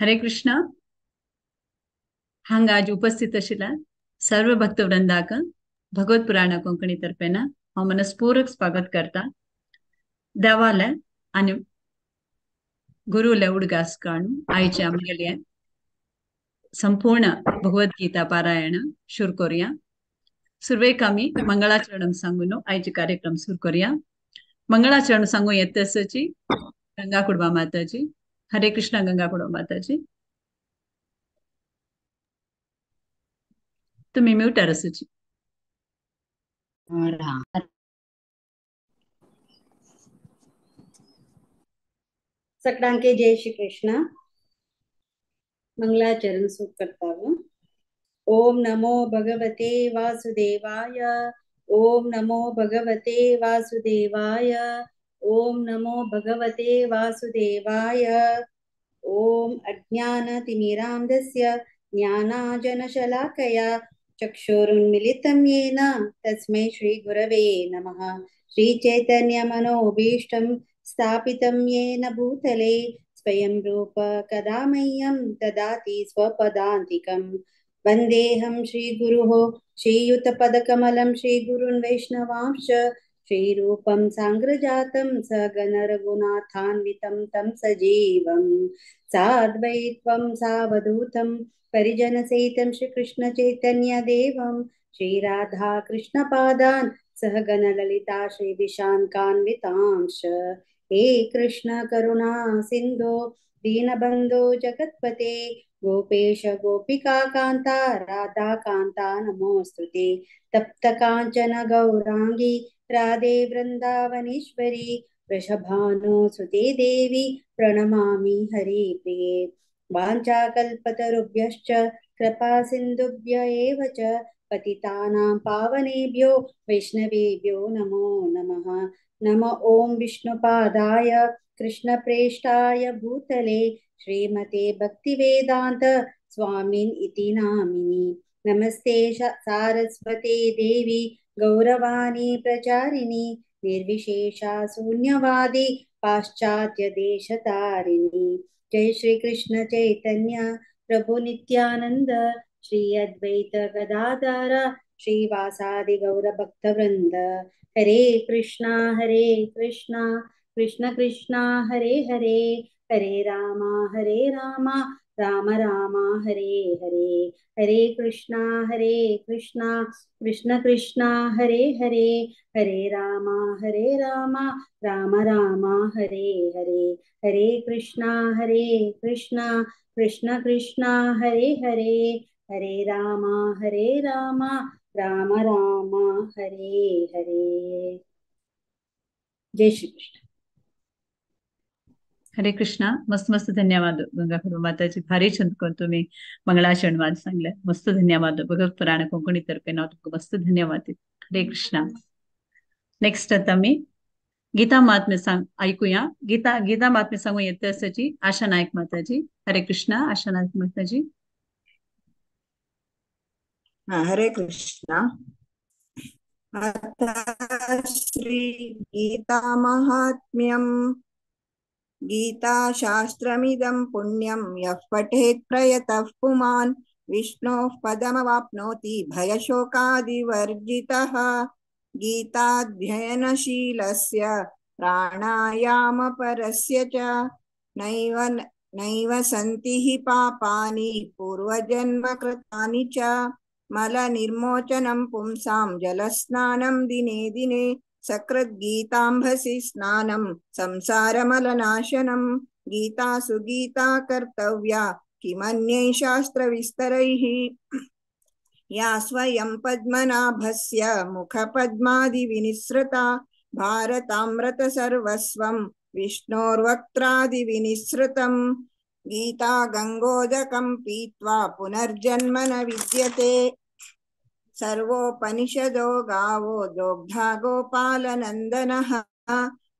हरे कृष्ण। हांगा आज उपस्थित आशिल्ल्या सर्व भक्तवृंदाक भगवत पुराण कोंकणी तर्फेन हांव मनस्पूर्वक स्वागत करता। देवाले आनी गुरुले उडगास काडून आयचे आमगेले संपूर्ण भगवद्गीता पारायण सुरू करूया। सुरवेक आमी मंगळाचरण सांगून आयचे कार्यक्रम सुरू करूया। मंगळाचरण सांगू येतसची गंगा कुडबा माताजी। हरे कृष्णा गंगा कुडबा माताजी, तुम्ही म्यूटर असूची। सगळ्यांके जय श्री कृष्ण। मंगलाचरण सुख करता। ओम नमो भगवते वासुदेवाय। ओम नमो भगवते वासुदेवाय। ओम नमो भगवते वासुदेवाय। ओम अज्ञानतिमिरान्धस्य ज्ञानाजनशलाकया चक्षुरुन्मिलितं येन तस्मै श्री गुरवे नमः। श्री चैतन्य मनोभीष्टं स्थापितं येन भूतले स्वयं रूप कदा मह्यं ददाति स्वपदान्तिकं। वन्देऽहं श्रीगुरुः श्रीयुतपदकमलं श्रीगुरुन् वैष्णवांश्च श्रीरूपं साङ्ग्रजातं सगणरघुनाथान्वितं तं सजीवं साद्वैत्वं सावधूतं परिजनसहितं श्रीकृष्णचैतन्यदेवं श्रीराधाकृष्णपादान् सहगणललिता श्रीविशान्कान्वितांश्च। हे कृष्ण करुणा सिन्धो दीनबन्धो जगत्पते गोपेश गोपिका कान्ता राधा कान्ता नमोस्तुते। तप्त कांचन गौरांगी राधे वृंदावनेश्वरी वृषभानुसुते देवी प्रणमामि हरिप्रिये। वाञ्छाकल्पतरुभ्यश्च कृपा सिन्धुभ्य एव च पतितानां पावनेभ्यो वैष्णवेभ्यो नमो नमः। नम ॐ विष्णुपादाय कृष्णप्रेष्ठाय भूतले श्रीमते भक्तिवेदांत स्वामिन् इति नामिनि। नमस्ते सारस्वते देवी गौरवाणी प्रचारिणी निर्विशेषा शून्यवादी पाश्चात्य देशतारिणी। जय श्री कृष्ण चैतन्य प्रभु नित्यानंद श्री अद्वैत गदाधर श्रीवासादि गौर भक्तवृंद। हरे कृष्णा कृष्ण कृष्णा हरे हरे, हरे रामा राम राम हरे हरे। हरे कृष्णा कृष्ण कृष्णा हरे हरे, हरे रामा राम राम हरे हरे। हरे कृष्णा कृष्ण कृष्णा हरे हरे, हरे रामा राम राम हरे हरे। जय श्री कृष्ण। हरे कृष्णा। मस्त मस्त धन्यवाद गंगा कुडबा माताजी, भारी छंद करून तुम्ही मंगळाचरण वाद सांगले। मस्त धन्यवाद। भगवत पुराण कोंकणी तर्फे नाव तुमका मस्त धन्यवाद। हरे कृष्णा। नेक्स्ट आता मी गीता महात्म्य सांग ऐकूया। गीता गीता महात्म्य सांगू येते असाची आशा नायक माताजी। हरे कृष्णा आशा नायक माताजी। हरे कृष्णा। अथ श्री गीता महात्म्यम्। गीताशास्त्रमिदं पुण्यं यः पठेत् प्रयतः पुमान् विष्णोः पदमवाप्नोति भयशोकादिवर्जितः। गीताध्ययनशीलस्य प्राणायामपरस्य च नैव नैव सन्ति हि पापानि पूर्वजन्मकृतानि च। मलनिर्मोचनं पुंसां जलस्नानं दिने दिने सकृद्गीताम्भसि स्नानं संसारमलनाशनं। गीतासु गीता कर्तव्या किमन्यै शास्त्रविस्तरैः। या स्वयं पद्मनाभस्य मुखपद्मादिविनिसृता भारतामृतसर्वस्वं विष्णोर्वक्त्रादिविनिसृतम्। गीता गंगोदकं पीत्वा पुनर्जन्म न विद्यते। सर्वोपनिषदो गावो दोग्धा गोपालनन्दनः।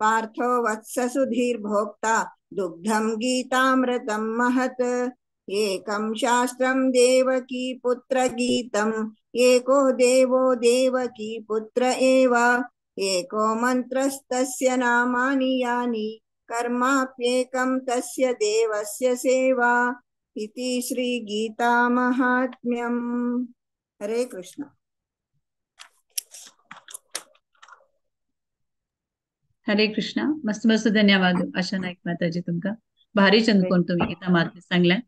पार्थो वत्ससुधीर्भोक्ता दुग्धं गीतामृतं महत्। एकं शास्त्रं देवकी पुत्रगीतम् एको देवो देवकी पुत्र एव। एको मन्त्रस्तस्य नामानि यानि कर्माप्येकं तस्य देवस्य सेवा। इति श्रीगीतामाहात्म्यम्। हरे कृष्ण। हरे कृष्णा। मस्त मस्त धन्यवाद आशा नायक माताजी, तुमकां भारी चंदकोन तुम्ही गीता महात्म्य सांगलें।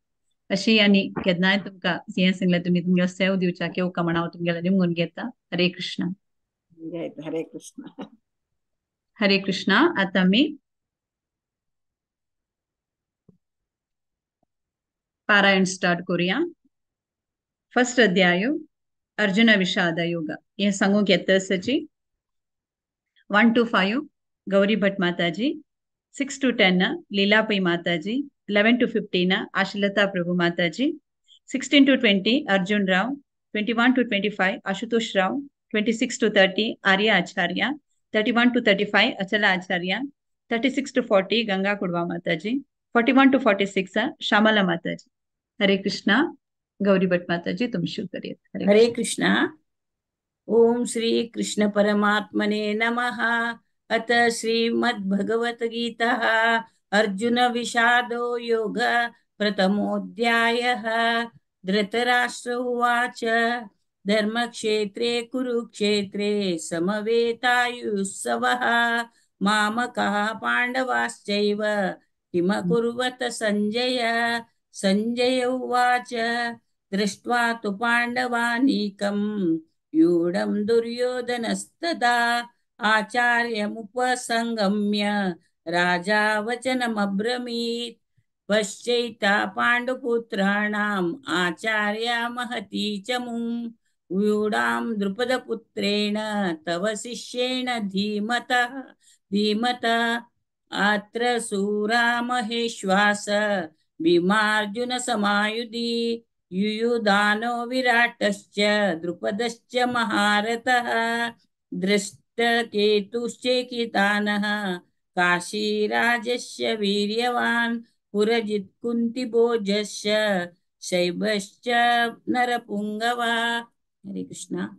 अशी आनी केन्नाय तुमकां हें सांगलें तुमी तुमगे सेव दिवच्या केव म्हण हांव तुमगेले निमगून घेता। हरे कृष्णा। जय हरे कृष्ण। हरे कृष्णा। आतां आमी पारायण स्टार्ट करूया। फर्स्ट अध्याय अर्जुन विषाद योग हें सांगूंक येता सची 1 to 5 Gauri Bhatt Mataji, 6 to 10 Leela Pai Mataji, 11 to 15 Ashalata Prabhu Mataji, 16 to 20 Arjun Rao, 21 to 25 Ashutosh Rao, 26 to 30 Arya Acharya, 31 to 35 Achala Acharya, 36 to 40 Ganga Kudva Mataji, 41 to 46 Shyamala Mataji. Hare Krishna. Gauri Bhatt Mataji तुम शुरू करिए। हरे कृष्णा। ओम श्री कृष्ण परमात्मने नमः। अत श्रीमद्भगवद्गीता अर्जुन विषादो योग प्रथमोऽध्यायः। धृतराष्ट्र उवाच धर्मक्षेत्रे कुरुक्षेत्रे समवेतायुत्सवः मामकाः पाण्डवाश्चैव किमकुर्वत संजय। संजय उवाच दृष्ट्वा तु पाण्डवानीकं व्यूढं दुर्योधनस्तदा आचार्यमुपसंगम्य राजा वचनमब्रवीत्। पश्चैता पाण्डुपुत्राणाम् आचार्या महती च मुं व्यूढां द्रुपदपुत्रेण तव शिष्येण धीमतः धीमता। अत्र शूरा महेश्वास भीमार्जुन समायुधि युयुधानो विराटश्च द्रुपदश्च महारथः दृष्टकेतुश्चेकितानः काशीराजस्य वीर्यवान् पुरजित्कुन्तिभोजस्य शैवश्च नरपुङ्गवा। हरे कृष्णा।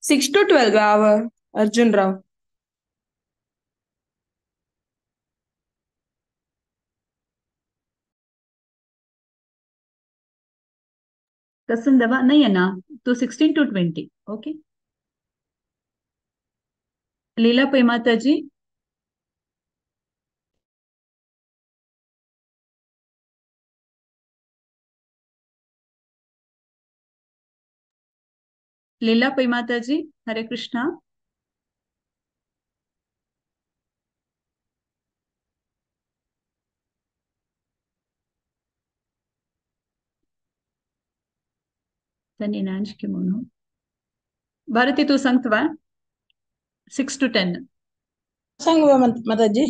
6 to 12 Arjun Rao. कसं दवा नाही आहे ना तो 16 to 20। Okay Leela Pai Mataji. Leela Pai Mataji Hare Krishna. Bharati तू सांगतवा 6 to 10 सांगवा माताजी।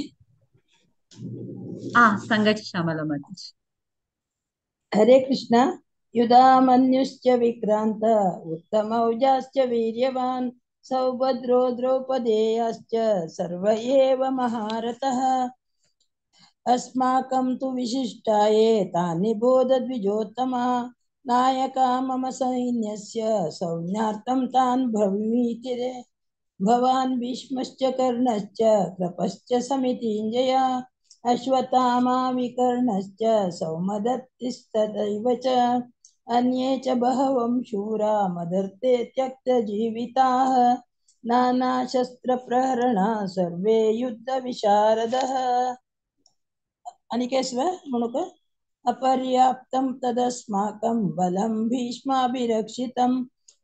हा सांगायची श्यामला माताजी। हरे कृष्णा। युधामन्युश्च विक्रांत उत्तमौजाश्च वीर्यवान् सौभद्रो द्रौपदेयाश्च सर्व एव महारथः। अस्माकं तु विशिष्टाये तानि बोधद्विजोत्तमा नायका मम सैन्यस्य सौम्यार्थं तान् ब्रवीति रे। भवान् भीष्मश्च कर्णश्च कृपश्च समितिञ्जय अश्वत्थामा विकर्णश्च सौमदत्तिस्तथैव च अन्ये च बहवः शूरा मदर्थे त्यक्तजीविताः नानाशस्त्रप्रहरणा सर्वे युद्धविशारदः। अनिकेश्वर म्हणूक अपर्याप्तं तदस्माकं बलं भीष्माभिरक्षितं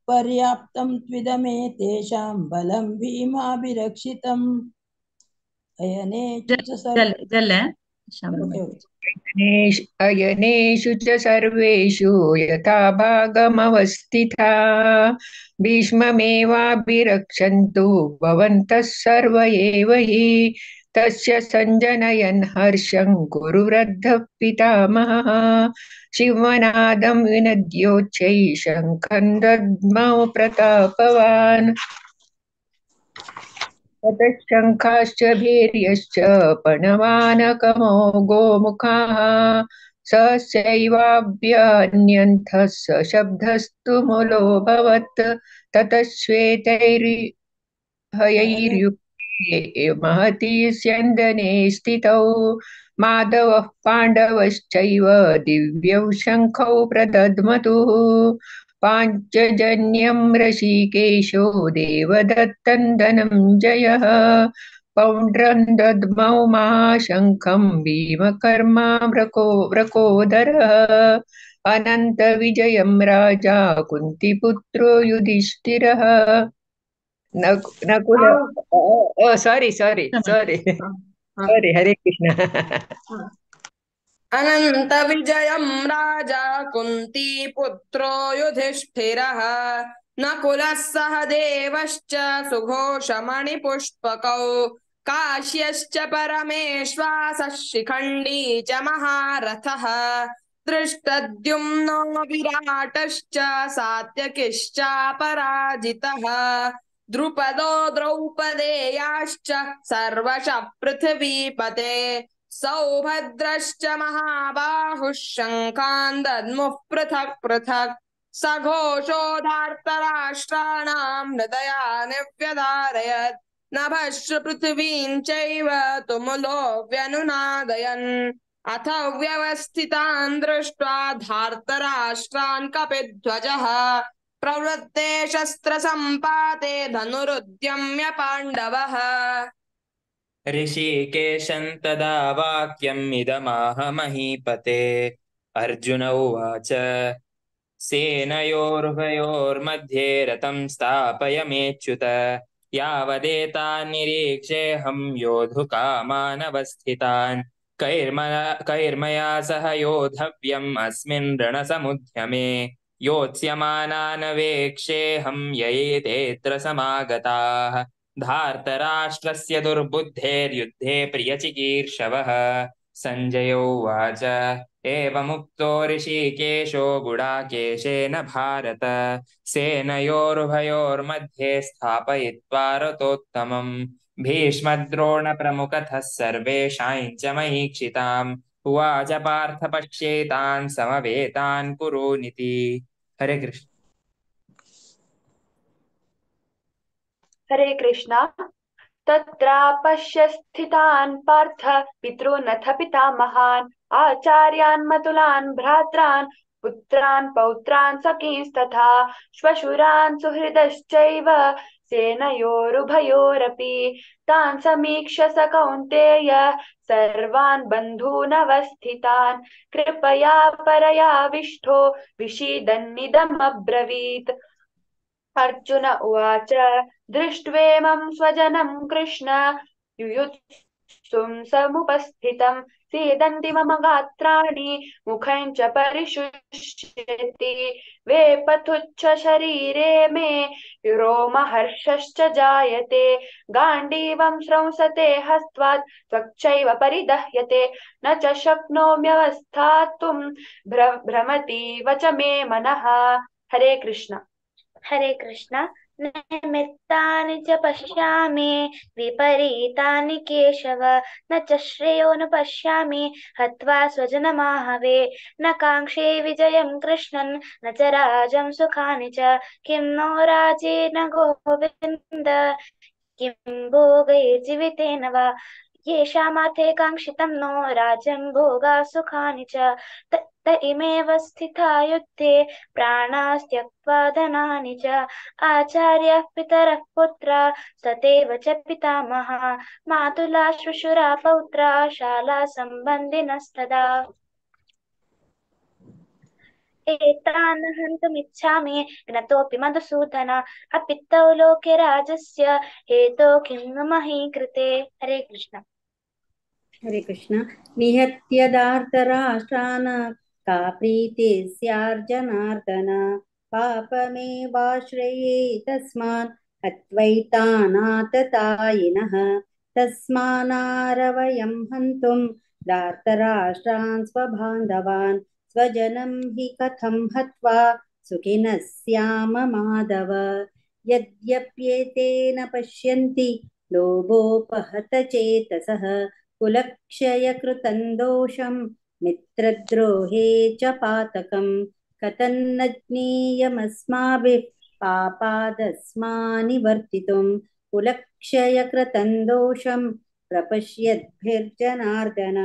पर्याप्तं त्विदमे तेषां बलं भीमाभिरक्षितम्। अयनेषु च सर्वेषु यथा भागमवस्थिता भीष्ममेवाभिरक्षन्तु भवन्तः सर्व एव हि तस्य सञ्जनयन् हर्षं कुरु वृद्धः पितामहः शिवनादं विनद्योच्चैः शङ्खं दद्मौ प्रतापवान्। ततः शङ्खाश्च भैर्यश्च पणवानकमो गोमुखाः सहस्यैवाभ्यन्यन्थः स शब्दस्तु मुलोऽभवत्। ततः श्वेतैर्हयैर्युक्ते महती स्यन्दने स्थितौ। माधवः पाण्डवश्चैव दिव्यौ शङ्खौ प्रदध्मतुः। पाञ्चजन्यं ऋषिकेशो देवदत्तं धनञ्जयः। पौण्ड्रं दद्मौ महाशङ्खं भीमकर्मा वृकोदरः। अनन्तविजयं राजा कुन्तीपुत्रो युधिष्ठिरः। Nakul, sorry sorry sorry sorry. Hare Krishna. अनन्तविजयं राजा कुन्तीपुत्रो युधिष्ठिरः। नकुलः सह देवश्च सुघोषमणिपुष्पकौ। काश्यश्च परमेश्वासः शिखण्डी च महारथः। दृष्टद्युम्नो विराटश्च सात्यकिश्चापराजितः। द्रुपदो द्रौपदेयाश्च सर्वशः पृथिवीपते। सौभद्रश्च महाबाहुः शङ्खान् दद्मुः पृथक् पृथक्। सघोषो धार्तराष्ट्राणां हृदयानि व्यधारयत्। नभश्च पृथिवीं चैव तुमुलो व्यनुनादयन्। अथ व्यवस्थितान् दृष्ट्वा धार्तराष्ट्रान् कपिध्वजः। प्रवृत्ते शस्त्रसम्पाते धनुरुद्यम्य पाण्डवः। ऋषिकेशं तदा वाक्यम् इदमाह महीपते। अर्जुन उवाच, सेनयोरुभयोर्मध्ये रथं स्थापय मेच्युत। यावदेतान् निरीक्षेऽहं योद्धुकामानवस्थितान्। कैर्मया सह योद्धव्यम् अस्मिन् रणसमुद्यमे। योत्स्यमानानवेक्षेऽहं ययेतेऽत्र समागताः। धार्तराष्ट्रस्य दुर्बुद्धेर्युद्धे प्रियचिकीर्षवः। सञ्जय उवाच, एवमुक्तो ऋषिकेशो गुडाकेशेन भारत। सेनयोरुभयोर्मध्ये स्थापयित्वा रथोत्तमम्। भीष्मद्रोणप्रमुखतः सर्वेषां च महीक्षिताम्। उवाच पार्थ पश्येतान् समवेतान् कुरूनिति। हरे कृष्ण। हरे कृष्णा। तत्रापश्य स्थितान् पार्थ पितॄनथ पितामहान्। आचार्यान् मतुलान् भ्रात्रान् पुत्रान् पौत्रान् सखींस्तथा। श्वशुरान् सुहृदश्चैव सेनयोरुभयोरपि। तान् समीक्ष्य स कौन्तेय सर्वान् बन्धूनवस्थितान्। कृपया परयाविष्ठो विषीदन्निदमब्रवीत्। अर्जुन उवाच, दृष्ट्वेमं स्वजनं कृष्ण युयुत्सुं समुपस्थितं। सीदन्ति मम गात्राणि मुखं च परिशुष्यति। वेपथुच्च शरीरे मे रोमहर्षश्च जायते। गाण्डीवं स्रंसते हस्त्वात् त्वक्चैव परिदह्यते। न च शक्नोम्यवस्थातुं भ्रमतीव च मे मनः। हरे कृष्ण। हरे कृष्ण। निमित्तानि च पश्यामि विपरीतानि केशव। न च श्रेयो न पश्यामि हत्वा स्वजनमाहवे। न काङ्क्षे विजयं कृष्णन् न च राजं सुखानि च। किं नो राजेन गोविन्द किं भोगैर्जीवितेन वा। येषामार्थे काङ्क्षितं नो राज्यं भोगा सुखानि च। त इमेव स्थिता युद्धे प्राणास्त्यक्त्वा धनानि च। आचार्यः पितरः पुत्रा सतेव च पितामहः। मातुला श्वशुरा पौत्रा शाला सम्बन्धिनस्तदा। एतान् हन्तुमिच्छामि घ्नतोऽपि मधुसूदन। अपि तौ लोके राजस्य हेतो किं नु मही कृते। हरे कृष्ण। हरे कृष्ण। निहत्यदार्तराष्ट्रान् का प्रीतिः स्यार्जनार्दन। पापमेवाश्रये तस्मान् हत्वैतानाततायिनः। तस्मानारवयं हन्तुं धार्तराष्ट्रान् स्वबान्धवान्। स्वजनं हि कथं हत्वा सुखिनः स्याम माधव। यद्यप्येतेन पश्यन्ति लोभोपहत चेतसः। कुलक्षयकृतं दोषं मित्रद्रोहे च पातकं। कथन्न ज्ञेयमस्माभिः पापादस्मानिवर्तितुं। कुलक्षयकृतं कुलक्षयकृतं दोषं प्रपश्यद्भिर्जनार्दन।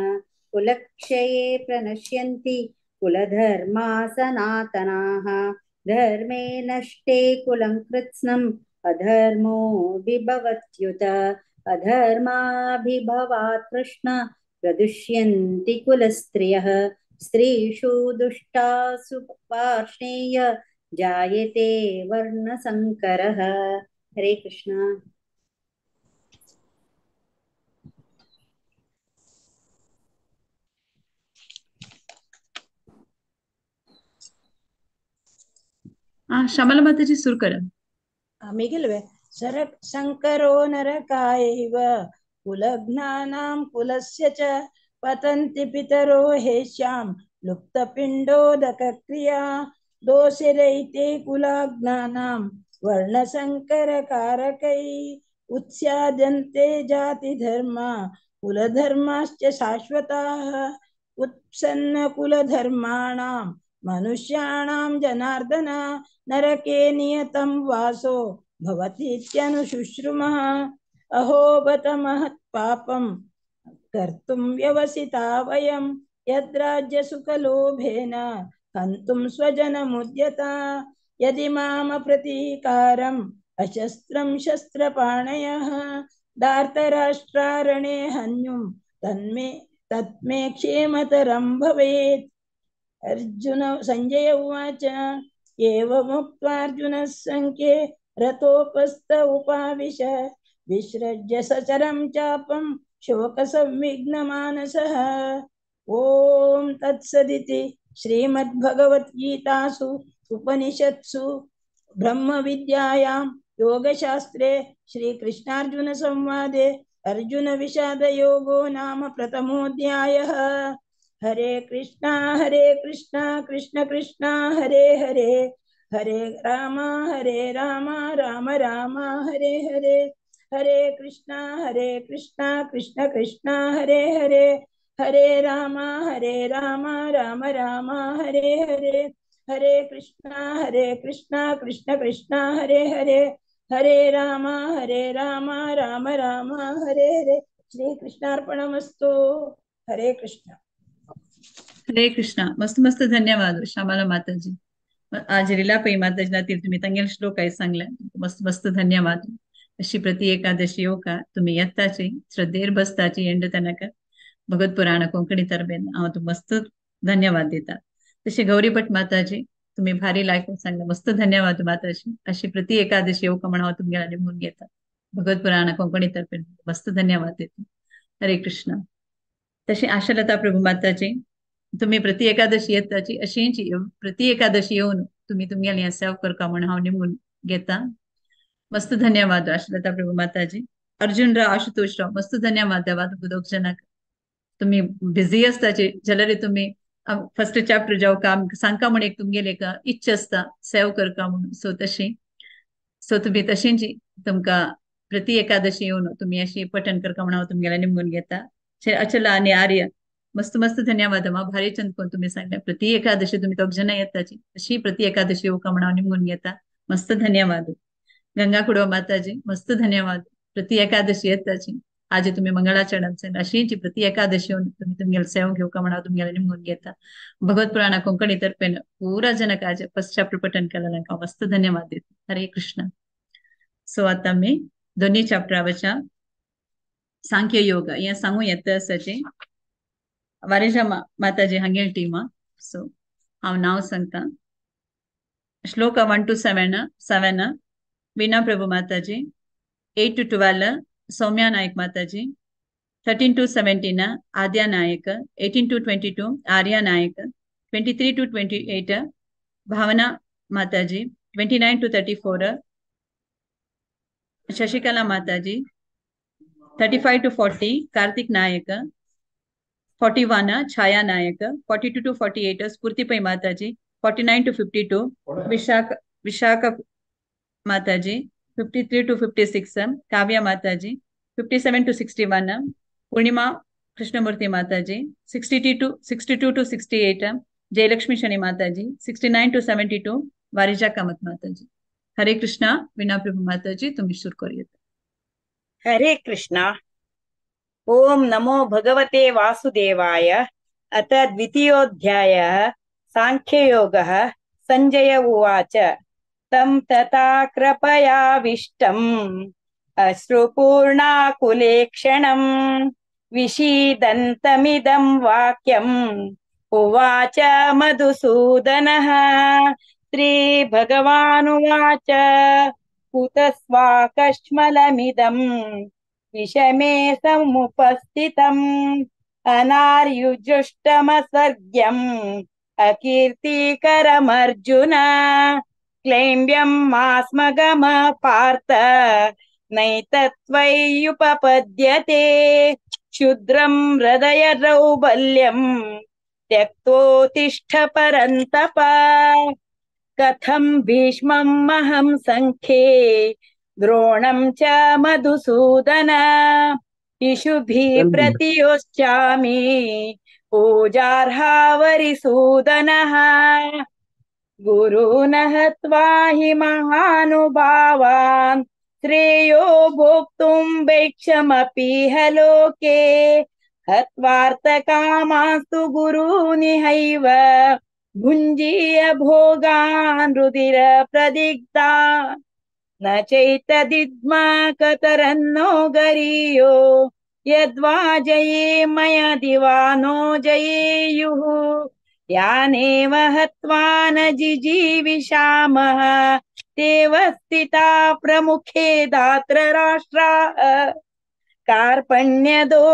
कुलक्षये प्रणश्यन्ति कुलधर्मा सनातनाः। धर्मे नष्टे कुलं कृत्स्नम् अधर्मो विभवत्युत। अधर्माभिभवात् कृष्ण प्रदुष्यन्ति कुलस्त्रियः। स्त्रीषु दुष्टासु पार्ष्णेय जायते वर्णसंकरः। हरे कृष्ण। श्यामला माताजी सुरू करा. आम्ही गेलोय. शंकरो नरकायैव कुलघ्नानां कुलस्य च पतन्ति पितरो हेश्यां लुप्तपिण्डोदकक्रिया। दोषिरैते कुलाघ्नानां वर्णसंकरकारकै उत्स्याद्यन्ते जातिधर्मा कुलधर्माश्च शाश्वताः। उत्सन्न कुलधर्माणां मनुष्याणां जनार्दन नरके नियतं वासो भवतीत्यनुशुश्रुमः। अहो बत महत् पापं कर्तुं व्यवसिता वयं यद्राज्यसुखलोभेन हन्तुं स्वजनमुद्यता। यदि माम प्रतीकारम् अशस्त्रं शस्त्रपाणयः धार्तराष्ट्रारणे हन्युं तन्मे क्षेमतरं भवेत्। अर्जुन संजय उवाच एवमुक्त्वार्जुनः सङ्ख्ये रथोपस्थ उपाविश विसृज्य सचरं चापं शोकसंविघ्नमानसः। ॐ तत्सदिति श्रीमद्भगवद्गीतासु उपनिषत्सु ब्रह्मविद्यायां योगशास्त्रे श्रीकृष्णार्जुनसंवादे अर्जुनविषादयोगो नाम प्रथमोऽध्यायः। हरे कृष्णा कृष्ण कृष्ण हरे हरे, हरे राम राम राम हरे हरे। हरे कृष्णा कृष्ण कृष्ण हरे हरे, हरे राम राम राम हरे हरे। हरे कृष्णा कृष्ण कृष्ण हरे हरे, हरे राम राम राम हरे हरे। श्री कृष्णार्पणमस्तु। हरे कृष्ण। हरे कृष्ण. मस्त मस्त धन्यवाद श्यामला माताजी. आज लीला पै माताजी तुम्ही तांगेले श्लोक आहे सांगले. मस्त मस्त धन्यवाद. अशी प्रति एकादशी येवका तुम्ही येताची श्रद्धेर बसताची एंड तनक भगवत पुराण कोंकणी तरबेन हांव तुमकां मस्त धन्यवाद दिता. तशी गौरीभट माताजी तुम्ही भारी लायक सांगले. मस्त धन्यवाद माताजी. अशी प्रति एकादशी येवका म्हण हांव तुमगेल्या निमून घेता. भगवत पुराण कोंकणी तरबेन मस्त धन्यवाद दिता. हरे कृष्ण. तशी आशालता प्रभू माताजी तुम्ही प्रति एकादशी येताची अशींची प्रति एकादशी येऊन तुम्ही तुमगेली सेवा करका म्हण हांव निमून घेता. मस्त धन्यवाद आशालता प्रभू माताजी. अर्जुनराव आशुतोषराव मस्त धन्यवाद देवा तुमकां दोग जाणांक. तुम्ही बिझी आसताची जाल्यार तुम्ही फर्स्ट चॅप्टर जावं काम सांगका म्हण एक तुमगेली एक इच्छा आसता सेव करका म्हणून. सो तशी सो तुम्ही तशींची तुमकां प्रति एकादशी येऊन तुम्ही अशी पठण करका म्हण हांव तुमगेल्या निमून घेता. अचला आणि आर्य मस्त मस्त धन्यवाद. मा भारी चंद कोण तुम्ही सांगले. प्रति एकादशी तुम्ही दोग जाणां येताची अशी प्रति एकादशी येवका म्हण हांव निमून घेता. मस्त धन्यवाद. गंगा कुडवा माताजी मस्त धन्यवाद. प्रति एकादशी येताची आज तुम्ही मंगळाचरण अशीची प्रति एकादशी येऊन तुम्ही तुमगेले सेवा घेवका म्हण हांव तुमगेले निमून घेता. भगवत पुराण कोंकणी तर्फेन पुरा जनक आज फर्स्ट चॅप्टर पठण केलेलं मस्त धन्यवाद देतो. हरे कृष्ण. सो आता मी दोन्ही चॅप्टरावरच्या सांख्य योग हे सांगू येता आसाची वारेजा माताजी हांगेल टीमा. सो हांव नांव सांगता. श्लोक 1 to 7 Veena Prabhu Mataji, 8 to 12 Soumya Naik Mataji, 13 to 17 Aadya Naik, 18 to 22 Arya Naik, 23 to 28 Bhavana Mataji, 29 to 34 Shashikala Mataji, 35 to 40 Kartik Naik, 41 Chhaya Naik, 42 to 48 Sphoorti Pai Mataji, 49 to 52 Vishakha Mataji, 53 to 56 Kavya Mataji, 57 to 61 Purnima Krishnamurthy Mataji, 62 to 68 Jayalakshmi Shani Mataji, 69 to 72 Varija Kamath Mataji. Hare Krishna. Veena Prabhu Mataji तुम्ही सुरू करूया. हरे कृष्ण। ओम नमो भगवते वासुदेवाय। अथ द्वितीयोऽध्यायः सांख्ययोगः। संजय उवाच तं तथा कृपयाविष्टम् अश्रुपूर्णाकुलेक्षणं विषीदन्तमिदं वाक्यम् उवाच मधुसूदनः। श्रीभगवानुवाच कुतस्वाकश्मलमिदं विषमे समुपस्थितम् अनार्युजुष्टमसर्ग्यम् अकीर्तिकरमर्जुन। क्लैम्ब्यं मास्मगम पार्थ नैतत्त्वय्युपपद्यते। क्षुद्रं हृदय दौर्बल्यं त्यक्तोत्तिष्ठ परन्तप। कथं भीष्मम् अहं सङ्ख्ये द्रोणं च मधुसूदन। इषुभिः प्रतियोश्चामि पूजार्हावरिसूदनः। गुरून् हत्वा हि महानुभावान् श्रेयो भोक्तुं वैक्षमपीह लोके। हत्वार्थकामास्तु गुरूनिहैव भुञ्जीय भोगान् रुधिर प्रदिग्धा। न चैतदिद्मा कतरन्नो गरीयो यद्वा जयेमय दिवानो जयेयुः। यानेव हत्वा न जिजीविषामः तेव स्थिता प्रमुखे धातृराष्ट्राः। कार्पण्यदोषोपहत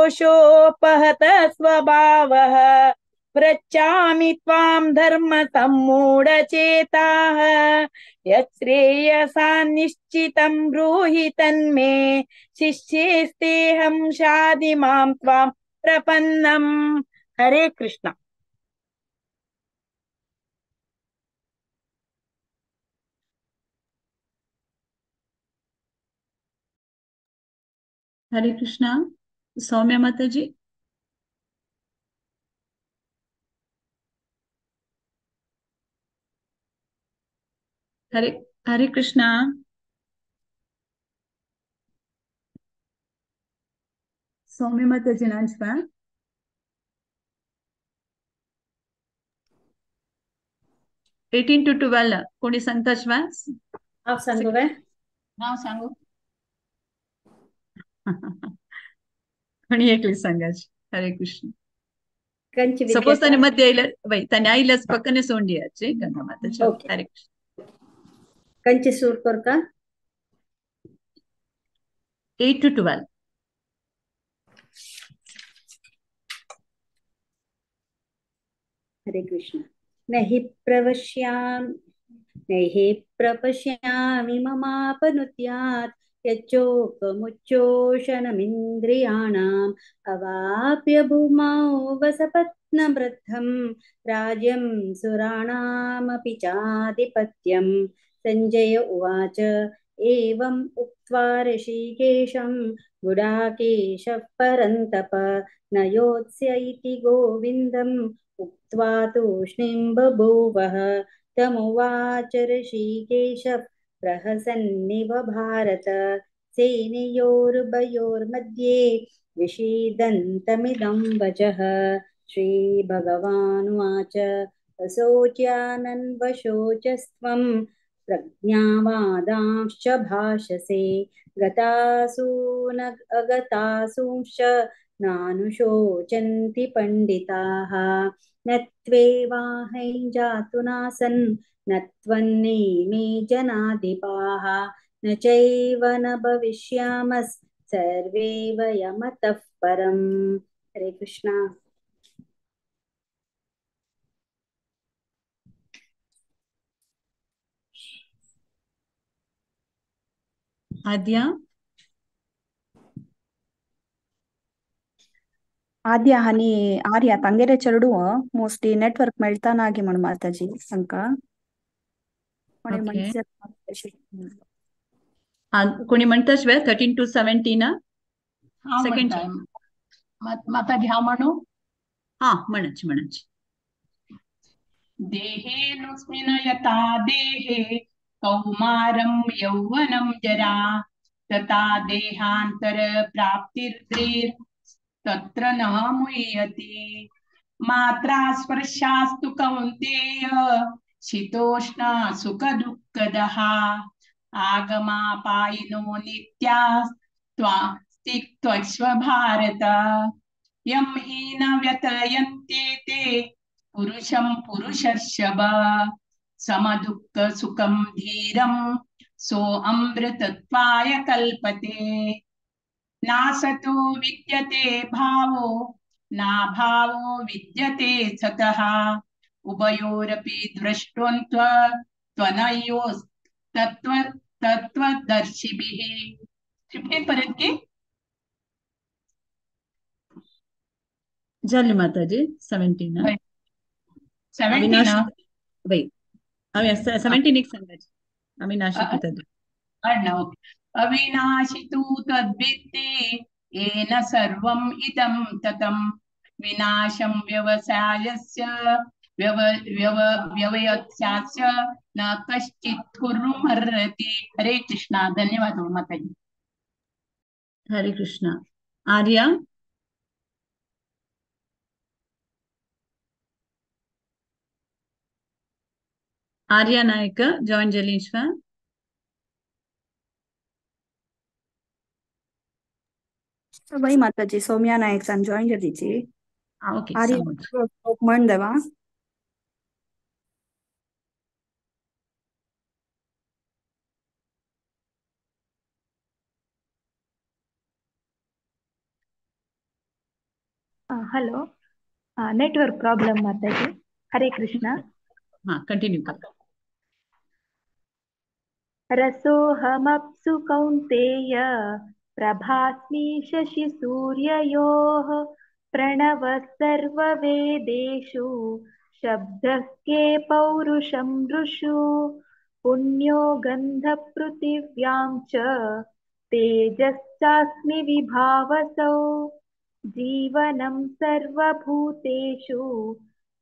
स्वभावः पृच्छामि त्वां धर्मसम्मूढचेताः। यच्छ्रेयसा निश्चितं ब्रूहि तन्मे शिष्येस्तेऽहं शाधि मां त्वां प्रपन्नम्। हरे कृष्ण। हरे कृष्णा। सौम्या माता जी। हरे हरे कृष्णा। सौम्य माता जी नांचवा 18 to 12 कोणी सांगताच वा? हांव सांगू वे? हांव सांगू. कोणी एकली सांगाच. हरे कृष्ण. कंच सपोज ताने मध्ये आयल्यार बाई ताने आयल्याच पक्कने सोडून दियाचे गंगा माताचे. ओके. हरे कृष्ण. कंच सूर करता 8 to 12. हरे कृष्ण. नहि प्रपश्यामि ममापनुत्यात् यच्चोकमुच्चोषणमिन्द्रियाणाम् अवाप्य भूमौ वसपत्नवृद्धं राज्यं सुराणामपि चाधिपत्यम्. सञ्जय उवाच एवम् उक्त्वा ऋषिकेशं गुडाकेशः परन्तप न योत्स्य इति गोविन्दम् उक्त्वा तूष्णीं बभूवः. तमुवाच ऋषिकेशः प्रहसन्निव भारत सेनयोरुभयोर्मध्ये विषीदन्तमिदं वचः. श्रीभगवानुवाच अशोच्यानन्वशोचस्त्वं प्रज्ञावादांश्च भाषसे गतासून अगतासूंश्च नानुशोचन्ति पण्डिताः. न त्वेवाहं जातु नासन् न त्वन्नेमे जनाधिपाः न चैव न भविष्यामः सर्वे वयमतः परम्. हरे कृष्णा. आद्या. आद्या हानी आर्या तांगेरे चेडू मोस्टली नेटवर्क मेळतानागी म्हण माताजी तांकां कोणी ओके. म्हणचे कोणी म्हणताच वे 13 to 17 हांव सेकंड. म्हणटा माताजी हांव म्हणू. हा म्हणच म्हणच. देहेऽस्मिन् यथा देहे कौमारं यौवनं जरा तथा देहांतर प्राप्तिर्द्रिर तत्र न मुह्यति। मात्रा स्पर्शास्तु कौन्तेय शीतोष्ण सुख दुःखदः आगमापायिनो नित्या त्वा भारत। यम हि न व्यतयन्ते ते पुरुषं पुरुषर्षभ समदुःख सुखं धीरं सो अमृतत्वाय कल्पते। नासतो विद्यते भावो नाभावो विद्यते सतः उभयोरपि दृष्टोऽन्त्व त्वनयोस् तत्व तत्त्वदर्शिभिः। 15 पर्यंत की जाली माताजी 17 17 अविनाश वय 17 एक सांगायचे अविनाशी तद् अविनाशी तु तद्विद्धि येन सर्वम् इदं ततं विनाशं व्यवसायस्य व्यवयस्यास्य न कश्चित् कुर्मर्हति। हरे कृष्णा। धन्यवाद माताजी। हरे कृष्णा। आर्या आर्या नायक जॉइन जलीश्वा। वही माताजी सौम्या नायक सान जॉइन जलीची। ओके आर्या म्हण देवा। हॅलो, नेटवर्क प्रॉब्लम माताजी। हरे कृष्णा। हाँ कंटिन्यू कर। रसोऽहमप्सु कौन्तेय प्रभास्मि शशिसूर्ययोः प्रणवः सर्ववेदेषु शब्दः के पौरुषं ऋषु पुण्यो गन्धपृथिव्यां च तेजश्चास्मि विभावसौ जीवनं सर्वभूतेषु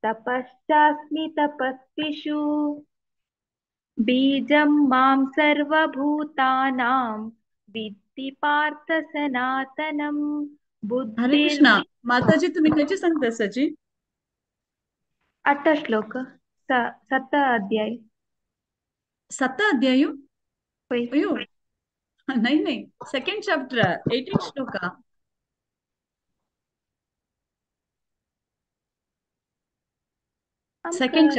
तपश्चास्मि तपस्विषु बीजं मां सर्वभूतानां विद्धि पार्थ सनातनं। हरे कृष्णा। माताजी तुम्ही कशी सांगता सची? 8 श्लोक 7 अध्याय। 7 अध्याय? अयो नाही नाही, सेकंड चॅप्टर 18 श्लोक। सेकंड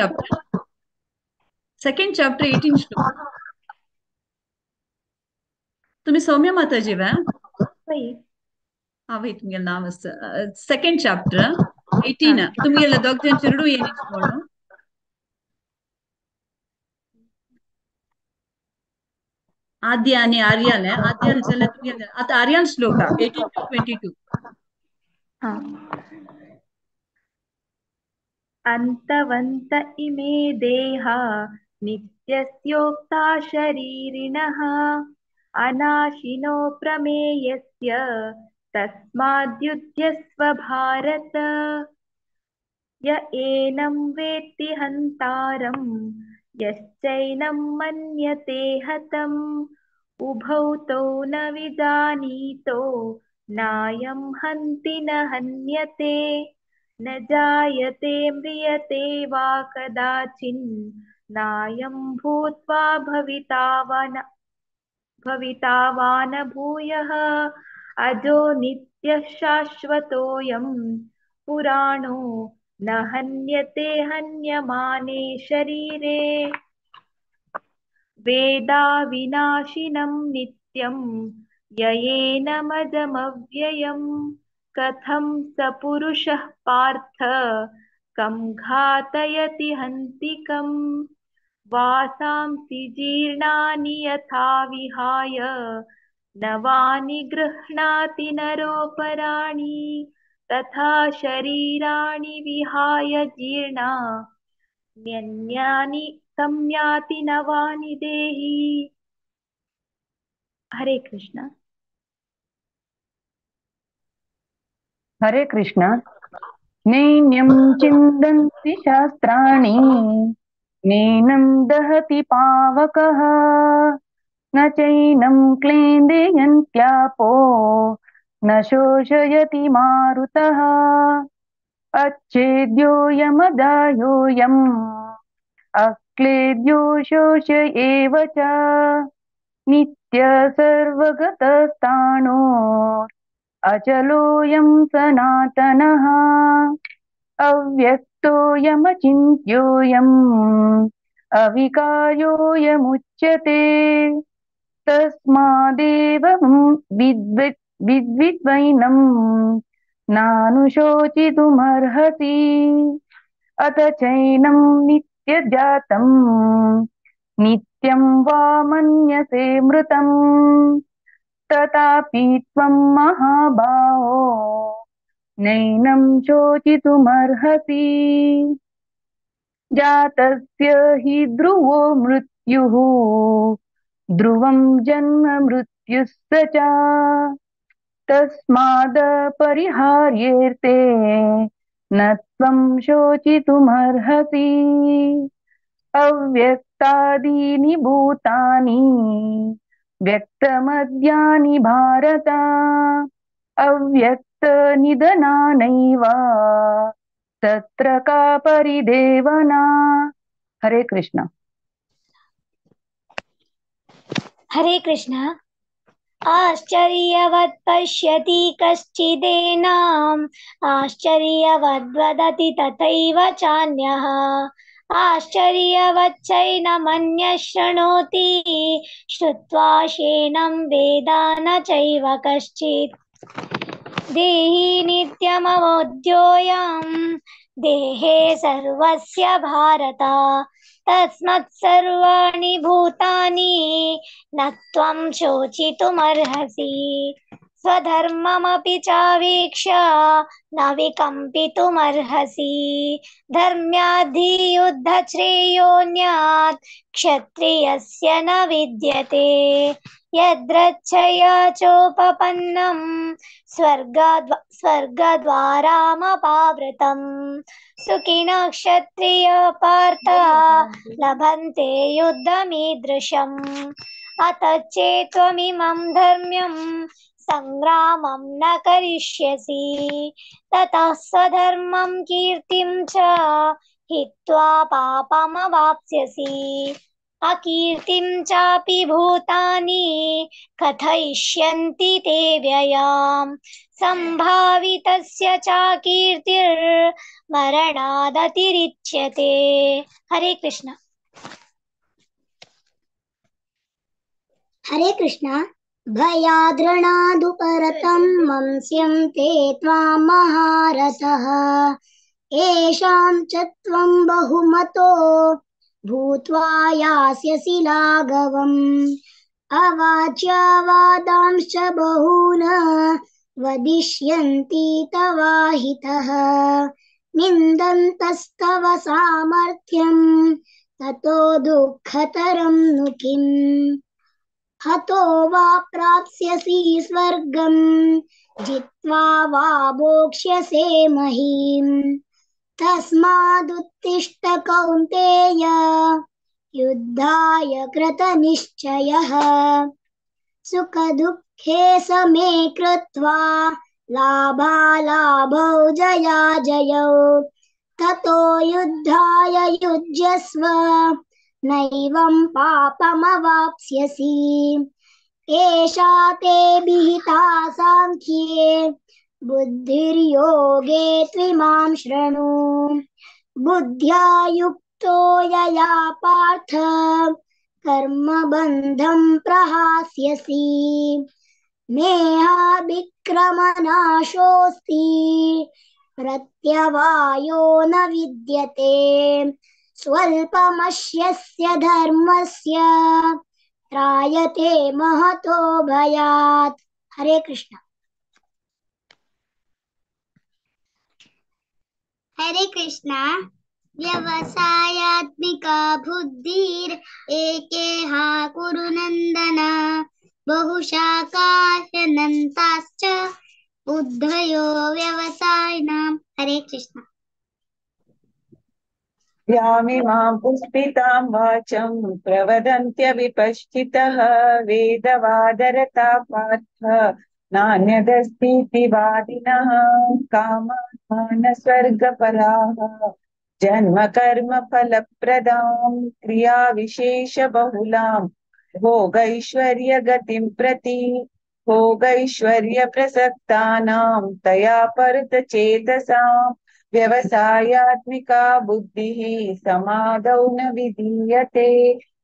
चॅप्टर 18 श्लोक। तुम्ही सौम्य माताजी वा? हा वय तुमगे नाव सेकंड चॅप्टर 18 तुमगेला दोग जण चेरडू येनिचकोण। आद्य आणि आर्याले आद्याल जाल्यार तुमगेले आता आर्यान श्लोक 18 to 22। हा अंतवंत इमे देहा नित्यस्योक्ता शरीरिणः अनाशिनो प्रमेयस्य तस्माद्युध्यस्व भारत। य एनं वेत्ति हन्तारं यश्चैनं मन्यते हतम् उभौ तौ न विजानीतो नायं हन्ति न हन्यते न जायते म्रियते वा कदाचिन् नायं भूत्वा भविता वा न भूयः अजो नित्यः शाश्वतोऽयं पुराणो न हन्यते हन्यमाने शरीरे। वेदाविनाशिनं नित्यं ययेनमजमव्ययं कथं स पुरुषः पार्थ कं घातयति हन्तिकम्। वासांसि जीर्णानि यथा विहाय नवानि गृह्णाति नरोपराणि तथा शरीराणि विहाय जीर्णा न्यन्यानि संयाति नवानि देहि। हरे कृष्णा। हरे कृष्णा। नैन्यं छिन्दन्ति शास्त्राणि नैनं दहति पावकः न चैनं क्लेन्दयन्त्यापो न शोषयति मारुतः। अच्छेद्योऽयमदायोऽयम् अक्लेद्यो शोष एव च। नित्य सर्वगतस्थाणो अचलोऽयं सनातनः। अव्यक्तोऽयमचिन्त्योऽयम् अविकार्योऽयमुच्यते। तस्मादेव विद्विद्वैनं नानुशोचितुमर्हसि। अथ चैनं नित्यजातं नित्यं वा मन्यसे मृतं तथापि त्वं महाबाहो नैनं शोचितुमर्हसि। जातस्य हि ध्रुवो मृत्युः ध्रुवं जन्म मृत्युश्च च। तस्मादपरिहार्येऽर्थे न त्वं शोचितुमर्हसि। अव्यक्तादीनि भूतानि व्यक्तमद्यानि भारत। अव्यक्तनिधनानैव तत्र का परिदेवना। हरे कृष्ण। हरे कृष्ण। आश्चर्यवत् पश्यति कश्चिदेनाम् आश्चर्यवद्वदति तथैव चान्यः। आश्चर्यवच्चैनमन्यः शृणोति श्रुत्वा शेनं वेद न चैव कश्चित्। देहि नित्यमवोद्योऽयं देहे सर्वस्य भारत। तस्मात् सर्वाणि भूतानि न त्वं शोचितुमर्हसि। स्वधर्ममपि चावीक्ष्य न विकम्पितुमर्हसि। धर्म्याधियुद्धश्रेयोऽन्यात् क्षत्रियस्य न विद्यते। यद्रच्छया चोपपन्नं स्वर्गद्वारामपावृतं। सुखिनः क्षत्रिय पार्थ लभन्ते युद्धमीदृशम्। अत चेत्त्वमिमं धर्म्यं संग्रामं न करिष्यसि। ततः स्वधर्मं कीर्तिं च हित्वा पापमवाप्स्यसि। अकीर्तिं चापि भूतानि कथयिष्यन्ति ते व्ययाम्। संभावितस्य चाकीर्तिर्मरणादतिरिच्यते। हरे कृष्ण। हरे कृष्ण। भयाद्रणादुपरतं मंस्यन्ते त्वां महारथः। येषां च त्वं बहुमतो भूत्वा यास्यसि लाघवम्। अवाच्यवादांश्च बहून् वदिष्यन्ति तवाहितः। निन्दन्तस्तव सामर्थ्यं ततो दुःखतरं नु किम्। हतो वा प्राप्स्यसि स्वर्गं जित्वा वा भोक्ष्यसे महीम्। तस्मादुत्तिष्ठ कौन्तेय युद्धाय कृतनिश्चयः। सुखदुःखे समे कृत्वा लाभालाभौ जयाजयौ। ततो युद्धाय युज्यस्व नैवं पापमवाप्स्यसि। एषा ते विहिता साङ्ख्ये बुद्धिर्योगे त्विमां शृणु। बुद्ध्या युक्तो यया पार्थ कर्मबन्धं प्रहास्यसि। नेहाभिक्रमनाशोऽस्ति प्रत्यवायो न विद्यते। स्वल्पमश्यस्य धर्मस्य त्रायते महतो भयात्। हरे कृष्ण। हरे कृष्णा। व्यवसायात्मिका बुद्धिर् एकेह कुरु नन्दन। बहुशाकाह्यनन्ताश्च बुद्धयो व्यवसायिनाम्। हरे कृष्ण। यामिमां पुष्पितां वाचं प्रवदन्त्यविपश्चितः वेदवादरता पार्थ नान्यदस्तीति वादिनः कामात्मानस्वर्गपराः जन्म कर्म फलप्रदां क्रियाविशेषबहुलां भोगैश्वर्यगतिं प्रति भोगैश्वर्यप्रसक्तानां तया परतचेतसां व्यवसायात्मिका बुद्धिः समाधौ न विधीयते।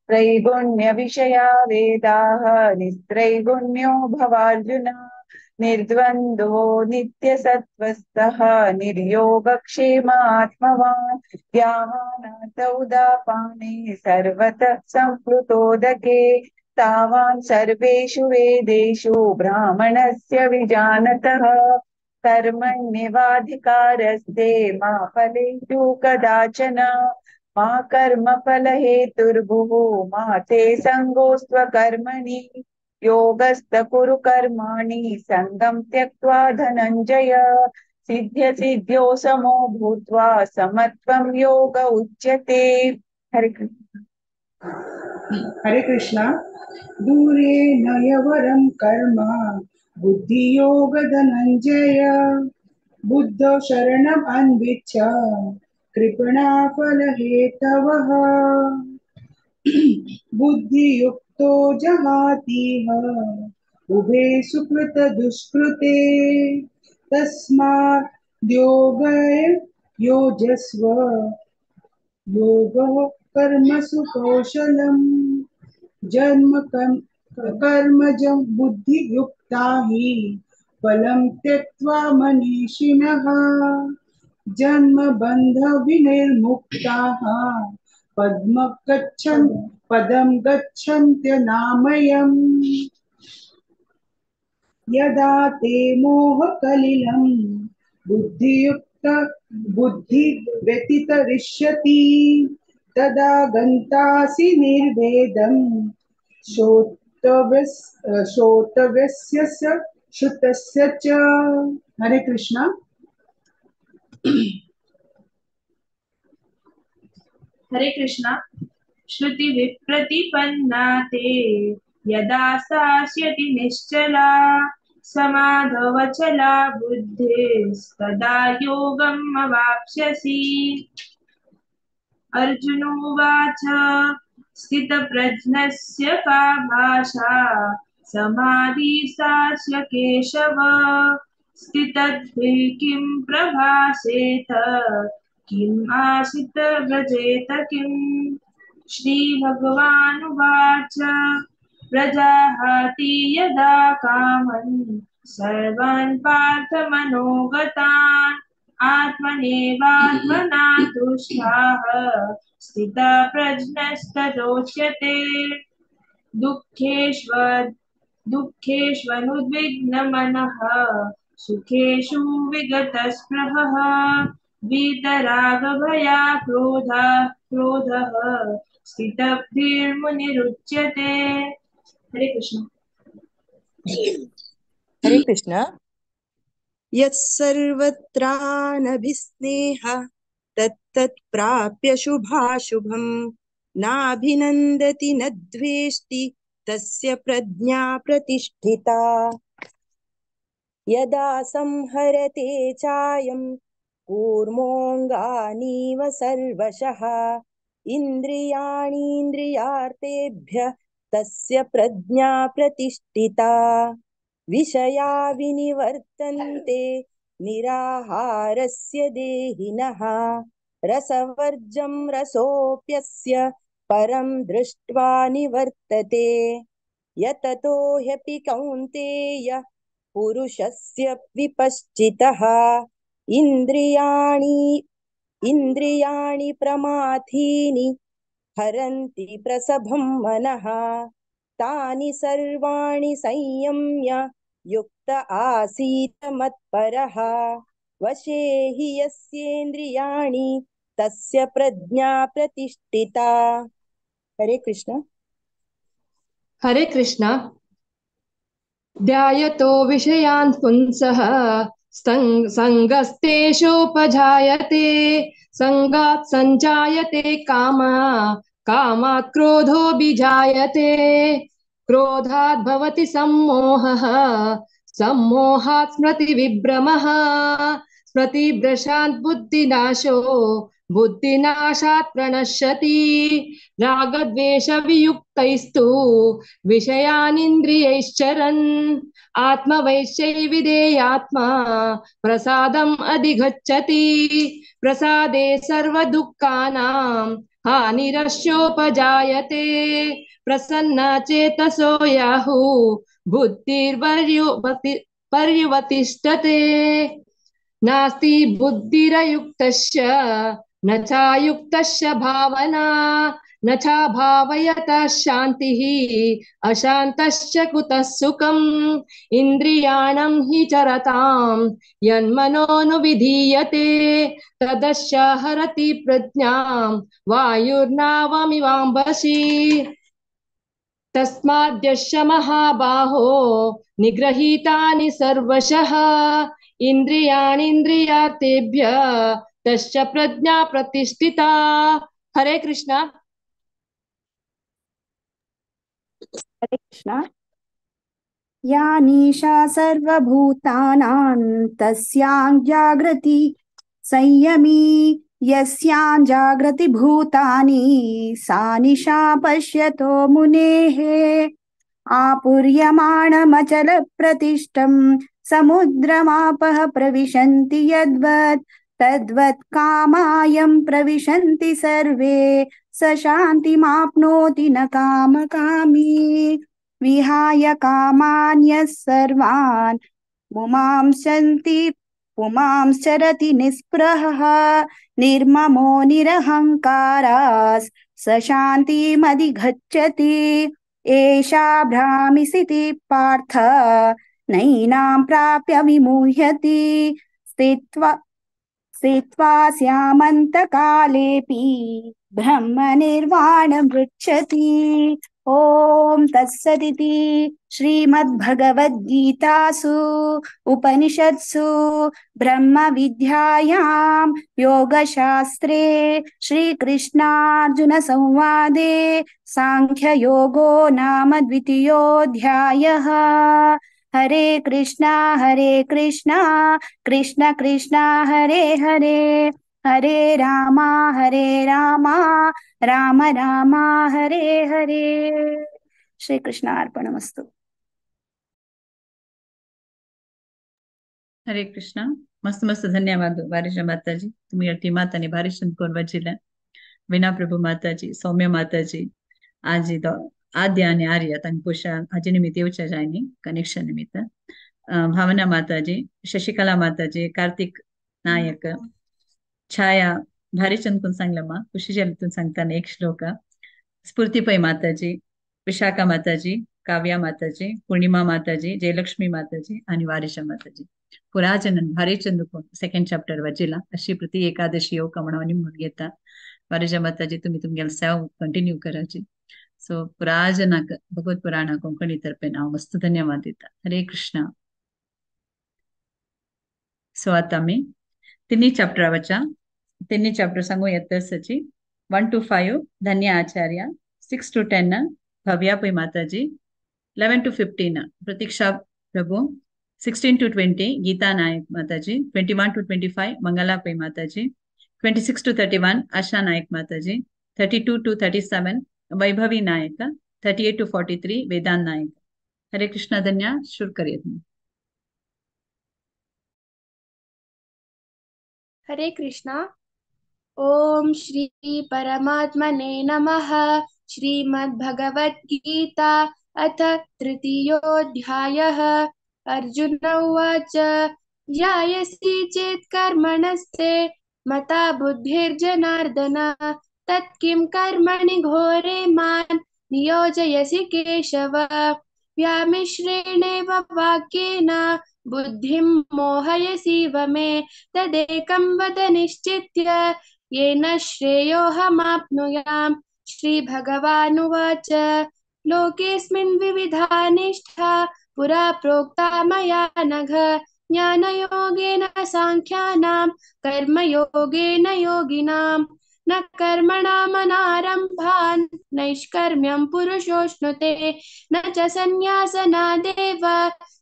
त्रैगुण्यविषया वेदाः निस्त्रैगुण्यो भवार्जुन निर्द्वन्द्वो नित्यसत्त्वस्तः निर्योगक्षेमात्मवान् यावानाथ उदापाने सर्वतः सम्प्लुतोदके तावान् सर्वेषु वेदेषु ब्राह्मणस्य विजानतः कर्मण्येवाधिकारस्ते मा फलेषु कदाचन मा कर्मफलहेतुर्भुः मा ते सङ्गोऽस्त्वकर्मणि योगस्थ कुरु कर्माणि सङ्गं त्यक्त्वा धनञ्जय सिद्ध्यसिद्ध्यो समो भूत्वा समत्वं योग उच्यते। हरे कृष्ण। हरे कृष्ण। दूरे नयवरं कर्म बुद्धियोग धनञ्जय बुद्धौ शरणम् अन्विच्छ कृपणा फलहेतवः बुद्धियुक्तो जहातीह उभे सुकृत दुष्कृते तस्माद् योगय योजस्व योगः कर्मसु कौशलम् जन्म कर्मजं बुद्धियुक्ता हि फलं त्यक्त्वा मनीषिणः जन्म बन्ध विनिर्मुक्ताः पदं गच्छन्त्यनामयम्। यदा ते मोहकलिलं बुद्धियुक्त बुद्धि व्यतितरिष्यति तदा गन्तासि निर्वेदं श्रोतव्यस्य श्रुतस्य च। हरे कृष्ण। हरे कृष्ण। श्रुति विप्रतिपन्ना ते यदा स्थास्यति निश्चला समाधवचला बुद्धिस्तदा योगम् अवाप्स्यसि। अर्जुनोवाच स्थितप्रज्ञस्य का भाषा समाधिस्थस्य केशव स्थितद्भिः किं प्रभासेत किम् आसित व्रजेत किम्। श्रीभगवानुवाच प्रजाहाति यदा कामन् सर्वान् पार्थ मनोगतान् आत्मनेवात्मना तुष्टाः स्थितः प्रज्ञस्तदोच्यते। दुःखेष्वनुद्विग्नमनः सुखेषु विगतस्पृहः वीतरागभया क्रोधः स्थितब्धिर्मुनिरुच्यते। हरे कृष्ण। हरे कृष्ण। यत्सर्वत्रानभिस्नेह तत्तत् प्राप्य शुभाशुभं नाभिनन्दति न द्वेष्टि तस्य प्रज्ञा प्रतिष्ठिता। यदा संहरते चायं कूर्मोऽङ्गानीव सर्वशः इन्द्रियाणीन्द्रियार्थेभ्य तस्य प्रज्ञा प्रतिष्ठिता। विषया विनिवर्तन्ते निराहारस्य देहिनः रसवर्जं रसोऽप्यस्य परं दृष्ट्वा निवर्तते। यततो ह्यपि कौन्तेय पुरुषस्य विपश्चितः इन्द्रियाणि प्रमाथीनि हरन्ति प्रसभं मनः तानि सर्वाणि संयम्य युक्त आसीत मत्परः। वशे हि यस्येन्द्रियाणि तस्य प्रज्ञा प्रतिष्ठिता। हरे कृष्ण। हरे कृष्ण। ध्यायतो विषयान् पुंसः सङ्गस्तेषोपजायते सङ्गात् सञ्जायते कामः कामात् क्रोधोऽभिजायते क्रोधात् भवति सम्मोहः सम्मोहात् स्मृतिविभ्रमः स्मृतिभ्रशात् बुद्धिनाशो बुद्धिनाशात् प्रणश्यति रागद्वेषवियुक्तैस्तु विषयानिन्द्रियैश्चरन् आत्मवैश्यै विधेयात्मा प्रसादम् अधिगच्छति प्रसादे सर्वदुःखानां हानिरस्योपजायते प्रसन्न चेतसो याहु बुद्धिर्पर्युवति पर्युवतिष्ठते नास्ति बुद्धिरयुक्तस्य न चायुक्तस्य भावना न च भावयतः शान्तिः अशान्तश्च कुतः सुखम् इन्द्रियाणां हि चरतां यन्मनोनुविधीयते तदस्य हरति प्रज्ञां वायुर्नावमिवाम्बसि तस्माद्यस्य महाबाहो निगृहीतानि सर्वशः इन्द्रियाणीन्द्रियार्थेभ्य तस्य प्रज्ञा प्रतिष्ठिता। हरे कृष्णा। हरे कृष्णा। या निशा सर्वभूतानां तस्यां जागृति संयमी यस्यां जागृति भूतानि सा निशा पश्यतो मुनेः आपूर्यमाणमचलप्रतिष्ठं समुद्रमापः प्रविशन्ति यद्वत् तद्वत् कामायं प्रविशन्ति सर्वे स शान्तिमाप्नोति न कामकामी विहाय कामान्यः सर्वान् पुमांश्चरति निःस्पृहः निर्ममो निरहङ्कारास् स शान्तिमधिगच्छति एषा भ्रामि स्थितिः पार्थ नैनां प्राप्य विमुह्यति स्थित्वा स्थित्वा स्यामन्तकालेऽपि ब्रह्मनिर्वाणमृच्छति। ॐ तत्सदिति श्रीमद्भगवद्गीतासु उपनिषत्सु ब्रह्मविद्यायां योगशास्त्रे श्रीकृष्णार्जुनसंवादे साङ्ख्ययोगो नाम द्वितीयोऽध्यायः। हरे कृष्णा कृष्ण कृष्ण हरे हरे हरे रामा राम राम हरे हरे। श्री कृष्णार्पणमस्तु। हरे कृष्णा। मस्त मस्त धन्यवाद वारिशा माताजी, तुम्ही टीमात आणि भारी कोण वाचिला। विना प्रभु माताजी, सौम्य माताजी, आजी आद्य आणि आर्य तांकां हाजे निमित्त येवच्या जायनी कनेक्शन निमित्त, भावना माताजी, शशिकला माताजी, कार्तिक नायक, छाया भारी चंदकून सांगला मा खुशी जाली सांगताना एक श्लोक, स्फूर्ती पै माताजी, विशाखा माताजी, काव्या माताजी, पूर्णिमा माताजी, जयलक्ष्मी माताजी आणि वारिशा माताजी पुराजनन भारी चंदकून सेकंड चॅप्टर वाचिला। अशी प्रति एकादशी योग म्हणून म्हणून घेता। वारिशा माताजी तुम्ही तुमगेले सेवा कंटिन्यू करायची। सो पुराजनाक भगवत पुराणा कोंकणी तर्फे हांव मस्त धन्यवाद दिता। हरे कृष्णा। सो आता आमी तिन्ही चॅप्टरा वचा, तिन्ही चॅप्टर सांगू येता सची 1 to 5 Dhanya Acharya, 6 to 10 Bhavya Pai Mataji, 11 to 15 Pratiksha Prabhu, 16 to 20 Geeta Nayak Mataji, 21 to 25 Mangala Pai Mataji, 26 to 31 Asha Nayak Mataji, 32 to 37 Vaibhavi Nayak, 38 to 43 Vedant Nayak. Hare Krishna. Dhanya शुरू करिए। हरे कृष्णा। ओम श्री परमात्मने नमः। श्रीमद्भगवद्गीता अथ तृतीयोऽध्यायः। अर्जुन उवाच, ज्यायसि चेत् कर्मणस्ते मता बुद्धिर्जनार्दन तत्किं कर्मणि घोरे मां नियोजयसि केशव। व्यामिश्रेणेव वाक्येन बुद्धिं मोहयसीव मे तदेकं वद निश्चित्य येन श्रेयोऽहमाप्नुयाम्। श्रीभगवानुवाच, लोकेऽस्मिन् विविधा निष्ठा पुरा प्रोक्ता मया नघ ज्ञानयोगेन साङ्ख्यानां कर्मयोगेन योगिनां। न कर्मणामनारम्भान् नैष्कर्म्यं पुरुषोऽश्नुते न च सन्न्यासनादेव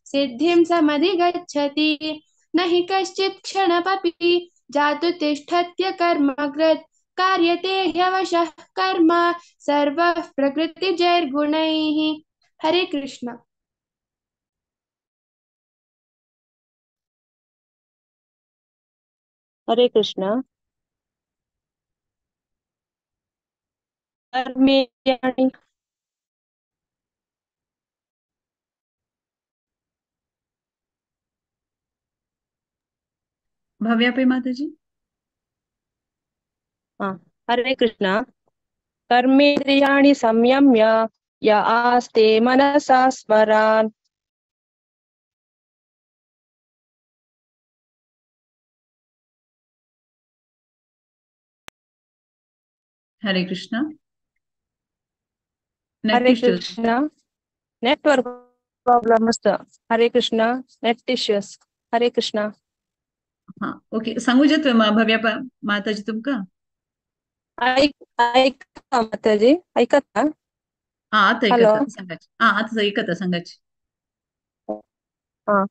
सिद्धिं समधिगच्छति। न हि कश्चित् क्षणमपि जातु तिष्ठत्य कर्मकृत् कार्यते ह्यवशः कर्म सर्वः प्रकृतिजैर्गुणैः। हरे कृष्ण। हरे कृष्ण। कर्मेन्द्रियाणि भव्या पे माताजी। हाँ, हरे कृष्ण। कर्मेन्द्रियाणि संयम्य य आस्ते मनसा स्मरान्। हरे कृष्ण। हरे कृष्ण। नेटवर्क प्रॉब्लम असतं। हरे कृष्ण। Net issues. हरे कृष्ण। हा, ओके, सांगू शकतो भव्या माताजी तुमका? ऐका माताजी, ऐकता? हा, आता हॅलो. ऐकता सांगाची. हा, आता ऐकता सांगाची. हा,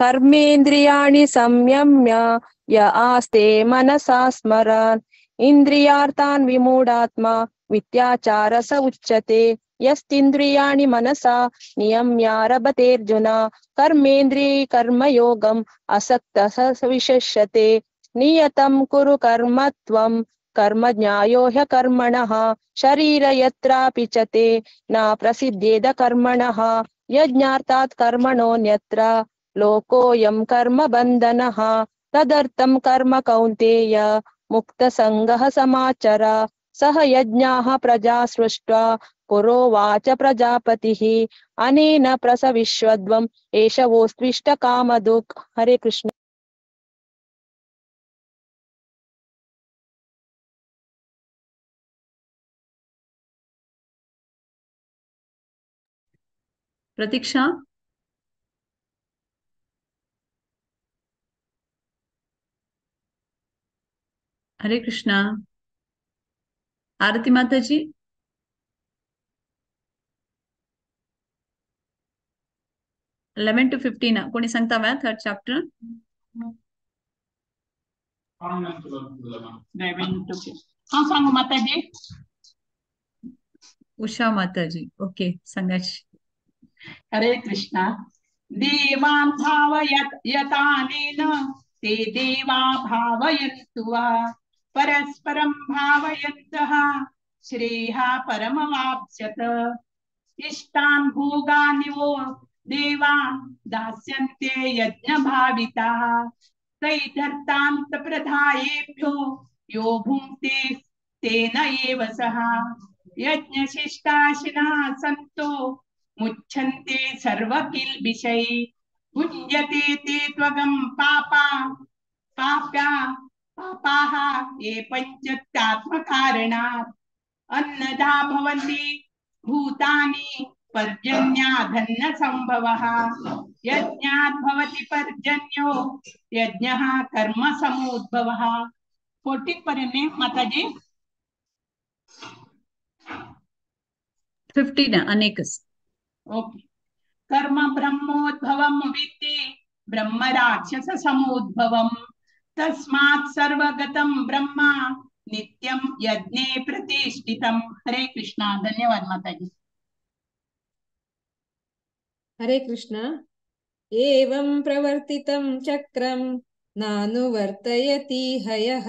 कर्मेन्द्रियाणि संयम्य य आस्ते मनसा स्मरान् इन्द्रियार्थान् विमूढात्मा मिथ्याचार स उच्यते। यस्तीन्द्रियाणि मनसा नियम्यारभतेऽर्जुन कर्मेन्द्रिय कर्मयोगम् असक्तः स विशेष्यते। नियतं कुरु कर्म त्वं कर्म ज्ञायो ह्यकर्मणः शरीर यत्रापि च ते न प्रसिद्ध्येद कर्मणः। यज्ञार्थात् कर्मणोऽन्यत्र लोकोऽयं कर्म बन्धनः तदर्थं कर्म कौन्तेय मुक्तसङ्गः समाचर। सह यज्ञाः प्रजा सृष्ट्वा पुरोवाच प्रजापतिः अनेन प्रसविष्वध्वम् एष वोस्त्विष्टकामधुक्। हरे कृष्ण। प्रतीक्षा। हरे कृष्णा। आरती माताजी। 11 to 15 कोणी सांगता वा थर्ड चॅप्टर? 11 to हा सांगू माताजी. उषा माताजी, ओके, सांगाची. हरे कृष्णा. देवान् भावयत यतानेन ते देवा भावयन्तु वा परस्परं भावयन्तः श्रेयः परमवाप्स्यत। इष्टान् भोगानि वो देवा दास्यन्ते यज्ञभाविताः तैधर्तान्तप्रधायेभ्यो यो भुङ्क्ते तेन एव सः। यज्ञशिष्टाशिनः सन्तो मुच्छन्ते सर्वकिल्बिषै भुञ्जते ते त्वगं पापा पाप्या पापाः ये पञ्चत्यात्मकारणात्। अन्नदा भवन्ति भूतानि पर्जन्याधन्न संभवः यज्ञात् भवति पर्जन्यो यज्ञः कर्म समुद्भवः। 14 पर्यंत माताजी. 15 अनेकस. ओके. कर्म ब्रह्मोद्भवं विद्धि ब्रह्म राक्षस समुद्भवं तस्मात् सर्वगतं ब्रह्म नित्यं यज्ञे प्रतिष्ठितं। हरे कृष्णा. धन्यवाद माताजी. हरे कृष्ण. एवं प्रवर्तितं चक्रं नानुवर्तयति हयः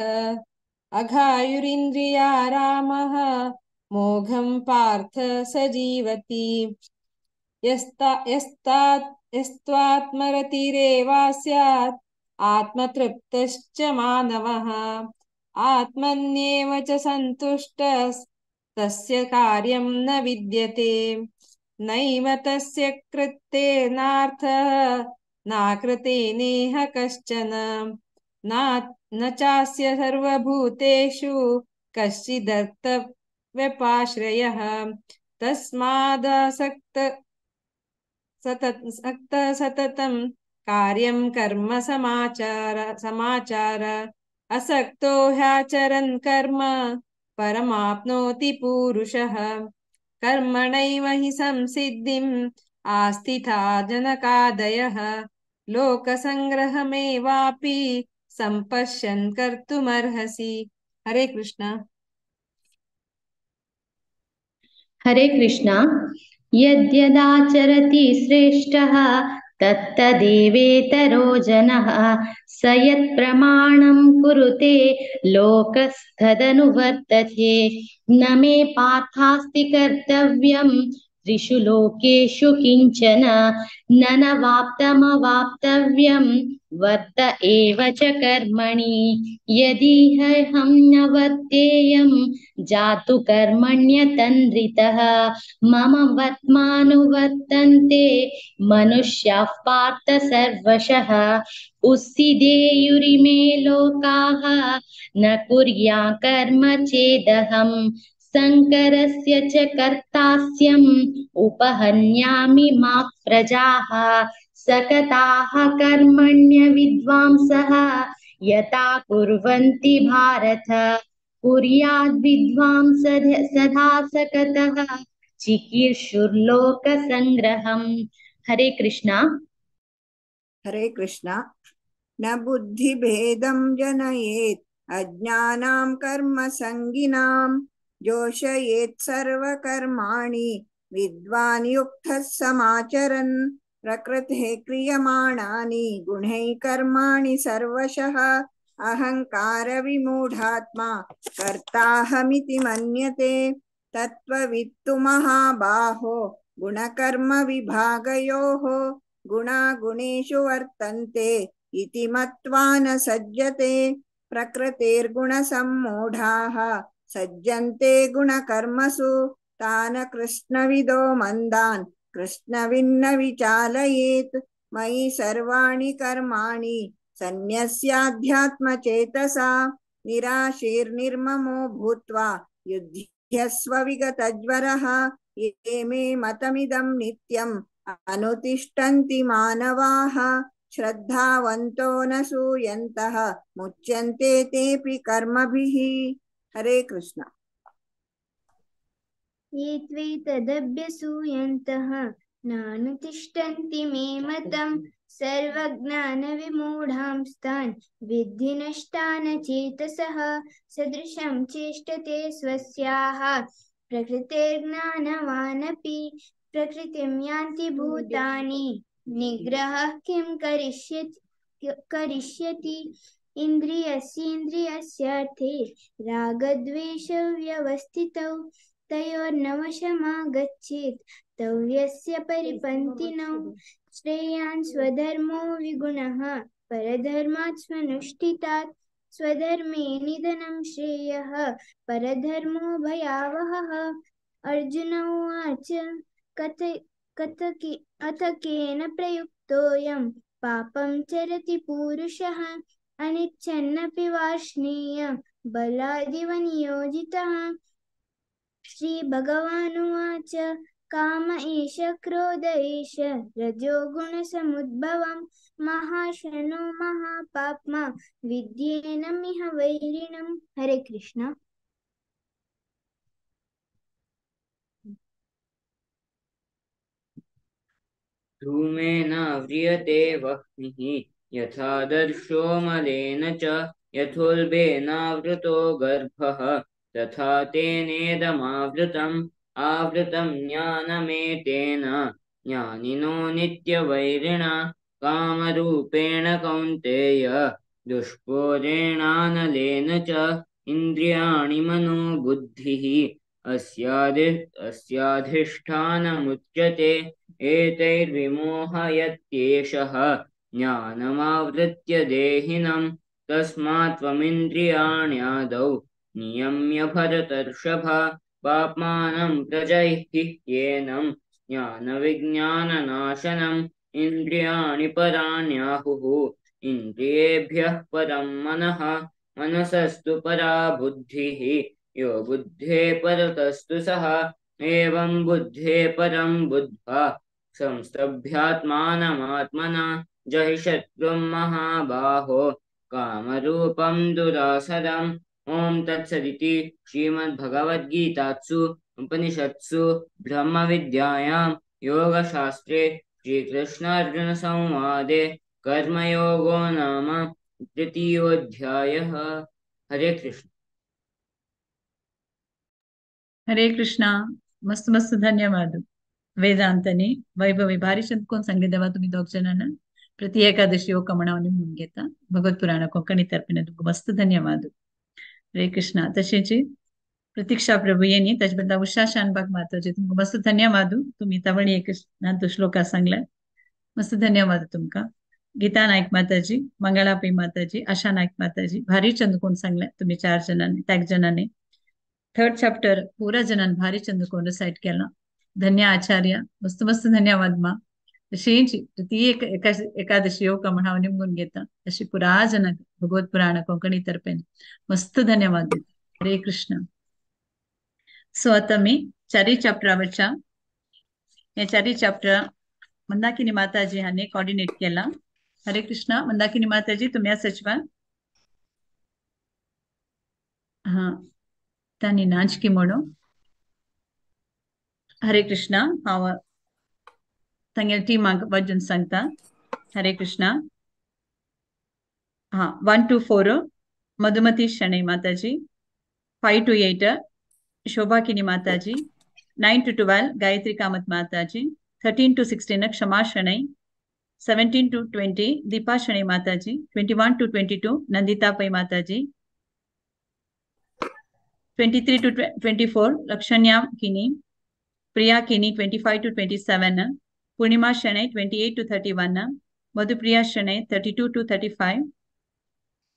अघायुरिन्द्रिया रामः मोघं पार्थ स जीवति। यस्त्वात्मरतिरेवा स्यात् आत्मतृप्तश्च मानवः आत्मन्येव च सन्तुष्टस्तस्य कार्यं न विद्यते। नैव तस्य कृतेनार्थः नाकृते नेह कश्चन न चास्य सर्वभूतेषु कश्चिदर्थव्यपाश्रयः। तस्मादासक्त सततं कार्यं कर्म समाचार समाचार। असक्तो ह्याचरन् कर्म परमाप्नोति पुरुषः। कर्मणैव हि संसिद्धिम् आस्थिता जनकादयः। लोकसङ्ग्रहमेवापि सम्पश्यन् कर्तुमर्हसि। हरे कृष्ण। हरे कृष्ण। यद्यदाचरति श्रेष्ठः तत्तदेवेतरो जनः स यत्प्रमाणं कुरुते लोकस्तदनुवर्तते। न मे पार्थास्ति कर्तव्यं त्रिषु लोकेषु किञ्चन न नवाप्तमवाप्तव्यं वर्त एव च कर्मणि। यदिहं न वर्तेयं जातु कर्मण्यतन्द्रितः मम वर्त्मानुवर्तन्ते मनुष्याः पार्थ सर्वशः। उस्सिदेयुरिमे लोकाः न कुर्या कर्म चेदहं शङ्करस्य च कर्तास्यम् उपहन्यामि मा प्रजाः। सकताः कर्मण्य विद्वांसः यथा कुर्वन्ति भारत। कुर्याद् विद्वांस सदा सकतः चिकीर्षुर्लोकसङ्ग्रहम्। हरे कृष्णा। हरे कृष्णा। न बुद्धिभेदं जनयेत् अज्ञानां कर्मसङ्गिनां जोषयेत् सर्वकर्माणि विद्वान् युक्तः समाचरन्। प्रकृतेः क्रियमाणानि गुणैः कर्माणि सर्वशः। अहङ्कारविमूढात्मा कर्ताहमिति मन्यते। तत्त्ववित्तु महाबाहो गुणकर्मविभागयोः गुणागुणेषु वर्तन्ते इति मत्वा न सज्जते। प्रकृतेर्गुणसम्मूढाः सज्जन्ते गुणकर्मसु तान् कृष्णविदो मन्दान् कृष्णविन्न विचालयेत्। मयि सर्वाणि कर्माणि सन्न्यस्याध्यात्मचेतसा निराशीर्निर्ममो भूत्वा युध्यस्व विगतज्वरः। ये मे मतमिदं नित्यम् अनुतिष्ठन्ति मानवाः श्रद्धावन्तो न सूयन्तः मुच्यन्ते तेऽपि कर्मभिः। हरे कृष्ण। ये त्वेतदभ्यसूयन्तः नानुतिष्ठन्ति मे मतं सर्वज्ञानविमूढांस्तान् विद्धि नष्टान् चेतसः। सदृशं चेष्टते स्वस्याः प्रकृतेर्ज्ञानवानपि प्रकृतिं यान्ति भूतानि। निग्रहः किं करिष्यति इन्द्रियस्येन्द्रियस्यार्थे रागद्वेषव्यवस्थितौ तयोर्नवशमागच्छेत् तव्यस्य परिपन्थिनौ। श्रेयान् स्वधर्मो विगुणः परधर्मात् स्वनुष्ठितात् स्वधर्मे निधनं श्रेयः परधर्मो भयावहः। अर्जुन उवाच अथ केन प्रयुक्तोऽयं पापं चरति पुरुषः अनिच्छन्नपि वार्ष्णेय बलादिव नियोजितः। श्रीभगवानुवाच काम एष क्रोध एष रजोगुणसमुद्भवं महाशनो महापाप्मा विद्येनमिह वैरिणम्। हरे कृष्ण। धूमेनाव्रियते वह्निः यथादर्शो मलेन च यथोल्बेनावृतो गर्भः तथा तेनेदमावृतम् आवृतं ज्ञानमेतेन ज्ञानिनो नित्यवैरिणा कामरूपेण कौन्तेय दुष्पूरेणानलेन च इन्द्रियाणि मनो बुद्धिः अस्याधिष्ठानमुच्यते एतैर्विमोहयत्येषः ज्ञानमावृत्य देहिनं तस्मात् त्वमिन्द्रियाण्यादौ नियम्य भरतर्षभ पाप्मानं प्रजैः येनं ज्ञानविज्ञाननाशनम् इन्द्रियाणि पराण्याहुः इन्द्रियेभ्यः परं मनः मनसस्तु परा बुद्धिः यो बुद्धे परतस्तु सः एवं बुद्धे परं बुद्ध्वा संस्तभ्यात्मानमात्मना जहि शत्रुं महाबाहो कामरूपं दुरासदम्। ॐ तत्सदिति श्रीमद्भगवद्गीतासु उपनिषत्सु ब्रह्मविद्यायां योगशास्त्रे श्रीकृष्णार्जुनसंवादे कर्मयोगो नाम तृतीयोऽध्यायः। हरे कृष्ण। हरे कृष्णा। मस्त मस्त धन्यवाद वेदांतनी वैभवी भारी चंद कोण सांगले देवा तुम्ही दोग जणांना प्रति एकादशी हो कमणा म्हणून घेता भगवत पुराण कोंकणी तर्फेन तुमकां मस्त धन्यवाद। हरे कृष्णा। तशेंच प्रतीक्षा प्रभू यांनी ताजे बदला उषा शानबाग माताजी तुमकां मस्त धन्यवाद। तुम्ही तवणी एक श्लोका सांगला मस्त धन्यवाद तुमकां। गीता नाईक माताजी, मंगळा पै माताजी, आशा नाईक माताजी भारी चंद कोण सांगले तुम्ही चार जणांनी त्याग जणांनी थर्ड चॅप्टर पुरा जणांनी भारी चंद कोण रिसाइट केला। धन्य आचार्य मस्त मस्त धन्यवाद मा। तशीच ती एक एकादशी योग म्हण हांव निमगून घेता तशी पुरा जणांक भगवत पुराण कोंकणी तर्फेन मस्त धन्यवाद दिता। हरे कृष्ण। सो आता मी चारी चॅप्टरावरच्या हे चारी चॅप्टर मंदाकिनी माताजी हांणी कॉर्डिनेट केला। हरे कृष्ण। मंदाकिनी माताजी तुम्ही सचिवा हा तांणी नाचकी म्हणून। हरे कृष्ण। हांव तांगेले टिमाक वाजून सांगता। हरे कृष्ण। हा 1 to 4 Madhumati Shenoi Mataji, 5 to 8 Shobha Kini Mataji, 9 to 12 Gayatri Kamath Mataji, 13 to 16 Kshama Shenoy, 17 to 20 Deepa Shenoy Mataji, 21 to 22 Nandita Pai Mataji, 23 to 24 Lakshanya Kini, Priya Kini, 25 to 27 Purnima Shenoy, 28 to 31 Madhupriya Shenoy, 32 to 35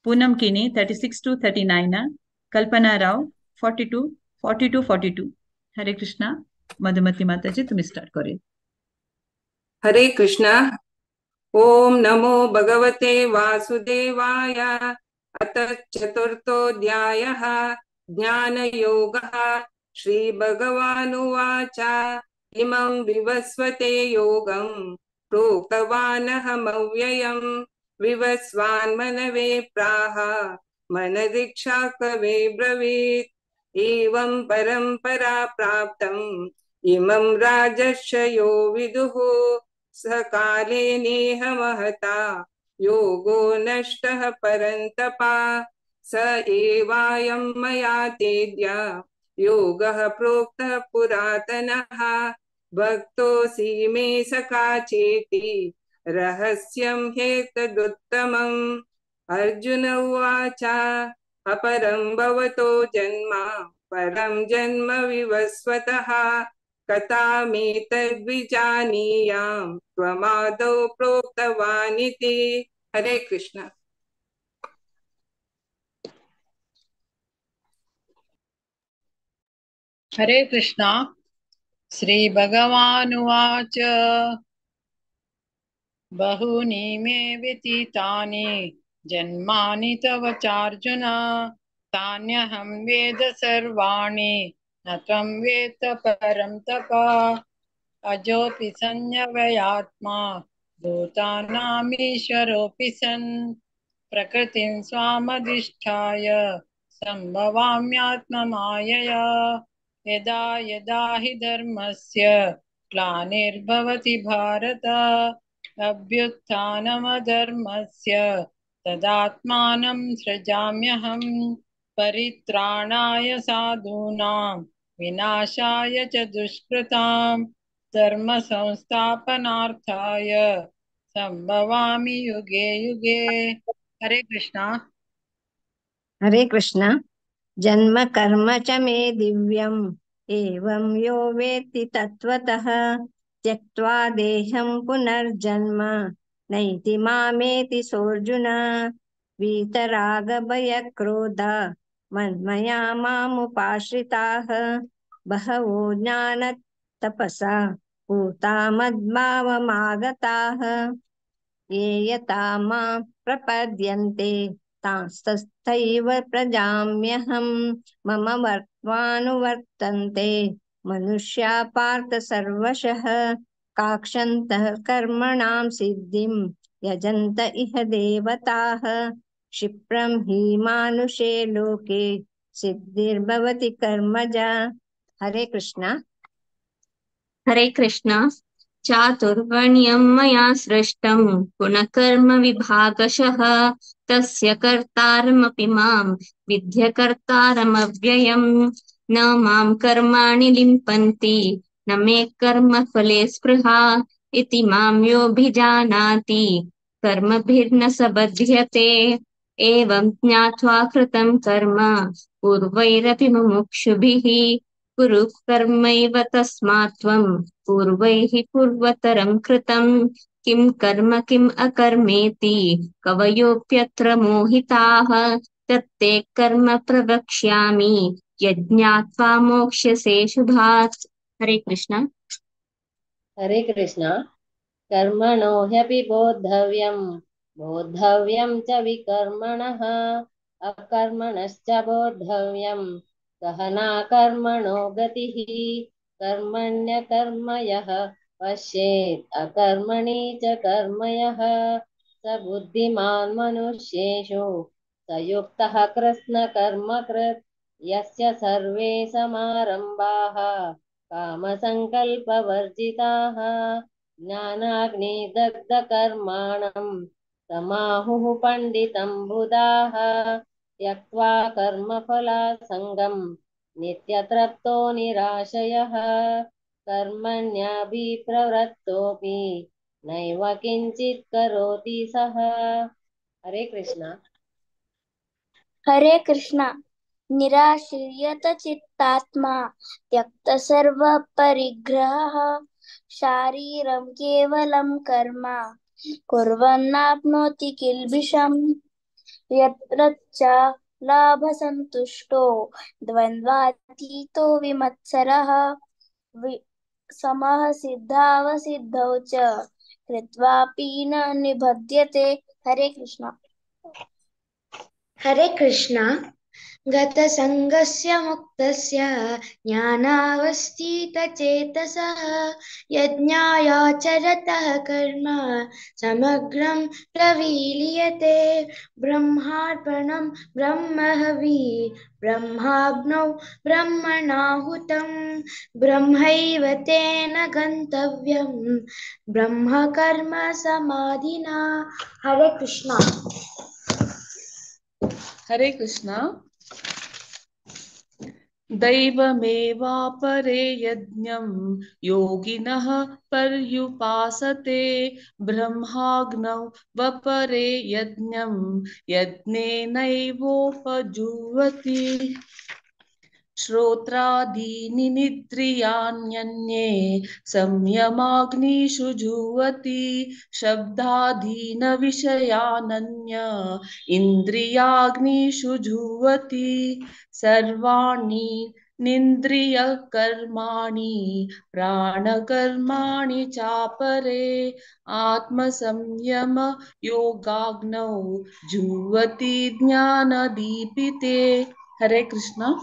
Poonam Kini, 36 to 39 Kalpana Rao, 42 42 42। Hare Krishna. Madhumati Mataji तुम्ही start करूया। हरे कृष्णा। ओम नमो भगवते वासुदेवाय। अथ चतुर्थोऽध्यायः ज्ञानयोगः। श्री भगवानुवाच इमं विवस्वते योगं प्रोक्तवानहमव्ययं विवस्वान् मनवे प्राह मनदीक्षा कवे ब्रवीत्। एवं परंपरा प्राप्तम् इमं राजर्षयो विदुः स काले नेह महता योगो नष्टः परन्तपा स एवायं मया तेद्य योगः प्रोक्तः पुरातनः भक्तोऽसि मे सखा चेति रहस्यं ह्येतदुत्तमम्। अर्जुन उवाच अपरं भवतो जन्म परं जन्म विवस्वतः कथामेतद्विजानीयां त्वमादौ प्रोक्तवानिति। हरे कृष्ण। हरे कृष्ण। श्री भगवानुवाच बहूनि मे व्यतीतानि जन्मानि तव चार्जुन तान्यहं वेद सर्वाणि न त्वं वेत्त परं तप। अजोऽपि संयवयात्मा भूतानामीश्वरोऽपि सन् प्रकृतिं स्वामधिष्ठाय संभवाम्यात्ममायया। यदा यदा हि धर्मस्य ग्लानिर्भवति भारत अभ्युत्थानमधर्मस्य तदात्मानं सृजाम्यहं। परित्राणाय साधूनां विनाशाय च दुष्कृतां धर्म संस्थापनार्थाय संभवामि युगे युगे। हरे कृष्णा। हरे कृष्णा। जन्म कर्म च मे दिव्यम् एवं यो वेत्ति तत्त्वतः त्यक्त्वा देहं पुनर्जन्म नैति मामेति सोऽर्जुन। वीतरागभयक्रोध मन्मया मामुपाश्रिताः बहवो ज्ञानतपसा पूता मद्भावमागताः। ये यथा मां प्रपद्यन्ते तांस्तथैव प्रजाम्यहं। मम वर्त्मानुवर्तन्ते मनुष्या पार्थ सर्वशः। काक्षन्तः कर्मणां सिद्धिं यजन्त इह देवताः। क्षिप्रं हि मानुषे लोके सिद्धिर्भवति कर्मजा। हरे कृष्णा। हरे कृष्णा। चातुर्वर्ण्यं मया सृष्टं गुणकर्म विभागशः तस्य कर्तारमपि मां विद्यकर्तारमव्ययम्। न मां कर्माणि लिम्पन्ति न मे कर्मफले स्पृहा इति मां योऽभिजानाति कर्मभिर्न स बध्यते। एवं ज्ञात्वा कृतं कर्म पूर्वैरपि मुमुक्षुभिः कुरु कर्मैव तस्मात् त्वं पूर्वैः पूर्वतरं कृतं। किं कर्म किम् अकर्मेति कवयोऽप्यत्र मोहिताः तत्ते कर्म प्रवक्ष्यामि यज्ञात्वा मोक्ष्यसे शुभात्। हरे कृष्णा। हरे कृष्णा। कर्मणो ह्यपि बोद्धव्यं बोद्धव्यं च विकर्मणः अकर्मणश्च बोद्धव्यं गहना कर्मणो गतिः। कर्मण्यकर्म यः पश्येत् अकर्मणि च कर्म यः स बुद्धिमान् मनुष्येषु स युक्तः कृत्स्नकर्मकृत्। यस्य सर्वे समारम्भाः कामसङ्कल्पवर्जिताः ज्ञानाग्निदग्धकर्माणं तमाहुः पण्डितं बुधाः। त्यक्त्वा कर्मफलासङ्गं नित्यतृप्तो निराशयः कर्मण्याभिप्रवृत्तोऽपि नैव किञ्चित् करोति सः। हरे कृष्णा। हरे कृष्णा। निराश्रियत चित्तात्मा त्यक्त सर्व परिग्रहः शारीरं केवलं कर्म कुर्वन्नाप्नोति किल्बिषम्। यत्र लाभसन्तुष्टो द्वन्द्वातीतो विमत्सरः समः सिद्धावसिद्धौ च कृत्वापि न निबध्यते। हरे कृष्णा। हरे कृष्णा। गतसङ्गस्य मुक्तस्य ज्ञानावस्थितचेतसः यज्ञायाचरतः कर्म समग्रं प्रवीलीयते। ब्रह्मार्पणं ब्रह्महवि ब्रह्माग्नौ ब्रह्मणाहुतं ब्रह्मैव तेन गन्तव्यं ब्रह्मकर्म समाधिना। हरे कृष्णा। हरे कृष्णा। दैवमेवापरे यज्ञं योगिनः पर्युपासते ब्रह्माग्नौ वपरे यज्ञं यज्ञेनैवोपजुह्वति। श्रोत्रादीनि निद्रियाण्यन्ये संयमाग्निषु जुह्वति शब्दादीन विषयानन्य इन्द्रियाग्निषु जुह्वति। सर्वाणि निन्द्रिय कर्माणि प्राणकर्माणि चापरे आत्मसंयम योगाग्नौ जुह्वति ज्ञानदीपिते। हरे कृष्णा।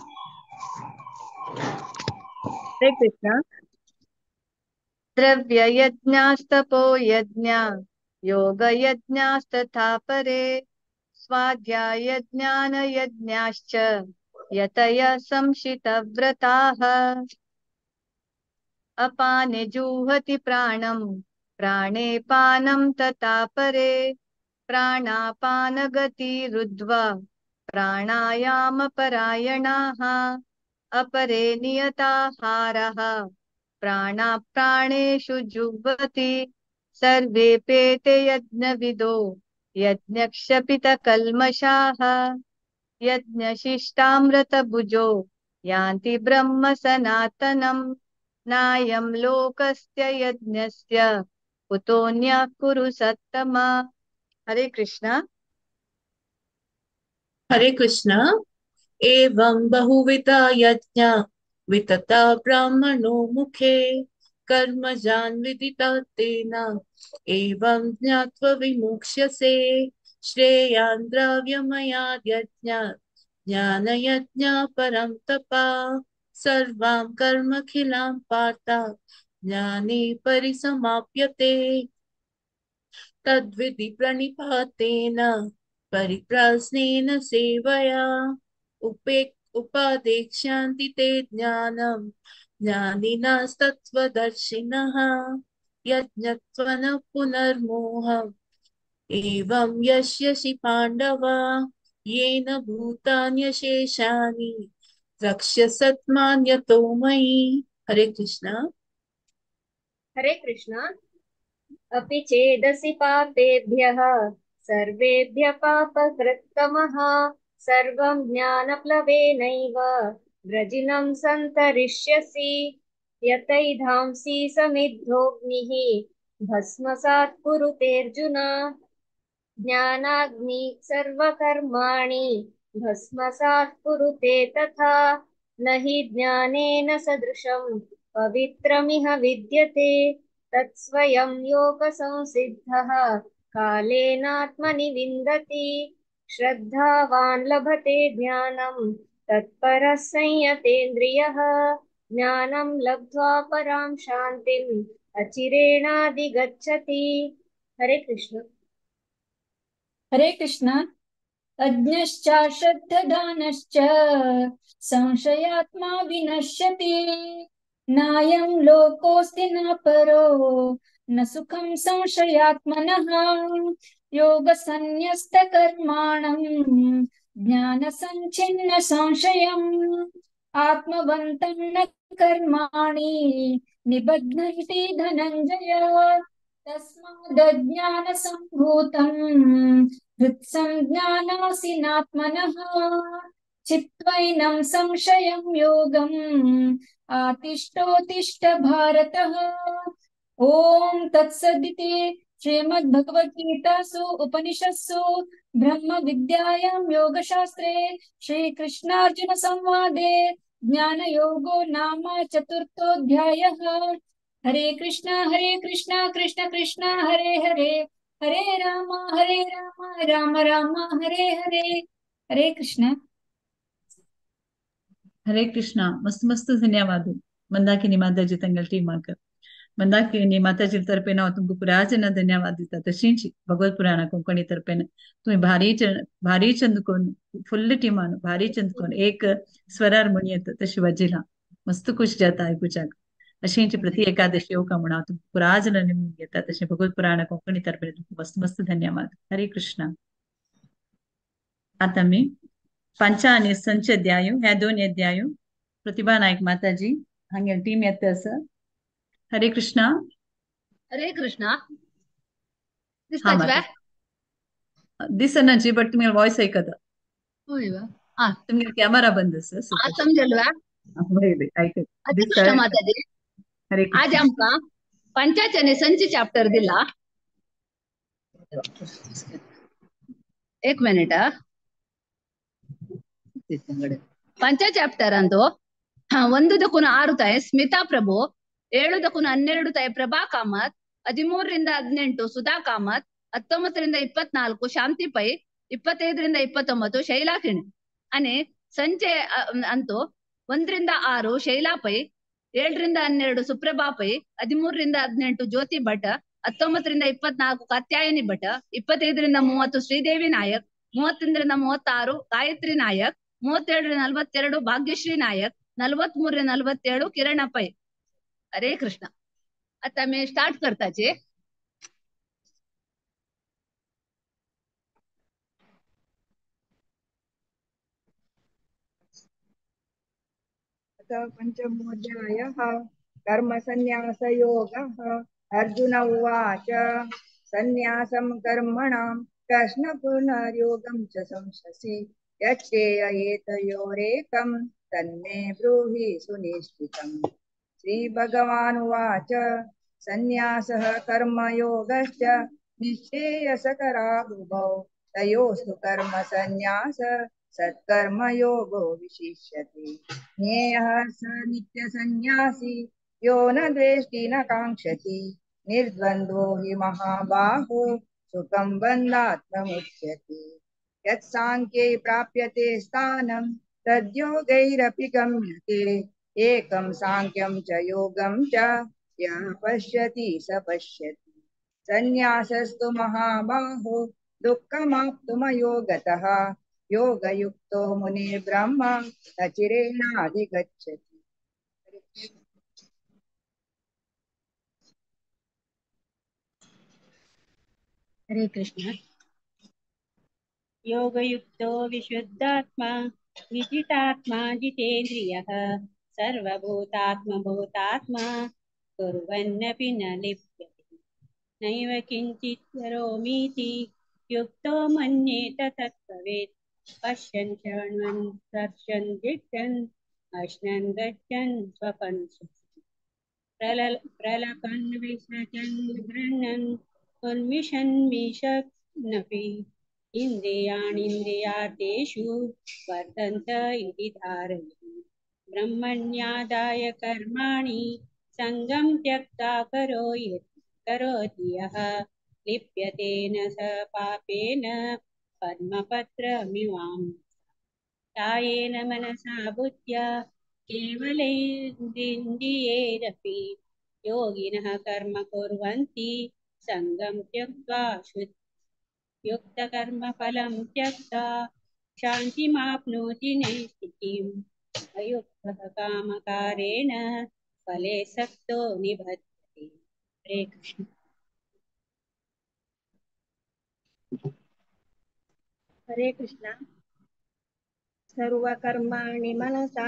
हरे कृष्णा। द्रव्ययज्ञास्तपो यज्ञा योगयज्ञास्तथा परे स्वाध्यायज्ञानयज्ञाश्च यतय संशितव्रताः। अपाने जुह्वति प्राणं प्राणे पानं तथा परे प्राणापानगतिरुद्ध्वा प्राणायामपरायणाः। अपरे नियताहारः प्राणाप्राणेषु जुह्वति सर्वे पेते यज्ञविदो यज्ञक्षपितकल्मषाः। यज्ञशिष्टामृतभुजो यान्ति ब्रह्म सनातनं नायं लोकस्य यज्ञस्य कुतोऽन्यः कुरु सत्तमा। हरे कृष्णा। हरे कृष्णा। एवं बहुविधा यज्ञा वितता ब्राह्मणो मुखे कर्मजान् विदिता तेन एवं ज्ञात्वा विमोक्ष्यसे। श्रेयान् द्रव्यमयाद् यज्ञात् ज्ञानयज्ञा परं तपा सर्वां कर्मखिलां पार्थ ज्ञाने परिसमाप्यते। तद्विधि प्रणिपातेन परिप्रश्नेन सेवया उपादेक्ष्यन्ति ते ज्ञानं ज्ञानिनस्तत्त्वदर्शिनः यज्ञत्वन पुनर्मोहम् एवं यश्यसि पाण्डव येन भूतान्यशेषानि रक्ष्यसत्मान्यतो मयि। हरे कृष्णा। हरे कृष्णा। अपि चेदसि पापेभ्यः सर्वेभ्यः पापकृत्तमः सर्वं ज्ञानप्लवेनैव व्रजिनं सन्तरिष्यसि। यतैधांसि समिद्धोऽग्निः भस्मसात् कुरुतेऽर्जुन। ज्ञानाग्नि सर्वकर्माणि भस्मसात् कुरुते तथा। न हि ज्ञानेन सदृशं पवित्रमिह विद्यते। तत्स्वयं योगसंसिद्धः कालेनात्मनि विन्दति। श्रद्धावान् लभते ज्ञानं तत्परः संयतेन्द्रियः। ज्ञानं लब्ध्वा परां शान्तिम् अचिरेणाधिगच्छति। हरे कृष्ण। हरे कृष्ण। अज्ञश्च श्रद्धानश्च संशयात्मा विनश्यति। नायं लोकोऽस्ति न परो न सुखं संशयात्मनः। योगसन्न्यस्तकर्माणं ज्ञानसञ्छिन्न संशयम् आत्मवन्तं न कर्माणि निबध्नन्ति धनञ्जय। तस्मादज्ञानसम्भूतं हृत्संज्ञानासीनात्मनः। चित्वैनं संशयं योगम् आतिष्ठोतिष्ठ भारतः। ॐ तत्सदिति श्रीमद्भगवद्गीतासु उपनिषत्सु ब्रह्मविद्यायां योगशास्त्रे श्रीकृष्णार्जुन संवादे ज्ञानयोगो नाम चतुर्थोऽध्यायः। हरे कृष्णा कृष्ण कृष्ण हरे हरे, हरे राम राम राम हरे हरे। हरे कृष्ण। हरे कृष्णा। मस्त मस्त धन्यवाद मंदाकिनी माताजी तंगल टीमाक। मंदाकिनी माताजी तर्फेन हांव तुमकां पुराय धन्यवाद दिता। तशींच भगवत पुराणा कोंकणी तर्फेन तुवें भारी भारी चंद कोन फुल्ल टीमान भारी चंद कोन एक स्वरार म्हण येता तशी वाजिला मस्त खुश जाता आयकुच्याक। अशींच प्रति एकादशी येवका म्हूण हांव तुमकां पुराय निमून घेता। तशें भगवत पुराणा कोंकणी तर्फेन तुमकां मस्त मस्त धन्यवाद। हरे कृष्णा। आतां आमी पंचा आनी संच अध्याय ह्या दोन अध्याय प्रतिभा नायक माताजी हांगे टीम येता आसा। हरे कृष्णा। हरे कृष्णा। हा माता दिसना जी, बट तुमगे वॉइस ऐकता। होय वा? हा तुमगे कॅमेरा बंद आसा। आज समजल वा? ऐकत हरे कृष्ण माताजी। हरे आज कृष्ण। आमकां पंचाचे आनी संच चॅप्टर दिला। एक मिनिट। पंच चॅप्टर अंತು 1 ದಕ್ಕೂ 6 ತಾಯಿ ಸ್ಮಿತಾ ಪ್ರಭು, 7 ದಕ್ಕೂ 12 ತಾಯಿ ಪ್ರಭಾ ಕಾಮತ್, 13 ರಿಂದ 18 ಸುಧಾ ಕಾಮತ್, 19 ರಿಂದ 24 ಶಾಂತಿ ಪೈ, 25 ರಿಂದ 29 ಶೈಲಾ ಕಿಣಿ. ಅನೆ ಸಂಜೆ ಅಂತೂ 1 ರಿಂದ 6 ಶೈಲಾ ಪೈ, 7 ರಿಂದ 12 ಸುಪ್ರಭಾ ಪೈ, 13 ರಿಂದ 18 ಜ್ಯೋತಿ ಭಟ್, 19 ರಿಂದ 24 ಕಾತ್ಯಾಯನಿ ಭಟ್, 25 ರಿಂದ 30 ಶ್ರೀದೇವಿ ನಾಯಕ್, 31 ರಿಂದ 36 ಗಾಯತ್ರಿ ನಾಯಕ್, 37 ರಿಂದ 42 ಭಾಗ್ಯಶ್ರೀ ನಾಯಕ್, 43 ರಿಂದ 47 ಕಿರಣ ಪೈ. हरे कृष्ण. आता मी स्टार्ट करताचे. अथ पञ्चमोऽध्यायः कर्मसन्न्यासयोगः. अर्जुन उवाच सन्न्यासं कर्मणां कृष्ण पुनर्योगं च संशसि यच्चेय एतयोरेकं तन्मे ब्रूहि सुनिश्चितम्. श्रीभगवानुवाच सन्न्यासः कर्मयोगश्च निश्चेयसकरावुभौ तयोस्तु कर्मसन्न्यास सत्कर्मयोगो विशिष्यते. ज्ञेयः स नित्यसन्न्यासी यो न द्वेष्टि न काङ्क्षति निर्द्वन्द्वो हि महाबाहो सुखं बन्धात् प्रमुच्यते. यत्साङ्ख्यै प्राप्यते स्थानं तद्योगैरपि गम्यते. एकं साङ्ख्यं च योगं च यः पश्यति स पश्यति. सन्न्यासस्तु महाबाहो दुःखमाप्तुमयो गतः। योगयुक्तो मुनिर्ब्रह्म अचिरेणाधिगच्छति। हरे कृष्ण। योगयुक्तो विशुद्धात्मा विजितात्मा जितेन्द्रियः सर्वभूतात्मभूतात्मा कुर्वन्नपि न लिप्यते। नैव किञ्चित् करोमीति युक्तो मन्येत तत्भवेत्। पश्यन् शृण्वन् स्पर्शन् जिष्यन् अश्नन् गच्छन् स्वपन् प्रलपन् विसृजन् गृह्णन् उन्मिषन् मिषन्नपि इन्द्रियाणीन्द्रियार्थेषु वर्तन्त इति धारयन्। ब्रह्मण्यादाय कर्माणि सङ्गं त्यक्त्वा करोति यः लिप्यते न स पापेन पद्मपत्रमिवां। कायेन मनसा बुद्ध्या केवलैरिन्द्रियैरपि योगिनः कर्म कुर्वन्ति सङ्गं त्यक्त्वा युक्तकर्मफलं त्यक्त्वा शान्तिमाप्नोति नैष्ठिकीम्। अयुक्तः कामकारेण फले सक्तो निबध्यते। हरे कृष्ण। हरे कृष्ण। सर्वकर्माणि मनसा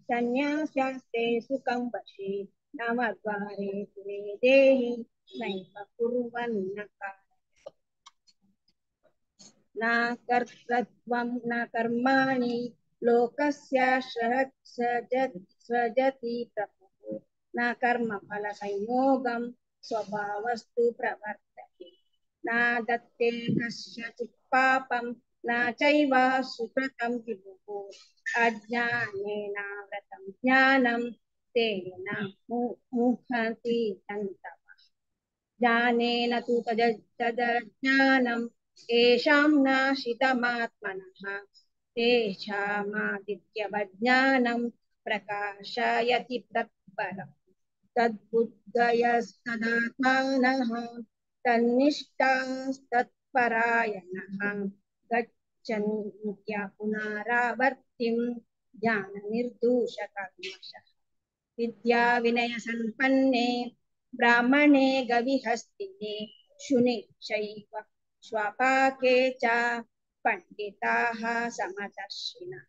सन्न्यास्यास्ते सुखं वशे नवद्वारे पुरे देहि नैव कुर्वन्न न कर्तृत्वं न कर्माणि लोकस्य सृजति प्रभुः न कर्मफलसंयोगं स्वभावस्तु प्रवर्तते। न दत्ते कस्यचित् पापं न चैव सुकृतं विभुः अज्ञानेनावृतं ज्ञानं तेन मुह्यन्ति तन्तवः। ज्ञानेन तु तदज्ञानं येषां नाशितमात्मनः तेषामादित्यवज्ञानं प्रकाशयति तत्परम्। तद्बुद्धयस्तदात्मानः तन्निष्ठास्तत्परायणः गच्छन्त्य पुनरावर्तिं ज्ञाननिर्दोषकल्मषः। विद्याविनयसम्पन्ने ब्राह्मणे गविहस्तिने शुने चैव स्वपाके च पण्डिताः समदर्शिनः।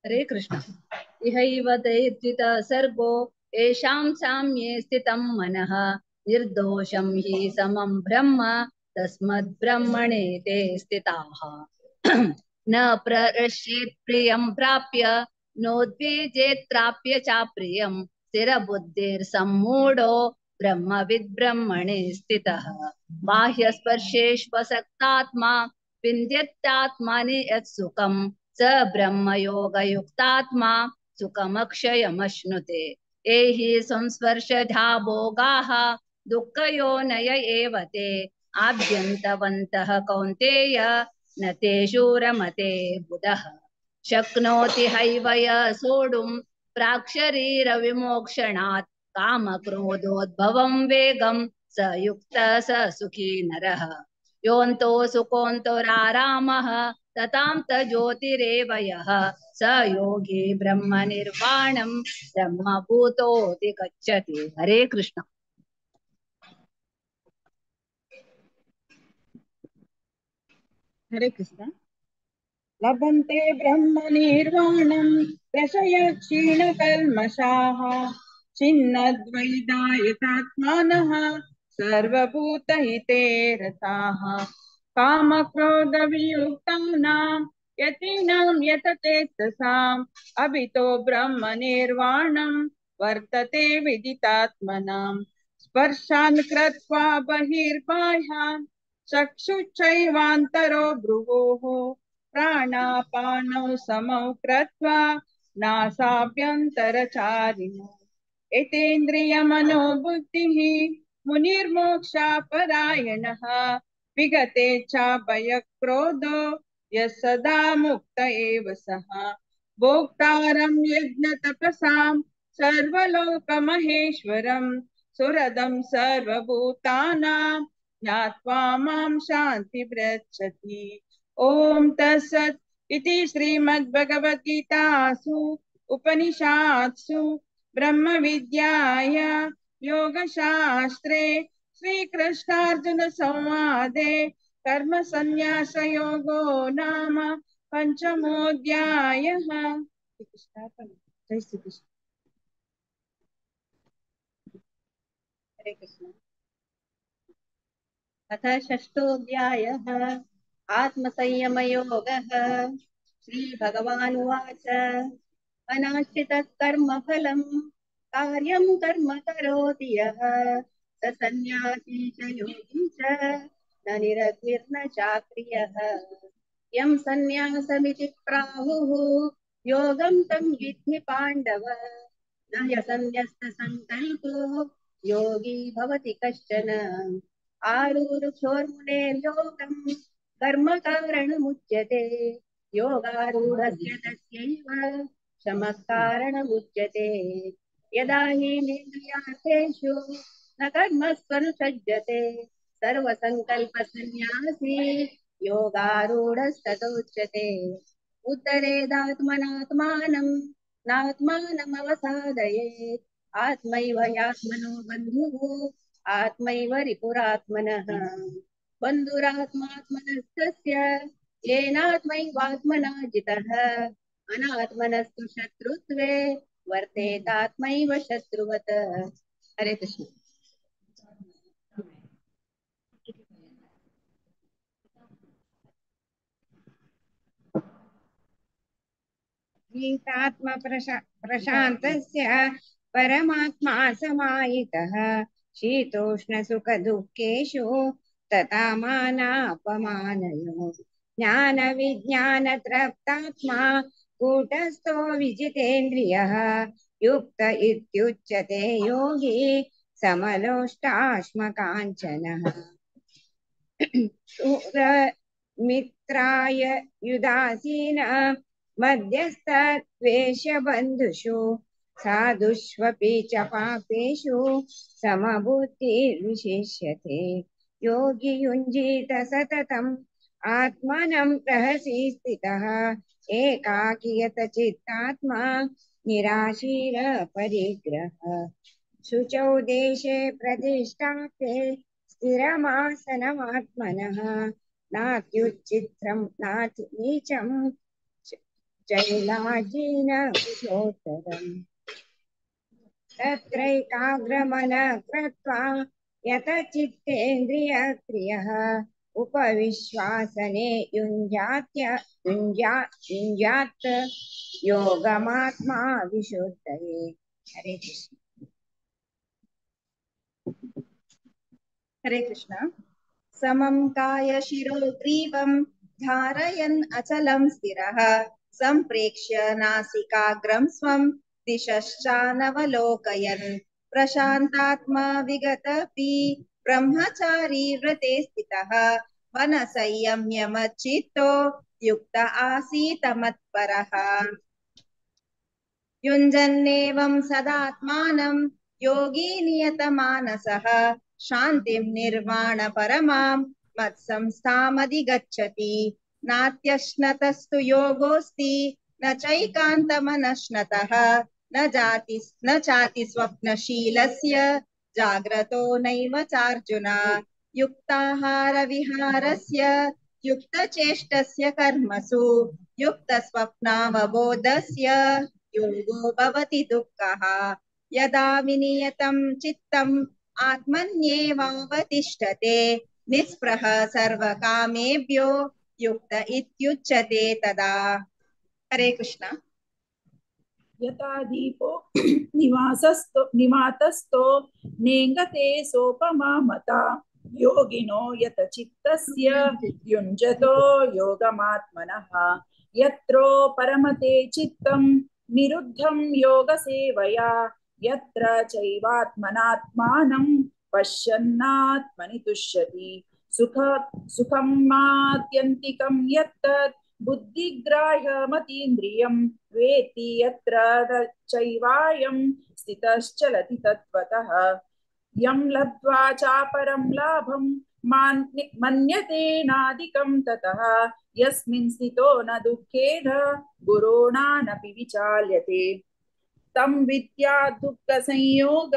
हरे कृष्ण। इहैव तैर्जितः सर्गो येषां साम्ये स्थितं मनः निर्दोषं हि समं ब्रह्म तस्मद्ब्रह्मणे ते स्थिताः। न प्ररश्येत् प्रियं प्राप्य नोद्वेजेत् चाप्रियं स्थिरबुद्धिर्सम्मूढो ब्रह्मविद् ब्रह्मणे स्थितः। बाह्यस्पर्शेष्वसक्तात्मा विन्द्यत्यात्मनि यत्सुखं स ब्रह्मयोगयुक्तात्मा सुखमक्षयमश्नुते। एहि संस्पर्शधा भोगाः दुःखयोनय एव ते आभ्यन्तवन्तः कौन्तेय न तेषु रमते बुधः। शक्नोति हैव यः सोढुं प्राक्शरीरविमोक्षणात् कामक्रोधोद्भवं वेगं स युक्तः स सुखी नरः। योऽन्तो सुकोऽन्तरारामः ततां ज्योतिरेव यः स योगी ब्रह्मनिर्वाणं ब्रह्मभूतोऽधिगच्छति। हरे कृष्ण। हरे कृष्ण। लभन्ते ब्रह्मनिर्वाणं रसय क्षीणकल्मषाः छिन्नद्वैधायतात्मानः सर्वभूतहिते रताः। कामक्रोधवियुक्तानां यतीनां यततेतसाम् अभितो ब्रह्मनिर्वाणं वर्तते विदितात्मनां। स्पर्शान् कृत्वा बहिर्बाह्यान् चक्षुश्चैवान्तरो भ्रुवोः प्राणापानौ समौ कृत्वा नासाभ्यन्तरचारिणौ। एतेन्द्रियमनोबुद्धिः मुनिर्मोक्षापरायणः विगते च भयक्रोधो यः सदा मुक्त एव सः। भोक्तारं यज्ञतपसां सर्वलोकमहेश्वरं सुरदं सर्वभूतानां ज्ञात्वा मां शान्तिमृच्छति। ॐ तत्सत् इति श्रीमद्भगवद्गीतासु उपनिषत्सु ब्रह्मविद्याया योगशास्त्रे श्रीकृष्णार्जुन संवादे कर्मसन्न्यासयोगो नाम पञ्चमोऽध्यायः। जय श्री कृष्ण। हरे कृष्ण। अथ षष्ठोऽध्यायः आत्मसंयमयोगः। श्रीभगवानुवाच अनाश्रितः कर्मफलं कार्यं कर्म करोति यः स सन्न्यासी च योगी च न निरतिर्न चाक्रियः। यं सन्न्यासमिति प्राहुः योगं तं विद्धि पाण्डव न ह्यसन्न्यस्तसङ्कल्पो योगी भवति कश्चन। आरूरुक्षोर्मुनेर्योगं कर्म कारणमुच्यते योगारूढस्य तस्यैव शमः कारणमुच्यते। यदा हि नेन्द्रियार्थेषु न कर्मस्वनुसज्जते सर्वसङ्कल्पसन्न्यासी योगारूढस्ततोच्यते। उत्तरेदात्मनात्मानं नात्मानमवसादयेत् आत्मैव ह्यात्मनो बन्धुः आत्मैव रिपुरात्मनः। बन्धुरात्मात्मनस्तस्य येनात्मैवात्मना जितः अनात्मनस्तु शत्रुत्वे वर्तेतात्मैव शत्रुवत्। हरे कृष्ण। गीतात्म प्रशान्तस्य परमात्मा समाहितः शीतोष्णसुखदुःखेषु तथा मानापमानयोः। ज्ञानविज्ञानतृप्तात्मा कूटस्थो विजितेन्द्रियः युक्त इत्युच्यते योगी समलोष्टाश्मकाञ्चनः। मित्राय युदासीन मध्यस्थद्वेषबन्धुषु साधुष्वपि च पापेषु समबुद्धिर्विशिष्यते। योगी युञ्जीत सततम् आत्मानं रहसि स्थितः एकाकियत चित्तात्मा निराशीर परिग्रह। शुचौ देशे प्रतिष्ठाप्ये स्थिरमासनमात्मनः नात्युच्चित्रं नाति नीचं चैलाजीन कुशोत्तरम्। तत्रैकाग्रमनः कृत्वा यत चित्तेन्द्रियक्रियः उपविश्वासने युञ्जात् योगमात्मा विशुद्धये। हरे कृष्ण। हरे कृष्ण। समं काय शिरो ग्रीवं धारयन् अचलं स्थिरः सम्प्रेक्ष्य नासिकाग्रं स्वं दिशश्चानवलोकयन् प्रशान्तात्मा विगतपि ब्रह्मचारी व्रते स्थितः वनसंयम्यमच्चित्तो युक्त आसीत मत्परः। युञ्जन्नेवं सदात्मानं योगी नियतमानसः शान्तिं निर्वाणपरमां मत्संस्थामधिगच्छति। नात्यश्नतस्तु योगोऽस्ति न चैकान्तमनश्नतः न जाति न चाति स्वप्नशीलस्य जाग्रतो नैव चार्जुन। युक्ताहारविहारस्य युक्तचेष्टस्य कर्मसु युक्तस्वप्नावबोधस्य योगो भवति दुःखः। यदा विनियतं चित्तम् आत्मन्येवावतिष्ठते निःस्पृह सर्वकामेभ्यो युक्त इत्युच्यते तदा। हरे कृष्ण। यथा दीपो निवातस्थो नेङ्गते सोपमा मता योगिनो यत चित्तस्य युञ्जतो योगमात्मनः। यत्रो परमते चित्तं निरुद्धं योगसेवया यत्र चैवात्मनात्मानं पश्यन्नात्मनि तुष्यति। सुखं मात्यन्तिकं यत्तत् बुद्धिग्राह्यमतीन्द्रियं वेत्ति यत्र चैवायं स्थितश्चलति तत्त्वतः। यं लब्ध्वा चापरं लाभं मन्यते नाधिकं ततः। यस्मिन् स्थितो न दुःखेन गुरुणानपि विचाल्यते। तं विद्या दुःखसंयोग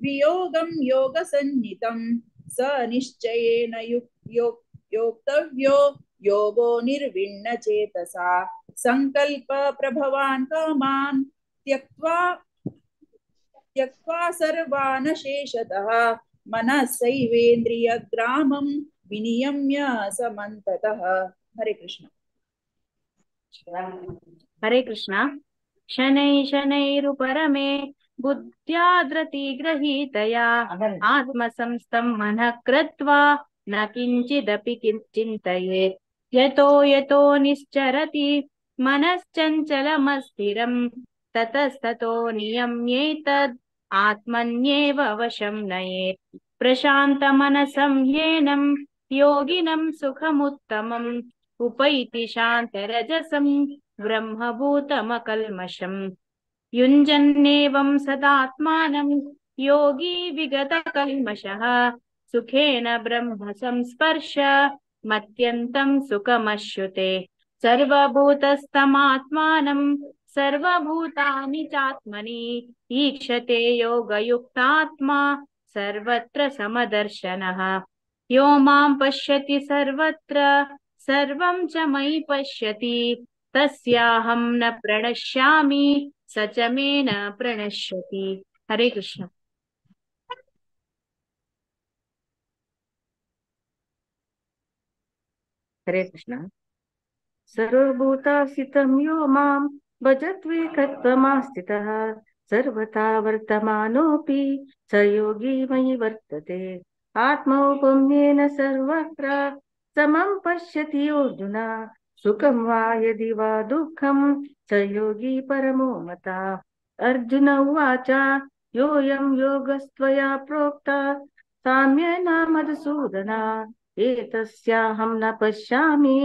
वियोगं योगसन्नितं स निश्चयेन योक्तव्यो योगो निर्विण्ण चेतसा। संकल्प प्रभवान् कामान् त्यक्त्वा त्यक्त्वा सर्वान् शेषतः। मनसैवेन्द्रियग्रामं विनियम्य समन्ततः। हरे कृष्ण। हरे कृष्ण। शनैः शनैरुपरमे बुद्ध्या धृतिगृहीतया आत्मसंस्थं मनः कृत्वा न किञ्चिदपि चिन्तयेत्। यतो यतो निश्चरति मनश्चञ्चलमस्थिरं ततस्ततो नियम्येतद् आत्मन्येव वशं नयेत्। प्रशान्तमनसं येनं योगिनं सुखमुत्तमम् उपैति शान्तरजसं ब्रह्मभूतमकल्मषम्। युञ्जन्नेवं सदात्मानं योगी विगतकल्मषः सुखेन ब्रह्म संस्पर्श मत्यन्तं सुखमश्नुते। सर्वभूतस्थमात्मानं सर्वभूतानि चात्मनि ईक्षते योगयुक्तात्मा सर्वत्र समदर्शनः। यो मां पश्यति सर्वत्र सर्वं च मयि पश्यति तस्याहं न प्रणश्यामि स च मे न प्रणश्यति। हरे कृष्ण। हरे कृष्ण। सर्वभूतासितं यो मां भजत्वेकत्वमास्थितः सर्वथा वर्तमानोऽपि स योगी मयि वर्तते। आत्मौपम्येन सर्वत्र समं पश्यति अर्जुन सुखं वा यदि वा दुःखं स योगी परमो मता। अर्जुन उवाच योऽयं योगस्त्वया प्रोक्ता साम्येन मधुसूदन एतस्याहं न पश्यामि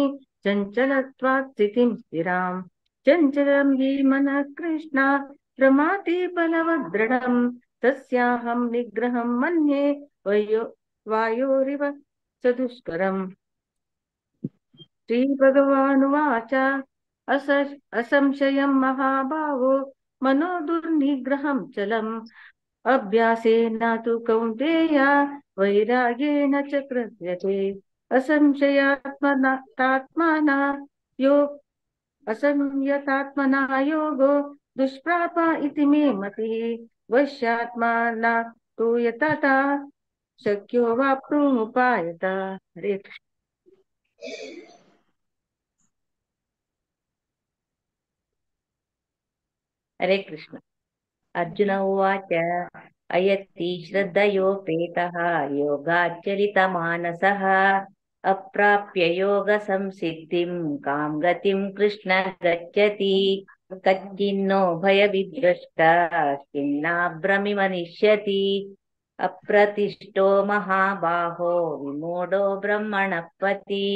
चञ्चलत्वात् स्थितिं स्थिराम्। चञ्चलं हि मनः कृष्ण प्रमाति बलवदृढं तस्याहं निग्रहं मन्ये वायोरिव सदुष्करम्। श्रीभगवानुवाच असंशयं महाभावो मनो दुर्निग्रहं चलम् अभ्यासेन तु कौन्तेय वैराग्येण च कृत्यते। असंयतात्मना योगो दुष्प्राप इति मे मतिः। वश्यात्मा न तु यतता शक्यो वाप्तुमुपायता। हरे कृष्ण। हरे कृष्ण। अर्जुन उवाच अयति श्रद्धयोपेतः योगाचरितमानसः अप्राप्य योगसंसिद्धिं कां गतिं कृष्ण गच्छति। कच्चिन्नो भयविभ्रष्टश्चिन्नाभ्रमिमनिष्यति। अप्रतिष्ठो महाबाहो विमूढो ब्रह्मणपति।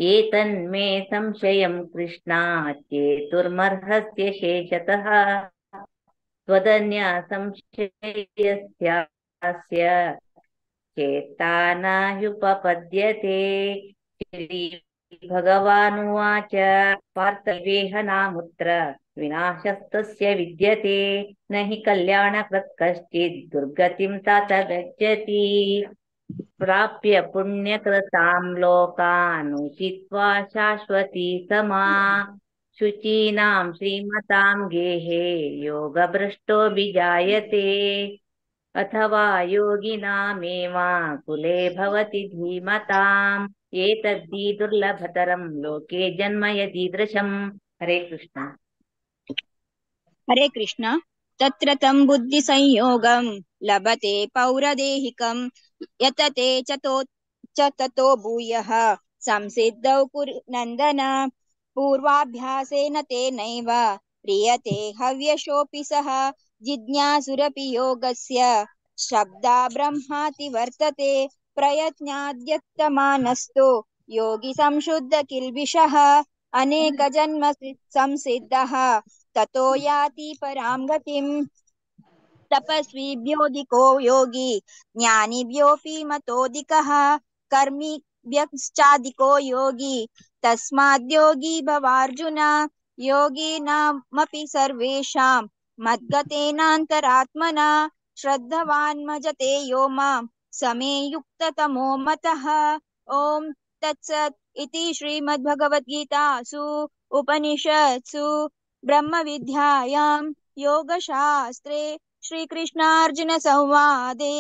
एतन्मे संशयं कृष्ण चेतुर्मर्हस्य शेषतः त्वदन्या संशयस्यास्य चेता नाह्युपपद्यते। श्री भगवानुवाच पार्थवेहनामुत्र विनाशस्तस्य विद्यते न हि कल्याणकृत् कश्चित् दुर्गतिं तात गच्छति। प्राप्य पुण्यकृतां लोकानुचित्वा शाश्वती समा शुचीनां श्रीमतां गेहे योगभ्रष्टोऽभिजायते। अथवा योगिनामेव कुले भवति धीमताम्। एतद्धि दुर्लभतरं लोके जन्म यदीदृशम्। हरे कृष्ण। हरे कृष्ण। तत्र तं बुद्धिसंयोगं लभते पौरदेहिकं यतते च ततो भूयः संसिद्धौ कुरु नन्दन। पूर्वाभ्यासेन तेनैव प्रियते हव्यशोऽपि सः। जिज्ञासुरपि योगस्य शब्दा ब्रह्माति वर्तते। प्रयत्नाद्यक्तमानस्तु योगी संशुद्ध किल्बिषः अनेक जन्म संसिद्धः ततो याति परां गतिम्। तपस्वीभ्योऽधिको योगी ज्ञानिभ्योऽपि मतोऽधिकः कर्मिभ्यश्चाधिको योगी तस्माद्योगी भवार्जुन। योगिनामपि सर्वेषां मद्गतेनान्तरात्मना श्रद्धावान् भजते यो मां समे युक्ततमो मतः। ॐ तत्सत् इति श्रीमद्भगवद्गीतासु उपनिषत्सु ब्रह्मविद्यायां योगशास्त्रे श्रीकृष्णार्जुन संवादे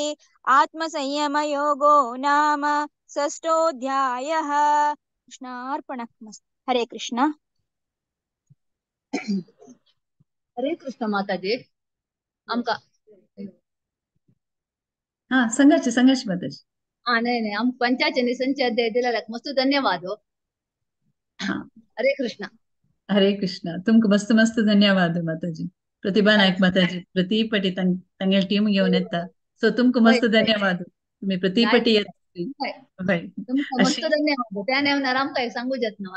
आत्मसंयमयोगो नाम षष्ठोऽध्यायः। कृष्णार्पणमस्तु। हरे कृष्ण। हरे कृष्ण माताजी। आमका हा सांगाची सांगाची माताजी. हा नाही नाही, आम पंचाचे संच अध्याय दिला मस्त धन्यवाद हो. हरे कृष्ण. हरे कृष्ण. तुमकां मस्त मस्त धन्यवाद माताजी. प्रतिभा नायक माताजी प्रतिपटी तांगेले टीम घेवन येता, सो तुमकां मस्त धन्यवाद. तुम्ही प्रतिपटी येता. मस्त धन्यवाद. त्या नेवनार आमकां सांगू जात ना.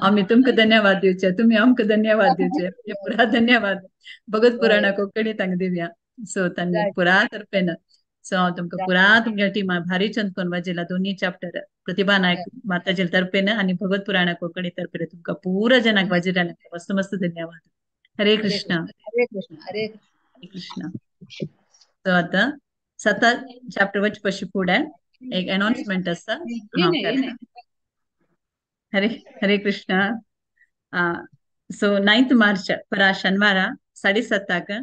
आम्ही तुमकां धन्यवाद दिवचे, तुम्ही आमकां धन्यवाद दिवचे. पुरा धन्यवाद भगवत पुराणा कोंकणी तांकां दिवया. सो तांकां पुरा तर्फेन. सो हांव तुमकां पुरा तुमच्या टिमा भारी चंद वाजेला दोन्ही चॅप्टर प्रतिभा नायक माताजी तर्फेन आणि भगवत पुराणा कोंकणी तर्फेन तुमकां पुरा जनाक वाजेला मस्त मस्त धन्यवाद. हरे कृष्ण. हरे कृष्ण. हरे कृष्ण. सो आता 7 चॅप्टर वच पशी फुडें एक अनाउन्समेंट आसा. हरे हरे कृष्ण. सो 9 मार्च परा शनिवारा 7:30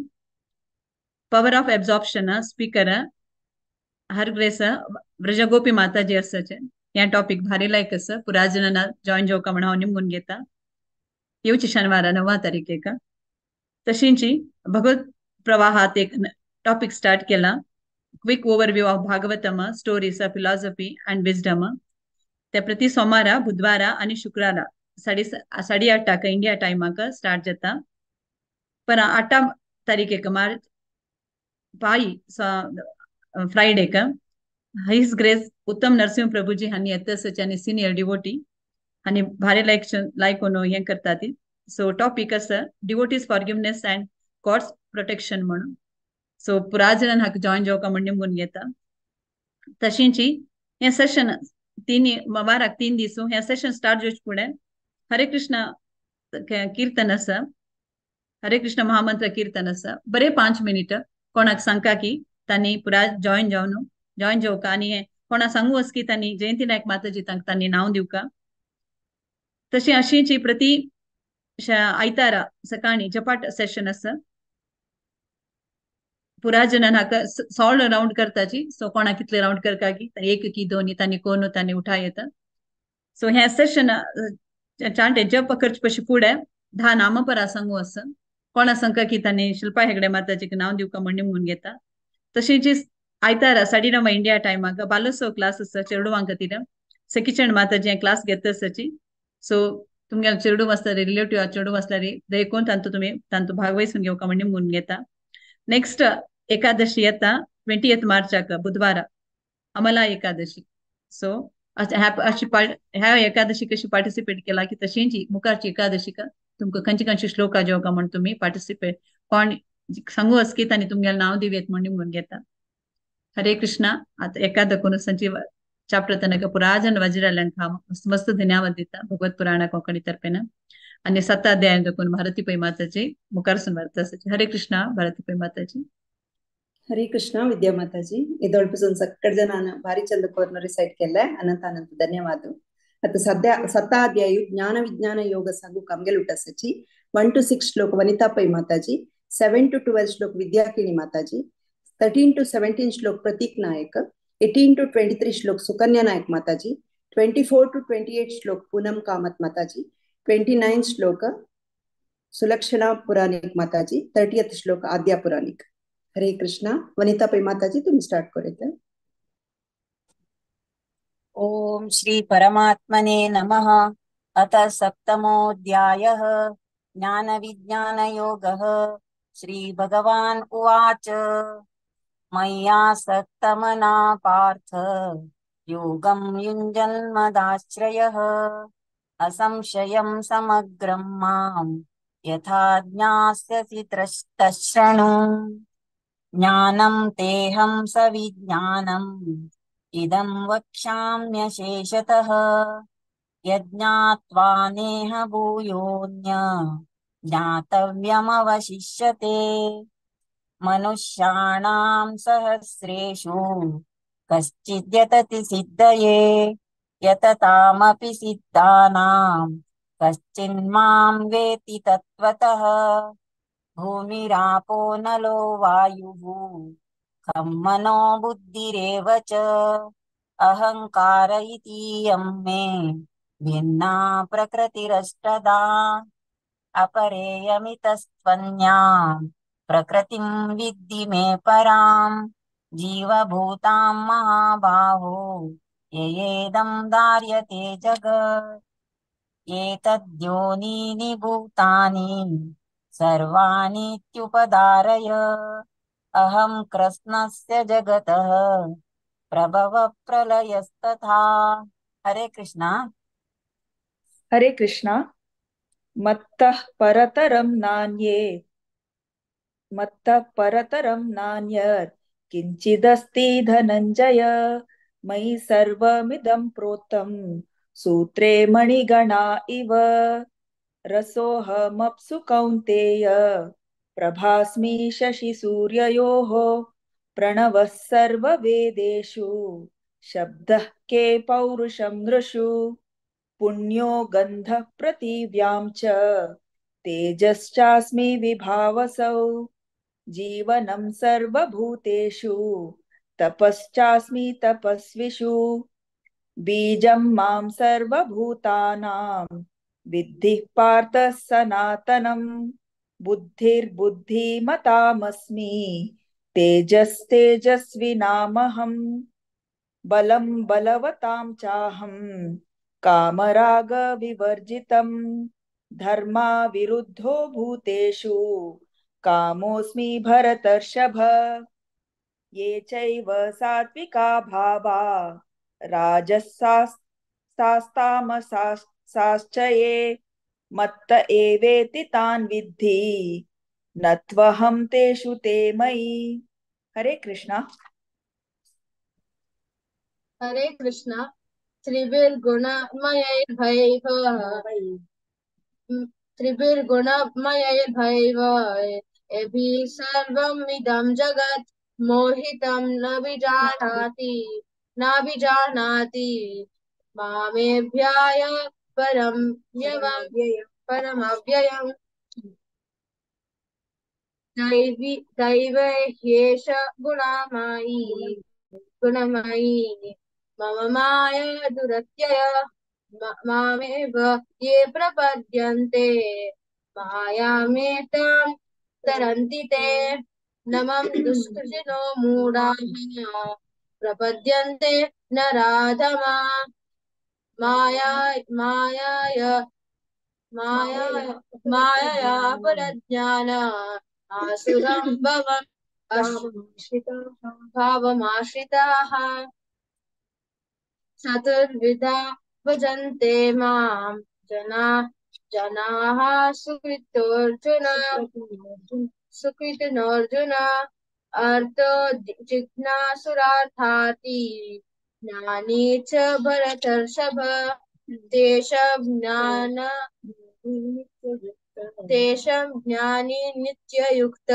power of absorption speaker her grace Vrajagopi Mataji आसाचे. ह्या टॉपिक भारी लायक आसा. पुरा जणांना जॉईन जावका म्हण हांव निमगून घेता. येवची शनिवारा 9 तारखेक. तशींची भगवत प्रवाहात एक टॉपिक स्टार्ट केला, quick overview of Bhagavatam stories philosophy and wisdom. ते प्रति सोमारा बुधवारा आणि शुक्रारा 8:30 इंडिया टायमाक स्टार्ट जाता. पर 8 तारखेक मार्च पाई फ्रायडेक his grace उत्तम नरसिंह प्रभुजी हांणी येतसचे आनी सिनियर डिवोटी आनी भारी लायक लायक हें करता ती. सो टॉपिक आसा devotees forgiveness and God's protection म्हणून. सो पुरा जणां हाका जॉईन जावका म्हण निमगून घेता. तशींची हें सेशन 3 वाराक 3 दीस हें सेशन स्टार्ट जावचे फुडें हरे कृष्ण कीर्तन आसा, हरे कृष्ण महामंत्र कीर्तन आसा. बरे 5 मिनिट कोणाक सांगका की तांणी पुरा जॉईन जावन जॉईन जावका आनी हें कोणा सांगू आस की तांणी जयंती नायक माताजी तांकां तांणी नांव दिवका. तशी अशीची प्रति आयतारा सकाळी जपाट सेशन आसा. पुरा जणां हाका सॉल्व रावंड करताची. सो कोणाक कितले रावंड करता की 1 की 2 तांणी कोण तांणी उठा येता. सो हें सेशन चांटे जप करचे पशी फुडें 10 नामपरा सांगू आसा. कोणा सांगका की तांणी शिल्पा हेगडे माताजीक नांव दिवका म्हण निमगून घेता. तशीच आयतारा 9:30 इंडिया टायमाक बालोत्सव क्लास आसा चेडवां खातीर. सखीचंद माताजी हें क्लास घेता आसाची. सो तुमगेले चेडूं आसल्यार रिलेटिव्ह चेडूं आसल्यार देखून तांतू तुमी तांतू भागवयसून घेवका म्हण निमगून घेता. नेक्स्ट एकादशी येता 20 मार्चाक बुधवारा अमला एकादशी. सो अशी ह्या एकादशी कशी पार्टिसिपेट केला की तशींची मुखारची एकादशीक तुमकां खंयचे खंयचे श्लोका जेवका म्हण तुमी पार्टिसिपेट कोण सांगू आस की तांणी तुमगेलें नांव दिवयेत म्हण निमगून घेता. हरे कृष्णा. आतां एकाद कोण चॅप्टर तनक पुरा जण वज्राल्यांक हांव मस्त मस्त धन्यवाद दिता भगवत पुराणा कोंकणी तर्फेन. आनी 7 अध्याय देखून भारती पै माताजी मुखारसून व्हरता. हरे कृष्णा. भारती पै माताजी. हरे कृष्ण विद्या माताजी. ಇದೊಳಪುಸೊಂದು ಸಕ್ಕಡ ಜನ ಭಾರಿ ಚಂದ ಕೋರ್ನ ರಿಸೈಟ್ ಕೆಲ್ಲ ಅನಂತ ಅನಂತ ಧನ್ಯವಾದ. ಅತ್ತ ಸದ್ಯ 7 ಅಧ್ಯಾಯ ಜ್ಞಾನ ವಿಜ್ಞಾನ ಯೋಗ ಸಾಗು ಕಮ್ಗೆಲುಟ ಸಚಿ 1 to 6 ಶ್ಲೋಕ ವನಿತಾ ಪೈ ಮಾತಾಜಿ, 7 to 12 ಶ್ಲೋಕ ವಿದ್ಯಾಕಿಣಿ ಮಾತಾಜಿ, 13 to 17 ಶ್ಲೋಕ ಪ್ರತೀಕ್ ನಾಯಕ್, 18 to 23 ಶ್ಲೋಕ ಸುಕನ್ಯಾ ನಾಯಕ್ ಮಾತಾಜಿ, 24 to 28 ಶ್ಲೋಕ ಪೂನಂ ಕಾಮತ್ ಮಾತಾಜಿ, 29 ಶ್ಲೋಕ ಸುಲಕ್ಷಣಾ ಪುರಾಣಿಕ್ ಮಾತಾಜಿ, 30th ಶ್ಲೋಕ ಆದ್ಯಾ ಪುರಾಣಿಕ್. हरे कृष्णा. वनिता पै माताजी तुम स्टार्ट करें. ओम श्री परमात्मने नमः. अथ सप्तमोऽध्यायः ज्ञान विज्ञान योगः. श्री भगवान उवाच मय्यासक्तमना पार्थ योगं युञ्जन्मदाश्रयः। असंशयं समग्रं मां यथा ज्ञास्यसि तच्छृणु। ज्ञानं तेऽहं सविज्ञानम् इदं वक्ष्याम्यशेषतः। यज्ञात्वा नेह भूयोऽन्य ज्ञातव्यमवशिष्यते। मनुष्याणां सहस्रेषु कश्चिद्यतति सिद्धये, यततामपि सिद्धानां कश्चिन्मां वेत्ति तत्त्वतः। भूमिरापो नलो वायुः खं मनो बुद्धिरेव च, अहङ्कार इतीयं मे भिन्ना प्रकृतिरष्टदा। अपरेयमितस्त्वन्यां प्रकृतिं विद्धि मे परां, जीवभूतां महाबाहो ययेदं धार्यते जगत्। एतद्योनीनि भूतानि सर्वाणीत्युपधारय, अहं कृत्स्नस्य जगतः प्रभव प्रलयस्तथा। हरे कृष्णा। हरे कृष्णा। मत्तः परतरं नान्ये, मत्तः परतरं नान्यत् किञ्चिदस्ति धनञ्जय। मयि सर्वमिदं प्रोतं सूत्रे मणिगणा इव। रसोऽहमप्सु कौन्तेय प्रभास्मि शशिसूर्ययोः। प्रणवः सर्ववेदेषु शब्दः के पौरुषं नृषु। पुण्यो गन्धः पृथिव्यां च तेजश्चास्मि विभावसौ। जीवनं सर्वभूतेषु तपश्चास्मि तपस्विषु। बीजं मां सर्वभूतानां विद्धि पार्थ सनातनं। बुद्धिर्बुद्धिमतामस्मि तेजस्तेजस्विनामहम्। बलं बलवतां चाहं कामरागविवर्जितं। धर्माविरुद्धो भूतेषु कामोऽस्मि भरतर्षभ। ये चैव सात्विका भावा राजसास्तामसाश्च ये, मत्त एवेति तान् विद्धि न त्वहं तेषु ते मयि। हरे कृष्णा। हरे कृष्णा। त्रिभिर्गुणमयैर्भैव त्रिभिर्गुणमयैर्भैव एभिः सर्वमिदं जगत् मोहितं न विजानाति न विजानाति। मामेभ्याय परं यवं परमव्ययम्। दैवी दैवे ह्येष गुणमयी गुणमयी मम माया दुरत्यय। मामेव ये प्रपद्यन्ते मायामेतां तरन्ति ते। नमं दुष्कृतिनो मूढाः प्रपद्यन्ते नराधमा। माया मायाय माया मायया परज्ञान आसुरं भवम् भावमाश्रिताः। चतुर्विधा भजन्ते मां जना जनाः सुकृतोऽर्जुन सुकृतिनोऽर्जुन। अर्थो जिज्ञासुरार्थाति ज्ञानी च भरतर्षभ। तेषां ज्ञान तेषां ज्ञानी नित्ययुक्त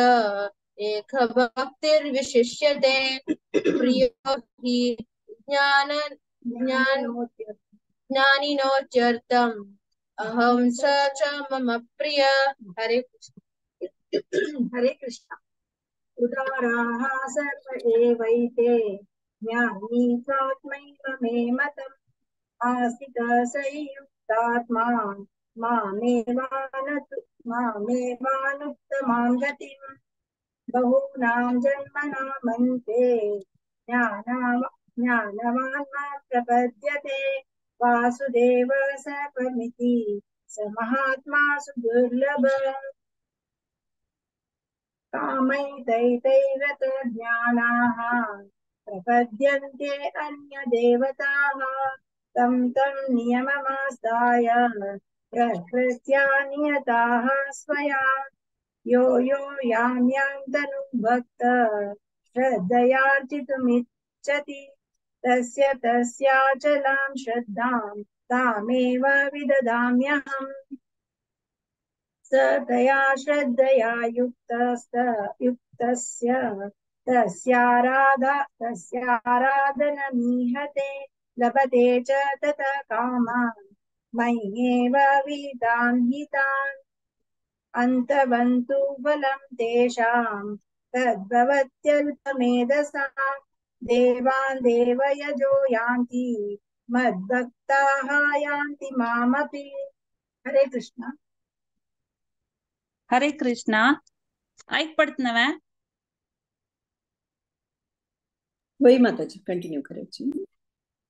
एक भक्तिर्विशिष्यते। प्रियो हि ज्ञान ज्ञान ज्ञानिनोत्यर्थम् अहं स च मम प्रिय। हरे कृष्ण। हरे कृष्ण। उदाराः सर्व एवैते ज्ञानी चात्मैव मे मतम्। आस्थितः संयुक्तात्मा मामेवानुत्तमां गतिम्। बहूनां जन्मनामन्ते ज्ञानवान् मां प्रपद्यते। वासुदेव सर्वमिति स महात्मा सुदुर्लभ। कामैतैतैरतज्ञानाः प्रपद्यन्ते अन्यदेवताः तं तं नियममास्ताय प्रकृत्या नियताः स्वया। यो यो यां यां तनुं भक्त श्रद्धयार्जितुमिच्छति तस्य तस्याचलां श्रद्धां तामेव विददाम्यहम्। स तया श्रद्धया युक्तस्य तस्याराधनमीहते लभते च ततः कामान् मय्येव विदान् हितान्। अन्तवन्तु फलं तेषां तद्भवत्यल्पमेधसां देवान् देवयजो यान्ति मद्भक्ताः यान्ति मामपि। हरे कृष्ण। हरे कृष्ण। ऐक पडतनवे वही माताजी कंटिन्यू करायची।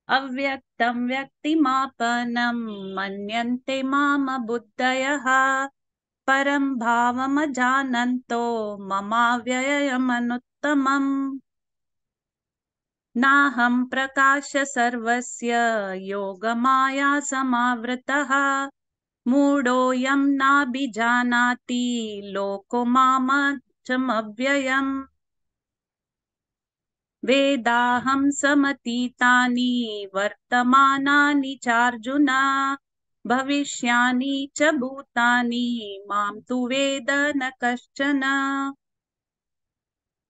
अव्यक्तं व्यक्तिमापनं मन्यन्ते माम बुद्धयः परं भावमजानन्तो ममाव्ययमनुत्तमम्। नाहं प्रकाश सर्वस्य योगमाया समावृतः मूढोऽयं नाभिजानाति लोको मामजमव्ययम्। वेदाहं समतीतानि वर्तमानानि चार्जुन भविष्यानि च भूतानि मां तु वेद न कश्चन।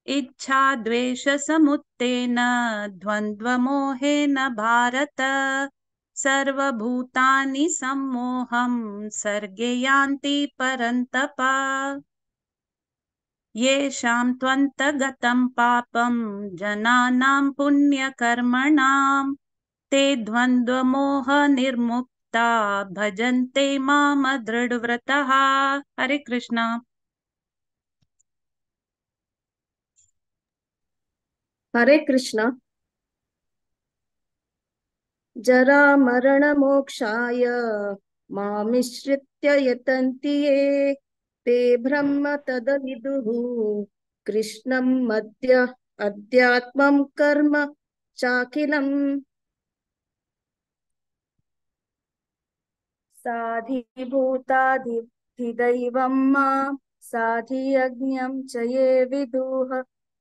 इच्छा द्वेषसमुत्थेन द्वन्द्वमोहेन भारत सर्वभूतानि सम्मोहं सर्गे यान्ति परन्तप। येषां त्वन्तगतं पापं जनानां पुण्यकर्मणां ते द्वन्द्वमोहनिर्मुक्ता भजन्ते माम दृढव्रतः। हरे कृष्णा। हरे कृष्णा। जरा मरण मोक्षाय मामिश्रित्य यतन्ति ये ते ब्रह्म तदविदुः कृष्णं मद्य अध्यात्मं कर्म चाखिलम्। साधिभूताधिदैवं मां साधियज्ञं च ये विदुः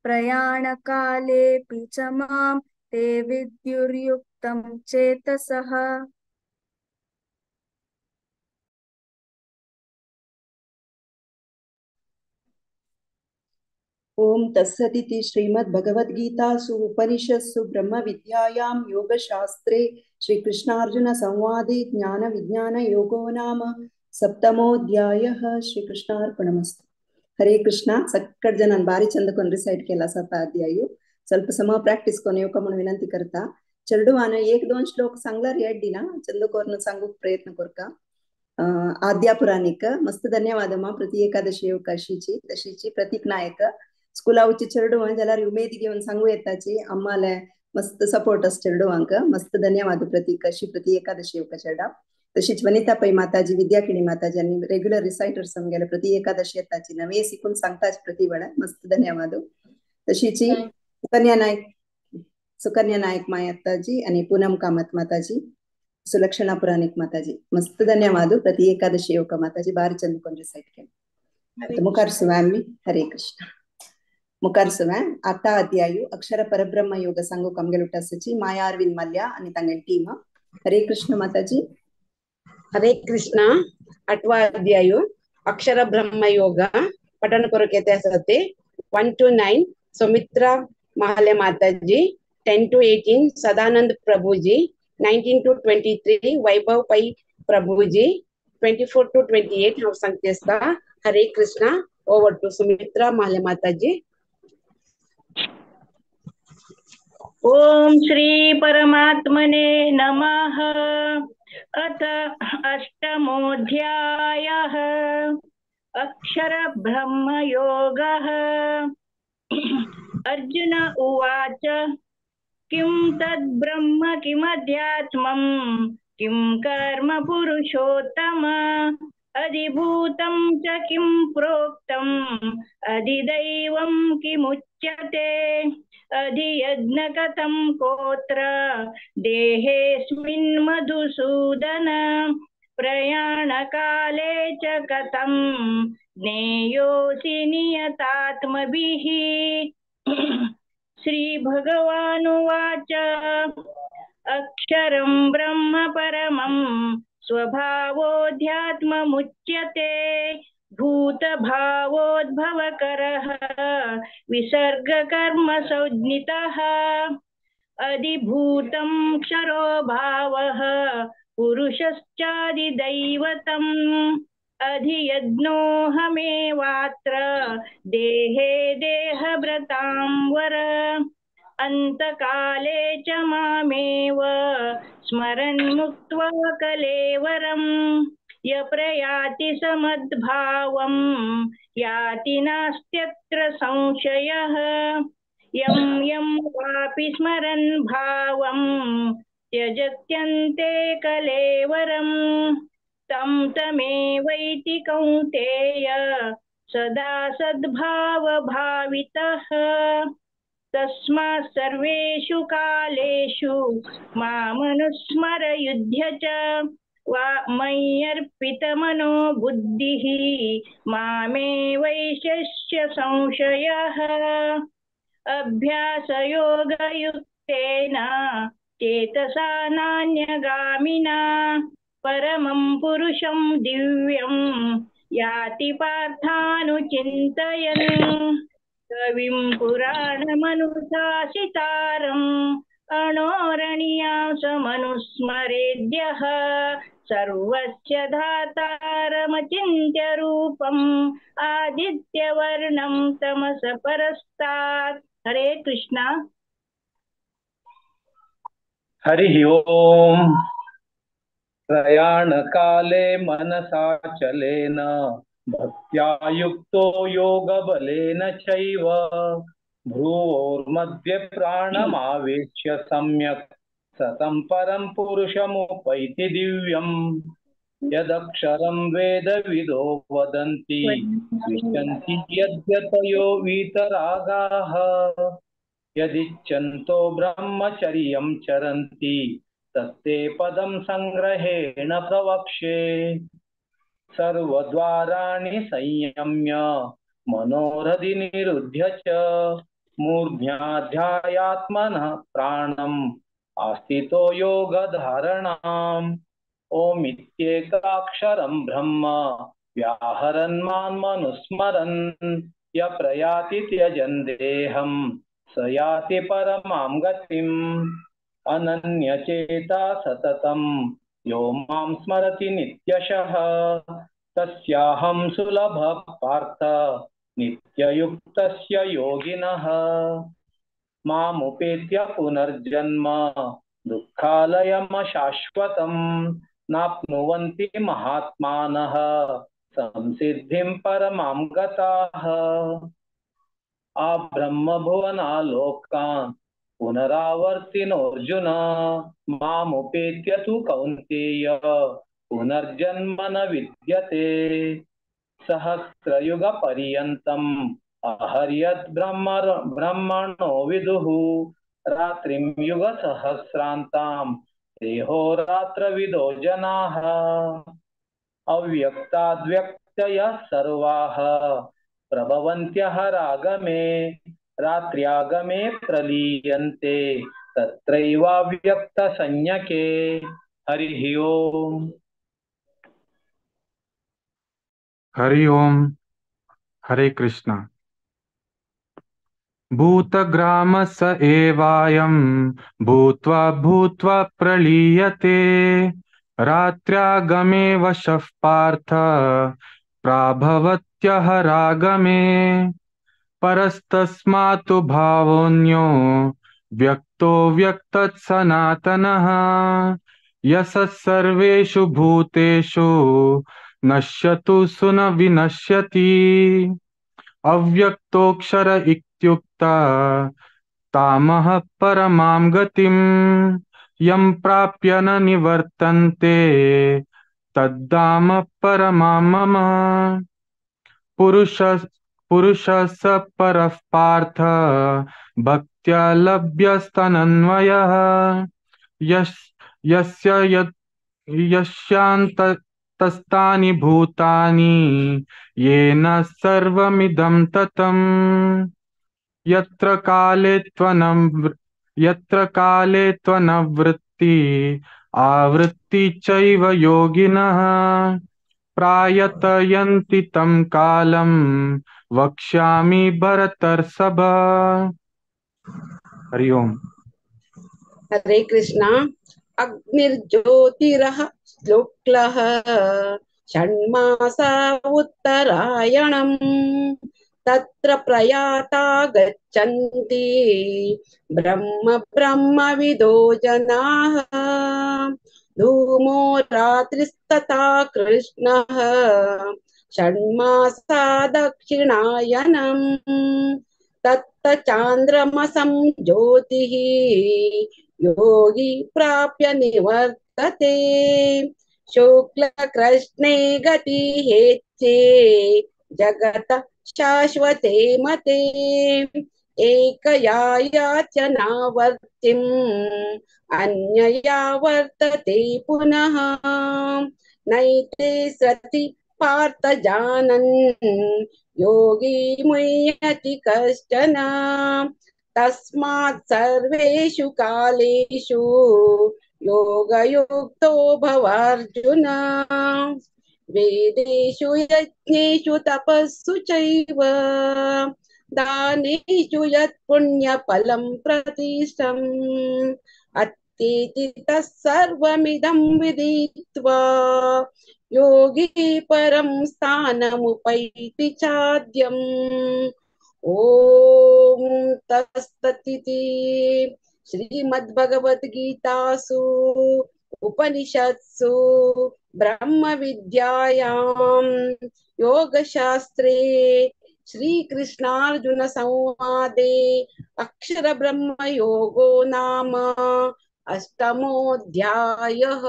प्रयाणकालेऽपि च मां ते विद्युर्युक्तं चेतसः। ओम तत्सदिति श्रीमद्भगवद्गीतासु उपनिषत्सु ब्रह्मविद्यायां योगशास्त्रे श्रीकृष्णार्जुन संवादे ज्ञान विज्ञान योगो नाम सप्तमोऽध्यायः। श्रीकृष्णार्पणमस्तु। हरे कृष्ण। सक्कट जनान भारी चंद कोन रिसाइट केला सात अध्याय ಸ್ವಲ್ಪ सम प्रॅक्टिस कोन येवका म्हणून विनंती करता। चेडवान एक दोन श्लोक सांगल्यार येड्डी ना चंदकोरन सांगूक प्रयत्न करका। आद्या पुराणिक मस्त धन्यवाद मा प्रति एकादशी येवकाशीची तशीची प्रतीक नायक स्कूलावची चेडवां जाल्यार उमेद घेवन सांगू येताची आम्हाला मस्त सपोर्ट आस चेडवांक मस्त धन्यवाद प्रतीक अशी प्रति एकादशी येवका चेडा। तशीच वनिता पै माताजी विद्याकिणी माताजी आणि रेग्युलर रिसाइटर्स आमगेले प्रति एकादशी येताची नवे शिकून सांगताच प्रति वेळा मस्त धन्यवाद। तशीची सुकन्या नायक माताजी आणि पूनम कामत माताजी सुलक्षणा पुराणिक माताजी मस्त धन्यवाद प्रति एकादशी येवका माताजी भारी चंद कोन रिसाइट केले मुखार स्वामी। हरे कृष्ण। मुखार सुव्या आता अध्यायु अक्षर परब्रह्म योग सांगू आमगेले उटासची माया अरविंद मल्ल्या आणि तांगेली टीम। हरे कृष्ण माताजी। हरे कृष्ण। आठवा अध्याय अक्षर ब्रह्म योग पठन करूक येते आसा 1 to 9 Sumitra Mahale Mataji, 10 to 18 Sadanand Prabhuji, 19 to 23 Vaibhav Pai Prabhuji, 24 to 28 हांव सांगते आसता। Hare Krishna. Over to Sumitra Mahale Mataji. Om Shri परमात्मने नमः। अथ अष्टमोऽध्यायः अक्षर ब्रह्मयोगः। अर्जुन उवाच किं तद् ब्रह्म किमध्यात्मं किं कर्म पुरुषोत्तम अधिभूतं च किं प्रोक्तम् अधिदैवं किमुच्यते। उच्यते। अधियज्ञगतं कोत्र देहेऽस्मिन् मधुसूदन प्रयाणकाले च कथं ज्ञेयोऽसि नियतात्मभिः। श्रीभगवानुवाच अक्षरं ब्रह्म परमं स्वभावोऽध्यात्ममुच्यते। भूतभावोद्भवकरः विसर्गकर्मसंज्ञितः। अधिभूतं क्षरो भावः पुरुषश्चादिदैवतम्। अधियज्ञोऽहमेवात्र देहे देहभृतां वर। अन्तकाले च मामेव स्मरन् मुक्त्वा कलेवरं। य प्रयाति समद्भावं याति नास्त्यत्र संशयः। यं यं वापि स्मरन् भावं त्यजत्यन्ते कलेवरं। तं तमेवैति कौन्तेय सदा सद्भावभावितः। तस्मात् सर्वेषु कालेषु मामनुस्मर युध्य च वा मय्यर्पितमनो बुद्धिः मामे वैशस्य संशयः। अभ्यासयोगयुक्तेन चेतसा नान्यगामिना परमं पुरुषं दिव्यं याति पार्थानुचिन्तयन्। कविं पुराणमनुशासितारम् अणोरणीयांसमनुस्मरेद्यः। सर्वस्य धातारमचिन्त्य रूपम् आदित्यवर्णं तमस परस्तात्। हरे कृष्णा। हरिः ओम। प्रयाणकाले मनसा चलेन भक्त्या युक्तो योगबलेन चैव भ्रुवोर्मध्ये प्राणमावेश्य सम्यक् सतं परं पुरुषमुपैति दिव्यम्। यदक्षरं वेदविदो वदन्ति विशन्ति यद्यतयो वीतरागाः। यदिच्छन्तो ब्रह्मचर्यं चरन्ति तत्ते पदं संग्रहेण प्रवक्ष्ये। सर्वद्वाराणि संयम्य मनोहृदि निरुध्य च मूर्ध्याध्यायात्मनः प्राणम् आस्थितो योगधारणाम्। ओमित्येकाक्षरं ब्रह्म व्याहरन् मान्मनुस्मरन् य प्रयाति त्यजन् देहं स याति परमां गतिम्। अनन्यचेता सततं यो मां स्मरति नित्यशः तस्याहं सुलभः पार्थ नित्ययुक्तस्य योगिनः। मामुपेत्य पुनर्जन्म दुःखालयमशाश्वतं नाप्नुवन्ति महात्मानः संसिद्धिं परमां गताः। आब्रह्मभुवनालोकान् पुनरावर्तिनोऽर्जुन मामुपेत्य तु कौन्तेय पुनर्जन्म न विद्यते। सहस्रयुगपर्यन्तम् अहर्यद् ब्रह्मणो विदुः रात्रिं युगसहस्रान्तां देहोरात्रविदो जनाः। अव्यक्ताद्व्यक्तयः सर्वाः प्रभवन्त्यः रागमे रात्र्यागमे प्रलीयन्ते तत्रैवाव्यक्तसंज्ञके। हरिः ओम। हरि ओम। हरे कृष्णा। भूतग्राम स एवायं भूत्वा भूत्वा प्रलीयते रात्र्यागमे वशः पार्थ प्राभवत्यः रागमे। परस्तस्मात्तु भावोऽन्यो व्यक्तो व्यक्तत् सनातनः। यः सर्वेषु भूतेषु नश्यतु सुन विनश्यति। अव्यक्तोऽक्षर इत्युक्ता तामः परमां गतिं यं प्राप्य न निवर्तन्ते तद्धाम परमां मम। पुरुषः स परः पार्थ भक्त्या लभ्यस्तनन्वयः। यस्य यस्यान्तस्तानि भूतानि येन सर्वमिदं ततम्। यत्र काले त्वनवृत्ति आवृत्ति चैव योगिनः प्रायतयन्ति तं कालं वक्ष्यामि भरतर्षभ। हरि ओम। हरे कृष्णा। अग्निर्ज्योतिरः शुक्लः षण्मासा उत्तरायणम् तत्र प्रयाता गच्छन्ति ब्रह्म ब्रह्मविदो जनाः। धूमो रात्रिस्तथा कृष्णः षण्मासा दक्षिणायनम् तत्र चान्द्रमसं ज्योतिः योगी प्राप्य निवर्तते। शुक्लकृष्णे गति हेचे जगत शाश्वते मते एकया याचनावर्तिम् अन्यया वर्तते पुनः। नैते सति पार्थ जानन् योगी मुह्यति कश्चन। तस्मात् सर्वेषु कालेषु योगयुक्तो भव अर्जुन। वेदेषु यज्ञेषु तपस्सु चैव दानेषु यत् पुण्यफलं प्रतिष्ठम् अत्तीति तत्सर्वमिदं विदित्वा योगी परं स्थानमुपैति चाद्यम्। ॐ तत्सदिति श्रीमद्भगवद्गीतासु उपनिषत्सु ब्रह्मविद्यायां योगशास्त्रे श्रीकृष्णार्जुन संवादे अक्षरब्रह्मयोगो नाम अष्टमोऽध्यायः।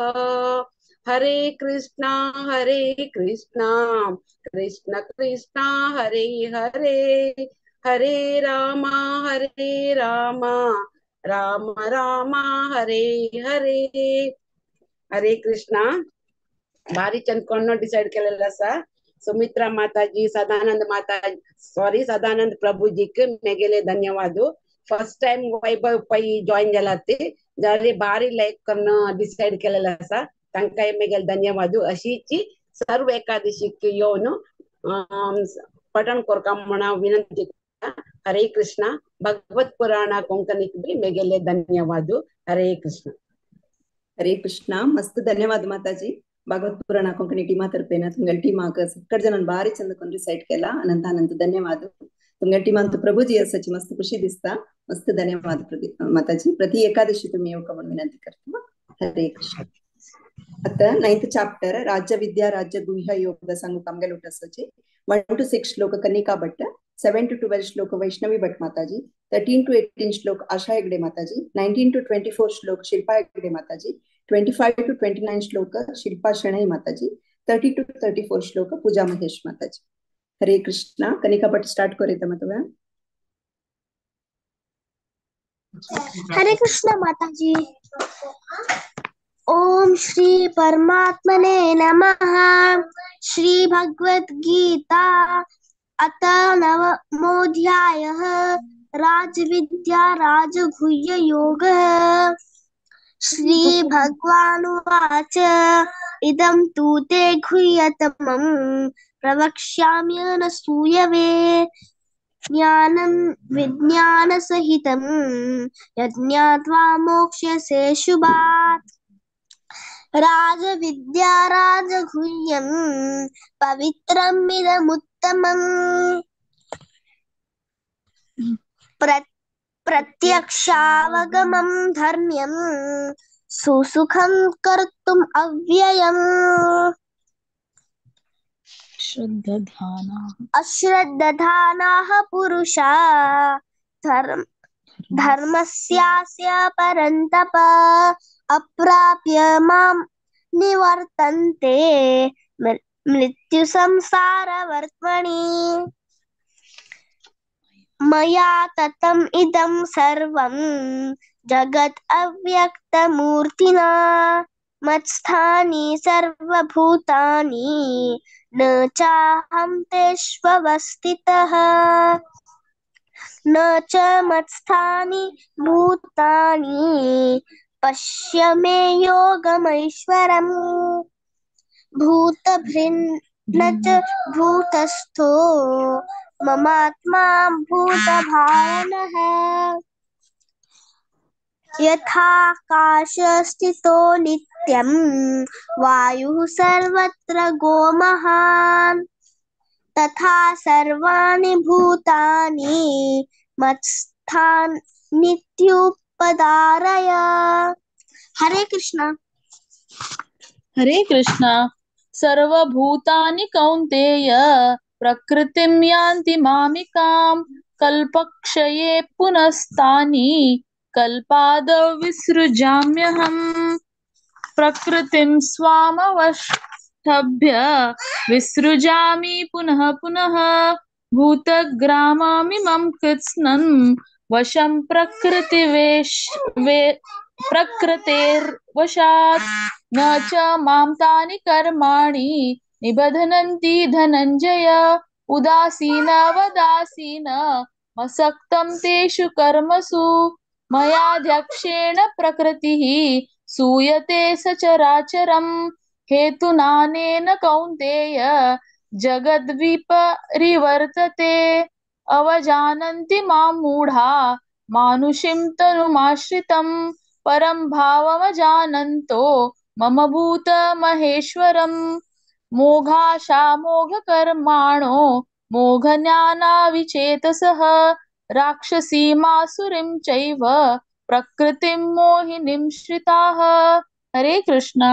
हरे कृष्णा कृष्ण कृष्ण हरे हरे, हरे राम राम राम हरे हरे। हरे कृष्णा। भारी चंद कोण डिसाइड केलेला आसा। सुमित्रा माताजी, सदानंद माताजी, सॉरी सदानंद प्रभुजीक मेगेले धन्यवाद। फर्स्ट टाइम वैभव पै जॉइन जाला ते जाल्यार भारी लायक करून डिसाइड केलेला आसा, तांकांय मेगेले धन्यवाद। अशीची सर्व एकादशीक येवन पठण करका म्हूण हांव विनंती करता। हरे कृष्णा। भगवत पुराण कोंकणीक बी मेगेले धन्यवाद। हरे कृष्णा। हरे कृष्णा। मस्त धन्यवाद माताजी। भागवत पुराण कोंकणी टीमा तर्फेन तुमगेल टीमाक सक्कट जनान भारी चंद कोन रिसाइट केला। अनंत अनंत धन्यवाद। तुमगेल टीमांत प्रभुजी आसाची मस्त खुशी दिसता। मस्त धन्यवाद माताजी। प्रति एकादशी तुम्ही येवका म्हणून विनंती करता। हरे कृष्ण। आता 9th chapter राज्य विद्या राज्य गुह्य योग सांगू आमगेल उठासाची 1 to 6 श्लोक कनिका भट्ट, 7 to 12 श्लोक वैष्णवी भट्ट माताजी, 13 to 18 श्लोक आशा हेगडे माताजी, 19 to 24 श्लोक शिल्पा हेगडे माताजी, 25 to 29 श्लोक शिल्पा शणै माताजी, 30 to 34 श्लोक पूजा महेश माताजी। हरे कृष्णा। कनिका भट्ट स्टार्ट करेता मतव्या। हरे कृष्ण माताजी। ओम श्री परमात्मने नमः। श्री भगवद गीता अत नवमोऽध्यायः राजविद्या राजगुह्य योगः। श्री भगवानुवाच इदं तु ते गुह्यतमं प्रवक्ष्याम्यनसूयवे ज्ञानं विज्ञानसहितं यज्ञात्वा मोक्ष्यसे शुभात्। राजविद्या राजगुह्यं पवित्रम् इदमुत्तमम् प्रत्यक्षावगमं धर्म्यं सुसुखं कर्तुम् अव्ययम्। अश्रद्धानाः पुरुषा धर्मस्यास्य परन्तप अप्राप्य मां निवर्तन्ते मृत्युसंसारवर्त्मनि। मया ततम् इदं सर्वं जगत् अव्यक्तमूर्तिना मत्स्थानि सर्वभूतानि न चाहं तेष्वस्थितः न च मत्स्थानि भूतानि पश्य मे योगमैश्वरम्। भूतभृन्न च भूतस्थो ममात्मा भूतभावनः। यथाकाशस्थितो नित्यं वायुः सर्वत्र गोमहान् तथा सर्वाणि भूतानि मत्स्थानित्युपधारय। हरे कृष्णा। हरे कृष्णा। सर्वभूतानि कौन्तेय प्रकृतिं यान्ति मामिकां कल्पक्षये पुनस्तानि कल्पादौ विसृजाम्यहम्। प्रकृतिं स्वामवष्टभ्य विसृजामि पुनः पुनः भूतग्रामामिमं कृत्स्नं वशं प्रकृतेर्वशात्। न च मां तानि कर्माणि निबध्नन्ति धनञ्जय उदासीनवदासीन मसक्तं तेषु कर्मसु। मयाध्यक्षेण प्रकृतिः सूयते सचराचरं हेतुनानेन कौन्तेय जगद्विपरिवर्तते। अवजानन्ति मां मूढा मानुषीं तनुमाश्रितं परं भावमजानन्तो मम भूतमहेश्वरम्। मोघाशामोघकर्माणो मोघज्ञानाविचेतसः राक्षसीमासुरीं चैव प्रकृतिं मोहिनीं श्रिताः। हरे कृष्णा।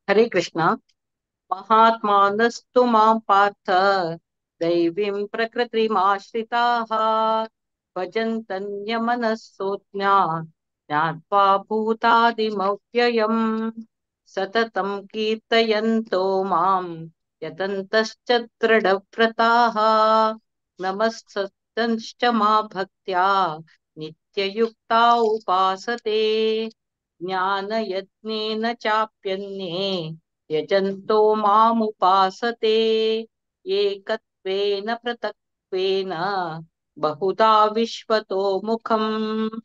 हरे कृष्णा। महात्मानस्तु मां पार्थ दैवीं प्रकृतिमाश्रिताः भजन्तन्यमनस्सोऽज्ञा ज्ञात्वा भूतादिमव्ययम् सततं कीर्तयन्तो मां यतन्तश्च दृढव्रताः नमस्तश्च मा भक्त्या नित्ययुक्ता उपासते। ज्ञानयज्ञेन चाप्यन्ये यजन्तो मामुपासते एकत्वेन पृथक्त्वेन बहुधा विश्वतो मुखम्।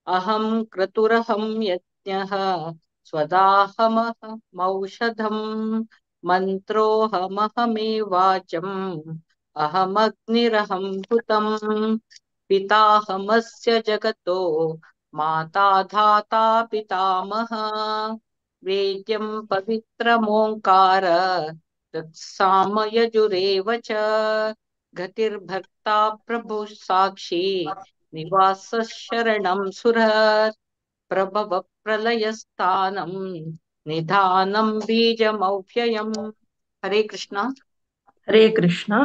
अहं क्रतुरहं यज्ञः स्वदाहमहमौषधं मन्त्रोऽहमहमेवाचम् अहमग्निरहं हुतं पिताहमस्य जगतो माता धाता पितामह। वेद्यं पवित्रमोङ्कार तत्साम यजुरेव च गतिर्भर्ता प्रभुः साक्षी निवासः शरणं सुहृत् प्रभव प्रलयस्थानं निधानं बीजमव्ययम्। हरे कृष्णा। हरे कृष्णा।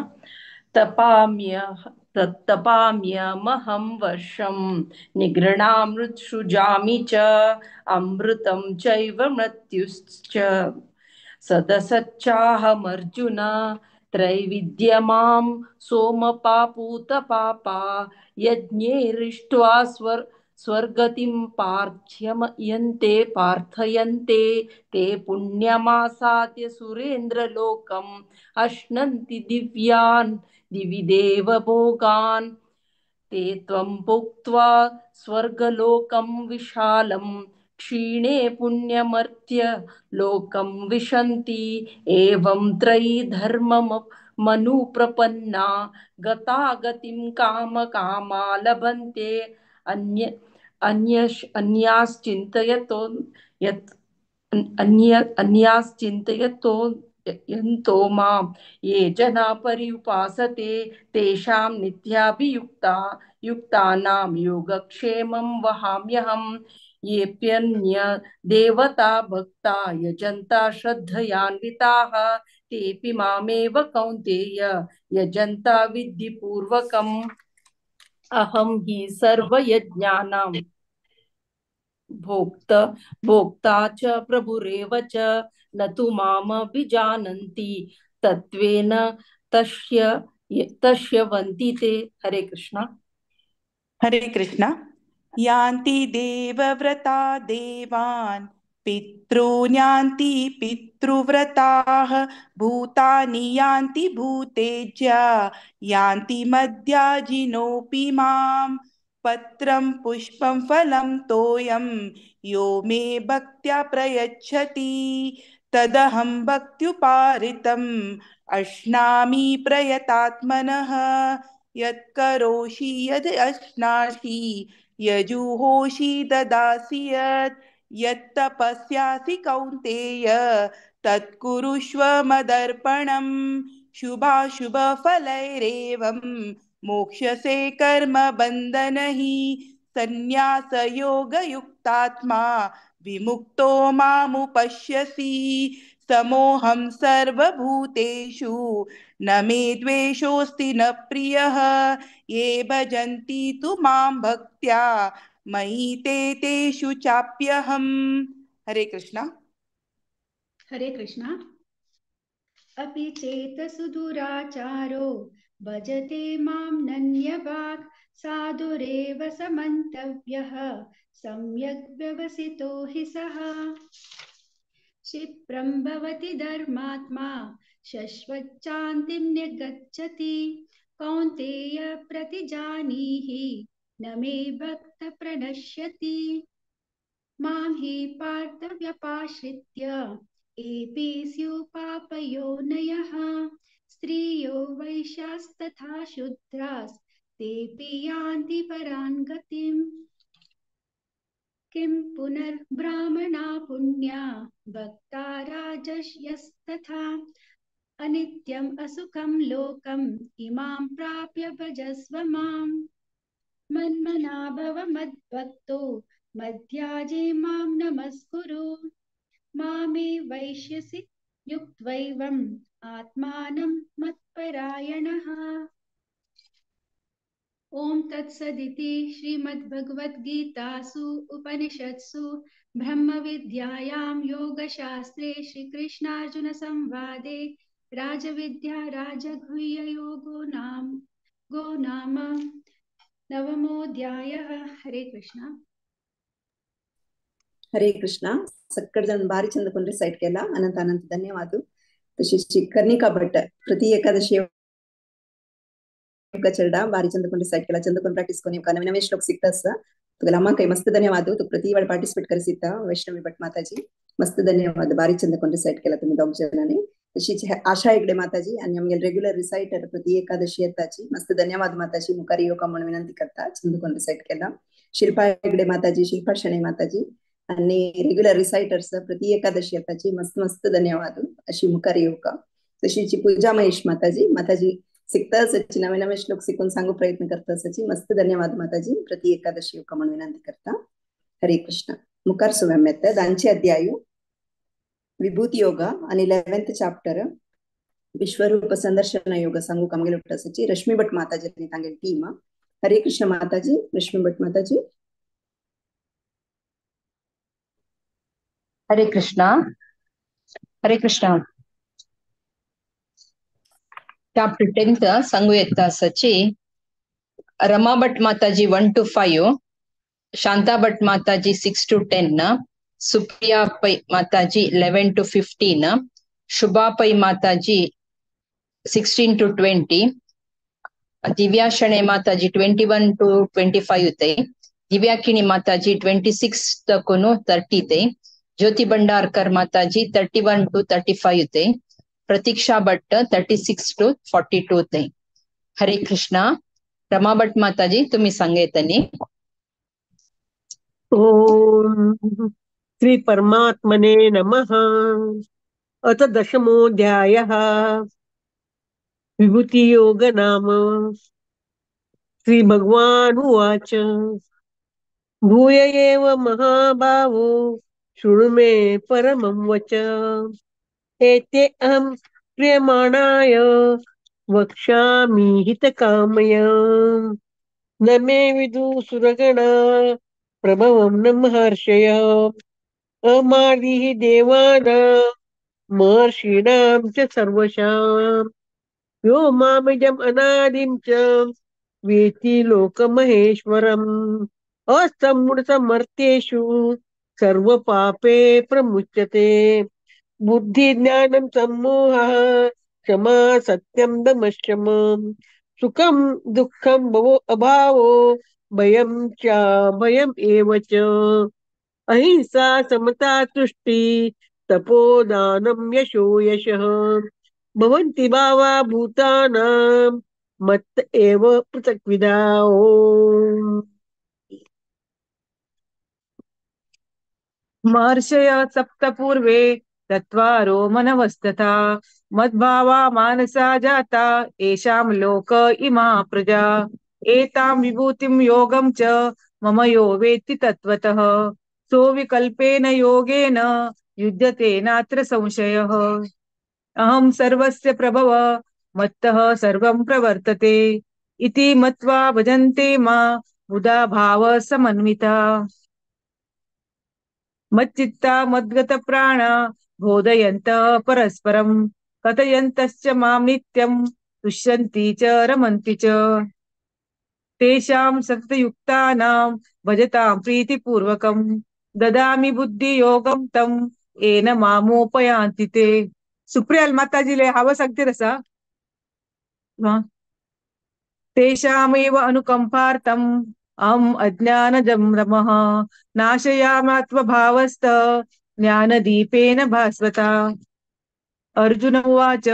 तपाम्यमहं वर्षं निगृणामृत्सृजामि च अमृतं चैव मृत्युश्च सदसच्चाहमर्जुन त्रैविद्यमां सोमपापूतपापा यज्ञैरिष्ट्वा स्वर्गतिं पार्थयन्ते पार्थयन्ते ते पुण्यमासाद्य सुरेन्द्रलोकम् अश्नन्ति दिव्यान् दिवि देवभोगान्। ते त्वं भुक्त्वा स्वर्गलोकं विशालं क्षीणे पुण्यमर्त्य लोकं विशन्ति। एवं त्रयी धर्ममनुप्रपन्ना गता गतिं काम कामा लभन्ते। अन्य अन्याश्चिन्तयतो यत् अन्याश्चिन्तयतो यन्तो मां ये जना पर्युपासते तेषां नित्याभियुक्ता युक्तानां योगक्षेमं वहाम्यहम्। येऽप्यन्य देवता भक्ता यजन्ता श्रद्धयान्विताः तेऽपि मामेव कौन्तेय यजन्ता विधिपूर्वकम्। अहं हि सर्वयज्ञानां भोक्ता च प्रभुरेव च न तु मामभिजानन्ति तत्त्वेन तस्य तस्य वन्ति ते। हरे कृष्णा। हरे कृष्णा। यान्ति देवव्रता देवान् पितॄन् यान्ति पितृव्रताः भूतानि यान्ति भूतेज्या यान्ति मद्याजिनोऽपि माम्। पत्रं पुष्पं फलं तोयं यो मे भक्त्या प्रयच्छति तदहं भक्त्युपाहृतम् अश्नामि प्रयतात्मनः। यत्करोषि यद् अश्नासि यजुहोषि ददासि यत् यत्तपस्यासि कौन्तेय तत्कुरुष्व मदर्पणम्। शुभाशुभफलैरेवं मोक्ष्यसे कर्मबन्धनैः। सन्न्यासयोगयुक्तात्मा विमुक्तो मामुपश्यसि। समोऽहं सर्वभूतेषु न मे द्वेषोऽस्ति न प्रियः। ये भजन्ति तु मां भक्त्या मयि ते तेषु चाप्यहम्। हरे कृष्णा। हरे कृष्णा। अपि चेत सुदुराचारो भजते मां नन्यवाक् साधुरेव समन्तव्यः सम्यग् व्यवसितो हि सः। क्षिप्रं भवति धर्मात्मा शश्वच्चान्तिं निगच्छति। कौन्तेय प्रतिजानीहि न मे भक्त प्रणश्यति। मां हि पार्थव्यपाश्रित्य एपि स्युः पापयोनयः स्त्रियो वैश्यास्तथा शूद्रास्तेऽपि यान्ति परां गतिम्। किं पुनर्ब्राह्मणा पुण्या भक्ता राजस्यस्तथा अनित्यम् असुखं लोकम् इमां प्राप्य भजस्व माम्। मन्मना भव मद्भक्तो मध्याजे मां नमस्कुरु। मामे वैश्यसि युक्त्वैवम् आत्मानं मत्परायणः। ॐ तत्सदिति श्रीमद्भगवद्गीतासु उपनिषत्सु ब्रह्मविद्यायां योगशास्त्रे श्रीकृष्णार्जुनसंवादे राजविद्या राजगुह्ययोगो नाम गो नाम नवमोऽध्यायः। हरे कृष्ण। हरे कृष्ण। सक्कड जण भारी चंद कोण रिसाइट केला, अनंत अनंत धन्यवाद। तशीच कर्णिका भट्ट प्रति एकादशी चेरडा भारी चंद कोण रिसाइट केला, चंद कोण प्रॅक्टिस कोणी नवे नवे श्लोक शिकतास तुला अम्मा काही मस्त धन्यवाद। तू प्रति वेळ पार्टिसिपेट करसीता वैष्णवी भट्ट माताजी मस्त धन्यवाद। भारी चंद कोण रिसाइट केला तुम्ही दोघ जणांनी। तशीच आशा हेगडे माताजी आणि आमगे रेग्युलर रिसाइटर प्रति एकादशी येताची मस्त धन्यवाद माताजी। मुखार योगा म्हणून विनंती करता चंद कोण रिसाइट केला। शिल्पा हेगडे माताजी, शिल्पा शणे माताजी आणि रेग्युलर रिसाइटर्स प्रति एकादशी येताची मस्त मस्त धन्यवाद अशी मुखार योगा। तशीच पूजा महेश माताजी, माताजी शिकता सची नवे नवे श्लोक शिकून सांगू प्रयत्न करता सची मस्त धन्यवाद माताजी। प्रति एकादशी योगा म्हणून विनंती करता। हरे कृष्ण। मुखार सुव्यम्यत दांचे अध्याय विभूती योग आणि 11th chapter विश्वरूप संदर्शन योग सांगू कामगेल सची रश्मी भट माताजी आणि तांगेल टीम। हरे कृष्ण माताजी, रश्मी भट माताजी। हरे कृष्णा। हरे कृष्णा। चॅप्टर 10th सांगू येता सची Rama Bhat Mataji 1 to 5, Shanta Bhat Mataji 6 to 10, Supriya Pai Mataji 11 to 15, Shubha Pai Mataji 16 to 20, Divya Shane Mataji 21 to 25 तೈ, Divya Kini Mataji 26 ತಕುನು 30 Tai, Jyoti Bhandarkar Mataji 31 to 35 Tai, Pratiksha Bhat 36 to 42 तೈ। हरे कृष्णा। रमा भट माताजी तुम्ही सांगेतनी। ओम श्री परमात्मने नमः। अथ दशमोऽध्यायः विभूतियोग नाम। श्री भगवान उवाच भूय एव महाभावो शृणु मे परमं वच। एते अहं प्रियमाणाय वक्ष्यामि हितकामय। न मे विदु सुरगणा प्रभवं न महर्षय। अमादिः देवानां महर्षीणां च सर्वशां। यो मामिदम् अनादिं च वेत्ति लोकमहेश्वरम्। असम्मूढसमर्थेषु सर्वपापे प्रमुच्यते। बुद्धिज्ञानं सम्मोहः क्षमा सत्यं दमश्चम सुखं दुःखं भवो अभावो भयं च भयम् एव च। अहिंसा समता तुष्टि तपोदानं यशो यशः भवन्ति भावा भूतानां मत्त एव पृथक्विदा। ओम। महर्षय सप्त पूर्वे चत्वारो मनवस्तथा मद्भावा मानसा जाता येषां लोक इमा प्रजा। एतां विभूतिं योगं च मम यो वेत्ति तत्त्वतः सोऽविकल्पेन योगेन युज्यते नात्र संशयः। अहं सर्वस्य प्रभव मत्तः सर्वं प्रवर्तते इति मत्वा भजन्ते मा बुधा भाव समन्विता। मच्चित्ता मद्गत प्राणा बोधयन्तः परस्परं कथयन्तश्च मां नित्यं तुष्यन्ति च रमन्ति च। तेषां सततयुक्तानां भजतां प्रीतिपूर्वकं ददामि बुद्धियोगं तं येन मामुपयान्ति ते। सुप्रियाल माताजीले हवं सांगते तसा। तेषामेव अनुकम्पार्थम् अहम् अज्ञानजं रमः नाशयामात्मभावस्त ज्ञानदीपेन भास्वता। अर्जुन उवाच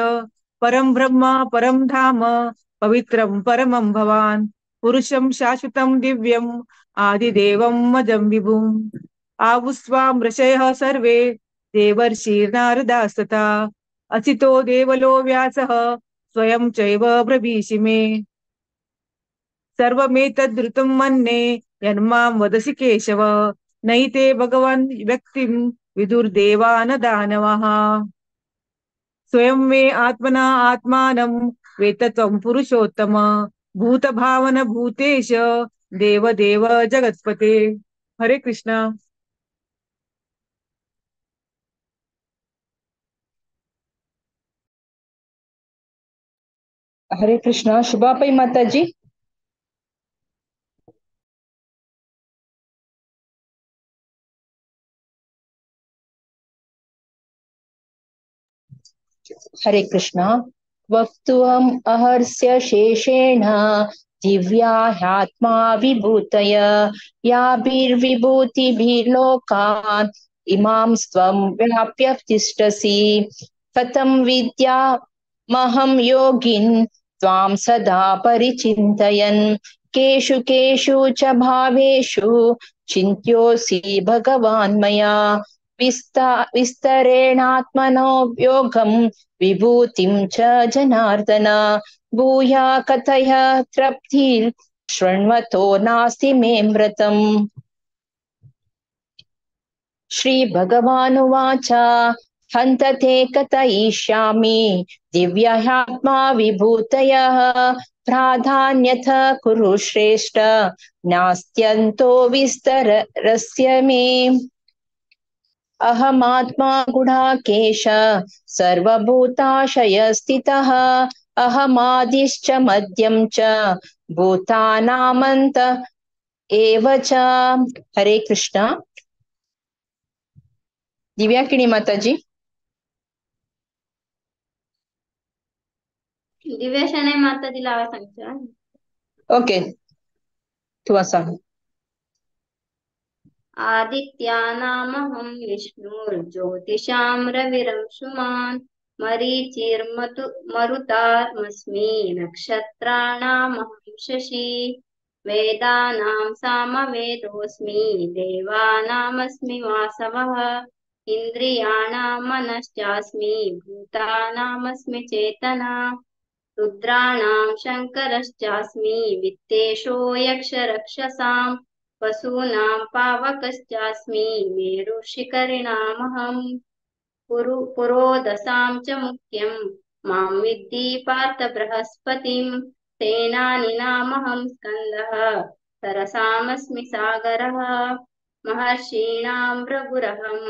परं ब्रह्म परं धाम पवित्रं परमं भवान् पुरुषं शाश्वतं दिव्यम् आदिदेवं अजं विभुम्। आहुस्त्वां ऋषयः सर्वे देवर्षिर्नारदास्तथा असितो देवलो व्यासः स्वयं चैव ब्रवीषि मे। सर्वमेतद्रुतं मन्ये यन्मां वदसि केशव नैते भगवान् व्यक्तिं विदुर्देवान दानवः। स्वयं मे आत्मना आत्मानं वेत्त त्वं पुरुषोत्तम भूतभावन भूतेश देवदेव जगत्पते। हरे कृष्णा। हरे कृष्णा। शुभापै माताजी। हरे कृष्णा। वक्तुअहम् अहर्स्य शेषेण दिव्या ह्यात्मा विभूतय याभिर्विभूतिभिर्लोकान् इमां स्वं व्याप्य तिष्ठसि। कथं विद्यामहं योगिन् त्वां सदा परिचिन्तयन् केषु केषु च भावेषु चिन्त्योऽसि भगवान् मया। विस्तरेणात्मनो योगं विभूतिं च जनार्दन भूया कथय तृप्तिः शृण्वतो नास्ति मे मृतम्। श्री भगवानुवाच हन्त ते कथयिष्यामि दिव्यात्मा विभूतयः प्राधान्यथ कुरु श्रेष्ठ नास्त्यन्तो विस्तरस्य मे। अहमात्मा गुणाकेश सर्वभूताशयस्थितः अहमादिश्च मध्यं च भूतानामन्त एव च। हरे कृष्णा। दिव्याकिणी माताजी। दिव्या शणै माताजी लावा सांगता। ओके तू सांग। आदित्यानामहं विष्णुर्ज्योतिषां रविरंशुमान् मरीचिर्मतु मरुतामस्मि नक्षत्राणामहं शशि वेदानां सामवेदोऽस्मि देवानामस्मि वासवः इन्द्रियाणां मनश्चास्मि भूतानामस्मि चेतना रुद्राणां शङ्करश्चास्मि वित्तेशो यक्षरक्षसां पशूनां पावकश्चास्मि मेरुशिखरिणामहं पुरोदसां च मुख्यं मां विद्धि पार्थ बृहस्पतिं सेनानीनामहं स्कन्दः सरसामस्मि सागरः महर्षीणां भृगुरहं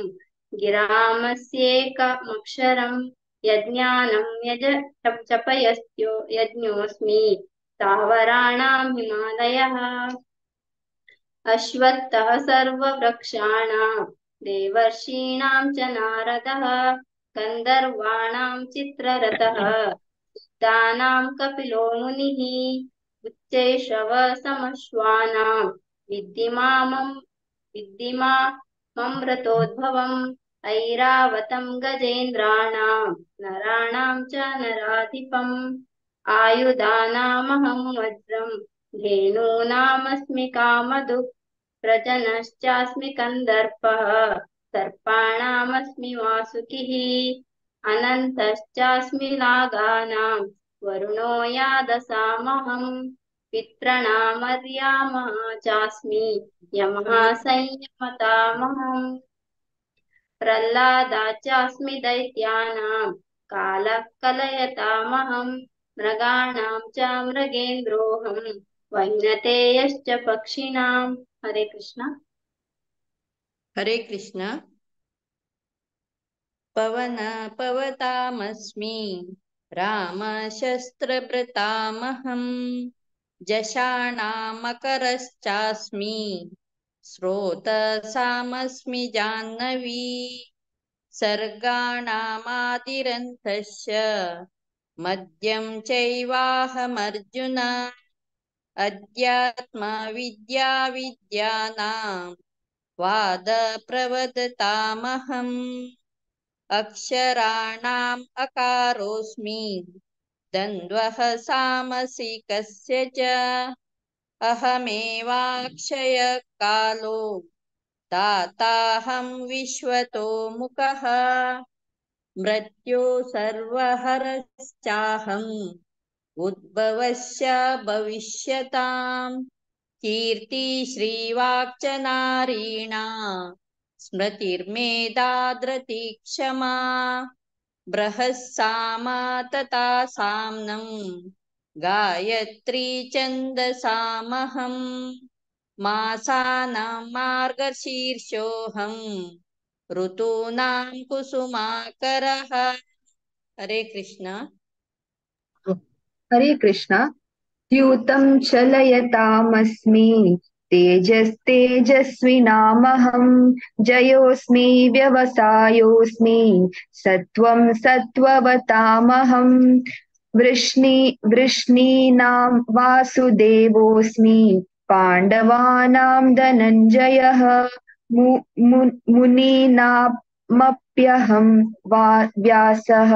गिरामस्येकमक्षरं यज्ञानं यज जपयस्यो यज्ञोऽस्मि स्थावराणां हिमालयः। अश्वत्थः सर्ववृक्षाणां देवर्षीणां च नारदः गन्धर्वाणां चित्ररथः सिद्धानां कपिलो मुनिः उच्चैश्रवसमश्वानां विद्धिमाममृतोद्भवम् ऐरावतं गजेन्द्राणां नराणां च नराधिपम् आयुधानामहं वज्रं धेनूनामस्मि कामधुक् प्रजनश्चास्मि कन्दर्पः सर्पाणामस्मि वासुकिः अनन्तश्चास्मि नागानां वरुणो यादसामहं पितॄणामर्यामः चास्मि यमः संयमतामहम् प्रह्लादाचास्मि दैत्यानां कालः कलयतामहं मृगाणां च मृगेन्द्रोऽहं वैनतेयश्च पक्षिणां। हरे कृष्ण। हरे कृष्ण। पवन पवतामस्मि रामशस्त्रभृतामहं जषाणामकरश्चास्मि स्रोतसामस्मि जाह्नवी सर्गाणामादिरन्तश्च मद्यं चैवाहमर्जुन अध्यात्मविद्या विद्यानां वाद प्रवदतामहम् अक्षराणाम् अकारोऽस्मि द्वन्द्वः सामसिकस्य च अहमेवाक्षयकालो दाताहं विश्वतो मुखः मृत्यो सर्वहरश्चाहम् उद्भवश्च भविष्यताम् कीर्ति श्रीवाक्च नारीणां स्मृतिर्मेधा धृतिः क्षमा बृहस्सामा तथा साम्नं गायत्री छन्दसामहं मासानां मार्गशीर्षोऽहं ऋतूनां कुसुमाकरः। हरे कृष्ण। हरे कृष्ण। द्यूतं चलयतामस्मि तेजस्तेजस्विनामहं जयोऽस्मि व्यवसायोऽस्मि सत्त्वं सत्त्ववतामहं वृष्णीनां वासुदेवोऽस्मि पाण्डवानां धनञ्जयः मुनीनामप्यहं व्यासः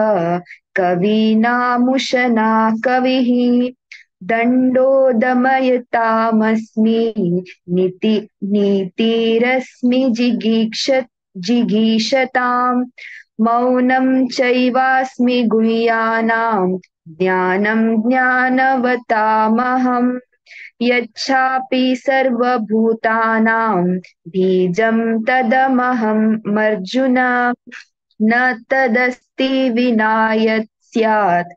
कवीनामुशना कविः दण्डो दमयतामस्मि नीतिरस्मि जिगीषतां मौनं चैवास्मि गुह्यानां ज्ञानं ज्ञानवतामहं यच्छापि सर्वभूतानां बीजं तदमहमर्जुन न तदस्ति विना यत् स्यात्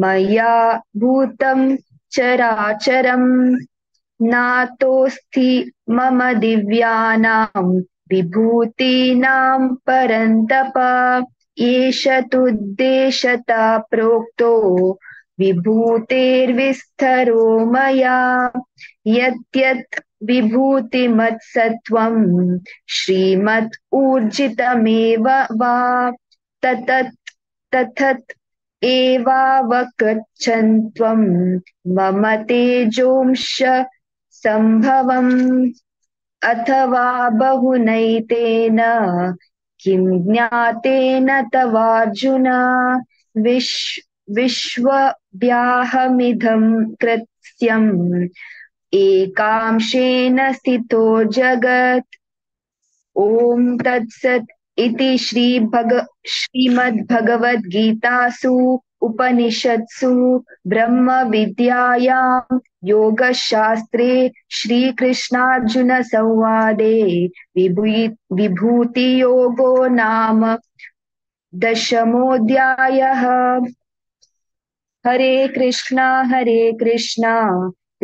मया भूतं चराचरं नातोऽस्ति मम दिव्यानां विभूतीनां परन्तप एष तुद्देशता प्रोक्तो विभूतेर्विस्तरो मया यत् विभूतिमत्सत्त्वं श्रीमत् ऊर्जितमेव वा ततत् तथत् एवावगच्छन्त्वं मम तेजोंश संभवम् अथवा बहुनैतेन किं ज्ञातेन तवार्जुन विश्वव्याहमिदं कृत्यम् एकांशेन स्थितो जगत्। ॐ तत्सत् इति श्रीमद्भगवद्गीतासु उपनिषत्सु ब्रह्मविद्यायां योगशास्त्रे श्रीकृष्णार्जुन संवादे विभूतियोगो नाम दशमोऽध्यायः। हरे कृष्णा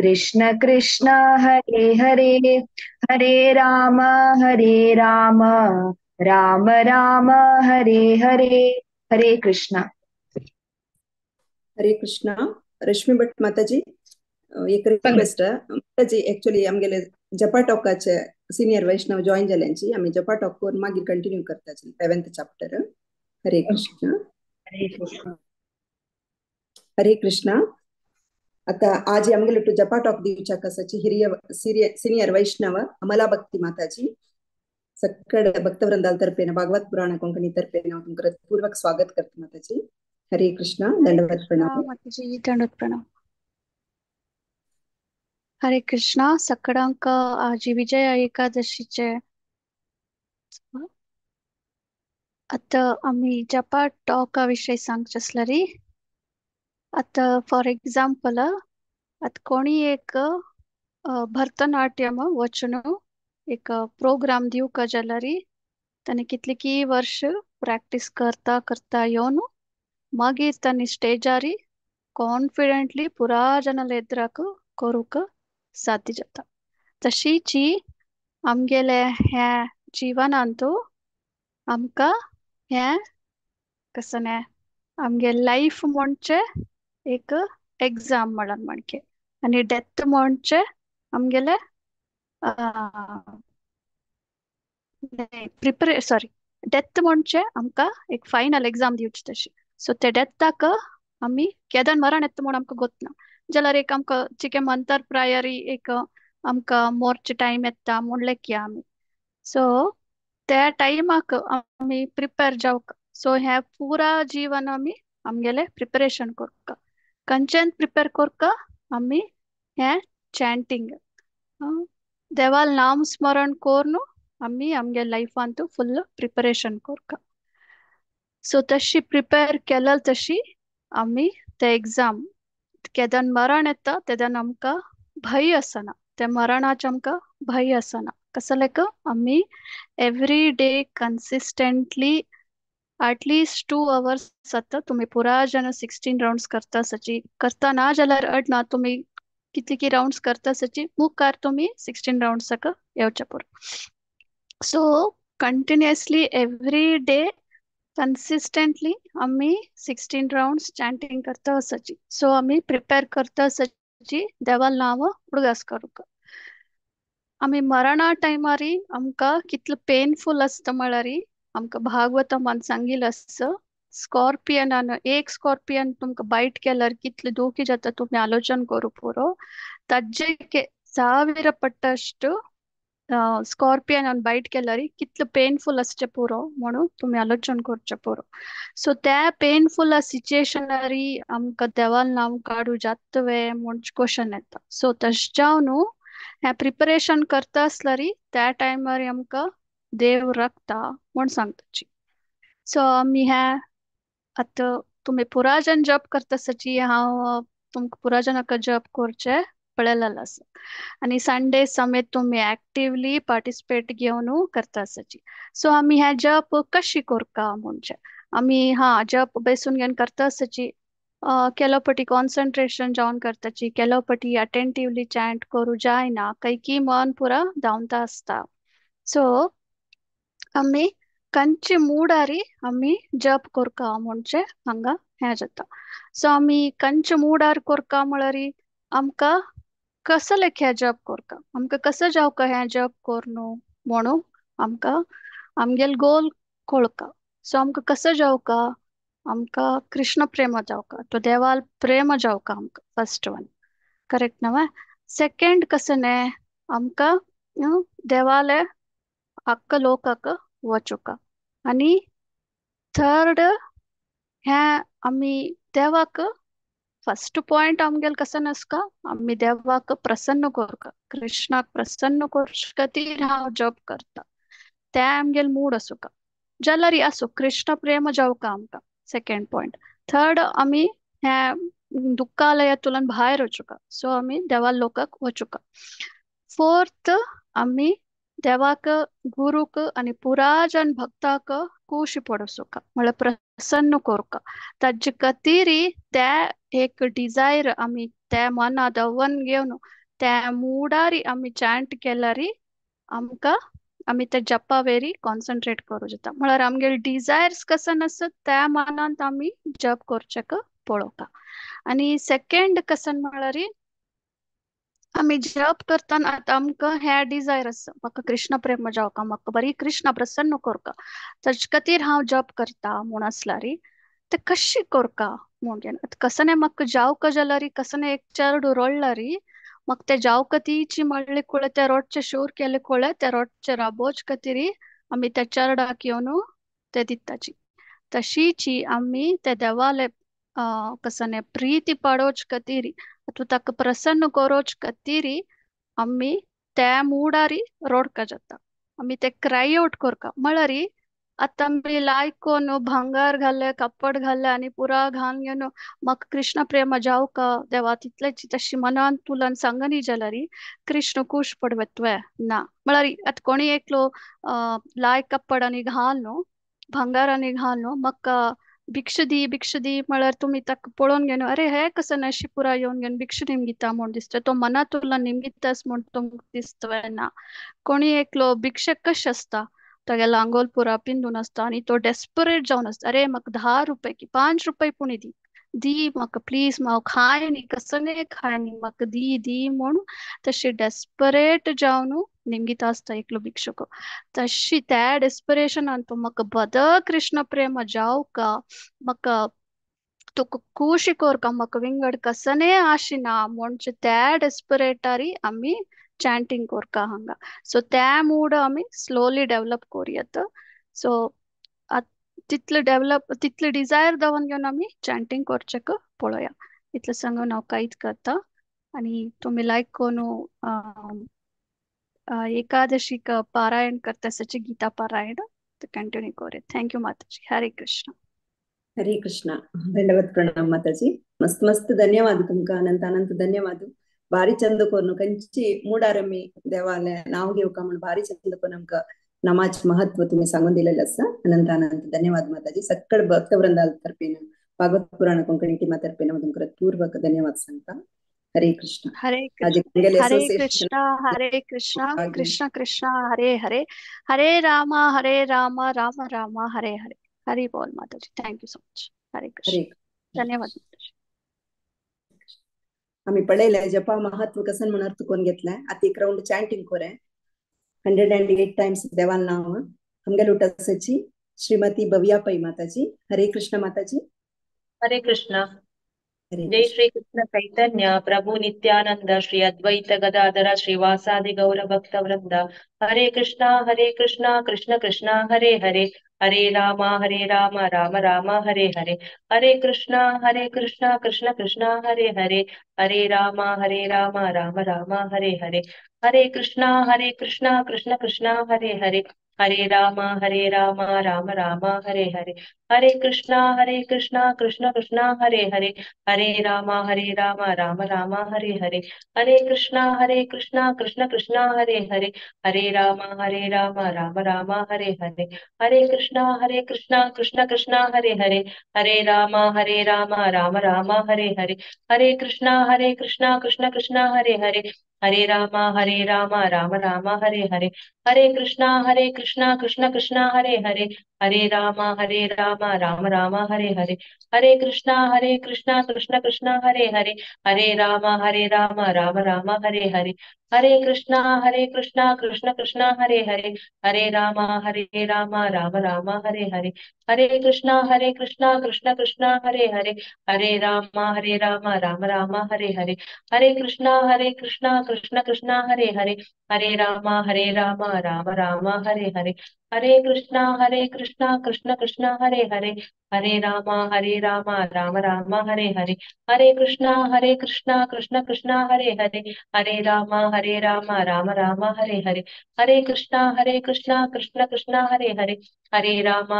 कृष्ण कृष्ण हरे हरे, हरे राम राम राम हरे हरे। हरे कृष्णा. हरे कृष्णा. रश्मी भट माताजी, एक रिक्वेस्ट माताजी. एक्चुअली आमगेले जपा टॉकाचे सिनियर वैष्णव जॉईन जाल्यांची आमी जपा टॉक करून मागीर कंटिन्यू करता 7th chapter. Hare Krishna. Hare Krishna. Hare Krishna. आता आज आमगेले टू जपा टॉक दिवच्या कसाची हिरिय सिनियर वैष्णव अमला भक्ती माताजी सक्कड भक्तवृंदाल तर्फेन भागवत पुराण कोंकणी तर्फेन तुमकां पूर्वक स्वागत करता माताजी. हरे कृष्णा. दंडवत प्रणाम माताजी. दंडवत प्रणाम. हरे कृष्णा. सकडांक आजी विजया एकादशीचे. आता आमी जपा टॉका विशयी सांगचे आसल्यारी, आतां फॉर एग्जाम्पल, आतां कोणी एक भरतनाट्यम वचून एक प्रोग्राम दिवका जाल्यार ताणें कितली की वर्ष प्रॅक्टीस करता करता येवन मागीर तांणी स्टेजारी कॉन्फिडंटली पुरा जनाले एद्राक करूंक साध्य जाता. तशीच आमगेले हें जिवनांतू आमकां हें कसं आमगे लायफ म्हणजे एक एग्जाम म्हणून म्हणके आनी डेथ म्हणजे आमगेले प्रिपरे सॉरी डेथ म्हणजे आमकां एक फायनल एग्जाम दिवची तशी. सो ते डेथाक आमी केदन मरण येता म्हूण आमकां गोत ना जाल्यार एक आमकां चिके मंतर प्रायरी एक आमकां मोरचे टायम येता म्हूण लेखया आमी. सो त्या टायमाक आमी प्रिपेर जावक. सो हें पुरा जीवन आमी आमगेले प्रिपरेशन करका. खंयच्यान प्रिपेर करका आमी हें चॅन्टिंग देवाल नाम स्मरण करून आमी आमगे लायफांत फुल प्रिपरेशन करका. सो तशी प्रिपेर केल्यार तशी आमी ते एग्जाम केदन मरण येता तेदन आमकां भंय आसना. त्या मरणाचें आमकां भंय आसना. कसो लायक आमी every day consistently at least 2 hours आतां तुमी पुरा जण 16 रावंड्स करता सची करता ना जाल्यार अडना तुमी कितली की रावंड्स करता सची मुखार तुमी 16 रावंड्साक येवचे पुरो. So continuously every day consistently आमी 16 रावंड्स चॅन्टिंग करता आसाची. सो आमी प्रिपेर करता आसाची देवाल नांव उडगास करूंक. आमी मरणा टायमारी आमकां कितलो पेनफूल आसता म्हळ्यार आमकां भागवतमान सांगिल्लें आसा स्कॉर्पियनान एक स्कॉर्पियन तुमकां बायट केल्यार कितले दुखी जाता तुमी आलोचन करूं पुरो. ताजे 1000 पट्टश्ट स्कॉर्पियनान बायट केल्यार कितलो पेनफूल आसचें पुरो म्हणून तुमी आलोचन करचें पुरो. सो त्या पेनफूल सिच्युएशनारी आमकां देवाल नांव काडूं जाता वे म्हूण क्वेश्चन येता. सो तशें जावन न्हू हें प्रिपरेशन करता आसल्यार त्या टायमार आमकां देव राखता म्हूण सांगताची. सो आमी हें आतां तुमी पुराजन जप करता आसाची हांव तुमकां पुराजनाक जप करचें पळयलेलें आसा आनी संडे समेत तुमी एक्टिवली पार्टिसिपेट घेवन करता आसाची. सो आमी हें जप कशी करता म्हणजे आमी हा जप बेसून घेवन करता आसाची केलो पटी कॉन्सन्ट्रेशन जावन करताची केलो पटी अटेंटिवली चॅन्ट करूं जायना काही की मन पुरा धांवता आसता. सो आमी कंचे मूडारी आमी जप करका म्हणजे हांगा हें जाता. सो आमी कंचे मूडार करका म्हळ्यार आमकां कसो लेख हें जप करका आमकां कसो जावका हें जप करून म्हणून आमकां आमगेल गोल कळका. सो आमकां कसो जावका आमकां कृष्ण प्रेम जावका तो देवाल प्रेम जावका आमकां फर्स्ट वन करेक्ट ना वा. सेकेंड कसं न्ही आमकां देवाले हक्क लोकाक वचुका. आनी थर्ड हें आमी देवाक फर्स्ट पॉयंट आमगेल कसं नासका आमी देवाक प्रसन्न करका कृष्णाक प्रसन्न करचे खातीर हांव जप करता ते आमगेल मूड आसूका जाल्यार आसूं कृष्ण प्रेम जावका आमकां सेकेंड पॉयंट. थर्ड आमी हें दुःखालयांतल्यान भायर वचुका. सो आमी देवा लोकाक वचुका. फोर्थ आमी देवाक गुरूक आनी पुराजन भक्ताक खुशी पडोवचो म्हळ्यार प्रसन्न करका. ताजे खातीर त्या एक डिजायर आमी त्या मना दवन घेवन त्या मुडारी आमी चॅन्ट केल्यार आमकां आमी ते जपा वेरी कॉन्सन्ट्रेट करूं जाता. म्हळ्यार आमगेले डिजायर्स कसन आसत त्या मनांत आमी जप करचेक पळोवका. आनी सेकेंड कसन म्हळ्यार आमी जप करतना आतां आमकां हे डिजायर आसा, म्हाका कृष्ण प्रेम जावका, म्हाका बरी कृष्ण प्रसन्न करका, ताचे खातीर हांव जप करता म्हूण आसल्यार ते कशी करका म्हूण घेवन आतां कसने म्हाका जावका जाल्यार कसने एक चेरडू रडल्यार म्हाका ते जावका तीची म्हणले कुळे त्या रोडचे शूर केले कुळे त्या रोडचे राबोच खातीर आमी त्या चेरडाक येवन ते दिताची. तशीची आमी त्या देवाले कसने प्रीती पाडोच खातीर अथवा ताका प्रसन्न करोच खातीर आमी त्या मुडारी रोडका जाता, आमी ते क्राय आउट करका. म्हळ्यार आतां आमी लायकोन भांगार घाले कापड घाले आनी पुरा घालून घेवन म्हाका कृष्ण प्रेम जावका देवा तितलेच तशी मनान तुलान सांगनी जाल्यार कृष्ण खूश पडवेतवे ना. म्हळ्यार आतां कोणी एकलो लाय कापड आनी घाल न्हू भांगार आनी घाल न्हू म्हाका भिक्षा दी भिक्षा दी म्हळ्यार तुमी ताका पळोवन घेवन अरे हे कसं नशी पुरा येवन घेवन भिक्षा निमगिता म्हूण दिसता, तो मनांतुला निमगितास म्हूण तुमकां दिसतवे ना. कोणी एकलो भिक्षक कशें आसता तागेलो आंगोल पुरा पिंदून आसता आनी तो डेस्परेट जावन आसता, अरे म्हाका 10 रुपये की 5 रुपये पुणी दी दी म्हाका प्लीज, हांव खाय न्ही कसने खाय न्ही म्हाका दी दी म्हूण तशी डेस्परेट जावन निमगिता आसता एकलो भिक्षुक. तशी त्या डेस्परेशनान तो म्हाका बद कृष्ण प्रेम जावका म्हाका तुका खुशी करका म्हाका विंगड कसने आशिना म्हणजे त्या डेस्परेटारी आमी चॅन्टिंग करका हांगा. सो त्या मूड आमी स्लोली डेव्हलप करूयात. सो तितले डेव्हलप तितले डिजायर दवन घेवन आमी चॅन्टिंग करचेक पळोवया. इतलें सांगून हांव कांयच करता. आनी तुमी लायक करून एकादशीक पारायण करता सची गीता पारायण कंटिन्यू करूया. Thank you Mataji. Hare Krishna. Hare Krishna. दंडवत प्रणाम माताजी. मस्त मस्त धन्यवाद तुमका, अनंत अनंत धन्यवाद. भारी चंद कोर्नु कंची मूडारमी देवालय नाव घेवका म्हण भारी चंद कोन आमकां नमाज महत्व तुम्ही सांगून दिलेलं आसा. अनंत अनंत धन्यवाद माताजी. सक्कड भक्तवृंदा तर्फेन भागवत पुराण कोंकणी टीमा तर्फेन हांव तुमकां पूर्वक धन्यवाद सांगता. हरे कृष्ण. हरे कृष्ण हरे कृष्ण हरे कृष्ण कृष्ण कृष्ण हरे हरे, हरे राम राम राम हरे हरे. हरि बोल माताजी. Thank you so much. Hare Krishna. धन्यवाद माताजी. आम्ही पळयलें जपा महत्व कसन म्हण अर्थ कोण घेतलाय. आता एक राउंड चॅन्टिंग कोरे 108 टाइम्स देवाल नाव आमगेले उटासाची श्रीमती भव्या पै माताजी. हरे कृष्ण माताजी. हरे कृष्ण. जय श्री कृष्ण चैतन्य प्रभु नित्यानंद श्री अद्वैत गदाधर श्रीवासादि गौर भक्त वृंद. हरे कृष्णा कृष्ण कृष्ण हरे हरे, हरे राम राम राम हरे हरे. हरे कृष्णा कृष्ण कृष्ण हरे हरे, हरे राम राम राम हरे हरे. हरे कृष्णा कृष्ण कृष्ण हरे हरे, हरे राम राम राम हरे हरे. हरे कृष्णा कृष्ण कृष्ण हरे हरे, हरे राम राम राम हरे हरे. हरे कृष्णा कृष्ण कृष्ण हरे हरे, हरे राम राम राम हरे हरे. हरे कृष्णा कृष्ण कृष्ण हरे हरे, हरे राम राम राम हरे हरे. हरे कृष्णा कृष्ण कृष्ण हरे हरे, हरे राम राम राम हरे हरे. हरे कृष्णा कृष्ण कृष्ण हरे हरे, हरे राम राम राम हरे हरे. हरे कृष्णा कृष्ण कृष्ण हरे हरे, हरे राम राम राम हरे हरे. हरे कृष्णा कृष्ण कृष्ण हरे हरे, हरे राम राम राम हरे हरे. हरे कृष्णा कृष्ण कृष्ण हरे हरे, हरे राम राम राम हरे हरे. हरे कृष्णा कृष्ण कृष्ण हरे हरे, हरे राम राम राम हरे हरे. हरे कृष्णा कृष्ण कृष्ण हरे हरे, हरे राम राम राम हरे हरे. हरे कृष्णा कृष्ण कृष्ण हरे हरे, हरे राम राम राम हरे हरे. हरे कृष्णा कृष्ण कृष्ण हरे हरे, हरे राम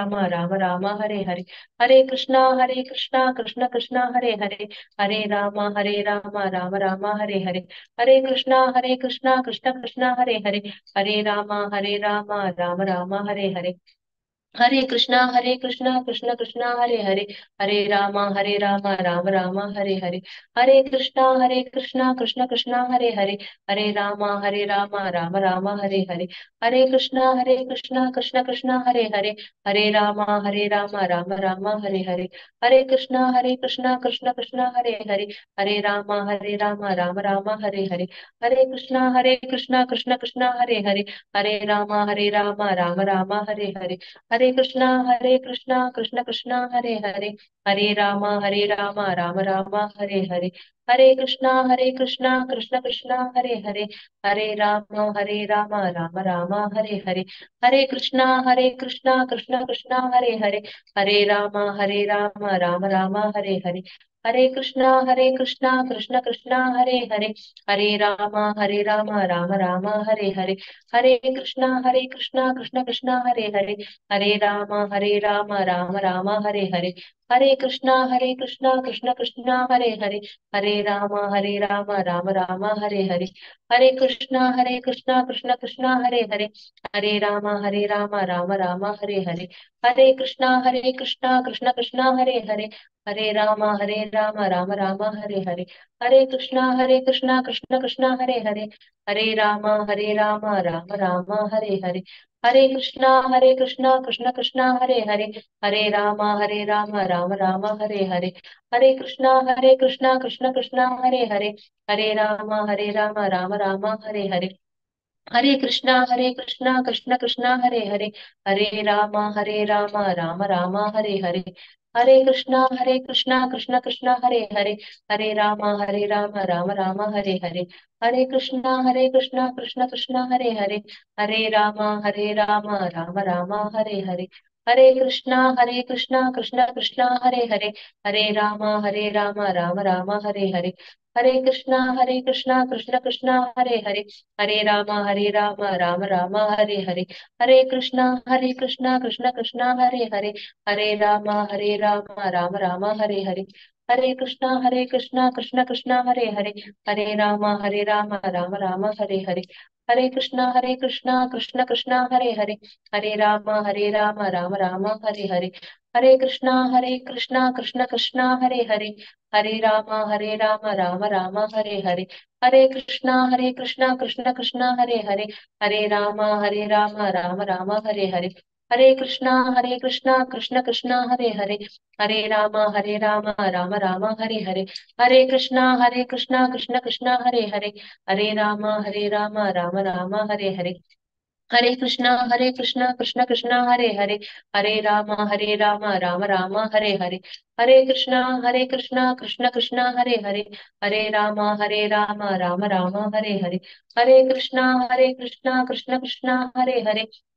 राम राम हरे हरे. हरे कृष्णा कृष्ण कृष्ण हरे हरे, हरे राम राम राम हरे हरे. हरे कृष्णा कृष्ण कृष्ण हरे हरे, हरे राम राम राम हरे हरे. हरे कृष्णा कृष्णा कृष्णा हरे हरे, हरे राम राम राम हरे हरे। हरे कृष्णा कृष्ण कृष्णा हरे हरे, हरे राम राम राम हरे हरे। हरे कृष्णा कृष्ण कृष्णा हरे हरे, हरे राम राम राम हरे हरे। हरे कृष्णा कृष्ण कृष्णा हरे हरे, हरे राम राम राम हरे हरे। हरे कृष्णा कृष्ण कृष्णा हरे हरे, हरे राम राम राम हरे हरे। हरे कृष्णा कृष्ण कृष्णा हरे हरे, हरे राम राम राम हरे हरे। हरे कृष्णा कृष्ण कृष्णा हरे हरे, हरे राम राम राम हरे हरे। हरे कृष्णा कृष्ण कृष्णा हरे हरे, हरे राम राम राम हरे हरे। हरे कृष्णा कृष्ण कृष्णा हरे हरे, हरे राम राम राम हरे हरे। हरे कृष्णा कृष्ण कृष्णा हरे हरे, हरे राम राम राम हरे हरे। हरे कृष्णा कृष्ण कृष्णा हरे हरे, हरे राम राम राम हरे हरे। हरे कृष्णा कृष्ण कृष्णा हरे हरे, हरे राम राम राम हरे हरे। हरे कृष्णा कृष्ण कृष्णा हरे हरे, हरे राम राम राम हरे हरे। हरे कृष्णा कृष्ण कृष्णा हरे हरे, हरे राम राम राम हरे हरे। हरे कृष्णा कृष्ण कृष्णा हरे हरे, हरे राम राम राम हरे हरे। हरे कृष्णा कृष्ण कृष्णा हरे हरे, हरे राम राम राम हरे हरे। हरे कृष्णा कृष्ण कृष्णा हरे हरे, हरे राम राम राम हरे हरे। हरे कृष्णा कृष्ण कृष्णा हरे हरे, हरे राम राम राम हरे हरे। हरे कृष्णा कृष्ण कृष्णा हरे हरे, हरे राम राम राम हरे हरे। हरे कृष्णा कृष्ण कृष्णा हरे हरे, हरे राम राम राम हरे हरे। हरे कृष्णा कृष्ण कृष्णा हरे हरे, हरे राम राम राम हरे हरे। हरे कृष्णा कृष्ण कृष्णा हरे हरे, हरे राम राम राम हरे हरे। हरे कृष्णा कृष्ण कृष्णा हरे हरे, हरे राम राम राम हरे हरे। हरे कृष्णा कृष्ण कृष्णा हरे हरे, हरे राम राम राम हरे हरे। हरे कृष्णा कृष्ण कृष्णा हरे हरे, हरे राम राम राम हरे हरे। हरे कृष्णा कृष्ण कृष्णा हरे हरे, हरे राम राम राम हरे हरे। हरे कृष्णा कृष्ण कृष्णा हरे हरे, हरे राम राम राम हरे हरे। हरे कृष्णा कृष्ण कृष्णा हरे हरे, हरे राम राम राम हरे हरे। हरे कृष्णा कृष्ण कृष्णा हरे हरे, हरे राम राम राम हरे हरे। हरे कृष्णा कृष्ण कृष्णा हरे हरे, हरे राम राम राम हरे हरे। हरे कृष्णा कृष्ण कृष्णा हरे हरे, हरे राम राम राम हरे हरे। हरे कृष्णा कृष्ण कृष्णा हरे हरे, हरे राम राम राम हरे हरे। हरे कृष्णा कृष्ण कृष्णा हरे हरे,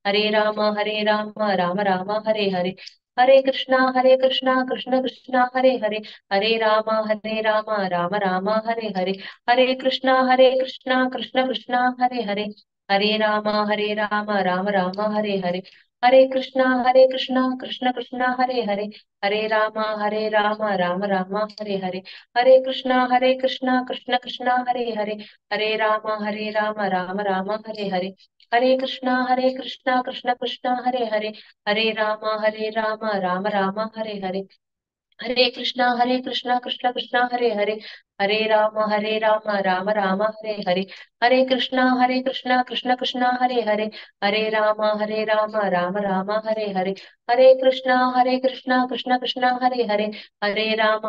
हरे राम राम राम हरे हरे। हरे कृष्णा कृष्ण कृष्णा हरे हरे, हरे राम राम राम हरे हरे। हरे कृष्णा कृष्ण कृष्णा हरे हरे, हरे राम राम राम हरे हरे। हरे कृष्णा कृष्ण कृष्णा हरे हरे, हरे राम राम राम हरे हरे। हरे कृष्णा कृष्ण कृष्णा हरे हरे, हरे राम राम राम हरे हरे। हरे कृष्णा कृष्ण कृष्णा हरे हरे, हरे राम राम राम हरे हरे। हरे कृष्णा कृष्ण कृष्णा हरे हरे, हरे राम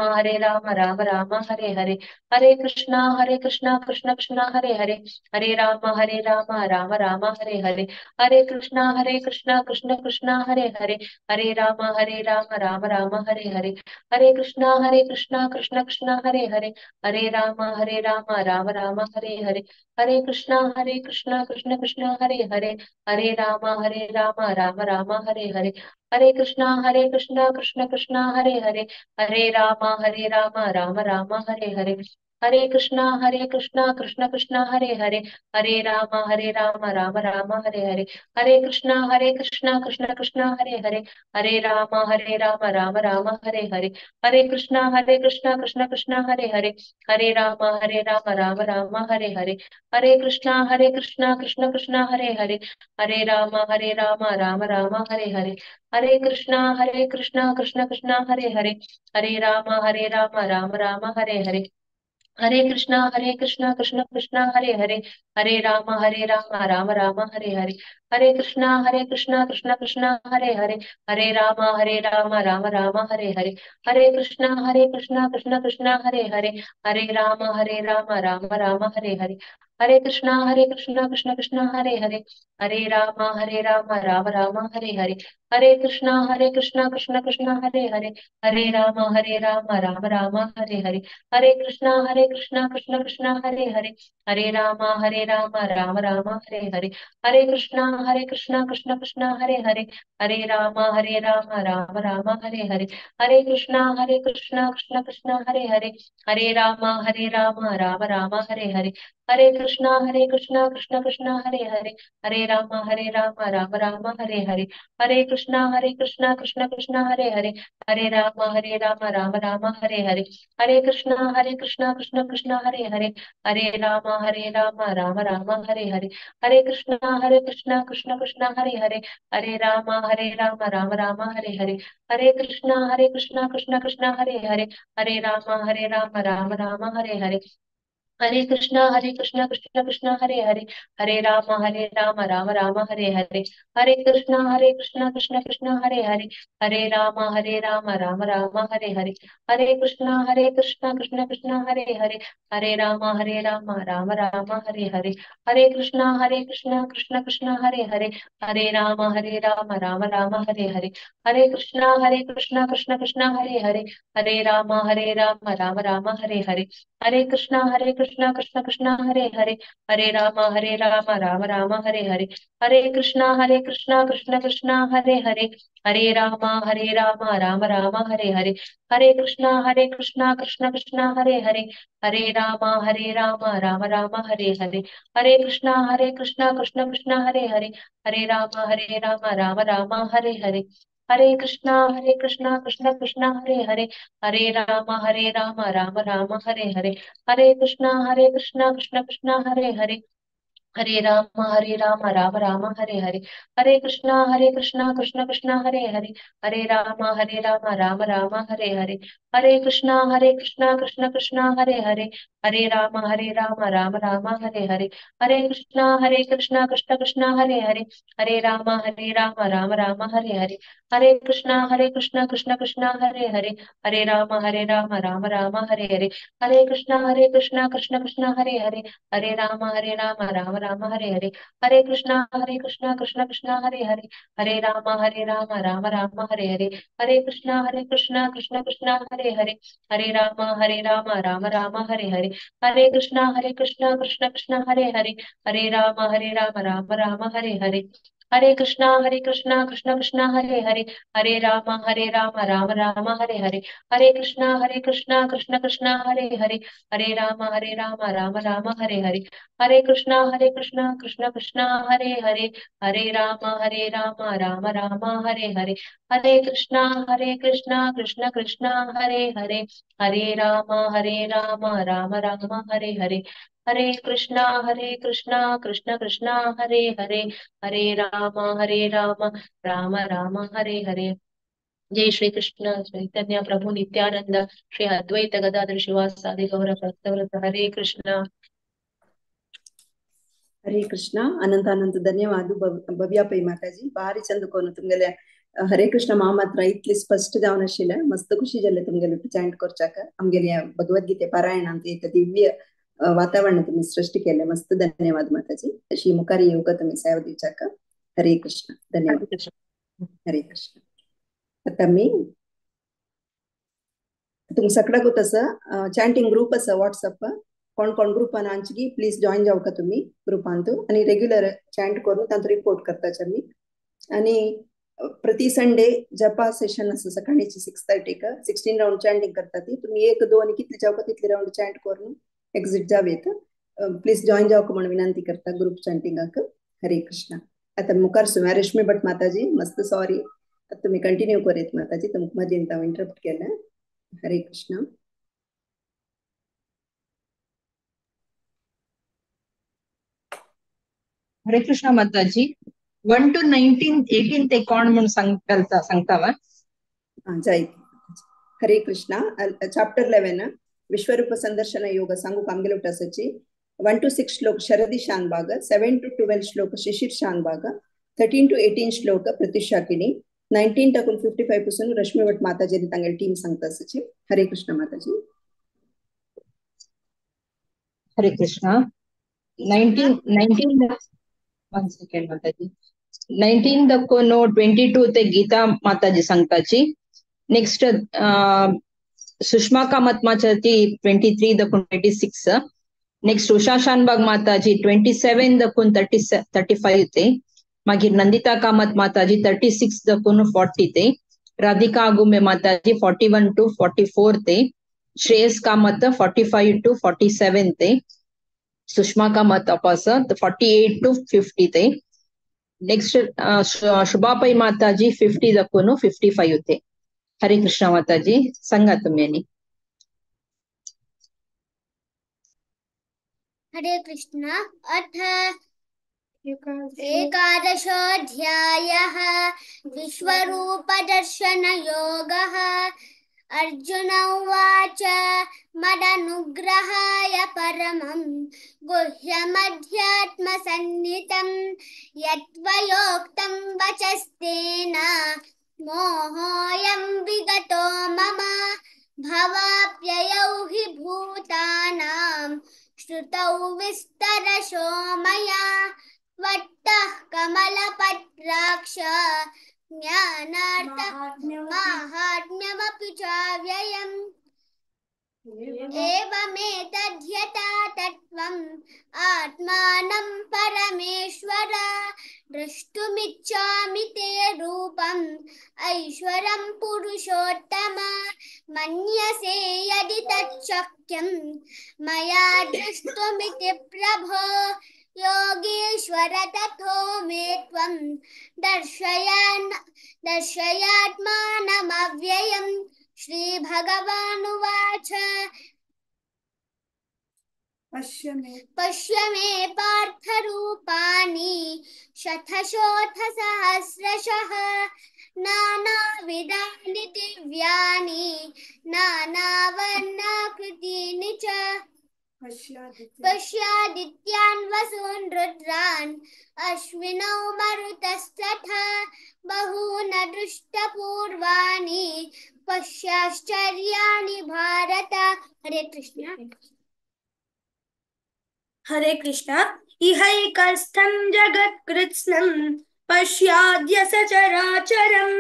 राम राम हरे हरे। हरे कृष्णा कृष्ण कृष्णा हरे हरे, हरे राम राम राम हरे हरे। हरे कृष्णा कृष्ण कृष्णा हरे हरे, हरे राम राम राम हरे हरे। हरे कृष्णा कृष्ण कृष्णा हरे हरे, हरे राम राम राम हरे हरे। हरे कृष्णा कृष्ण कृष्णा हरे हरे, हरे राम राम राम हरे हरे। हरे कृष्णा कृष्ण कृष्णा हरे हरे, हरे राम राम राम हरे हरे। हरे कृष्णा कृष्ण कृष्ण हरे हरे, हरे राम राम राम हरे हरे। हरे कृष्णा कृष्ण कृष्ण हरे हरे, हरे राम राम राम हरे हरे। हरे कृष्णा कृष्ण कृष्ण हरे हरे, हरे राम राम राम हरे हरे। हरे कृष्णा कृष्ण कृष्ण हरे हरे, हरे राम राम राम हरे हरे। हरे कृष्णा कृष्ण कृष्ण हरे हरे, हरे राम राम राम हरे हरे। हरे कृष्णा कृष्ण कृष्ण हरे हरे, हरे राम राम राम हरे हरे। हरे कृष्णा कृष्ण कृष्ण हरे हरे, हरे राम राम राम हरे हरे। हरे कृष्णा कृष्ण कृष्ण हरे हरे, हरे राम राम राम हरे हरे। हरे कृष्णा कृष्ण कृष्ण हरे हरे, हरे राम राम राम हरे हरे। हरे कृष्णा कृष्ण कृष्ण हरे हरे, हरे राम राम राम हरे हरे। हरे कृष्णा कृष्ण कृष्ण हरे हरे, हरे राम राम राम हरे हरे। हरे कृष्णा कृष्ण कृष्ण हरे हरे, हरे राम राम राम हरे हरे। हरे कृष्णा कृष्ण कृष्ण हरे हरे, हरे राम राम राम हरे हरे। हरे कृष्णा कृष्ण कृष्ण हरे हरे, हरे राम राम राम हरे हरे। हरे कृष्णा कृष्ण कृष्ण हरे हरे, हरे राम राम राम हरे हरे। हरे कृष्णा कृष्ण कृष्ण हरे हरे, हरे राम राम राम हरे हरे। हरे कृष्णा कृष्ण कृष्ण हरे हरे, हरे राम राम राम हरे हरे। हरे कृष्णा कृष्ण कृष्ण हरे हरे, हरे राम राम राम हरे हरे। हरे कृष्णा कृष्ण कृष्ण हरे हरे, हरे राम राम राम हरे हरे। हरे कृष्णा कृष्ण कृष्ण हरे हरे, हरे राम राम राम हरे हरे। हरे कृष्णा कृष्ण कृष्ण हरे हरे, हरे राम राम राम हरे हरे। हरे कृष्णा कृष्ण कृष्ण हरे हरे, हरे राम राम राम हरे हरे। हरे कृष्णा कृष्ण कृष्ण हरे हरे, हरे राम राम राम हरे हरे। हरे कृष्णा कृष्ण कृष्ण हरे हरे, हरे राम राम राम हरे हरे। हरे कृष्णा कृष्ण कृष्ण हरे हरे, हरे राम राम राम हरे हरे। हरे कृष्णा कृष्ण कृष्ण हरे हरे, हरे राम राम राम हरे हरे। हरे कृष्णा कृष्ण कृष्ण हरे हरे, हरे राम राम राम हरे हरे। हरे कृष्णा कृष्ण कृष्ण हरे हरे, हरे राम राम राम हरे हरे। हरे कृष्णा कृष्ण कृष्ण हरे हरे, हरे राम राम राम हरे हरे। हरे कृष्णा कृष्ण कृष्ण हरे हरे, हरे राम राम राम हरे हरे। हरे कृष्णा कृष्ण कृष्ण हरे हरे, हरे राम राम राम हरे हरे। हरे कृष्णा कृष्ण कृष्ण हरे हरे, हरे राम राम राम हरे हरे। हरे कृष्णा कृष्ण कृष्ण हरे हरे, हरे राम राम राम हरे हरे। हरे कृष्णा कृष्ण कृष्ण हरे हरे, हरे राम राम राम हरे हरे। हरे कृष्णा कृष्ण कृष्ण हरे हरे, हरे राम राम राम हरे हरे। हरे कृष्णा कृष्ण कृष्ण हरे हरे, हरे राम राम राम हरे हरे। हरे कृष्णा कृष्ण कृष्ण हरे हरे, हरे राम राम राम हरे हरे। हरे कृष्णा कृष्ण कृष्ण हरे हरे, हरे राम राम राम हरे हरे। हरे कृष्णा कृष्ण कृष्ण हरे हरे, हरे राम राम राम हरे हरे। हरे कृष्णा कृष्ण कृष्ण हरे हरे, हरे राम राम राम हरे हरे। हरे कृष्णा कृष्ण कृष्ण हरे हरे, हरे राम राम राम हरे हरे। हरे कृष्णा कृष्ण कृष्ण हरे हरे, हरे राम राम राम हरे हरे। जय श्री कृष्ण चैतन्य प्रभु नित्यानंद श्री अद्वैत गदाधर शिवासादि गौर भक्तवृंद। हरे कृष्णा। हरे कृष्ण। अनंत अनंत धन्यवाद भव्या पै माताजी, भारी चंद कोन तुमगेले हरे कृष्ण महामंत्र इतली स्पष्ट जावन आशिल्लें, मस्त खुशी जाल्लें तुमगेले चांट करच्याक। आमगेले भगवद्गीते पारायण आमचे एक दिव्य वातावरण तुम्ही सृष्टी केले, मस्त धन्यवाद माताजी। अशी मुखार येवका तुम्ही सेवा दिवच्याक। हरे कृष्ण, धन्यवाद। हरे कृष्ण। आता मी तुम सगळ्याकूच असं चॅन्टिंग ग्रुप आसा व्हॉट्सअप, कोण कोण ग्रुपान आमची प्लीज जॉईन जावका तुम्ही ग्रुपांतू आणि रेग्युलर चॅन्ट करून तांचो रिपोर्ट करताच आमी। आणि प्रति संडे जपा सेशन आसा सकाळची 6:30 16 राउंड चॅन्टिंग करता ती तुम्ही 1 2 कितले जावका तितले राउंड चॅन्ट करून एक्झिट जावेत. प्लीज जॉईन जावक म्हणून विनंती करता ग्रुप चॅन्टिंगाक. हरे कृष्णा. आता मुखार सुम्या रश्मी भट माताजी, मस्त सॉरी, तुम्ही कंटिन्यू करीत माताजी, तुमकां मदींत हांव इंटरप्ट केलें. हरे कृष्णा. हरे कृष्णा माताजी. 1 to 19 18 ते कोण म्हणून सांगता सांगता वा? जायत. हरे कृष्णा. चाप्टर 11 विश्वरूप संदर्शन योग सांगू कामगेल उठासाची. 1 to 6 श्लोक शरदी शानभाग, 7 to 12 श्लोक शिशिर शानभाग, 13 to 18 श्लोक प्रतिशाकिनी, 19 टाकून 55 पासून रश्मी भट माताजी तांगेल टीम सांगता आसाची. हरे कृष्ण माताजी. हरे कृष्णा. 19 1 सेकंड माताजी. 19 दक्कोन 22 ते गीता माताजी सांगताची. नेक्स्ट सुषमा कामत माताजी 23 दक्कोन 26. नेक्स्ट उषा शानबाग माताजी 27 दक्कोन 35 ते. मागीर नंदिता कामत माताजी 36 दक्कोन 40 ते. राधिका आगुंबे माताजी 41 to 44 ते. श्रेयस कामत 45 to 47 ते. सुषमा कामत अपास 48 to 50 ते. नेक्स्ट शुभापै माताजी 50 दक्कोन 55 ते. हरे कृष्ण माताजी, सांगा तुम्ही. हरे कृष्ण. अथ एकादशोऽध्यायः विश्वरूपदर्शनयोगः. अर्जुन उवाच, मदनुग्रहाय परमं गुह्यमध्यात्मसन्निहितं यत्त्वयोक्तं वचस्तेन मोहोऽयं विगतो मम. भवाप्ययौ हि भूतानां श्रुतौ विस्तरशो मया. त्वत्तः कमलपत्राक्ष ज्ञानार्थ माहात्म्यमपि चाव्ययम्. एवमेतद्यथा तत्त्वम् आत्मानं परमेश्वर द्रष्टुमिच्छामि ते रूपम् ऐश्वरं पुरुषोत्तम. मन्यसे यदि तच्छक्यं मया द्रष्टुमिति प्रभो. योगेश्वर तथो मे त्वं दर्शयात्मानमव्ययम्. श्री भगवानुवाच, पश्य मे पार्थरूपाणि शतशोऽथ सहस्रशः. नानाविधानि दिव्यानि नानावर्णाकृतीनि च. पश्यादित्यान् वसून् रुद्रान् अश्विनौ मरुतस्तथा. बहून दृष्टपूर्वाणि पश्याश्चर्याणि भारत. हरे कृष्ण. हरे कृष्ण. इहैकस्थं जगत्कृत्स्नं पश्याद्य सचराचरं.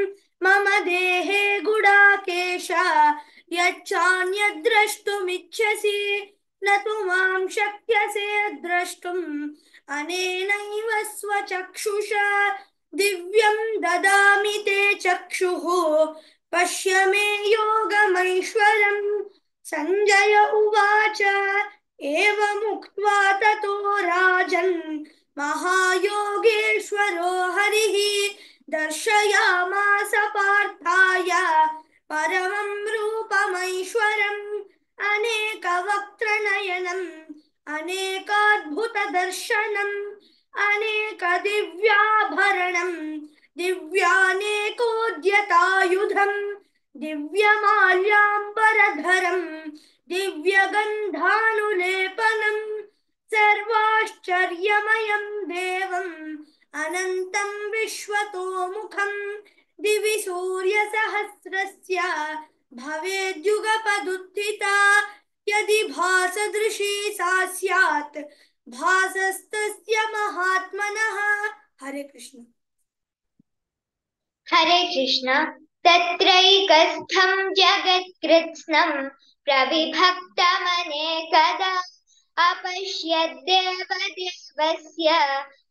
मम देहे गुडाकेश यच्चान्यद्द्रष्टुमिच्छसि. न तु मां शक्यसे द्रष्टुम् अनेनैव स्वचक्षुषा. दिव्यं ददामि ते चक्षुः पश्य मे योगमैश्वरम्. सञ्जय उवाच, एवमुक्त्वा ततो राजन् महायोगेश्वरो हरिः दर्शयामास पार्थाय परमं रूपमैश्वरम्. अनेकवक्त्रनयनम् अनेकाद्भुतदर्शनम् अनेकदिव्याभरणम् दिव्यानेकोद्यतायुधम् दिव्यमाल्याम्बरधरम् दिव्यगन्धानुलेपनम् सर्वाश्चर्यमयं देवम् अनन्तं विश्वतोमुखम्. दिवि सूर्यसहस्रस्य भवेद्युगपदुत्थिता. यदि भासदृशी सा स्यात् भासस्तस्य महात्मनः. हरे कृष्ण. हरे कृष्ण. तत्रैकस्थं जगत्कृत्स्नं प्रविभक्तमनेकदा. अपश्यद्देवदेवस्य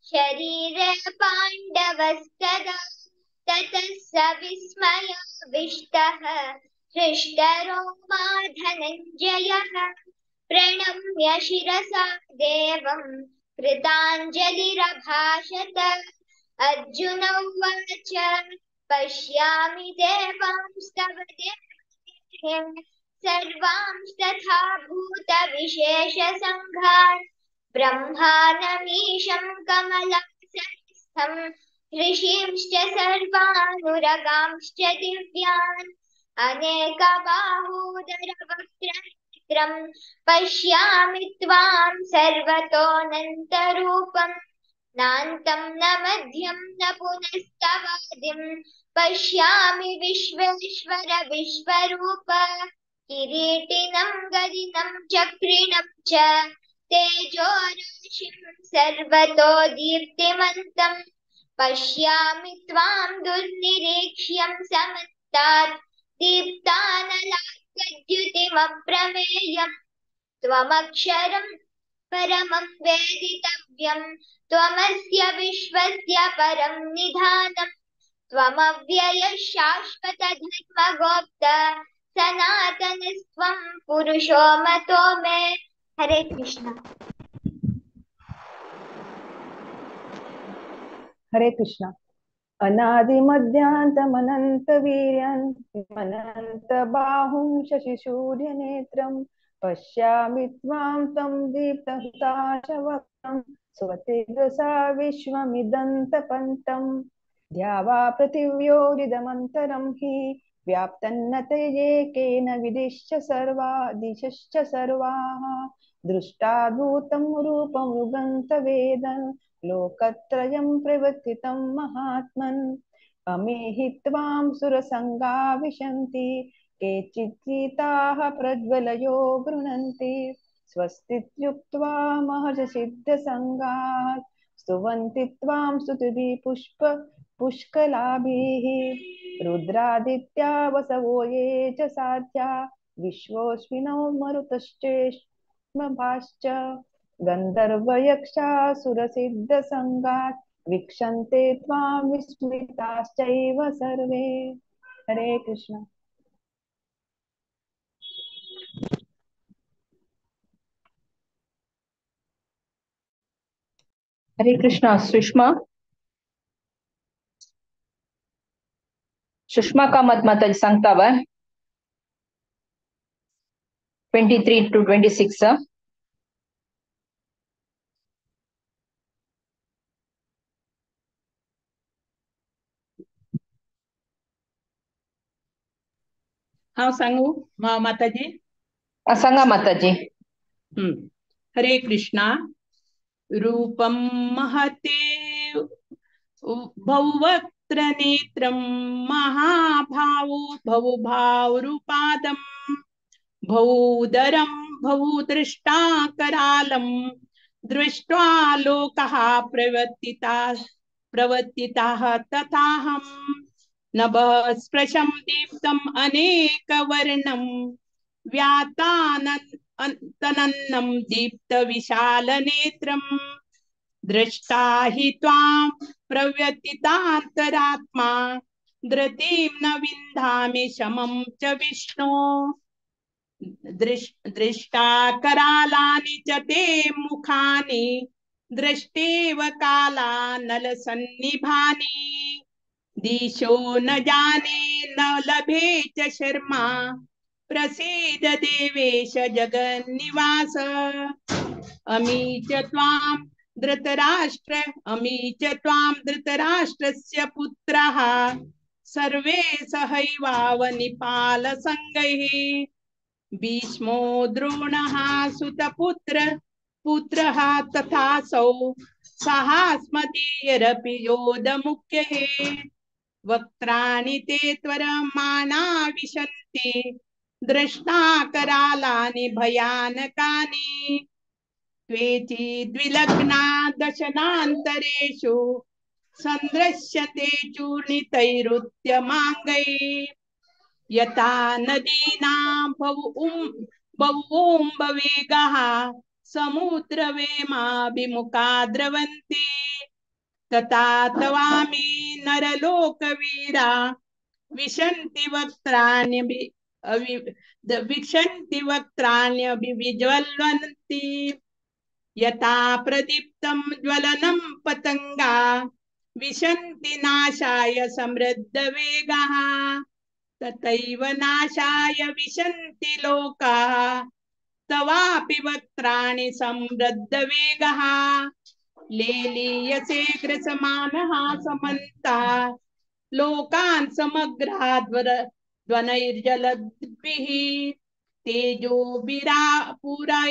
शरीरे पाण्डवस्तदा. ततः स विस्मयाविष्टः हृष्टरोमा धनञ्जयः. प्रणम्य शिरसा देवं कृताञ्जलिरभाषत। अर्जुन उवाच पश्यामि देवांस्तव देवे सर्वांस्तथा भूतविशेषसङ्घान् ब्रह्माणमीशं कमलासनस्थं ऋषींश्च सर्वानुरगांश्च दिव्यान् अनेकबाहूदरवक्त्रनेत्रं पश्यामि त्वां सर्वतोऽनन्तरूपं नान्तं न मध्यं न पुनस्तवादिं पश्यामि विश्वेश्वर विश्वरूप। किरीटिनं गदिनं चक्रिणं च तेजोराशिं सर्वतो दीप्तिमन्तं पश्यामि त्वां दुर्निरीक्ष्यं समन्तात् दीप्तानलार्कद्युतिमप्रमेयम्। त्वमक्षरं परमं वेदितव्यं त्वमस्य विश्वस्य परं निधानं त्वमव्ययः शाश्वतधर्मगोप्ता सनातनस्त्वं पुरुषो मतो मे। हरे कृष्ण। हरे कृष्ण। अनादिमध्यान्तमनन्तवीर्यं अनन्तबाहुं शशिसूर्यनेत्रं पश्यामि त्वां तं दीप्तहुताशवक्त्रं स्वतेजसा विश्वमिदन्तपन्तं द्यावा पृथिव्योरिदमन्तरं हि व्याप्तन्न तेजेकेन विदिश्च सर्वा दिशश्च सर्वाः दृष्टाद्भूतं रूपं युगन्तवेदं लोकत्रयं प्रवर्तितं महात्मन्। अमेहि त्वां सुरसङ्गा विशन्ति केचित् प्रज्वलयो गृह्णन्ति स्वस्तित्युक्त्वा महर्षिसिद्धसङ्गात् स्तुवन्ति त्वां स्तुतिभिः पुष्कलाभिः। रुद्रादित्या वसवो ये च साध्या विश्वोऽश्विनौ मरुतश्चेष्मभाश्च गन्धर्वयक्षासुरसिद्धसङ्गात् वीक्षन्ते त्वां विस्मिताश्चैव सर्वे। हरे कृष्ण। हरे कृष्णा। सुषमा, सुषमा कामत माताजी सांगता वा 23 to 26. हांव सांगू माताजी? सांगा माताजी. हरे कृष्णा. रूपं महते भौवक्त्र नेत्रं महाभावो भौभावरूपादं भौदरं भौदृष्टाकरालं दृष्ट्वा लोकः प्रवर्तिताः तथाहं नभस्पृशं दीप्तम् अनेकवर्णं व्यातानन्तनन्नं दीप्तविशालनेत्रं दृष्टा हि त्वां प्रव्यथितान्तरात्मा धृतिं न विन्दामि शमं च विष्णो। दृष्टा करालानि च ते मुखानि दृष्टेव कालानलसन्निभानि दिशो न जाने न लभे च शर्मा प्रसीद देवेश जगन्निवास। अमी च त्वां धृतराष्ट्रस्य पुत्रः सर्वे सहैवावनिपालसङ्गैः भीष्मो द्रोणः सुतपुत्र पुत्रः तथासौ सहास्मदीयरपि योधमुख्यः। वक्त्राणि ते त्वरमाणा विशन्ति दृष्टा करालानि भयानकानि क्वेचिद्विलग्ना दशनान्तरेषु संदृश्यते चूर्णितैरुत्यमाङ्गैः। यथा नदीनां बभूम्बवेगः समुद्रवेमाभिमुखा द्रवन्ति तथा तवामि नरलोकवीरा विशन्ति वक्त्राणि विक्षन्ति वक्त्राण्यभिविज्वलन्ति यथा प्रदीप्तं ज्वलनं पतङ्गा विशन्ति नाशाय समृद्धवेगाः तथैव नाशाय विशन्ति लोकाः तवापि वक्त्राणि समृद्धवेगाः लेलीयसे ग्रसमानः समन्ता लोकान् समग्राद्वनैर्जलद्भिः तेजोभिरापूर्य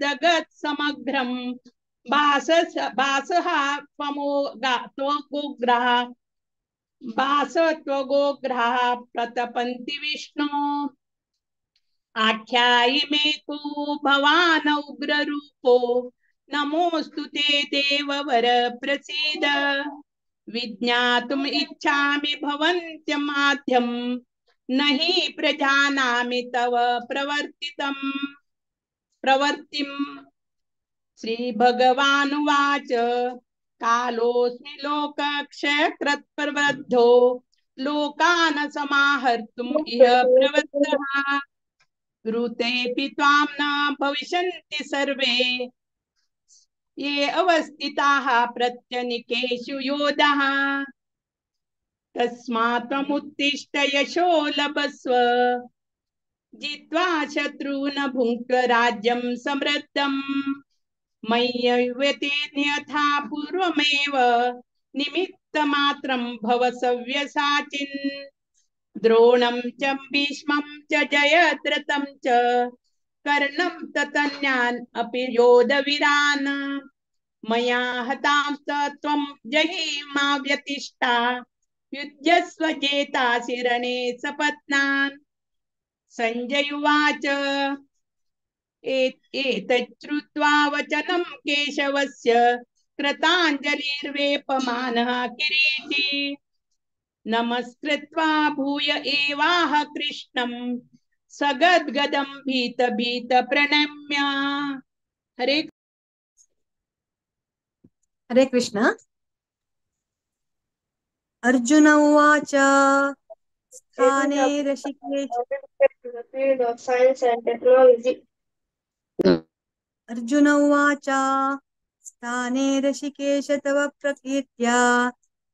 जगत् समग्रं भासः भासत्वगोग्रः प्रतपन्ति विष्णु। आख्यायि मे को भवान् उग्ररूपो नमोऽस्तु ते देववर प्रसीद। विज्ञातुम् इच्छामि भवन्त्यमाद्यं नहि प्रजानामि तव प्रवर्तिम्। श्री भगवानुवाच कालोऽस्मि लोकक्षयकृत् प्रवृद्धो लोकान् समाहर्तुम् इह प्रवृत्तः। ऋतेऽपि त्वां न भविष्यन्ति सर्वे ये अवस्थिताः प्रत्यनिकेषु योधाः। तस्मात् त्वमुत्तिष्ठ यशो लभस्व जित्वा शत्रून् भुङ्क्ष्व राज्यं समृद्धम्। मय्यैव ते यथा पूर्वमेव निमित्तमात्रं भव सव्यसाचिन्। द्रोणं च भीष्मं च जयद्रथं च कर्णं ततन्यान् अपि योधवीरान्। मया हतांश्च त्वं जहि मा व्यतिष्ठा युध्यस्व जेतासि रणे सपत्नान्। संजय उवाच एतच्छ्रुत्वा वचनं केशवस्य कृताञ्जलिर्वेपमानः किरीटी। नमस्कृत्वा भूय एवाह कृष्णं सगद्गदं भीत भीत प्रणम्य। हरे हरे कृष्ण। अर्जुन उवाच स्थाने ऋषिकेश अर्जुन उवाच स्थाने ऋषिकेश तव प्रकीर्त्या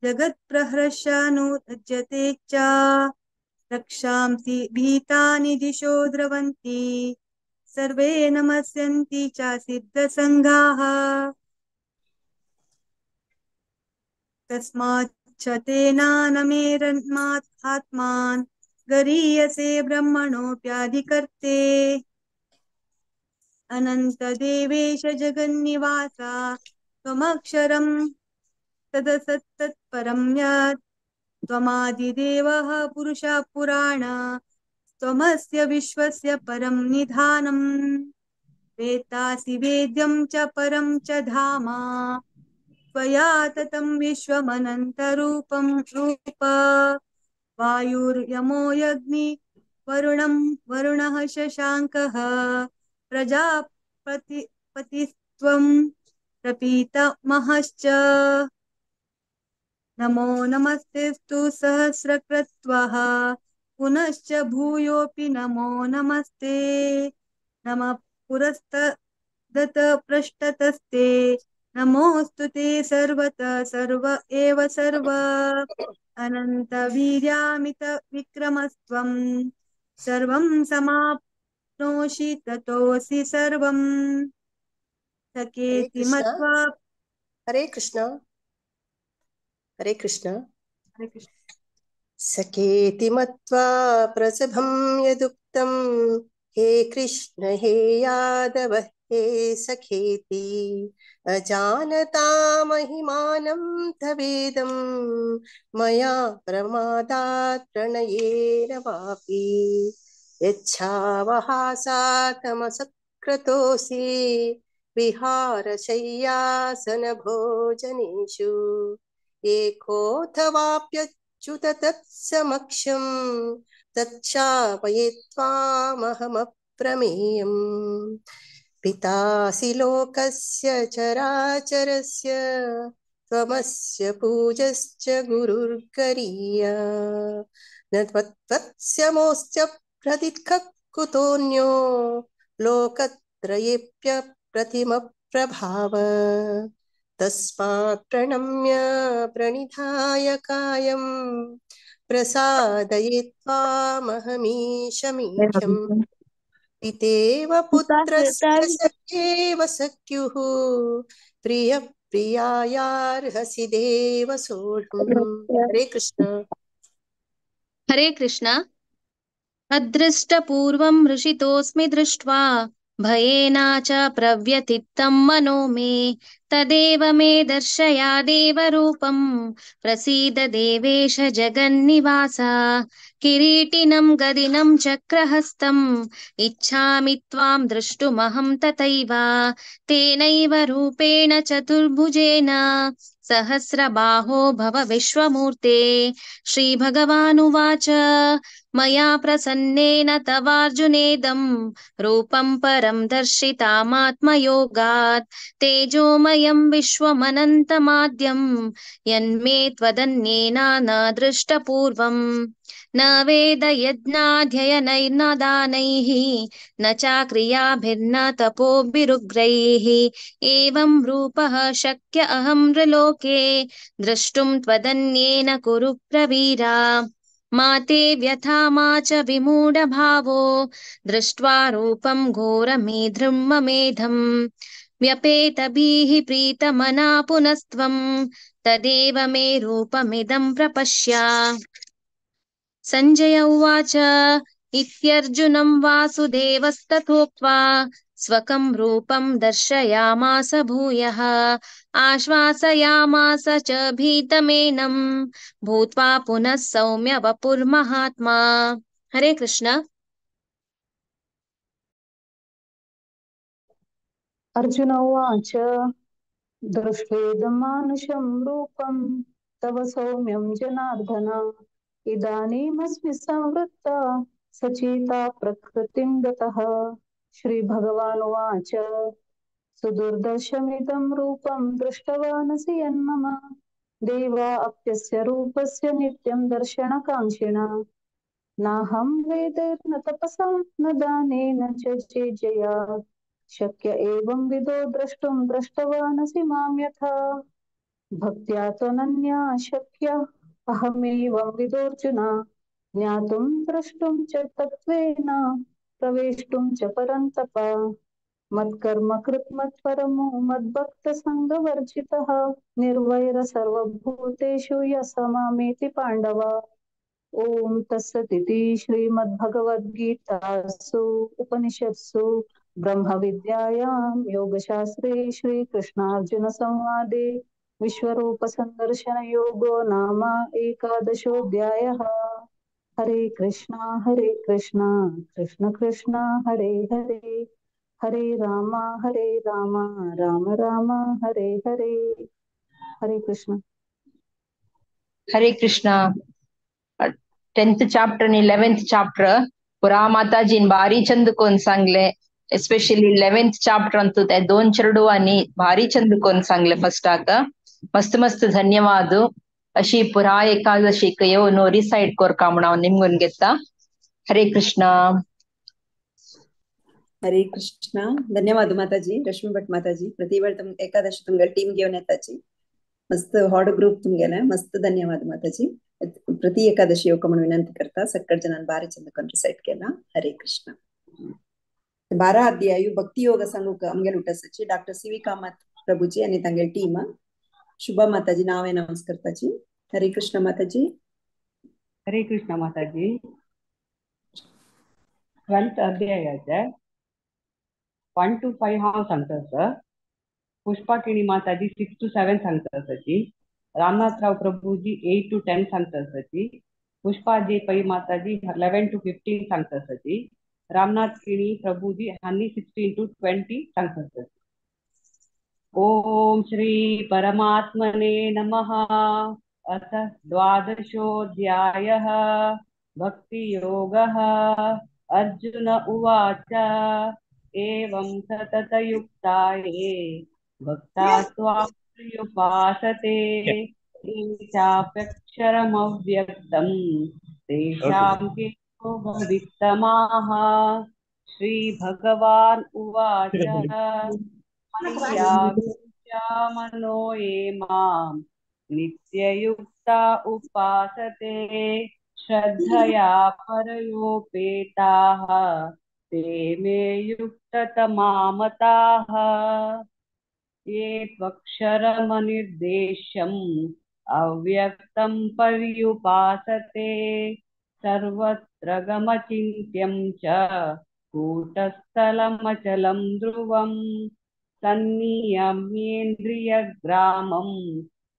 जगत्प्रहर्षानुरज्यते च। रक्षांसि भीतानि दिशो द्रवन्ति सर्वे नमस्यन्ति च सिद्धसङ्घाः। तस्माच्च तेनानमेरन्मात्मान् गरीयसे ब्रह्मणोऽप्याधिकर्ते। अनन्तदेवेश जगन्निवास त्वमक्षरं तदसत्तत्परं यत् त्वमादिदेवः पुरुषः पुराण त्वमस्य विश्वस्य परं निधानम्। वेत्तासि वेद्यं च परं च धाम त्वया ततं विश्वमनन्तरूपं रूप। वायुर्यमो यज्ञि वरुणं वरुणः शशाङ्कः प्रजापतिस्त्वं प्रपीतमहश्च। नमो नमस्तेस्तु सहस्रक्रत्वः पुनश्च भूयोऽपि नमो नमस्ते। नमः पुरस्तदत पृष्ठतस्ते नमोऽस्तु ते सर्वतः सर्व एव सर्व। अनन्तवीर्यामित विक्रमस्त्वं सर्वं समाप्नोषि ततोऽसि सर्वं। सखेति मत्वा। हरे कृष्ण हरे कृष्ण हरे कृष्ण। सखेति मत्वा प्रसभं यदुक्तं हे कृष्ण हे यादव हे सखेति। अजानता महिमानं तवेदं मया प्रमादात् प्रणयेन वापि। यच्छावहासातमसक्रतोऽसि विहारशय्यासनभोजनेषु। एकोऽथवाप्यच्युत तत्समक्षं तच्छापये त्वामहमप्रमेयम्। पितासि लोकस्य चराचरस्य त्वमस्य पूजश्च गुरुर्गरीया। न त्वत्समोऽस्त्य प्रतिखः कुतोऽन्यो लोकत्रयेऽप्य प्रतिमप्रभाव। तस्मात् प्रणम्य प्रणिधाय कायं प्रसादये त्वामहमीशमीशम्। पितेव पुत्रस्य सखेव सख्युः प्रियप्रियायार्हसि देव सोढुम्। हरे कृष्ण। हरे कृष्ण। अदृष्टपूर्वं हृषितोऽस्मि दृष्ट्वा भयेना च प्रव्यथितं मनो मे। तदेव मे दर्शया देवरूपं प्रसीद देवेश जगन्निवास। किरीटिनं गदिनं चक्रहस्तम् इच्छामि त्वां द्रष्टुमहं तथैव। तेनैव रूपेण चतुर्भुजेन सहस्रबाहो भव विश्वमूर्ते। श्रीभगवानुवाच मया प्रसन्नेन तवार्जुनेदं रूपं परं दर्शितामात्मयोगात्। तेजोमयं विश्वमनन्तमाद्यं यन्मे त्वदन्येन न दृष्टपूर्वम्। न वेदयज्ञाध्ययनैर्न दानैः न चाक्रियाभिर्न तपोभिरुग्रैः। एवं रूपः शक्य अहं नृलोके द्रष्टुं त्वदन्येन कुरु प्रवीरा। मा ते व्यथा मा च विमूढभावो दृष्ट्वा रूपं घोरमेधृममेधम्। व्यपेतभिः प्रीतमना पुनस्त्वं तदेव मे रूपमिदं प्रपश्य। सञ्जय उवाच इत्यर्जुनं वासुदेवस्तथोक्त्वा स्वकं रूपं दर्शयामास भूयः। आश्वासयामास च भीतमेनं भूत्वा पुनः सौम्य वपुर्महात्मा। हरे कृष्ण। अर्जुन उवाच दृष्ट्वेदं मानुषं रूपं तव सौम्यं जनार्दन। इदानीमस्मि संवृत्ता सचेता प्रकृतिं गतः। श्री भगवानुवाच सुदुर्दर्शमिदं रूपं दृष्टवानसि यन्मम। देवा अप्यस्य रूपस्य नित्यं दर्शनकाङ्क्षिणा। नाहं वेदैर्न तपसा न दानेन च चेजया। शक्य एवं विदो द्रष्टुं द्रष्टवानसि मां यथा। भक्त्या त्वनन्या शक्य अहमेवं विदोऽर्जुन। ज्ञातुं द्रष्टुं च तत्त्वेन प्रवेष्टुं च परन्तप। मत्कर्म कृत मत्परमो मद्भक्तसङ्गवर्जितः। निर्वैर सर्वभूतेषु यः स मामेति पाण्डव। ॐ तत्सदिति श्रीमद्भगवद्गीतासु उपनिषत्सु ब्रह्मविद्यायां योगशास्त्रे श्रीकृष्णार्जुनसंवादे विश्वरूपसन्दर्शनयोगो नाम एकादशोऽध्यायः। हरे कृष्णा कृष्ण कृष्ण हरे हरे, हरे राम राम राम हरे हरे। हरे कृष्ण। हरे कृष्ण। 10th chapter आणि 11th chapter पुरा माताजीन भारी चंद कोण सांगले. एस्पेशली 11th chapter अंतू ते दोन चेडवांनी भारी चंद कोण सांगले फर्स्टाक. मस्त मस्त धन्यवाद. अशी पुरा एकादशीक येवन रिसाइट कोरका म्हण हांव निमगून घेता. हरे कृष्ण. हरे कृष्ण. धन्यवाद माताजी, रश्मी भट माताजी. प्रति वेळ तुम एकादशी तुमगेले टीम घेवन येताची. मस्त हॉट ग्रुप तुमगेले. मस्त धन्यवाद माताजी. प्रति एकादशी येवका म्हणून विनंती करता. सक्कड जणांनी भारी चंद कोण रिसाइट केला. हरे कृष्ण. 12 अध्यायु भक्ती योग सांगूक आमगेले उठासाची डॉक्टर सी व्ही कामत प्रभुजी आणि तांगेले टीम. शुभा माताजी नाव अनाउन्स करताची. हरे कृष्ण माताजी. हरे कृष्ण माताजी. 12th अध्यायाचे 1 to 5 हांव सांगता आसा. पुष्पा किणी माताजी 6 to 7 सांगता आसाची. रामनाथराव प्रभुजी 8 to 10 सांगता आसाची. पुष्पा जे पै माताजी 11 to 15 सांगता आसाची. रामनाथ किणी प्रभुजी हांणी 16 to 20 सांगता आसाची. ओम श्री परमात्मने नमः. अथ द्वादशोऽध्यायः भक्तियोगः. अर्जुन उवाच एवं सततयुक्ताये भक्ता त्वां पर्युपासते ये चाप्यक्षरमव्यक्तं तेषां के योगवित्तमाः। श्रीभगवान् उवाच मय्याविष्टा मनो ये मां नित्ययुक्ता उपासते श्रद्धया परयोपेताः ते मे युक्ततमामताः। ये त्वक्षरमनिर्देश्यम् अव्यक्तं पर्युपासते सर्वत्र गमचिन्त्यं च कूटस्थलमचलं ध्रुवं सन्नियम्येन्द्रियग्रामं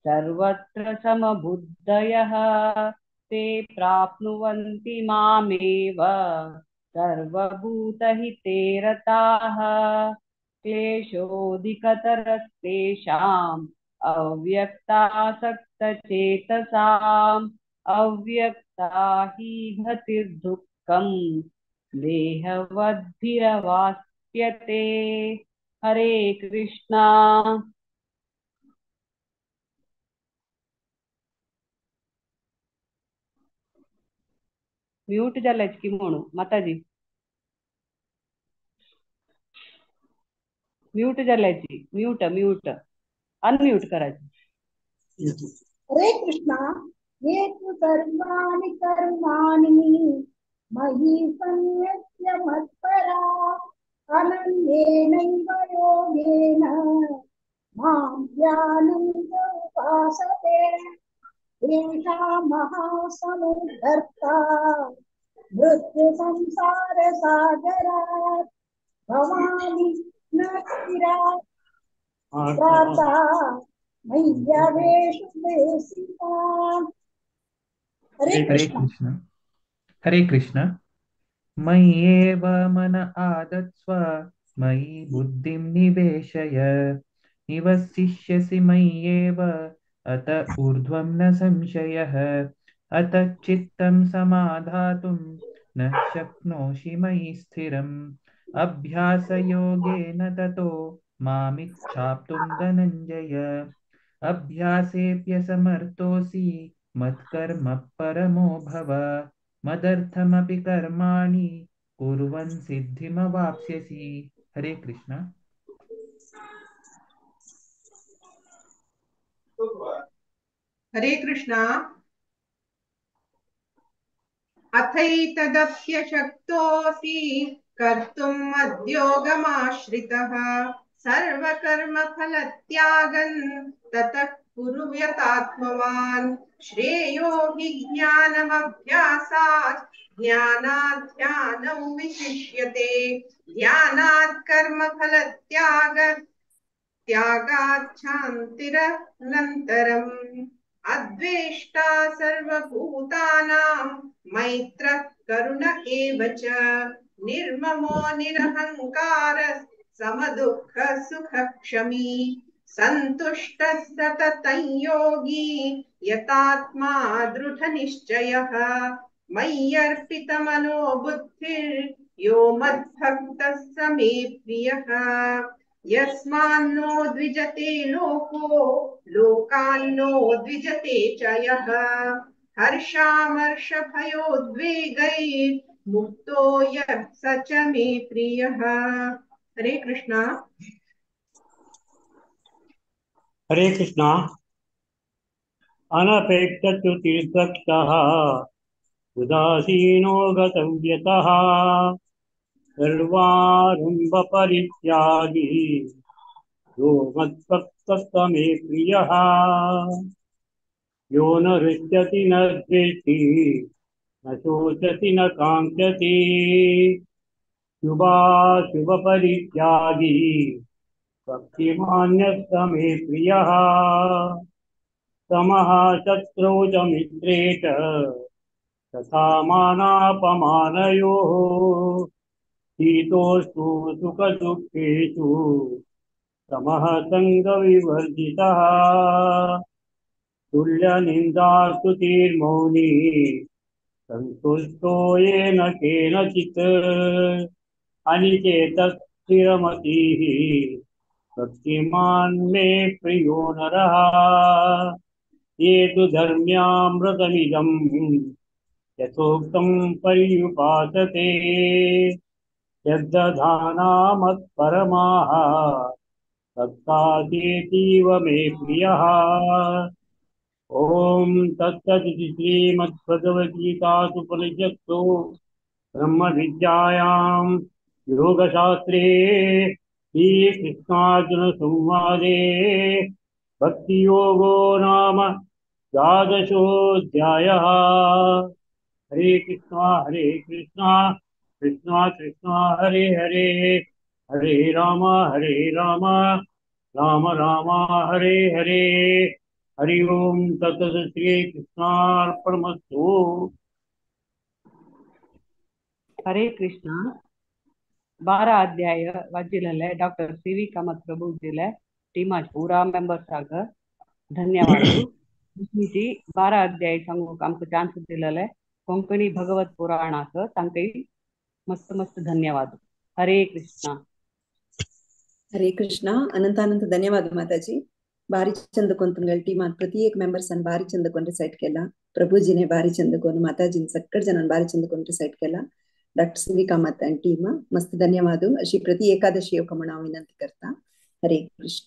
सर्वत्र समबुद्धयः ते प्राप्नुवन्ति मामेव सर्वभूतहिते रताः। क्लेशोऽधिकतरस्तेषाम् अव्यक्तासक्तचेतसाम् अव्यक्ता हि गतिर्दुःखं देहवद्भिरवाप्स्यते। हरे कृष्णा। म्यूट जाल्याच की म्हणू माताजी, म्यूट जाल्याची, म्यूट म्यूट अनम्यूट करायची। हरे कृष्णा। ये तु सर्वाणि कर्माणि मयि संन्यस्य मत्परा अनन्येनैव योगेन मां ध्यानन्त उपासते। एषा महासमुद्धर्ता मृत्युसंसारसागरात् भवामि न चिरात् प्राप्ता मय्यवेषु वेशिता। हरे हरे कृष्ण। कृष्ण। हरे कृष्ण। मय्येव मन आदत्स्व मयि बुद्धिं निवेशय निवसिष्यसि मय्येव अत ऊर्ध्वं न संशयः। अत चित्तं समाधातुं न शक्नोषि मयि स्थिरम्। अभ्यासयोगेन ततो मामिच्छाप्तुं धनञ्जय। अभ्यासेऽप्यसमर्थोऽसि मत्कर्म परमो भव। मदर्थमपि कर्माणि कुर्वन् सिद्धिमवाप्स्यसि। हरे कृष्ण। हरे कृष्णा। अथैतदप्यशक्तोऽसि कर्तुं मद्योगमाश्रितः सर्वकर्मफलत्यागं ततः कुरु यतात्मवान्। श्रेयो हि ज्ञानमभ्यासात् ज्ञानात् ध्यानं विशिष्यते। ध्यानात् कर्मफलत्याग त्यागात् शान्तिरनन्तरम्। अद्वेष्टा सर्वभूतानां मैत्रः करुण एव च। निर्ममो निरहङ्कारः समदुःखः सुखक्षमी। सन्तुष्टः सततं योगी यतात्मा दृढनिश्चयः। मय्यर्पितमनो बुद्धिर्यो मद्भक्तः स मे प्रियः। यस्मान्नो द्विजते लोको लोकान्नो द्विजते च यः। हर्षामर्षभयोद्वेगैर्मुक्तो यः स च मे प्रियः। हरे कृष्णा। हरे कृष्णा। अनपेक्षच्युतिर्दक्षः उदासीनो गतव्यतः सर्वारम्भपरित्यागी यो मद्भक्तः स मे प्रियः। यो न हृष्यति न द्वेष्टि न शोचति न काङ्क्षति। शुभाशुभपरित्यागी भक्तिमान्यः स मे प्रियः। समः शत्रौ च मित्रे च तथा मानापमानयोः। शीतोष्णु सुखदुःखेषु समः सङ्गविवर्जितः। तुल्यनिन्दास्तुतिर्मौनी सन्तुष्टो येन केनचित्। अनिकेतस्थिरमतिः भक्तिमान् मे प्रियो नरः। ये तु धर्म्यामृतमिदं यथोक्तं पर्युपासते श्रद्दधाना मत्परमाः तत्काचेतीव मे प्रियः। ॐ तत्सदिति श्रीमद्भगवद्गीतासुपनिषत्सु ब्रह्मविद्यायां योगशास्त्रे श्रीकृष्णार्जुनसंवादे भक्तियोगो नाम द्वादशोऽध्यायः। हरे कृष्णा कृष्णा कृष्णा हरे हरे, हरे राम राम राम हरे हरे। हरि ओम तत्सत् श्री कृष्णार्पणमस्तु। हरे कृष्णा। 12 अध्याय वज्जिलले डॉक्टर सी वी कामत प्रभुजिले टीमाज पूरा मेंबर्स आग धन्यवाद। जी 12 अध्याय सांगूक आमकां चान्स दिलेले कोंकणी भगवत पुराणाक तांकां मस्त मस्त धन्यवाद। हरे कृष्णा. हरे कृष्णा. अनंत अनंत धन्यवाद माताजी. ಭಾರಿ ಚಂದ ಕೊಂತುಂಗಲ್ ಟೀಮ್ ಪ್ರತಿ ಮೆಂಬರ್ಸ್ ಅನ್ ಭಾರಿ ಚಂದ ಕೊಂಡ್ರೆ ಸೈಟ್ ಕೆಲ್ಲ, ಪ್ರಭುಜಿನೇ ಭಾರಿ ಚಂದ ಕೊಂಡು, ಮಾತಾಜಿನ ಸಕ್ಕಡ್ ಜನ ಭಾರಿ ಚಂದ ಕೊಂಡ್ರೆ site ಕೆಲ್ಲ, doctor C V Kamath and team मस्त धन्यवाद. अशी प्रति एकादशी योगमा ನಾವು ವಿನಂತಿ करता. हरे कृष्ण.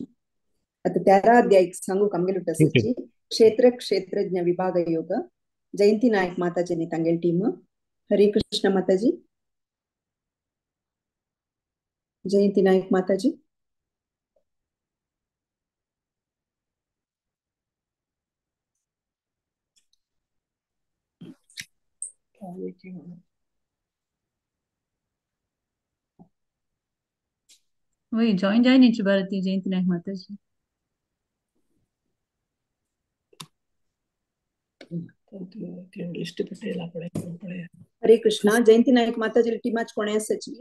आता 13 अध्याय सांगू कामगेल उठसची क्षेत्र क्षेत्रज्ञ विभाग योग जयंती नायक माताजीने तांगेल टीम. हरे कृष्ण माताजी. जयंती नायक माताजी. वही जॉइन जाए नीचे भारती जयंती नायक माता जी. हरे कृष्णा. जयंती नायक माता जी टीमाच कोणे सची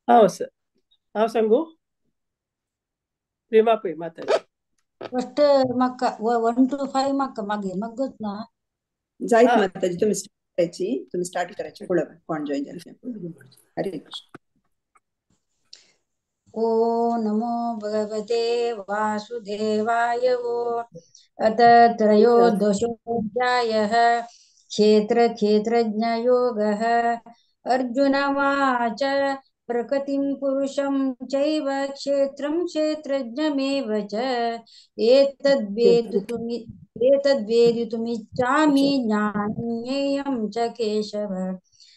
हांव हांव सांगू प्रेमा पै माता फर्स्ट म्हाका 1 to 5 म्हाका मागीर म्हाका गोत ना जायत माताजी. तुम्ही स्टार्ट करायची, तुम्ही स्टार्ट करायची पळोवया कोण जॉईन जाले. हरे कृष्ण. ओम नमो भगवते वासुदेवाय. अथ त्रयोदशोऽध्यायः क्षेत्र क्षेत्रज्ञयोगः. अर्जुनवाच प्रकृतिं पुरुषं चैव क्षेत्रं क्षेत्रज्ञमेव च एतद्वेदितुमिच्छामि ज्ञानं ज्ञेयं च केशव.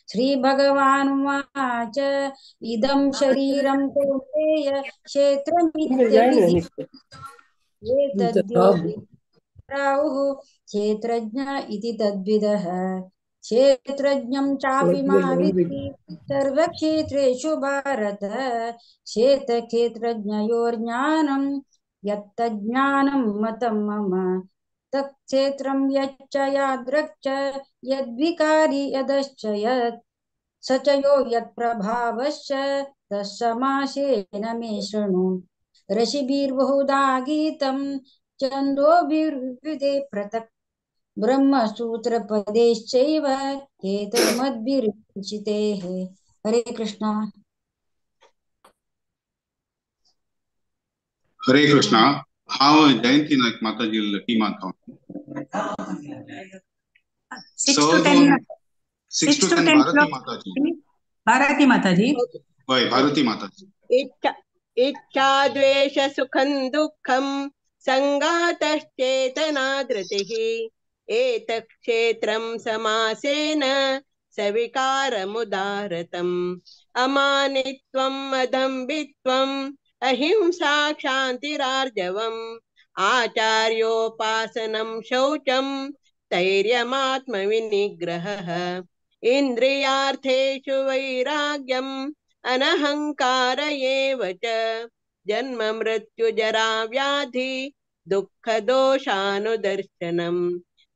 श्रीभगवानुवाच इदं शरीरं कौन्तेय क्षेत्रमित्यभिधीयते एतद्यो प्राहुः क्षेत्रज्ञ इति तद्विदः. क्षेत्रज्ञं चापि मां विद्धि सर्वक्षेत्रेषु भारत. क्षेत्रक्षेत्रज्ञयोर्ज्ञानं यत्तज्ज्ञानं मतं मम. तत्क्षेत्रं यच्च यादृक् च यद्विकारि यदश्च यत् स च यो यत्प्रभावश्च तत्समासेन मे शृणु. ऋषिभिर्बहुधा गीतं छन्दोभिर्विविधे पृथक् ब्रह्मसूत्रपदेश्चैव एतन्मद्भिर्विरचितेः. हरे कृष्णा. हरे कृष्णा. हांव जयंती नायक माताजी टीमांत हांव. 6 to 10 6 to 10 Bharati Mataji. Bharati Mataji. हय भारती माताजी. इच्छा द्वेष सुखं दुःखं संगातश्चेतना धृतिः एतत् क्षेत्रं समासेन सविकारमुदारतम्. अमानित्वं अदम्भित्वम् अहिंसा क्षान्तिरार्जवम् आचार्योपासनं शौचं धैर्यमात्मविनिग्रहः इन्द्रियार्थेषु वैराग्यम् अनहंकार एव च जन्म मृत्यु जरा व्याधि दुःख दोषानुदर्शनम्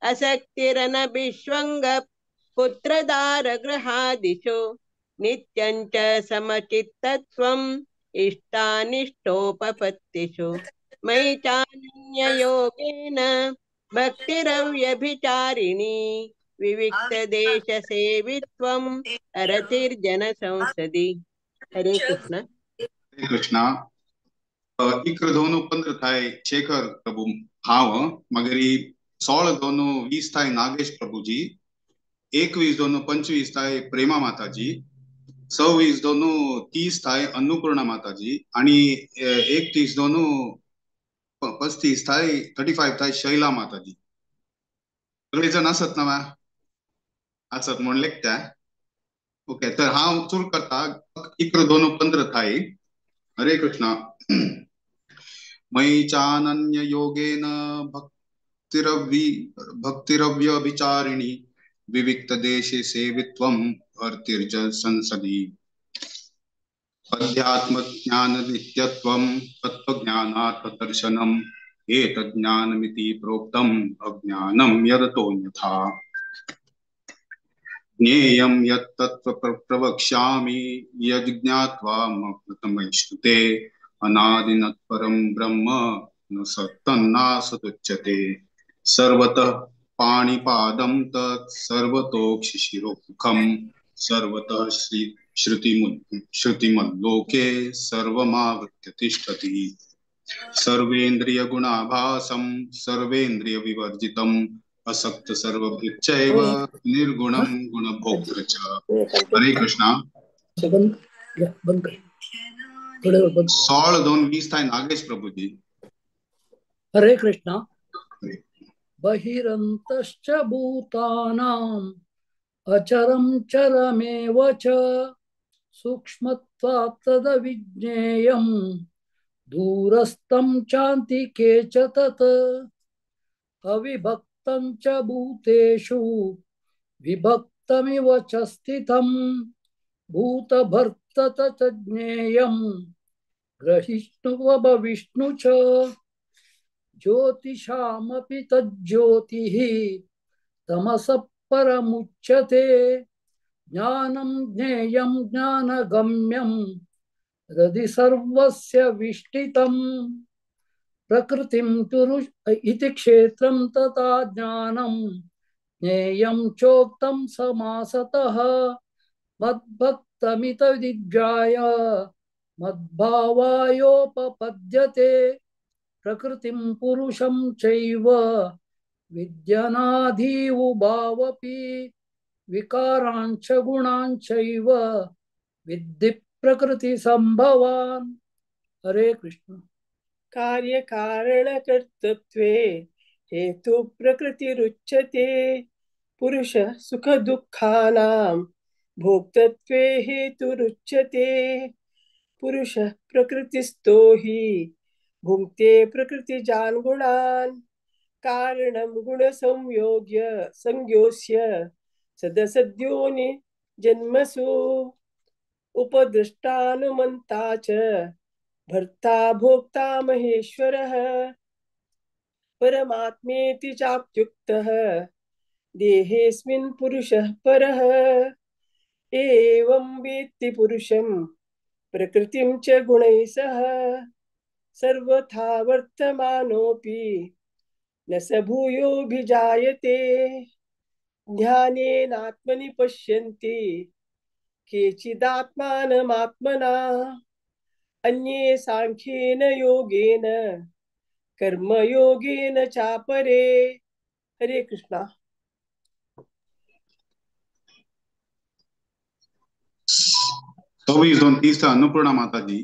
असक्तिरनभिष्वङ्ग पुत्रदार गृहादिषु नित्यं च समचित्तत्वम् इष्टानिष्टोपपत्तिषु मयि चानन्ययोगेन भक्तिरव्यभिचारिणी विविक्तदेशसेवित्वम् अरतिर्जनसंसदि. हरे कृष्ण. हरे कृष्णा. 11 दोन 15 थाय शेखर प्रभू हांव, मागीर 16 दोन 20 थाय नागेश प्रभूजी, 21 दोन 25 थाय प्रेमा माताजी, 26 दोन 30 थाय अन्नपूर्णा माताजी आणि 31 दोन 35 थाय 35 थाय शैला माताजी. सगळे जण असत ना असत म्हण लेखता. ओके, तर हांव सुरू करता 11 दोन 15 थाय. हरे कृष्णा. मयि चानन्य योगेन भक्तिरव्यभिचारिणी विविक्त देशे सेवित्वं अर्तिर्ज संसदि अध्यात्म ज्ञान नित्यत्वं तत्त्वज्ञानार्थ दर्शनम् एतज्ज्ञानमिति प्रोक्तम् अज्ञानं यदतोऽन्यथा. ज्ञेयं यत् तत्त्व प्रवक्ष्यामि यज्ज्ञात्वा मृतमश्नुते अनादिनत्परं ब्रह्म न सत्तन्नासदुच्यते. सर्वतः पाणिपादं तत् सर्वतोक्षिशिरोमुखं सर्वतः श्रुतिमल्लोके सर्वमावृत्य तिष्ठति. सर्वेन्द्रियगुणाभासं सर्वेन्द्रियविवर्जितम् असक्त सर्वभृच्चैव निर्गुणं गुणभोक्तृ च. हरे कृष्णा. 16 दोन 20 थाय नागेश प्रभूजी. हरे कृष्णा. बहिरन्तश्च भूतानाम् अचरं चरमेव च सूक्ष्मत्वात् तदविज्ञेयं दूरस्थं चान्तिके च तत्. अविभक्तं च भूतेषु विभक्तमिव च स्थितं भूतभर्तत च ज्ञेयं ग्रहिष्णुवभविष्णु च. ज्योतिषामपि तज्ज्योतिः तमसः परमुच्यते. ज्ञानं ज्ञेयं ज्ञानगम्यं हृदि सर्वस्य विष्ठितं. प्रकृतिं पुरुष इति क्षेत्रं तथा ज्ञानं ज्ञेयं चोक्तं समासतः. मद्भक्तमितविद्याय मद्भावायोपपद्यते. प्रकृतिं पुरुषं चैव विद्यनाधीउभावपि विकारांश्च गुणांश्चैव विद्धि प्रकृति संभवान्. हरे कृष्ण. कार्य कारण कर्तृत्वे हेतु प्रकृतिरुच्यते. पुरुष सुख दुःखानां भोक्तृत्वे हेतुरुच्यते. पुरुष प्रकृतिस्थो हि भुङ्क्ते प्रकृतिजान् गुणान्. कारणं गुणसंयोग्य संयोस्य सदसद्योनि जन्मसु. उपद्रष्टानुमन्ता च भर्ता भोक्ता महेश्वरः. परमात्मेति चाप्युक्तः देहेऽस्मिन् पुरुषः परः. एवं वेत्ति पुरुषं प्रकृतिं च गुणैः सह सर्वथा वर्तमानोऽपि न स भूयोऽभिजायते. ध्यानेनात्मनि पश्यन्ति केचिदात्मानमात्मना अन्ये सांख्येन योगेन कर्मयोगेन चापरे. हरे कृष्णा. 24 दोन 30 अन्नपूर्णा माताजी.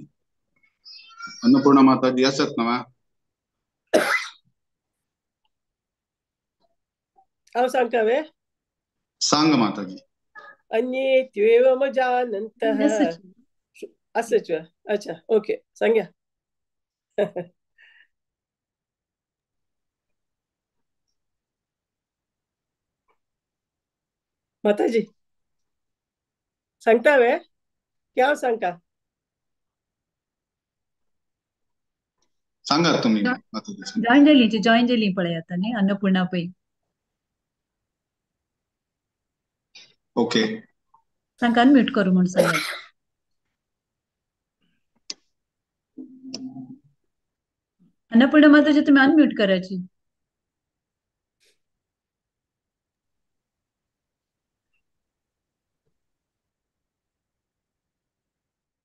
अन्नपूर्णा माताजी असत ना? हांव सांगता वे? सांग माताजी. अन्ये त्वेवमजानन्तः असच. अच्छा, ओके, सांग्या. माताजी सांगता वे? क्या सांगता? सांगा तुम्ही माताजी. जॉईन जाली, जॉईन जाली पळयात न्ही अन्नपूर्णा पै. ओके, तांकां अनम्यूट करूं म्हूण सांगात. अन्नपूर्णा माताजी तुम्ही अनम्यूट करायची.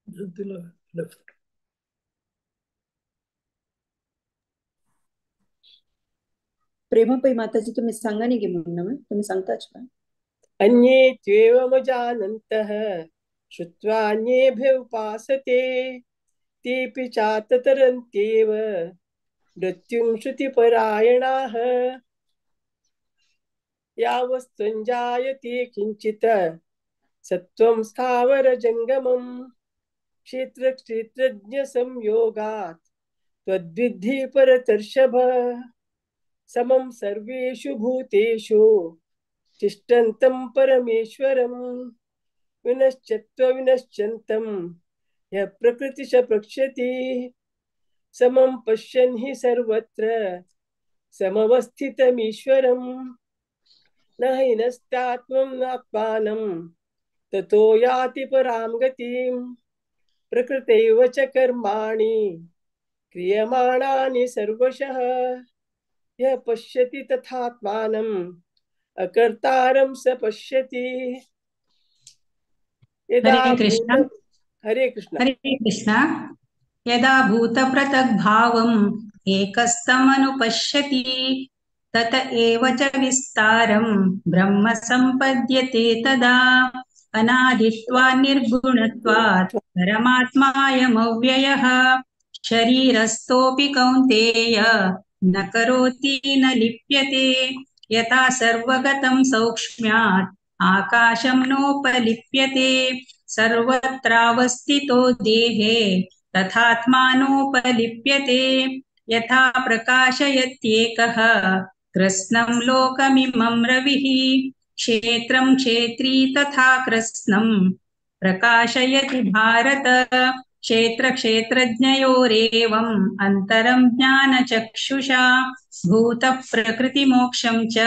लेफ्ट. प्रेमा पै माताजी तुम्ही सांगा न्ही गे म्हणून तुम्ही सांगताच का? अन्ये त्वेवमजानन्तः श्रुत्वा अन्येभ्य उपासते तेऽपि चाततरन्त्येव मृत्युं श्रुतिपरायणाः। यावस्त्वञ्जायते किञ्चित् सत्त्वं स्थावरजङ्गमं क्षेत्र क्षेत्रज्ञ संयोगात् त्वद्विद्धि परतर्षभ। समं सर्वेषु भूतेषु तिष्ठन्तं परमेश्वरं विनश्यत्व विनश्यन्तं यः प्रकृतिश प्रक्ष्यति। समं पश्यन् हि सर्वत्र समवस्थितमीश्वरं न हीनस्तात्मं नात्मानं ततो याति परां गतिं। प्रकृतैव च कर्माणि क्रियमाणानि सर्वशः यः पश्यति तथात्मानम् अकर्तारं स पश्यति। यदा हरे कृष्ण। हरे कृष्ण। हरे कृष्ण। यदा भूतपृथग्भावम् एकस्तमनुपश्यति तत एव च विस्तारं ब्रह्म सम्पद्यते तदा। अनादित्वात् निर्गुणत्वात् परमात्मायमव्ययः शरीरस्थोऽपि कौन्तेय न करोति न लिप्यते। यथा सर्वगतं सौक्ष्म्यात् आकाशं नोपलिप्यते सर्वत्रावस्थितो देहे तथात्मानोपलिप्यते। यथा प्रकाशयत्येकः कृत्स्नं लोकमिमं रविः क्षेत्रं क्षेत्री तथा कृत्स्नं प्रकाशयति भारत। क्षेत्र क्षेत्रज्ञयोरेवम् अन्तरं ज्ञानचक्षुषा भूतप्रकृतिमोक्षं च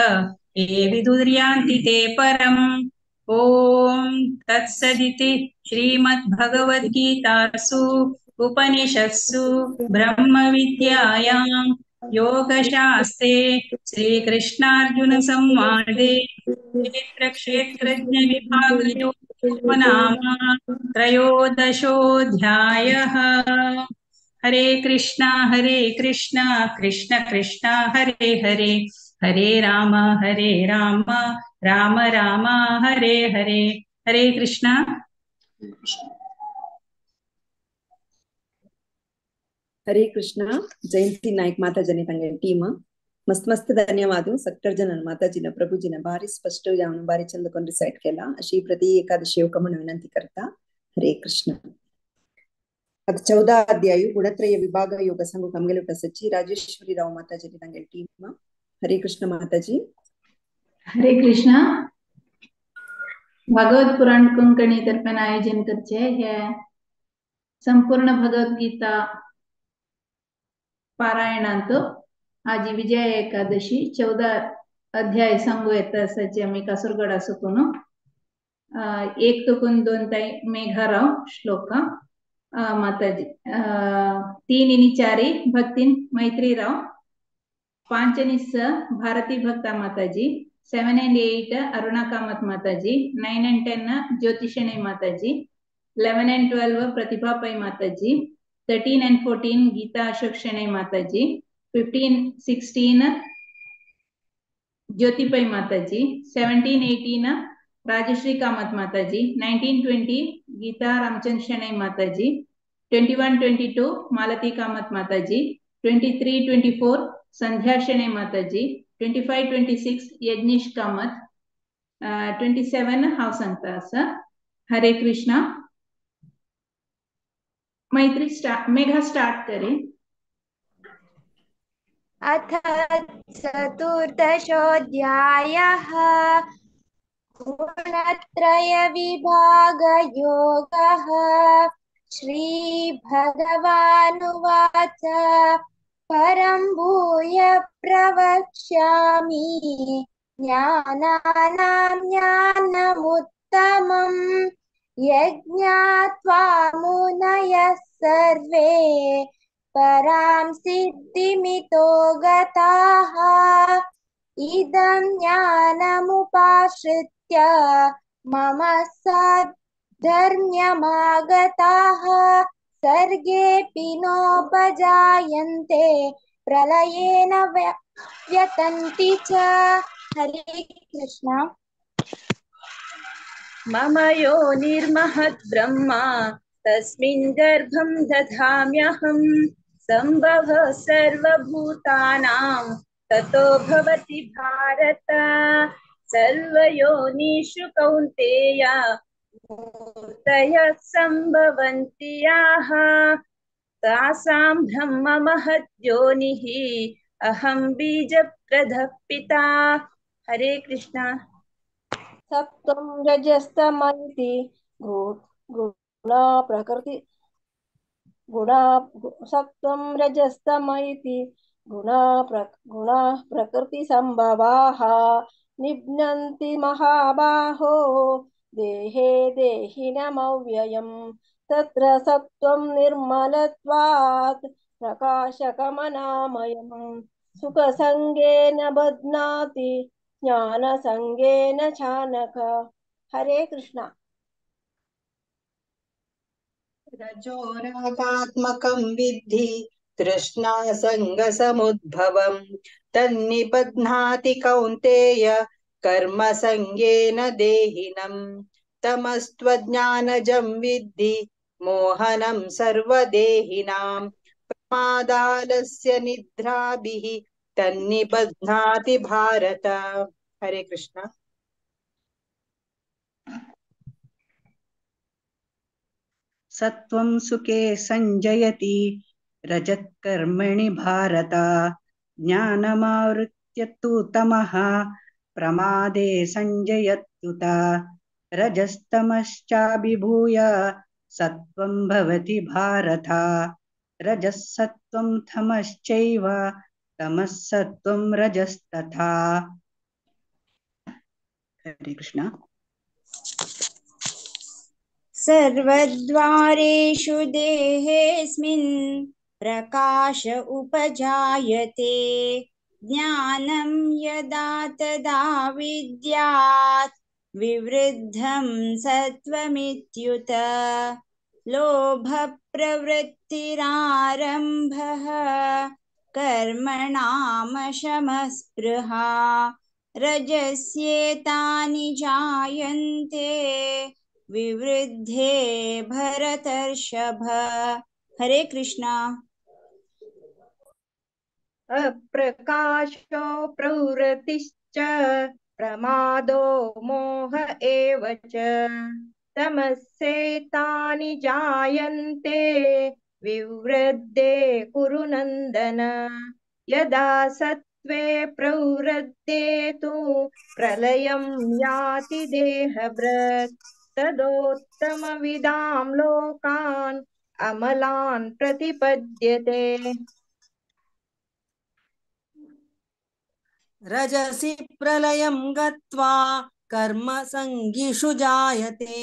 ये विदुर्यान्ति ते परम्। ॐ तत्सदिति श्रीमद्भगवद्गीतासु उपनिषत्सु ब्रह्मविद्यायां योगशास्त्रे श्रीकृष्णार्जुनसंवादे क्षेत्र क्षेत्रज्ञ विभागयोगो नाम त्रयोदशोऽध्यायः। हरे कृष्णा कृष्ण कृष्ण हरे हरे, हरे राम राम राम हरे हरे। हरे कृष्णा। हरे कृष्णा। जयंती नायक माताजने ತಂಗೆ ಟೀಮ್ ಮಸ್ತ್ ಮಸ್ತ್ ಧನ್ಯವಾದ. ಸಕ್ಕರ್ ಜನ ಮಾತಾಜಿನ ಪ್ರಭುಜಿನ ಭಾರಿ ಸ್ಪಷ್ಟ जाऊन भारी चंद कोण रिसाइट केला अशी प्रति एकादशी योगमन विनंती करता. हरे कृष्ण. आता 14 अध्याय गुणत्रय विभाग योग सांगू कामगेलो सची राजेश्वरी राव माताजी ತಂಗೆ ಟೀಮ್. हरे कृष्ण माताजी. हरे कृष्ण. भागवत पुराण कोंकणी तर्फेन आयोजन करचे हे संपूर्ण भगवद्गीता पारायणांत आज विजय एकादशी 14 अध्याय सांगू येता आसाची आमी कासरगोडा सुकून 1 तुकून 2 ताई मेघाराव श्लोक माताजी 3 आणि 4 भक्तीन मैत्रीराव 5 आणि 6 भारती भक्ता माताजी 7 and 8 Aruna Kamat Mataji 9 and 10 ज्योतिषणे Mataji 11 and 12 Pratibha Pai Mataji 13 and 14 Geeta Ashok Shenoy Mataji 15 16 Jyoti Pai Mataji 17 18 Rajashree Kamat Mataji 19 20 Geeta Ramchand Shenoy Mataji 21 22 Malati Kamat Mataji 23 24 Sandhya Shenoy Mataji 25 26 Yajnesh Kamat 27 हांव सांगता आसा. हरे कृष्ण. मैत्री start Megha start करे. अथ चतुर्दशोऽध्यायः गुणत्रयविभागयोगः. श्रीभगवानुवाच परं भूय प्रवक्ष्यामि ज्ञानानां ज्ञानमुत्तमम् यज्ञात्वा मुनयः सर्वे परां सिद्धिमितो गताः. इदं ज्ञानमुपाश्रित्य मम साधर्म्यमागताः सर्गेऽपि नोपजायन्ते व्यतन्ति च। हरे कृष्ण। मम योनिर्महद् ब्रह्म तस्मिन् गर्भं दधाम्यहं सम्भव सर्वभूतानां ततो भवति भारत। सर्वयोनिषु कौन्तेय मूर्तयः सम्भवन्ति याः तासां ब्रह्म महद्योनिः अहं बीजप्रदः पिता। हरे कृष्ण। सत्त्वं रजस्तम इति गुणा प्रकृति गुणा सत्त्वं रजस्तम इति गुणा प्रकृति संभवाः निभ्नन्ति महाबाहो देहे देहिनमव्ययम् तत्र सत्त्वं निर्मलत्वात् प्रकाशकमनामयम् सुखसङ्गेन बध्नाति ज्ञानसङ्गेन चानघ। हरे कृष्ण। रजोरागात्मकं विद्धि तृष्णासङ्गसमुद्भवं तन्निबध्नाति कौन्तेय कर्मसङ्गेन देहिनं तमस्त्वज्ञानजं विद्धि मोहनं सर्वदेहिनां प्रमादालस्य निद्राभिः तन्निबध्नाति भारत। हरे कृष्ण। सत्त्वं सुखे संजयति रजत्कर्मणि भारत ज्ञानमावृत्य तु तमः प्रमादे संजयत्युत रजस्तमश्चाभिभूय सत्त्वं भवति भारत रजःसत्त्वं तमश्चैव तमः सत्त्वं रजस्तथा। हरे कृष्ण। सर्वद्वारेषु देहेऽस्मिन् प्रकाश उपजायते ज्ञानं यदा तदा विद्यात् विवृद्धं सत्त्वमित्युत लोभप्रवृत्तिरारम्भः कर्मणामशमस्पृहा रजस्येतानि जायन्ते विवृद्धे भरतर्षभ। हरे कृष्णा। अप्रकाशो प्रवृत्तिश्च प्रमादो मोह एव च तमस्येतानि जायन्ते विवृद्धे कुरु नन्दन। यदा सत्त्वे प्रवृद्धे तु प्रलयं याति देहभृत् तदोत्तमविदां लोकान् अमलान् प्रतिपद्यते। रजसि प्रलयं गत्वा कर्मसङ्गिषु जायते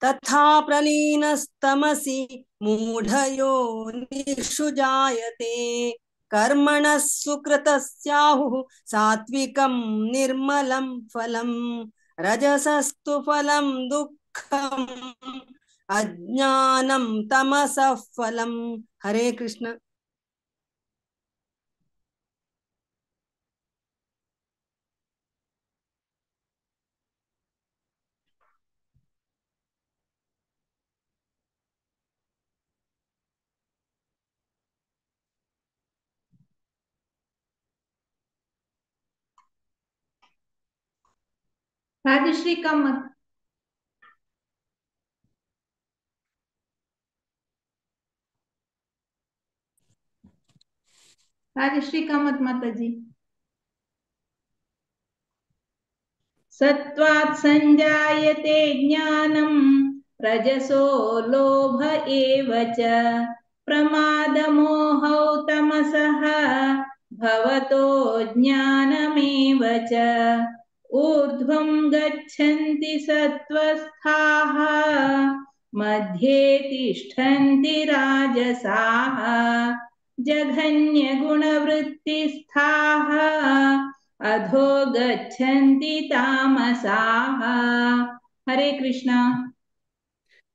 तथा प्रलीनस्तमसि मूढयोनिषु जायते। कर्मणः सुकृतस्याहुः सात्विकं निर्मलं फलं रजसस्तु फलं दुःखम् अज्ञानं तमसः फलम्। हरे कृष्ण। राजश्री कामत। राजश्री कामत माताजी। सत्त्वात् संजायते ज्ञानं रजसो लोभ एव च प्रमादमोहौ तमसः भवतो ज्ञानमेव च। ऊर्ध्वं गच्छन्ति सत्त्वस्थाः मध्ये तिष्ठन्ति राजसाः जघन्यगुणवृत्तिस्थाः अधो गच्छन्ति तामसाः। हरे कृष्णा।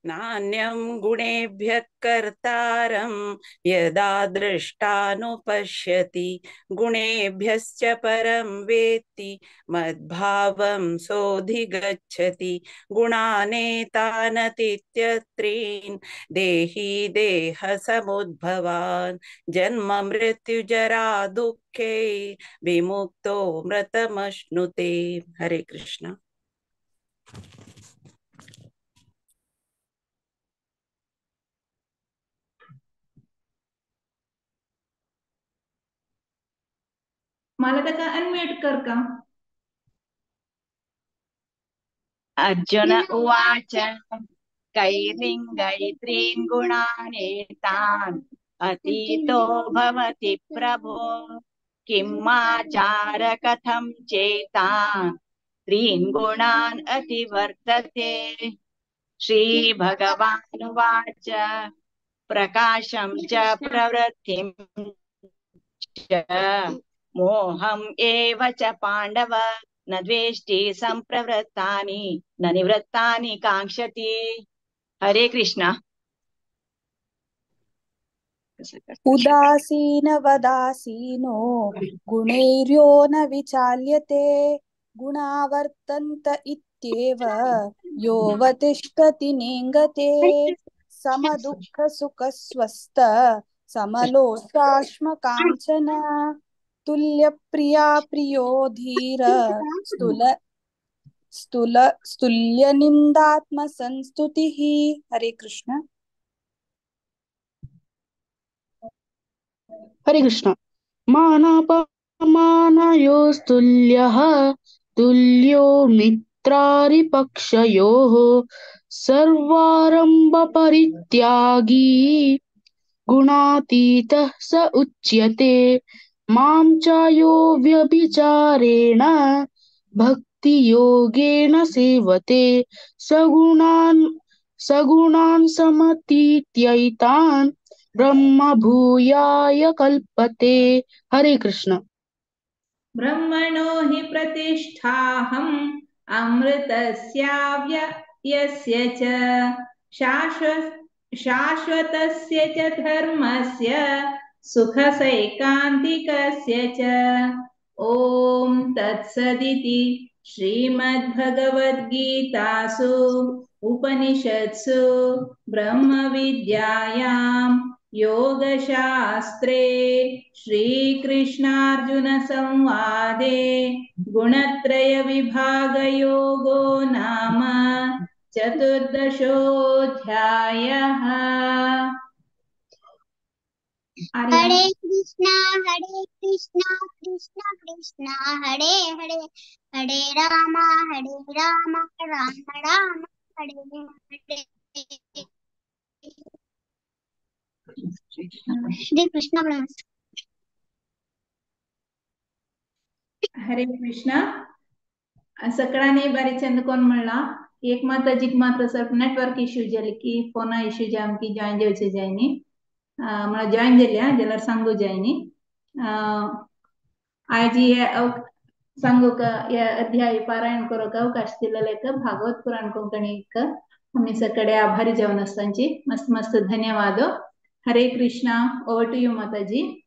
नान्यं गुणेभ्यः कर्तारं यदा दृष्टानुपश्यति गुणेभ्यश्च परं वेत्ति मद्भावं सोऽधिगच्छति। गुणानेतानतीत्यत्रीन् देहि देहसमुद्भवान् जन्म मृत्युजरा दुःखे विमुक्तो मृतमश्नुते। हरे कृष्ण। मालतका अनम्यूट कर का। अर्जुन उवाच कैर्लिङ्गैत्रीन् गुणानेतान् अतीतो भवति प्रभो किम् आचार कथं चेतान् त्रीन् गुणान् अतिवर्तते। श्री भगवानुवाच प्रकाशं च प्रवृत्तिं च मोहम् एव च पाण्डव न द्वेष्टि संप्रवृत्तानि न निवृत्तानि काङ्क्षति। हरे कृष्णा। उदासीन वदासीनो गुणैर्यो न विचाल्यते गुणावर्तन्त इत्येव यो वतिष्ठति नेङ्गते समदुःख सुखस्वस्थ समलोष्टाश्म काञ्चन तुल्य प्रिया प्रियो धीर स्तुल स्तुल स्तुल्य निंदात्म संस्तुतिः। हरे कृष्ण। हरे कृष्ण। मानापमानयोस्तुल्यः तुल्यो मित्रारिपक्षयोः सर्वारम्भपरित्यागी गुणातीतः स उच्यते। मां च यो व्यभिचारेण भक्तियोगेन सेवते सगुणान् सगुणान् समतीत्यैतान् ब्रह्मभूयाय कल्पते। हरे कृष्ण। ब्रह्मणो हि प्रतिष्ठाहम् अमृतस्याव्ययस्य च शाश्वतस्य च धर्मस्य सुखसैकान्तिकस्य च। ॐ तत्सदिति श्रीमद्भगवद्गीतासु उपनिषत्सु ब्रह्मविद्यायां योगशास्त्रे श्रीकृष्णार्जुनसंवादे गुणत्रयविभागयोगो नाम चतुर्दशोऽध्यायः। हरे कृष्णा कृष्णा कृष्णा हरे हरे हरे राम राम राम हरे हरे। श्री कृष्ण। हरे कृष्ण। सगळ्यांनी बारी चंद कोण म्हणला एक माताजीक मात्र सर नेटवर्क इश्यू जाले की फोना इश्यू जाम की जॉईन जावचे जायनी मला जॉईन जाल्या जाल्यार सांगू जायनी। आज हे सांगू का या अध्याय पारायण करूक अवकाश दिलेले भागवत पुराण कोंकणीक आम्ही सगळे आभारी जावन आसतांची मस्त मस्त धन्यवाद। Hare Krishna. Over to you Mataji.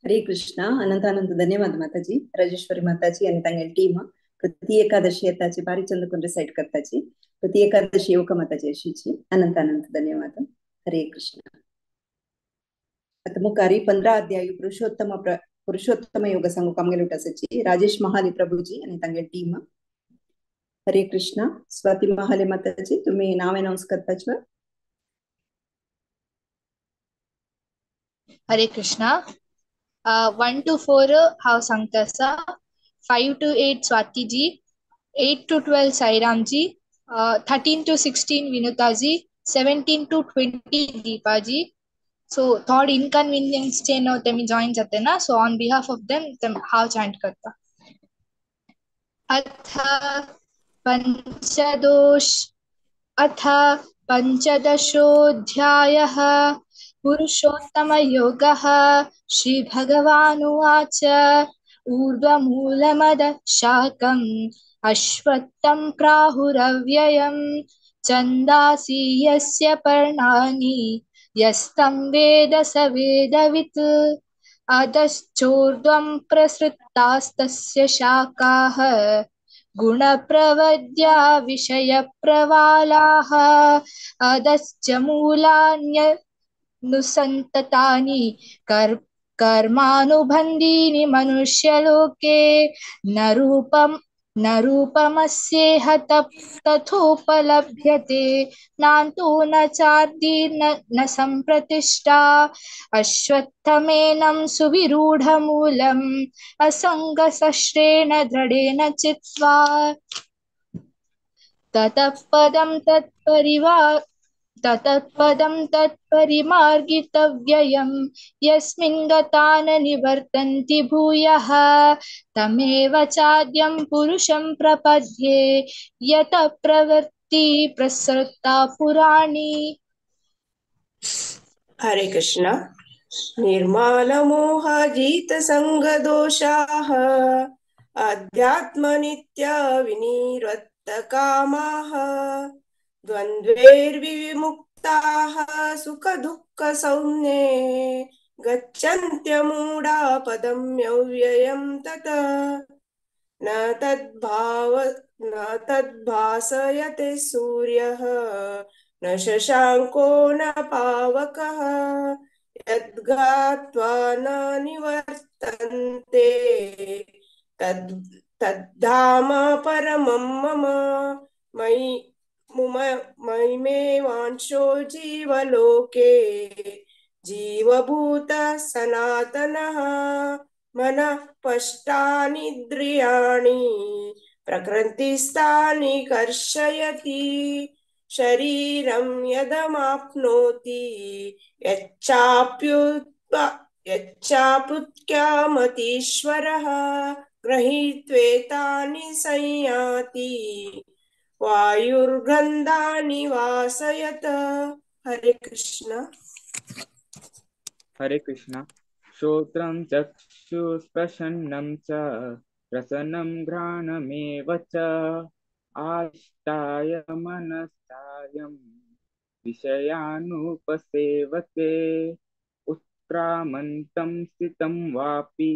Hare Krishna. अनंत अनंत धन्यवाद माताजी। राजेश्वरी माताजी आणि तांगेली टीम प्रति एकादशी येताची बारी चंद कोण रिसाइट करताची प्रति एकादशी येवका माताजी अशीची अनंत अनंत धन्यवाद। हरे कृष्ण। आता मुखारी 15 अध्याय पुरुषोत्तम योग सांगू कामगेल उठासाची राजेश महाले प्रभूजी आणि तांगेली टीम। हरे कृष्ण। स्वाती महाले माताजी तुम्ही नाव अनाउन्स करताच। हरे कृष्णा। 1 to 4 हांव सांगता आसा, 5 to 8 Swati ji, 8 to 12 Sairam ji, 13 to 16 Vinota ji, 17 to 20 Deepa ji. So थोड इनकन्वीनियन्स चेन तेमी जॉईन जाते ना, so on behalf of them हांव जॉईन करता। अथ अथ पंचदशोऽध्यायः पुरुषोत्तमयोगः। श्रीभगवानुवाच ऊर्ध्वमूलमदशाकम् अश्वत्थं प्राहुरव्ययम् छन्दांसि यस्य पर्णानि यस्तं वेद स वेदवित्। अधश्चोर्ध्वं प्रसृतास्तस्य शाखाः गुणप्रवद्या विषयप्रवालाः। अधश्च मूलान्यनुसन्ततानि कर्मानुबन्धीनि मनुष्यलोके। न रूपं न रूपमस्येह तथोपलभ्यते नान्तो न चार्दिर्न न सम्प्रतिष्ठा। अश्वत्थमेनं सुविरूढमूलम् असङ्गशस्त्रेण दृढेन चित्वा। ततः पदं तत्परिमार्गितव्ययं यस्मिन् गता न निवर्तन्ति भूयः। तमेव चाद्यं पुरुषं प्रपद्ये यतः प्रवृत्ति प्रसृता पुराणी। हरे कृष्ण। निर्मालमोहजितसङ्गदोषाः अध्यात्मनित्यविनिवृत्तकामाः द्वन्द्वैर्विमुक्ताः सुखदुःखसंज्ञे गच्छन्त्यमूढा पदम्यव्ययं तत्। न तद्भासयते सूर्यः न शशाङ्को न पावकः यद्गत्वा न निवर्तन्ते तद्धाम परमं मम। मयिमेवांशो जीवलोके जीवभूतः सनातनः। मनः पष्टानिन्द्रियाणि प्रकृतिस्थानि कर्षयति। शरीरं यदमाप्नोति यच्चाप्युत्क्रामतीश्वरः गृहीत्वेतानि संयाति वायुर्गन्धानि वासयत। हरे कृष्ण। हरे कृष्ण। श्रोत्रं चक्षुस्पर्शनं च रसनं घ्राणमेव च आष्टाय मनस्तायं विषयानुपसेवते। उत्क्रामन्तं स्थितं वापि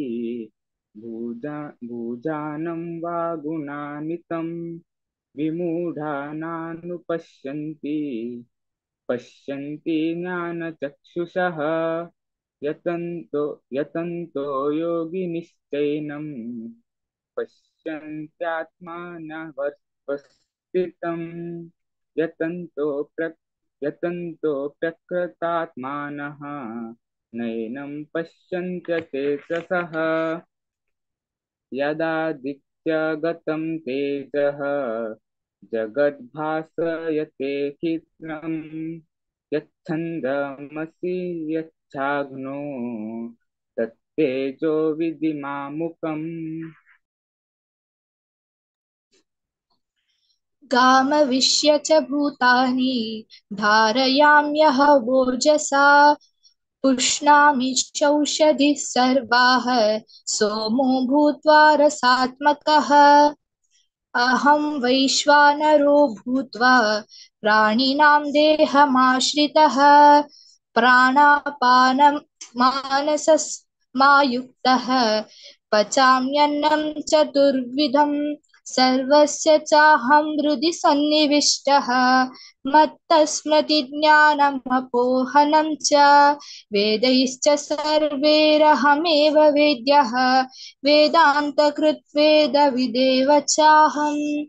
भुजानं वा गुणान्वितं विमूढानानुपश्यन्ति पश्यन्ति ज्ञानचक्षुषः। यतन्तो यतन्तो योगिनिश्चैनं पश्यन्त्यात्मानवस्थितं। यतन्तो यतन्तो प्रकृतात्मानः नैनं पश्यन्त्यचेतसः। यदादित्यगतं तेजः जगद्भासयतेऽखिलं यच्छन्दमसि यच्छाग्नो तत्तेजो विधिमामुकम्। गामविश्य च भूतानि धारयाम्यह ओजसा। पुष्णामि चौषधिः सर्वाः सोमो भूत्वा रसात्मकः। अहं वैश्वानरो भूत्वा प्राणिनां देहमाश्रितः। प्राणापानं मानसमायुक्तः पचाम्यन्नं चतुर्विधं। सर्वस्य चाहं हृदि सन्निविष्टः। मत्तस्मृतिज्ञानमपोहनं च वेदैश्च सर्वैरहमेव वेद्यः। वेदान्तकृत्वेदविदेव चाहम्।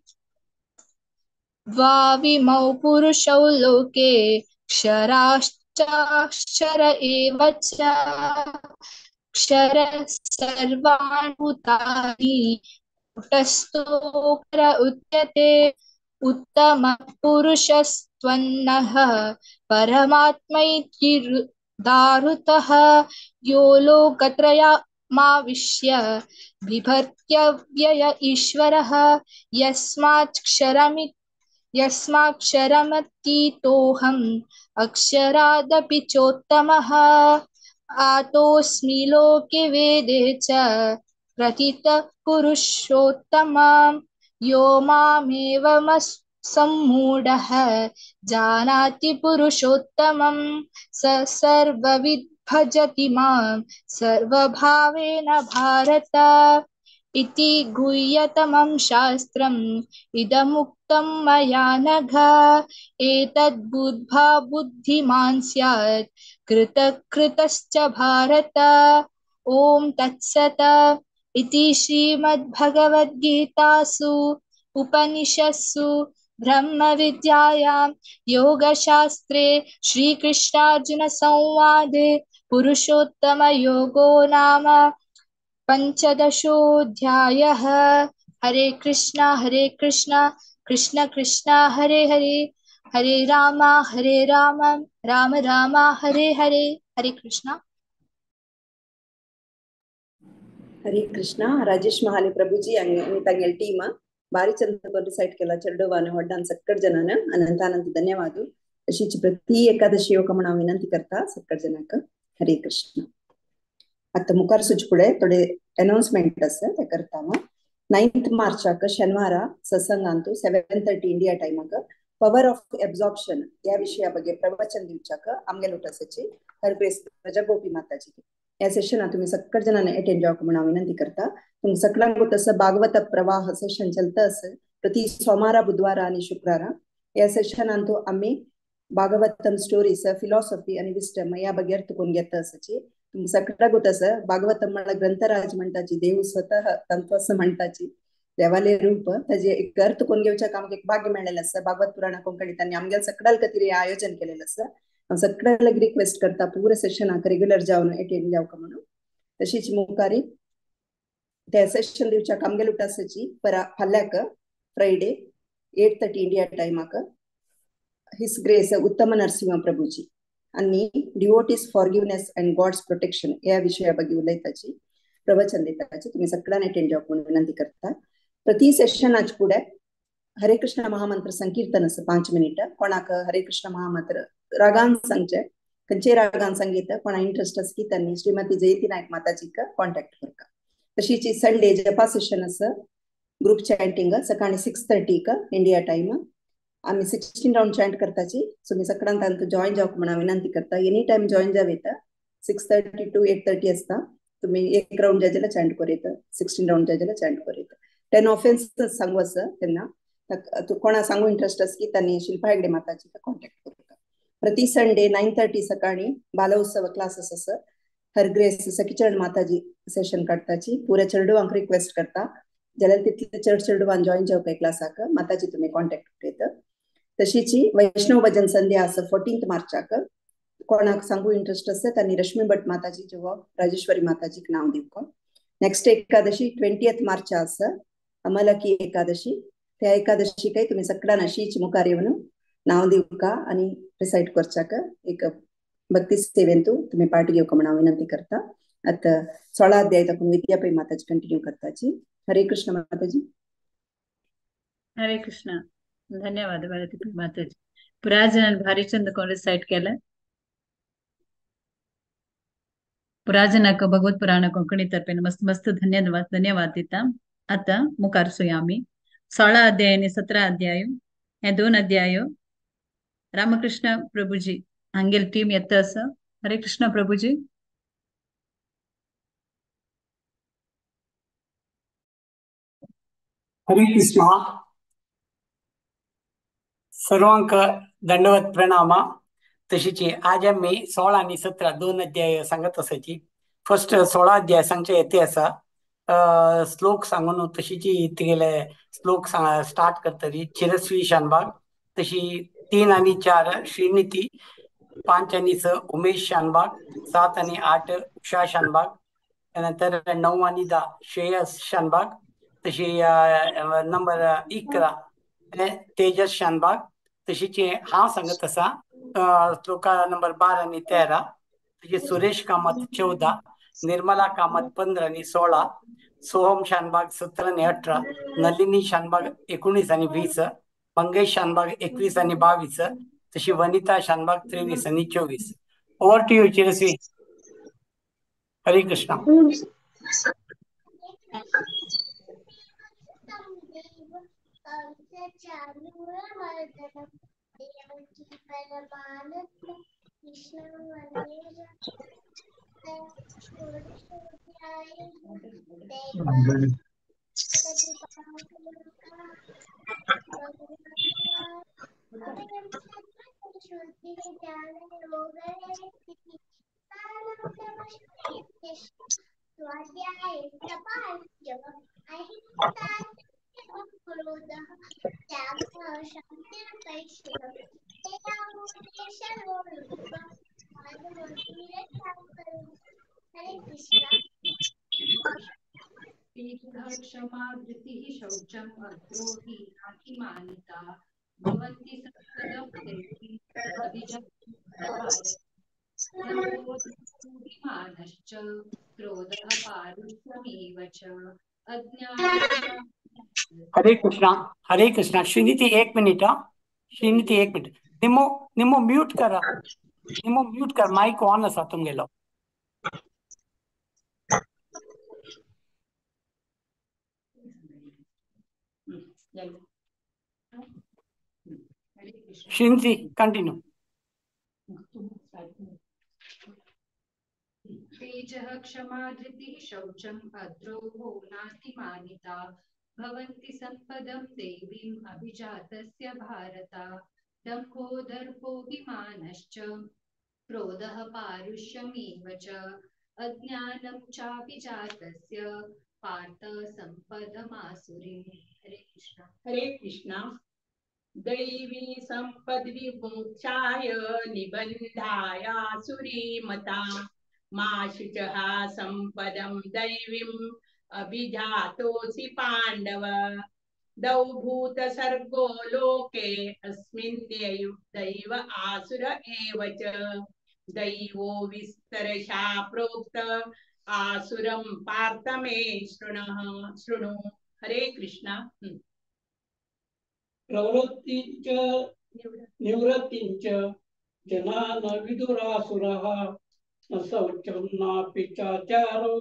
द्वाविमौ पुरुषौ लोके क्षराश्चाक्षर एव च। क्षरः सर्वाणि भूतानि कुटस्थोऽक्षर उच्यते। उत्तमः पुरुषस्त्वन्नः परमात्मैति दारुतः। यो लोकत्रयमाविश्य बिभर्त्यव्यय ईश्वरः। यस्माक्षरमतीतोऽहम् अक्षरादपि चोत्तमः। आतोऽस्मि लोके वेदे च प्रथितः पुरुषोत्तम। यो सम्मूढः जानाति पुरुषोत्तमं स सर्वविद् भजति मां सर्वभावेन भारत इति गुह्यतमं शास्त्रम् इदमुक्तं मया नघ एतद्बुद्ध्वा बुद्धिमान् स्यात् कृतकृतश्च भारत। ॐ तत्सत् इति श्रीमद्भगवद्गीतासु उपनिषत्सु ब्रह्मविद्यायां योगशास्त्रे श्रीकृष्णार्जुनसंवादे पुरुषोत्तमयोगो नाम पञ्चदशोऽध्यायः। हरे कृष्णा कृष्ण कृष्ण हरे हरे, हरे राम राम राम हरे हरे। हरे कृष्णा। हरे कृष्णा। राजेश महाले प्रभुजी आणि टीम भारी चंद सैट केला चेडवान व्हड्डान सक्कड जनान अनंत अनंत धन्यवाद। अशीच प्रति एकादशी योग म्हणून हांव विनंती करता सक्कड जनाक। हरे कृष्ण। आता मुखार सुच फुडें थोडे अनाउन्समेंट आसा ते करता हांव। 9 मार्चाक शनिवारा सत्संगांतु 7:30 इंडिया टायमाक पवर ऑफ एब्झॉर्प्शन ह्या विशया ಬಗ್ಗೆ प्रवचन दिवच्याक आमगेल उठासाची हरग्रेस प्रजागोपी माताजी ह्या सेशनात तुम्ही सक्कड जणांना अटेंड जावक म्हणून हांव विनंती करता। तुमकां सगळ्यांक तसं भागवत प्रवाह सेशन चलता आसा प्रति सोमारा बुधवारा आणि शुक्रारा। ह्या सेशनांतु आमी भागवतम स्टोरीज फिलॉसॉफी आणि विस्डम ह्या ಬಗ್ಗೆ तुकून घेता आसाची। तुमकां सगळ्यांक तसं भागवतम म्हळ्यार ग्रंथराज म्हणटाची देव स्वतः तंत्वस म्हणटाची देवाले रूप ताजे एक अर्थ कोण घेवच्याक आमकां एक भाग्य मेळ्ळेलें आसा। भागवत पुराणा कोंकणीत आनी आमगेल्या सगळ्यां खातीर हें आयोजन केलेलें आसा। हांव सगळ्यांक रिक्वेस्ट करता पुरा सेशनाक रेग्युलर जावन अटेंड जावका म्हणून। तशीच मुखारी त्या सेशन दिवच्याक आमगेल्या उठासाची परा फाल्यांक फ्रायडे 8:30 इंडिया टायमाक his grace उत्तम नरसिंह प्रभुजी आणि devotees forgiveness and God's protection या विशया ಬಗ್ಗೆ उलयताची प्रवचन दिताची तुम्ही सगळ्यांना अटेंड जावक म्हणून विनंती करता। प्रति सेशनाच फुडें हरे कृष्ण महामंत्र संकीर्तन आसा 5 मिनिट। कोणाक हरे कृष्ण महामंत्र रागान सांगचे खंयचे रागान सांगीत कोणा इंट्रस्ट आसा की त्यांनी श्रीमती जयंती नायक माताजीक कॉन्टॅक्ट करका। तशीच संडे जपा सेशन आसा ग्रुप चॅन्टिंग सकाळी 6:30 इंडिया टायम आमी 16 राउंड चॅन्ट करताची। सो मी सगळ्यांक तांकां जॉईन जावक म्हणून विनंती करता। एनी टायम जॉईन जावं येता 6:30 to 8:30 आसता। तुम्ही एक राउंड जाय जाल्यार चॅन्ट करूं येता 16 राउंड जाय जाल्यार चॅन्ट करूं येता। 10 ऑफेन्स सांगू आसा तेन्ना कोणा सांगू इंट्रस्ट आसा की तांणी शिल्पा हेगडे माताजी कॉन्टॅक्ट करूं। प्रति संडे 9:30 सकाळी बालोत्सव क्लासेस आसा हरग्रेस सखीचरण माताजी सेशन काडटाची। पुऱ्या चेडवांक रिक्वेस्ट करता जाल्यार तितले चड चेडवान जॉईन जावपाक क्लासाक माताजी तुमी कॉन्टॅक्ट करूं। तशीच वैष्णव भजन संध्या आसा 14 मार्चाक कोणाक सांगू इंट्रस्ट आसा तांणी रश्मी भट माताजी किंवा राजेश्वरी माताजीक नांव दिवका। नेक्स्ट एकादशी 20 मार्च आसा अमलकी एकादशी। त्या एकादशीकय तुमी सगळ्यांना अशीच मुखार येवन नांव दिवका आनी रिसायट करच्याक एक भक्ती सेवेंतू तुमी पार्ट घेवका म्हणून हांव विनंती करता। आतां 16 अध्याय ताकून विद्यापी माताजी कंटिन्यू करताची। हरे कृष्ण माताजी। हरे कृष्ण। धन्यवाद भारती माताजी। पुराजन भारी चंद कोण रिसाइट केलं पुराजनाक भगवत पुराण कोंकणी तर्फे मस्त मस्त धन्यवाद धन्यवाद दिता। आता मुखार सुया आमी 16 अध्याय आणि 17 अध्याय हे 2 अध्याय रामकृष्ण प्रभुजी हांगेल टीम येता आसा। हरे कृष्ण प्रभुजी। हरे कृष्ण। सर्वांक दंडवत प्रणाम। तशीच आज आमी 16 आणि 17 2 अध्याय सांगत आसाची। फर्स्ट 16 अध्याय सांगचे येते आसा श्लोक सांगून तशीची तिगेले श्लोक स्टार्ट करतली चिरस्वी शानबाग। तशी 3 आणि 4 श्रीनिती, 5 आणि 6 उमेश शानबाग, 7 आणि 8 उषा शानबाग, त्यानंतर 9 आणि 10 श्रेयस शानबाग, तशी नंबर 11 तेजस शानबाग। तशीच हांव सांगत आसा श्लोका नंबर 12 आणि 13 तशी सुरेश कामत 14, निर्मला कामत 15 आणि 16, सोहम शानबाग 17 आणि 18, नलिनी शानबाग 19 आणि 20, मंगेश शानबाग 21 आणि 22, तशी वनिता शानबाग 23 आणि 24। Over to you Chirasvi. Hare Krishna. कंसचाणूरमर्दनं Devaki परमानन्दं कृष्णं वन्दे षोडशोऽध्यायः हरे कृष्ण। क्षमा धृतिः शौचम् अद्रोही नातिमानिता भवन्ति सत्पदं दैवीं अभिजातमानश्च क्रोधः पारुष्यमेव च अज्ञानं। हरे कृष्णा, हरे कृष्णा। श्रीनीति एक मिनिट, श्रीनीति एक मिनिट। निम्मो निम्मो म्यूट करा, निम्मो म्यूट कर, माइक ऑन आसा तुमगेलो। श्रीनीति कंटिन्यू। तेजः क्षमा धृतिः शौचम् अद्रोहो नातिमानिता भवन्ति सम्पदं देवीम् अभिजातस्य भारत। दम्भो दर्पोऽभिमानश्च क्रोधः पारुष्यमेव च अज्ञानं चाभिजातस्य पार्थ सम्पदमासुरीम्। हरे कृष्ण। हरे कृष्ण। दैवी सम्पद्विमोक्षाय निबन्धायासुरीमता मा शुचः सम्पदं दैवीम् अभिजातोऽसि पाण्डव। दौभूतसर्गो लोके अस्मिन् दैव आसुर एव च। दैवो विस्तरशा प्रोक्त आसुरं पार्थ मे शृणु। हरे कृष्ण। प्रवृत्तिञ्च निवृत्तिञ्च जना न विदुरासुरः न शौचं नापि चाचारो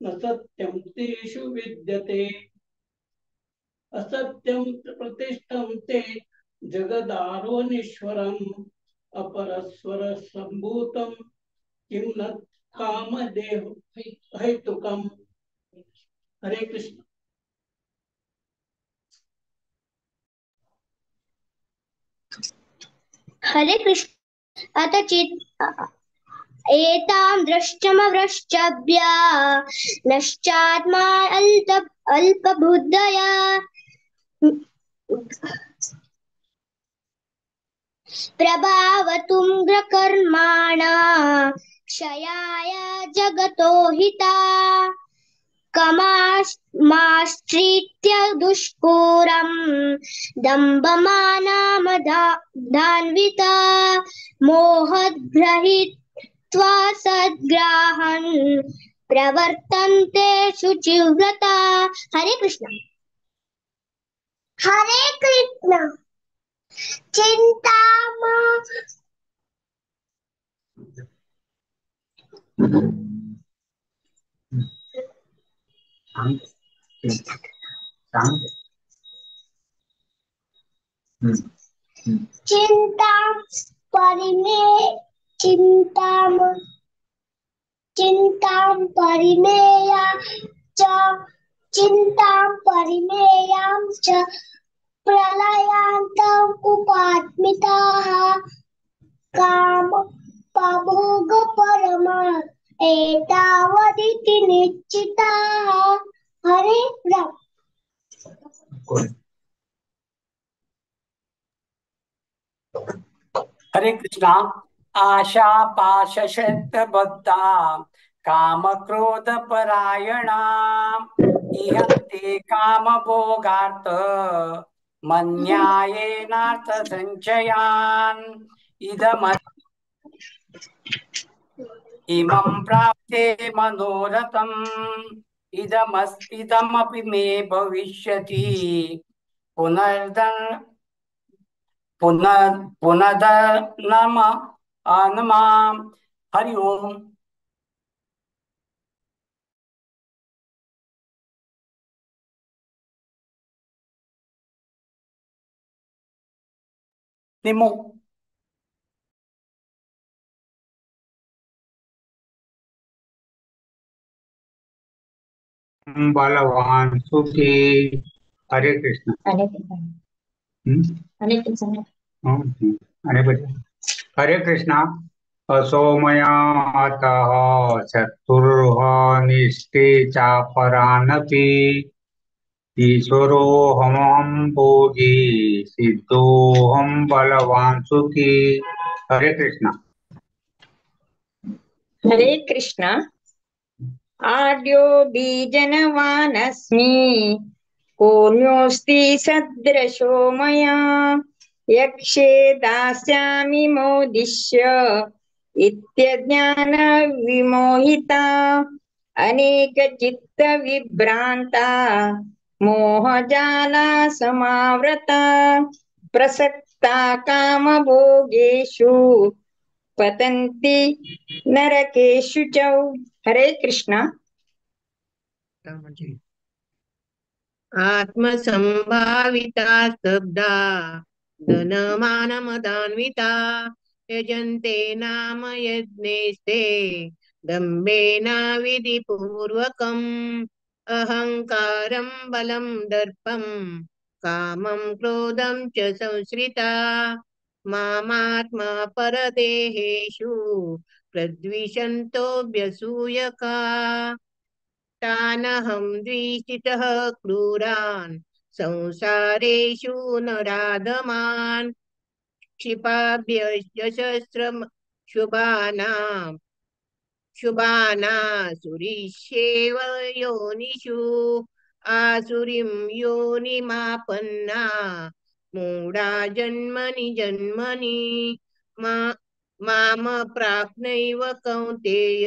न सत्यं तेषु विद्यते। असत्यं प्रतिष्ठं ते जगदारोनीश्वरम् अपरस्वरसम्भूतं किं न कामदेव हेतुकम्। हरे कृष्ण। हरे कृष्ण। अथ चित् एतां द्रष्टमव्रष्टव्या नश्चात्मा अल्पबुद्धया प्रभावतुङ्ग्रकर्माणा क्षयाय जगतो हिता कमाश्रित्य दुष्पूरं दम्भमानामदान्विता मोहद्ग्रहीत्वा सद्ग्राहन् प्रवर्तन्ते शुचिव्रता। हरे कृष्ण। हरे कृष्ण। चिंता चिंता परिमे चिंता चिंता परिमेया च चिंता परिमेयां च प्रलयान्तं उपात्मिताः काम भोगपरमा एतावदिति निश्चिताः। हरे राम। हरे कृष्णा। आशा पाशशतबद्धा काम क्रोध परायणा इहन्ते काम भोगार्थ मन्यायेनार्थ संचयान् इदम इमं प्राप्ते मनोरथम् इदमस्तिदमपि मे भविष्यति पुनर्धनम अनमां। हरि ओम। निमू. बलवान सुखी. हरे कृष्ण. हरे कृष्ण. असोमयातः चतुर्ह निष्ठे चापरानपि ईश्वरोऽहमहं भोगी सिद्धोऽहं बलवान सुखी. हरे कृष्ण. हरे कृष्ण. आद्यो बीजनवानस्मि कोऽन्योऽस्ति सदृशो मया यक्षे दास्यामि मोदिष्य इत्यज्ञान विमोहिता अनेकचित्त विभ्रान्ता मोहजाला समावृता प्रसक्ता कामभोगेषु पतन्ति नरकेषु च. हरे कृष्ण. आत्मसंभाविता स्तब्धा धनमानमदान्विता यजन्ते नाम यज्ञेस्ते दम्भेन विधिपूर्वकम् अहंकारं बलं दर्पं कामं क्रोधं च संश्रिता मामात्मा परदेहेषु प्रद्विषन्तोऽभ्यसूयका तानहं द्विषितः क्रूरान् संसारेषु नराधमान् क्षिपाभ्यशस्त्रं शुभानां शुभानासुरीष्येव योनिषु आसुरीं योनिमापन्ना मूढा जन्मनि जन्मनि माम प्राप्नैव कौन्तेय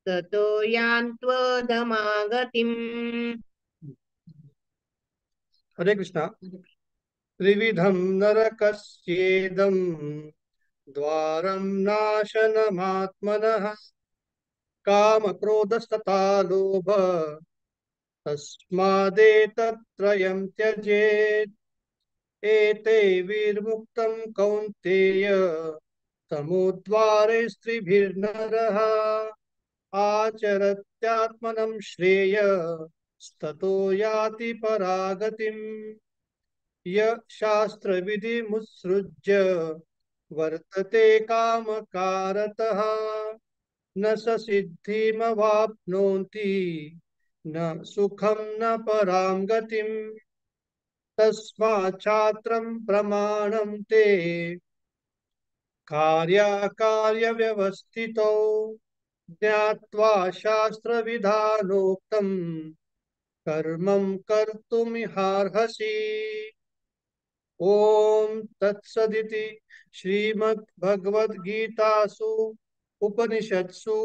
ततो यान्त्वधमागतिम्. हरे कृष्ण. त्रिविधं नरकस्येदं द्वारं नाशनमात्मनः कामक्रोधस्तथा लोभ तस्मादेतत्त्रयं त्यजेत्. एते विर्मुक्तं कौन्तेय तमोद्वारे स्त्रीभिर्नरः आचरत्यात्मनं श्रेय स्ततो याति परागतिम्. य शास्त्रविधिमुत्सृज्य वर्तते कामकारतः न स सिद्धिमवाप्नोति न सुखं न परां गतिम्. तस्मात् छात्रं प्रमाणं ते कार्याकार्यव्यवस्थितौ ज्ञात्वा शास्त्रविधानोक्तं कर्मं कर्तुमिहार्हसि. ॐ तत्सदिति श्रीमद्भगवद्गीतासु उपनिषत्सु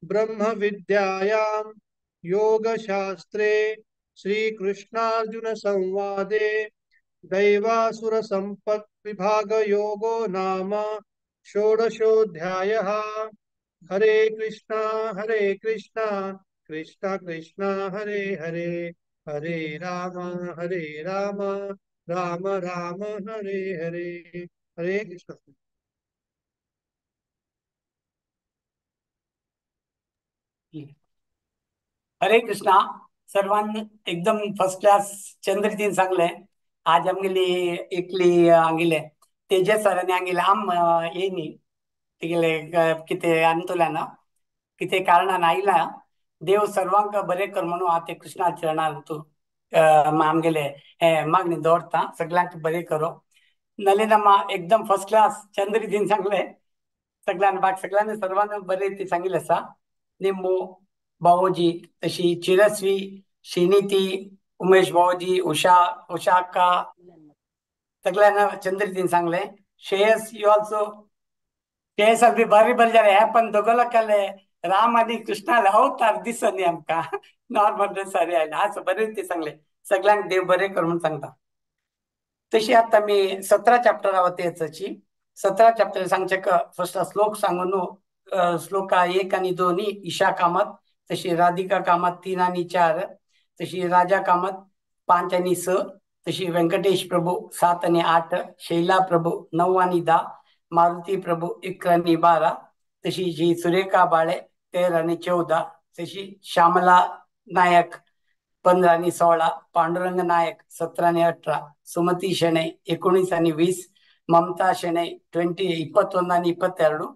ब्रह्मविद्यायां योगशास्त्रे श्रीकृष्णार्जुन संवादे दैवासुरसम्पद्विभागयोगो नाम षोडशोऽध्यायः. हरे कृष्णा कृष्णा कृष्णा हरे हरे हरे राम राम राम हरे हरे. हरे कृष्ण. हरे कृष्णा. सर्वांना एकदम फर्स्ट क्लास चंद्रतीन सांगले. आज आमगेली एकली आंगिले तेजस सरांनी आंगिले आम येयनी तिगेले कितें अंतुल्यान कितें कारणान आयला. देव सर्वांक बरें कर म्हणून हांव ते कृष्णा चरणान तूं आमगेले हे मागणी दवरता सगळ्यांक बरें करो. नलिनमा एकदम फर्स्ट क्लास चंद्रतीन सांगले सगळ्यांना बाक सगळ्यांनी सर्वांना बरें ते सांगिल्लें आसा. निम्बू भावोजी तशी चिरस्वी श्रीनिती उमेश भावोजी उषा उषा अक्का सगळ्यांना चंद्रतीन सांगले. श्रेयस you also Shreyas बी बरें बरें जालें. हें पण दोगोला केलें राम आनी कृष्णाले अवतार दिसनी आमकां नॉर्मल ड्रेसार आयले. आज बरें ते सांगले सगळ्यांक देव बरें कर म्हणून सांगता. तशी आतां आमी 17 चॅप्टरा वता येचची. 17 चॅप्टर सांगचे फर्स्ट श्लोक सांगून श्लोका 1 आणि 2 ईशा कामत, तशी राधिका कामत 3 आणि 4, तशी राजा कामत 5 आणि 6, तशी व्यंकटेश प्रभू 7 आनी 8, शैला प्रभू 9 आनी 10, मारुती प्रभू 11 आनी 12, तशी जी सुरेखा बाळे 13 आनी 14, तशी श्यामला नायक 15 आनी 16, पांडुरंग नायक 17 आनी 18, सुमती शणै 19 आनी 20, ममता शणै 21 आनी 22,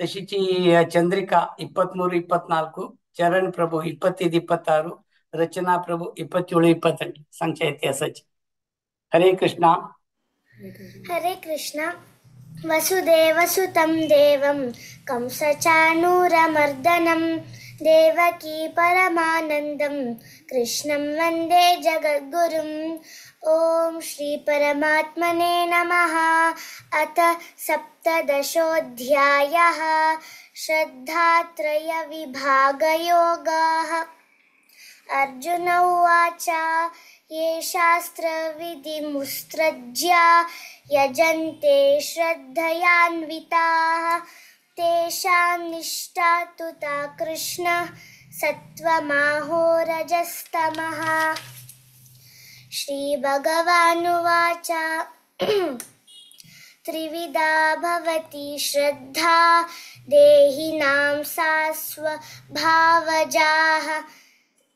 तशीची चंद्रिका 23 24, चरण प्रभू 25 26, रचना प्रभू 27 28 सांगच्या इतिहासाची. हरे कृष्णा. हरे कृष्णा. वसुदेवसुतं देवं कंसचाणूरमर्दनं देवकी परमानन्दं कृष्णं वन्दे जगद्गुरुम्. ॐ श्री परमात्मने नमः. अथ सप्तदशोऽध्यायः. श्रद्धात्रयविभागयोगः. अर्जुन उवाच, ये शास्त्रविधिमुत्सृज्य यजन्ते श्रद्धयान्विताः तेषां निष्ठा तु ता कृष्ण सत्त्वमाहो रजस्तमः. श्रीभगवानुवाच, त्रिविधा भवति श्रद्धा देहिनां सा स्वभावजाः,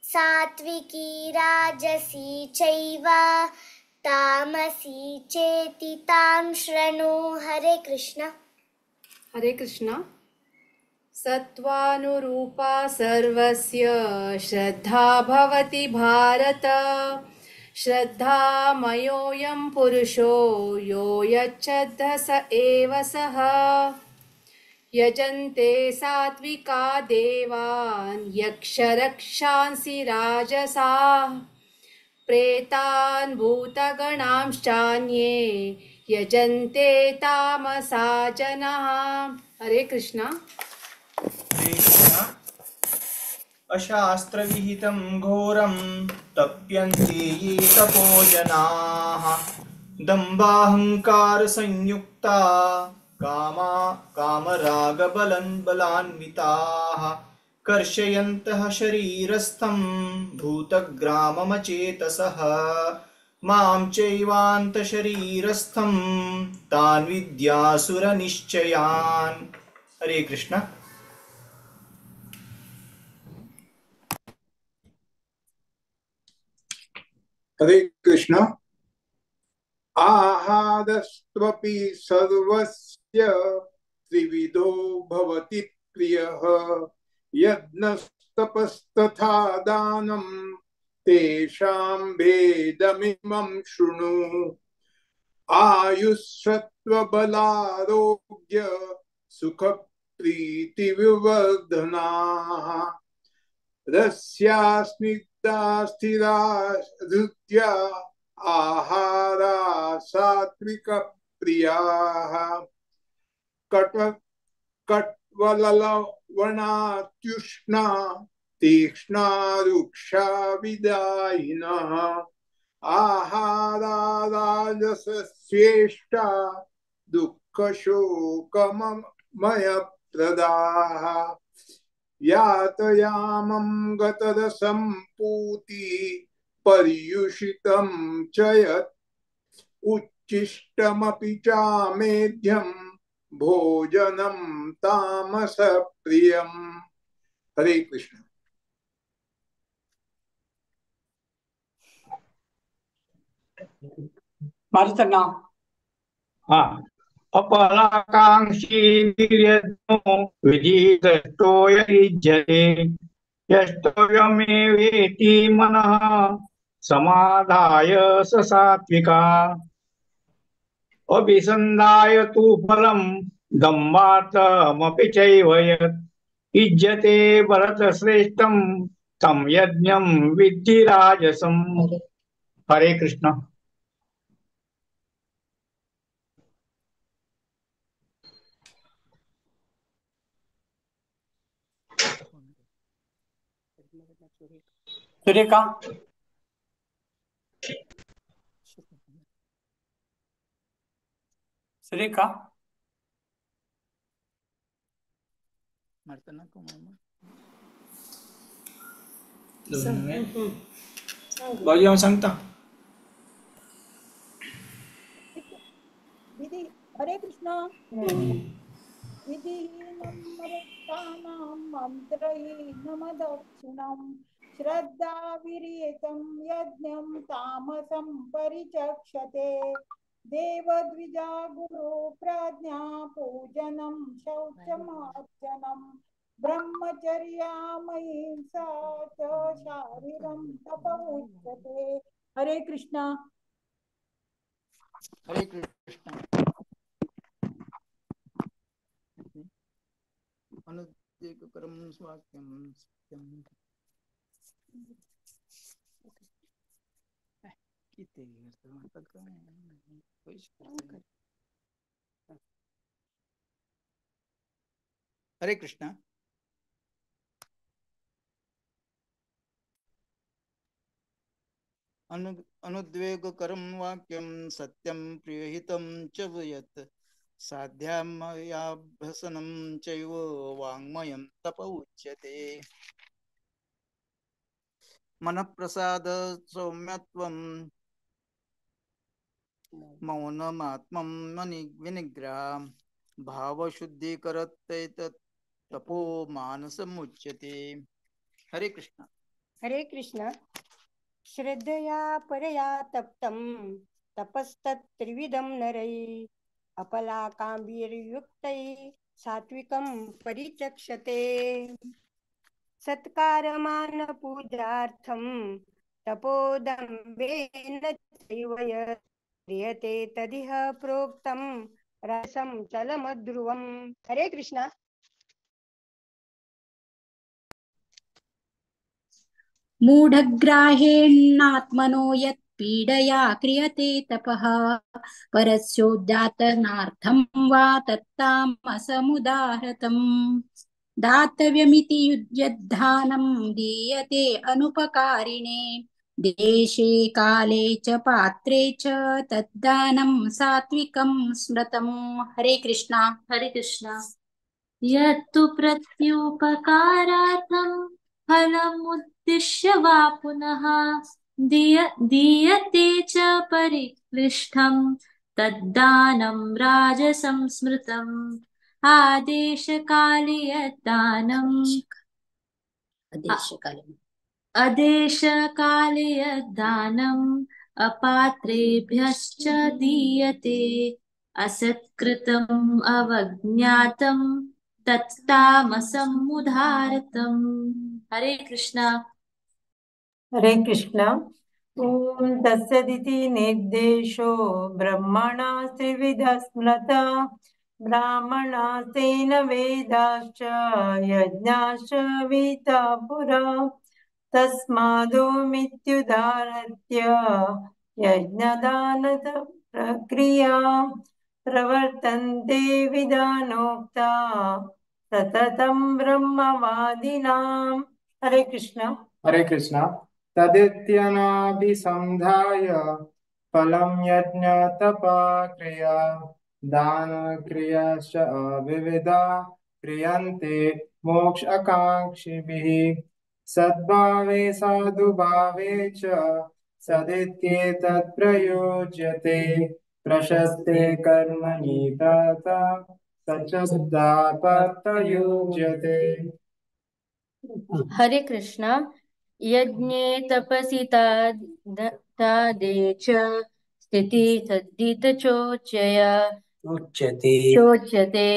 सात्विकी राजसी चैव तामसी चेति तां शृणु. हरे कृष्ण. हरे कृष्ण. सत्त्वानुरूपा सर्वस्य श्रद्धा भवति भारत, श्रद्धामयोऽयं पुरुषो यो यच्छद्ध स एव सः. यजन्ते सात्विका देवान् यक्षरक्षांसि राजसाः, प्रेतान् भूतगणांश्चान्ये यजन्ते तामसा जनाः. हरे कृष्णा. हरे कृष्णा. अशास्त्रविहितं घोरं तप्यन्ते ये तपो जनाः, दम्भाहङ्कारसंयुक्ता कामा कामरागबलान्विताः, कर्षयन्तः शरीरस्थं भूतग्राममचेतसः, मां चैवान्तशरीरस्थं तान् विद्यासुरनिश्चयान्. हरे कृष्ण. हरे कृष्ण. आहारस्त्वपि सर्वस्य त्रिविधो भवति प्रियः, यज्ञस्तपस्तथा दानं तेषां भेदमिमं शृणु. आयुःसत्त्वबलारोग्य सुखप्रीतिविवर्धनाः, रस्या स्निग्धा स्थिरा हृद्या आहारा सात्विकप्रियाः, कट्वललवणात्युष्णा तीक्ष्णा रुक्षा विदायिनः, आहारा राजसस्येष्टा दुःखशोकमयप्रदाः, यातयामं गतरसं पूति पर्युषितं च यत्, उच्छिष्टमपि चामेध्यं भोजनं तामसप्रियम्. हरे कृष्ण. मारुतन्ना. हा. अपलाकांक्षी निर्यज्ञो विधिदृष्टो युज्यते, यष्टव्यमेवेति मनः समाधाय स सात्विका, अभिसन्धाय तु फलं दम्भार्थमपि चैव यत्, युज्यते भरतश्रेष्ठं तं यज्ञं विद्धि राजसम्. हरे कृष्ण. सुरेखा. सुरेखा. भाऊजी हांव सांगता. हरे कृष्णा। विधिहीनं मरुत्तानां मन्त्रहीनमदक्षिणं श्रद्धाविरहितं यज्ञं तामसं परिचक्षते। देवद्विजा गुरु प्रज्ञा पूजनं शौचमार्जनं ब्रह्मचर्यामहिंसा च शारीरं तप उच्यते। हरे कृष्णा। हरे कृष्णा। अनुद्वेगकरं स्वाक्यं सत्यं किती हरे कृष्णा। अनुद्वेगकरं वाक्यं सत्यं प्रियहितं च यत् साध्यामयाभ्यसनं चैव वाङ्मयं तप उच्यते। मनःप्रसाद सौम्यत्वं मौनमात्मं विनिग्रह भावशुद्धिकरतैतत् तपो मानसमुच्यते। हरे कृष्णा। हरे कृष्णा। श्रद्धया परया तप्तं तपस्तत् त्रिविधं नरैः अपलाकाम्बीर्युक्तैः सात्विकं परिचक्षते। सत्कारमानपूजार्थं तपोदम्भेन चैव यत् क्रियते तदिह प्रोक्तं रसं चलमध्रुवम्। हरे कृष्णा। मूढग्राहेणात्मनो यत् पीडया क्रियते तपः परस्योद्यातनार्थं वा तत्तामसमुदाहृतम्। दातव्यमिति यद्दानं दीयते अनुपकारिणे देशे काले च पात्रे च तद्दानं सात्विकं स्मृतम्। हरे कृष्णा। हरे कृष्णा। यत्तु प्रत्युपकारार्थं फलमुद्दिश्य वा पुनः दीयते च परिक्लिष्टं तद्दानं राजसंस्मृतम्। आदेशकाले यद्दानम् अदेशकाले यद्दानम् अपात्रेभ्यश्च दीयते असत्कृतम् अवज्ञातं तत्तामसमुदाहृतम्। हरे कृष्णा। हरे कृष्णा। ॐ तत्सदिति निर्देशो ब्रह्मणा त्रिविधा स्मृता ब्राह्मणास्तेन वेदाश्च यज्ञाश्च विहिता पुरा। तस्मादो मित्युदाहृत्य यज्ञदानत प्रक्रिया प्रवर्तन्ते विधानोक्ता सततं ब्रह्मवादिनां। हरे कृष्णा। हरे कृष्णा। तदित्यनाभिसंधाय फलं यज्ञ तपा क्रिया दान क्रियाश्च अविविधा क्रियन्ते मोक्ष आकांक्षिभिः। सद्भावे साधुभावे च सदित्येतत् प्रयुज्यते प्रशस्ते कर्मणि तथा सचदापत्तयुज्यते। हरे कृष्णा। यज्ञे तपसि तादे च स्थिति सद्धित चोच्यया उच्यते चोच्यते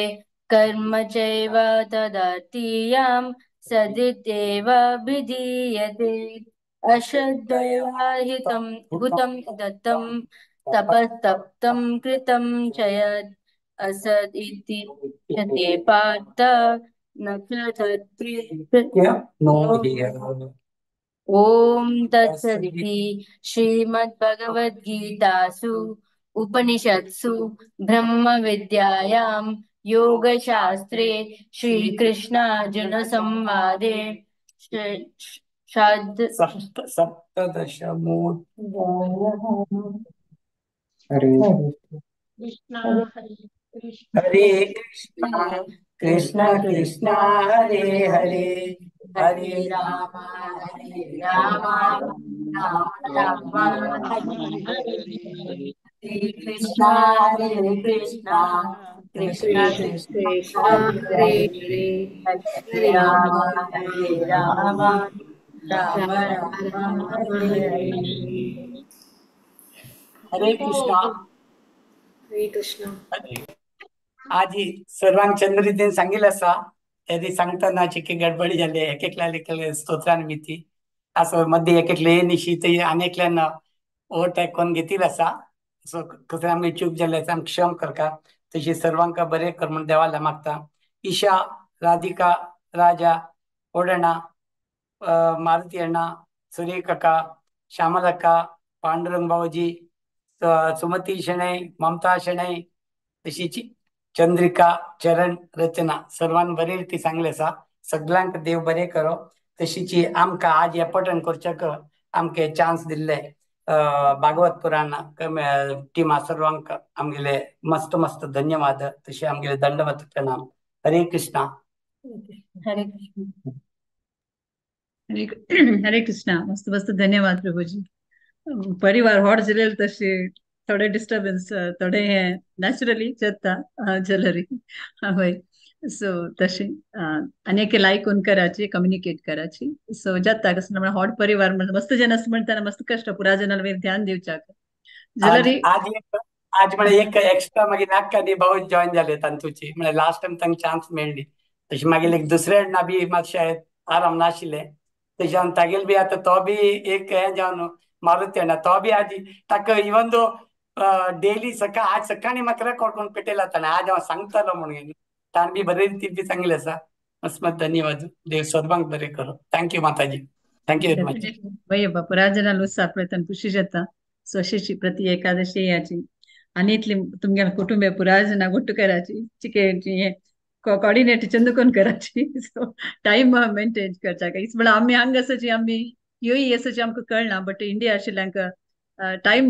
कर्म चैव तदार्तीयां सदित्येव विधीयते। अश्रद्धया हितं हुतं दत्तं तपस्तप्तं कृतं च यत् असद् इति उच्यते पार्थ न च नो हि। ॐ तत्सदिति श्रीमद्भगवद्गीतासु उपनिषत्सु ब्रह्मविद्यायां योगशास्त्रे श्रीकृष्णार्जुनसंवादे सप्तदशमोऽध्यायः। हरे कृष्णा हरे कृष्णा हरे कृष्णा कृष्ण कृष्ण हरे हरे हरे राम हरे Ram Ram Ram Hare Hare. Krishna Hare Krishna Krishna Krishna Hare Hare Hare Rama Hare Rama Rama Rama Hare Hare. Hare Krishna. Hare Krishna. आजी सर्वांक चंद्रितीन सांगितलं आसा त्या सांगतना चिके गडबडी जाली एक एकल्या एकल्या स्तोत्रान मिती असो मध्ये एक एकले निशी ते आनी एकल्यान ओवरटेक करून घेतील आसा. सो कसं आमी चूक जाल्ले आसा आमकां क्षम करका. तशी सर्वांक बरें कर म्हूण देवाला मागता. ईशा, राधिका, राजा, ओडणा, मारुती अण्णा, सुरेख काका, श्यामलक्का, पांडुरंग भाऊजी, सुमती शणै, ममता शणै, तशीच चंद्रिका, चरण, रचना सर्वांक बरे ती सांगले आसा. सगळ्यांक देव बरे करो. तशीच आमकां आज हे पठण करच्याक आमकां चान्स दिल्ले भागवत पुराण टिमा सर्वांक आमगेले मस्त मस्त धन्यवाद. तशें आमगेले दंडवत प्रणाम. हरे कृष्णा. हरे कृष्ण. हरे हरे कृष्णा. मस्त मस्त धन्यवाद प्रभुजी. परिवार होड जलेल तशे थोडे डिस्टर्बन्स थोडे हे नॅचरली जाता जलरी हय. सो तशें आनी एक लायक कोन कराची कम्युनिकेट कराची. सो जाता कसं म्हळ्यार होड परिवार मस्त जन आसा म्हणटाना मस्त कश्ट पुरा जनाला ध्यान दिवच्याक जलरी. आज आज म्हळ्यार एक एक्स्ट्रा मागीर नाक्का दी भाऊ जॉईन जाले तांतूची म्हळ्यार लास्ट टायम तांकां चान्स मेळ्ळी. तशें मागीर एक दुसरे ना बी मातशें आराम नाशिल्लें तशें तागेल बी आतां तो बी एक हें जावन मारुती अण्णा तो बी आजी ताका इवन दो डेली सकाळ आज सकाळी म्हाका रेकॉर्ड करून पेटयला ताणें आज हांव सांगतलो म्हणून ताणें बी बरे रितीन बी सांगलें आसा. मस्त मस्त धन्यवाद. देव सर्वांक बरें करो. Thank you Mataji. Thank you very much. वय बापू राजनाल उत्साह पळयतना खुशी जाता. सो अशीची प्रति एकादशी याची आनी इतली तुमगेल्या कुटुंबे पुरा जना ಒಟ್ಟು कराची चिके हे कोऑर्डिनेट चंद कोण कराची. सो टायम मेंटेन करच्याक इस म्हळ्यार आमी हांगा आसाची आमी ह्योय आसाची आमकां कळना बट इंडिया आशिल्ल्यांक टायम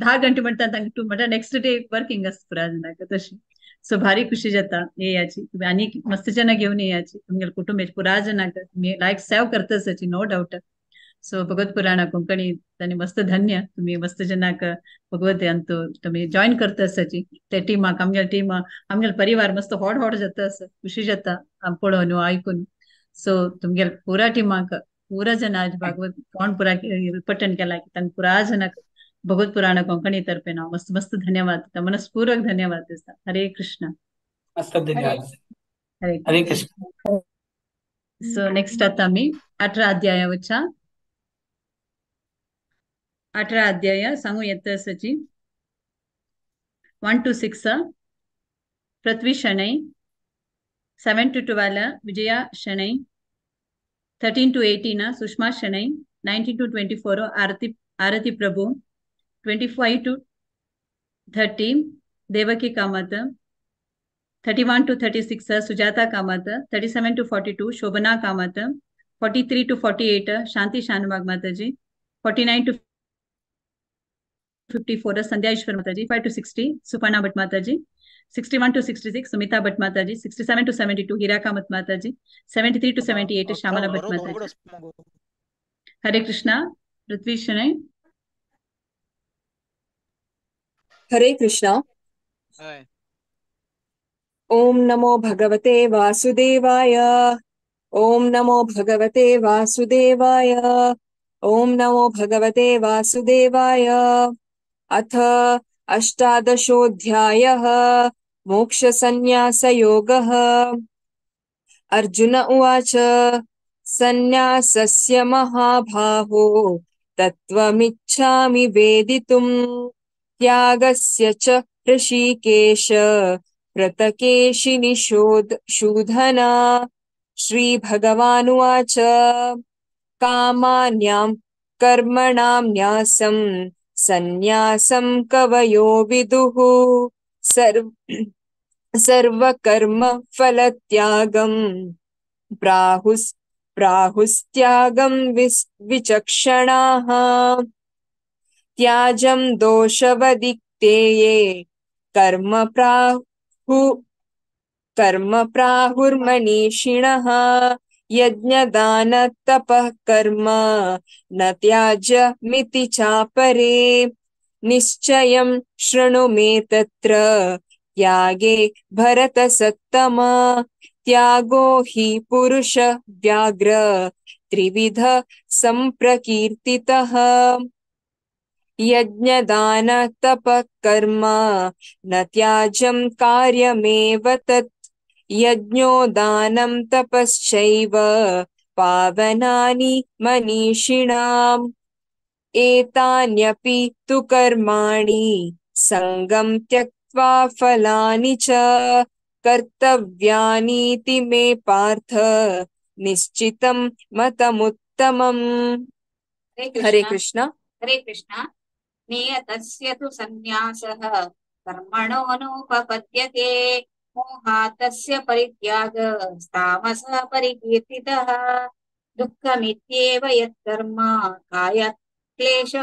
10 घंटे म्हणटा तांकां टू म्हणटा नेक्स्ट डे वर्किंग आसता पुरा जनाक तशी. सो भारी खुशी जाता येयाची. तुमी आनी मस्त जना घेवन येयाची तुमगेल्या कुटुंबे पुरा जनाक तुमी लायक सेव करता आसाची नो डावट. सो भगवत पुराणा कोंकणी ताणी मस्त धन्य तुम्ही मस्त जनाक भगवत अंतु तुम्ही जॉईन करता आसाची त्या टिमाक आमगेल्या टिमाक आमगेलो परिवार मस्त होड होड जाता आसा खुशी जाता पळोवन आयकून. सो तुमगेल्या पुरा टिमाक पुरा जन आज भागवत कोण पुरा पठण केला तांकां पुरा जनाक भगवत पुराण कोंकणी तर्फे हांव मस्त मस्त धन्यवाद दिता मनस्पूर्वक धन्यवाद दिता. हरे कृष्ण. मस्त धन्यवाद. हरे हरे कृष्ण. सो नेक्स्ट आता आमी 18 अध्याया वच्या 18 अध्याय सांगू येता आसाची 1 to 6 Prithvi Shenoy, 7 to 12 Vijaya Shenoy, 13 to 18 Sushma Shenoy, 19 to 24 Arati Prabhu, 25 to 30 Devaki Kamath, 31 to 36 Sujata Kamath, 37 to 42 Shobhana Kamath, 43 to 48 Shanti Shanbhag Mataji, 49 to 54 Sandhya Ishwar Mataji, 5 to 60 Suparna Bhat Mataji, 61 to 66 Sumita Bhat Mataji, 67 to 72 Hira Kamath Mataji, 73 to 78 Shyamala Bhat Mataji. Hare Krishna. Prithvi Shenoy. Hare Krishna. Om नमो भगवते वासुदेवाय. ओम नमो भगवते वासुदेवाय. ओम नमो भगवते वासुदेवाय. अथ अष्टादशोऽध्यायः मोक्षसंन्यासयोगः. अर्जुन उवाच संन्यासस्य महाबाहो तत्त्वमिच्छामि वेदितुम् त्यागस्य च ऋषिकेश प्रतकेशिनि शोधना. श्री भगवानुवाच कामान्यां कर्मणां न्यासं संन्यासं कवयो विदुः सर्वकर्म फलत्यागं प्राहुस्त्यागं विचक्षणाः. त्याजं दोषवदिक्तेये कर्म प्राहुर्मनीषिणः. यज्ञदानतपः कर्म न त्याज्यमिति चापरे. निश्चयं शृणु मे तत्र त्यागे भरतसत्तम। त्यागो हि पुरुष व्याघ्र त्रिविध संप्रकीर्तितः। यज्ञदान तप कर्म न त्याज्यं कार्यमेव तत्। यज्ञो दानं तपश्चैव पावनानि मनीषिणाम्। एतान्यपि तु कर्माणि सङ्गं त्यक्त्वा फलानि च कर्तव्यानीति मे पार्थ निश्चितं मतमुत्तमम्। हरे कृष्ण। हरे कृष्ण। नियतस्य तु संन्यासः कर्मणोऽनुपपद्यते। मोहात् परित्याग तामसः परिकीर्तितः। दुःखमित्येव यत्कर्म काय क्लेश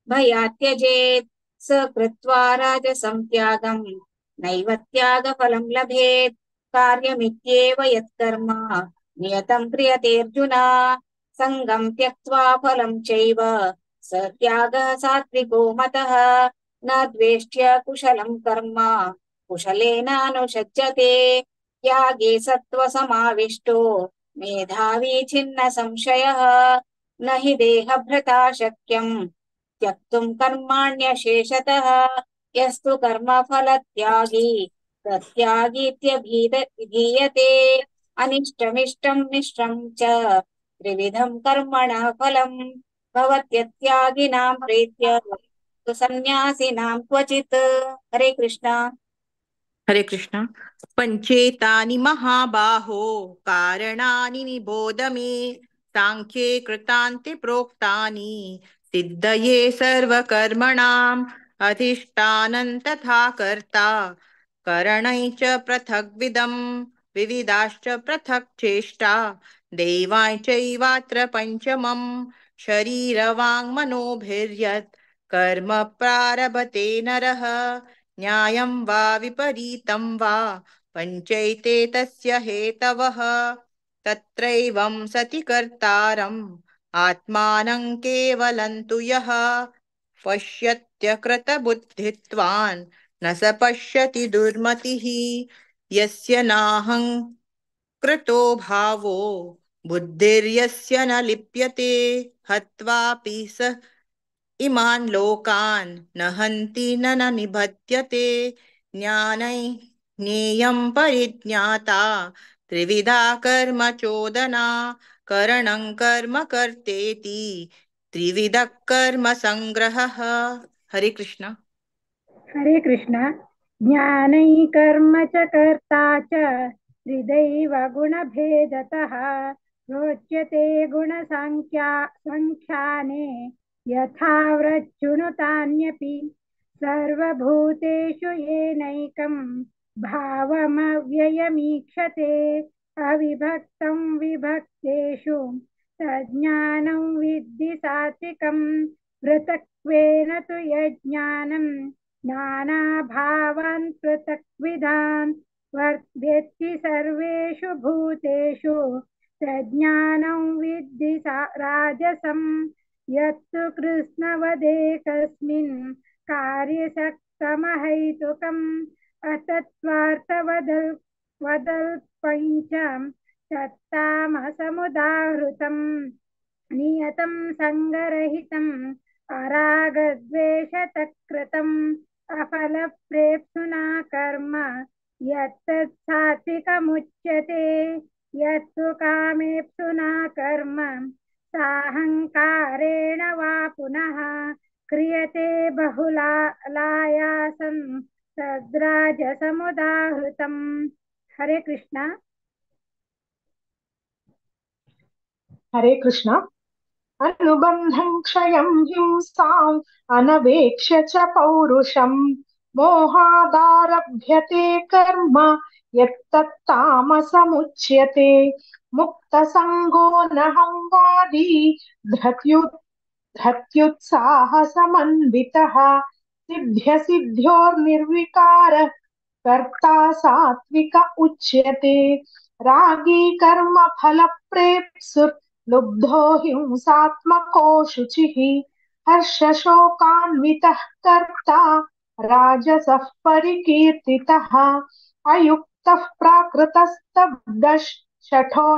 भयात् त्यजेत्। स कृत्वा राजसं त्यागं नैव त्यागफलं लभेत्। कार्यमित्येव यत्कर्म नियतं क्रियतेऽर्जुन। सङ्गं त्यक्त्वा फलं चैव स त्यागः सात्विको मतः। न द्वेष्ट्य कुशलं कर्म कुशलेनानुषज्यते। त्यागे सत्त्वसमाविष्टो मेधावी छिन्न संशयः। न हि देहभृता शक्यं त्यक्तुं कर्माण्यशेषतः। यस्तु कर्मफलत्यागी तत्यागीत्यभिधीयते। अनिष्टमिष्टं मिश्रं च त्रिविधं कर्मणः फलं भवत्यत्यागिनां प्रीत्य तु सन्न्यासिनां क्वचित्। हरे कृष्ण। हरे कृष्ण। पंचेतानि महाबाहो कारणानि निबोध मे। सांख्ये कृतान्ते प्रोक्तानि सिद्धये सर्वकर्मणाम्। अधिष्ठानं तथा कर्ता करणै च पृथग्विदं विविधाश्च पृथक् चेष्टा दैवाञ्चैवात्र पञ्चमं शरीरवाङ्मनोभिर्यत् कर्म प्रारभते नरः। न्यायं वा विपरीतं वा पञ्चैते तस्य हेतवः। तत्रैवं सति कर्तारम् आत्मानं केवलं तु यः पश्यत्यकृतबुद्धित्वान् न स पश्यति दुर्मतिः। यस्य नाहं कृतो भावो बुद्धिर्यस्य न लिप्यते। हत्वापि स इमान् लोकान् न हन्ति न निबध्यते। ज्ञानै ज्ञेयं परिज्ञाता त्रिविधा कर्म चोदना। करणं कर्म कर्तेति त्रिविध कर्म संग्रहः। हरे कृष्ण। हरे कृष्ण। ज्ञानै कर्म च कर्ता च त्रिदैव गुणभेदतः। रोच्यते गुणसंख्या संख्याने यथा व्रच्छृणुतान्यपि। सर्वभूतेषु येनैकं भावमव्ययमीक्षते। अविभक्तं विभक्तेषु तज्ज्ञानं विद्धि सात्विकं। पृथक्त्वेन तु यज्ञानं नानाभावान् पृथक्विदान् वेत्ति सर्वेषु भूतेषु तज्ज्ञानं विद्धि राजसं। यत्तु कृत्स्नवदेकस्मिन् कार्यशक्तमहैतुकम् अतत्त्वार्थवदल् वदल्पञ्च तत्तामसमुदाहृतं। नियतं सङ्गरहितम् अरागद्वेषतकृतम् अफलप्रेप्सुना कर्म यत्तत् सात्विकमुच्यते। यत्तु कामेप्सुना कर्म साहङ्कारेण वा पुनः क्रियते बहुलायासं तद्राजसमुदाहृतम्। हरे कृष्ण। हरे कृष्ण। अनुबन्धं क्षयं हिंसाम् अनवेक्ष्य च पौरुषं। मोहादारभ्यते कर्म यत्तत्तामसमुच्यते। मुक्तसङ्गो नहंवादी धृत्युत्साहसमन्वितः। सिद्ध्यसिद्ध्योर्निर्विकारः कर्ता सात्विक उच्यते। रागी कर्म फलप्रेप्सुर्लुब्धो हिंसात्मको शुचिः। हर्षशोकान्वितः कर्ता राजसः परिकीर्तितः। अयुक्तः प्राकृतस्तब्धः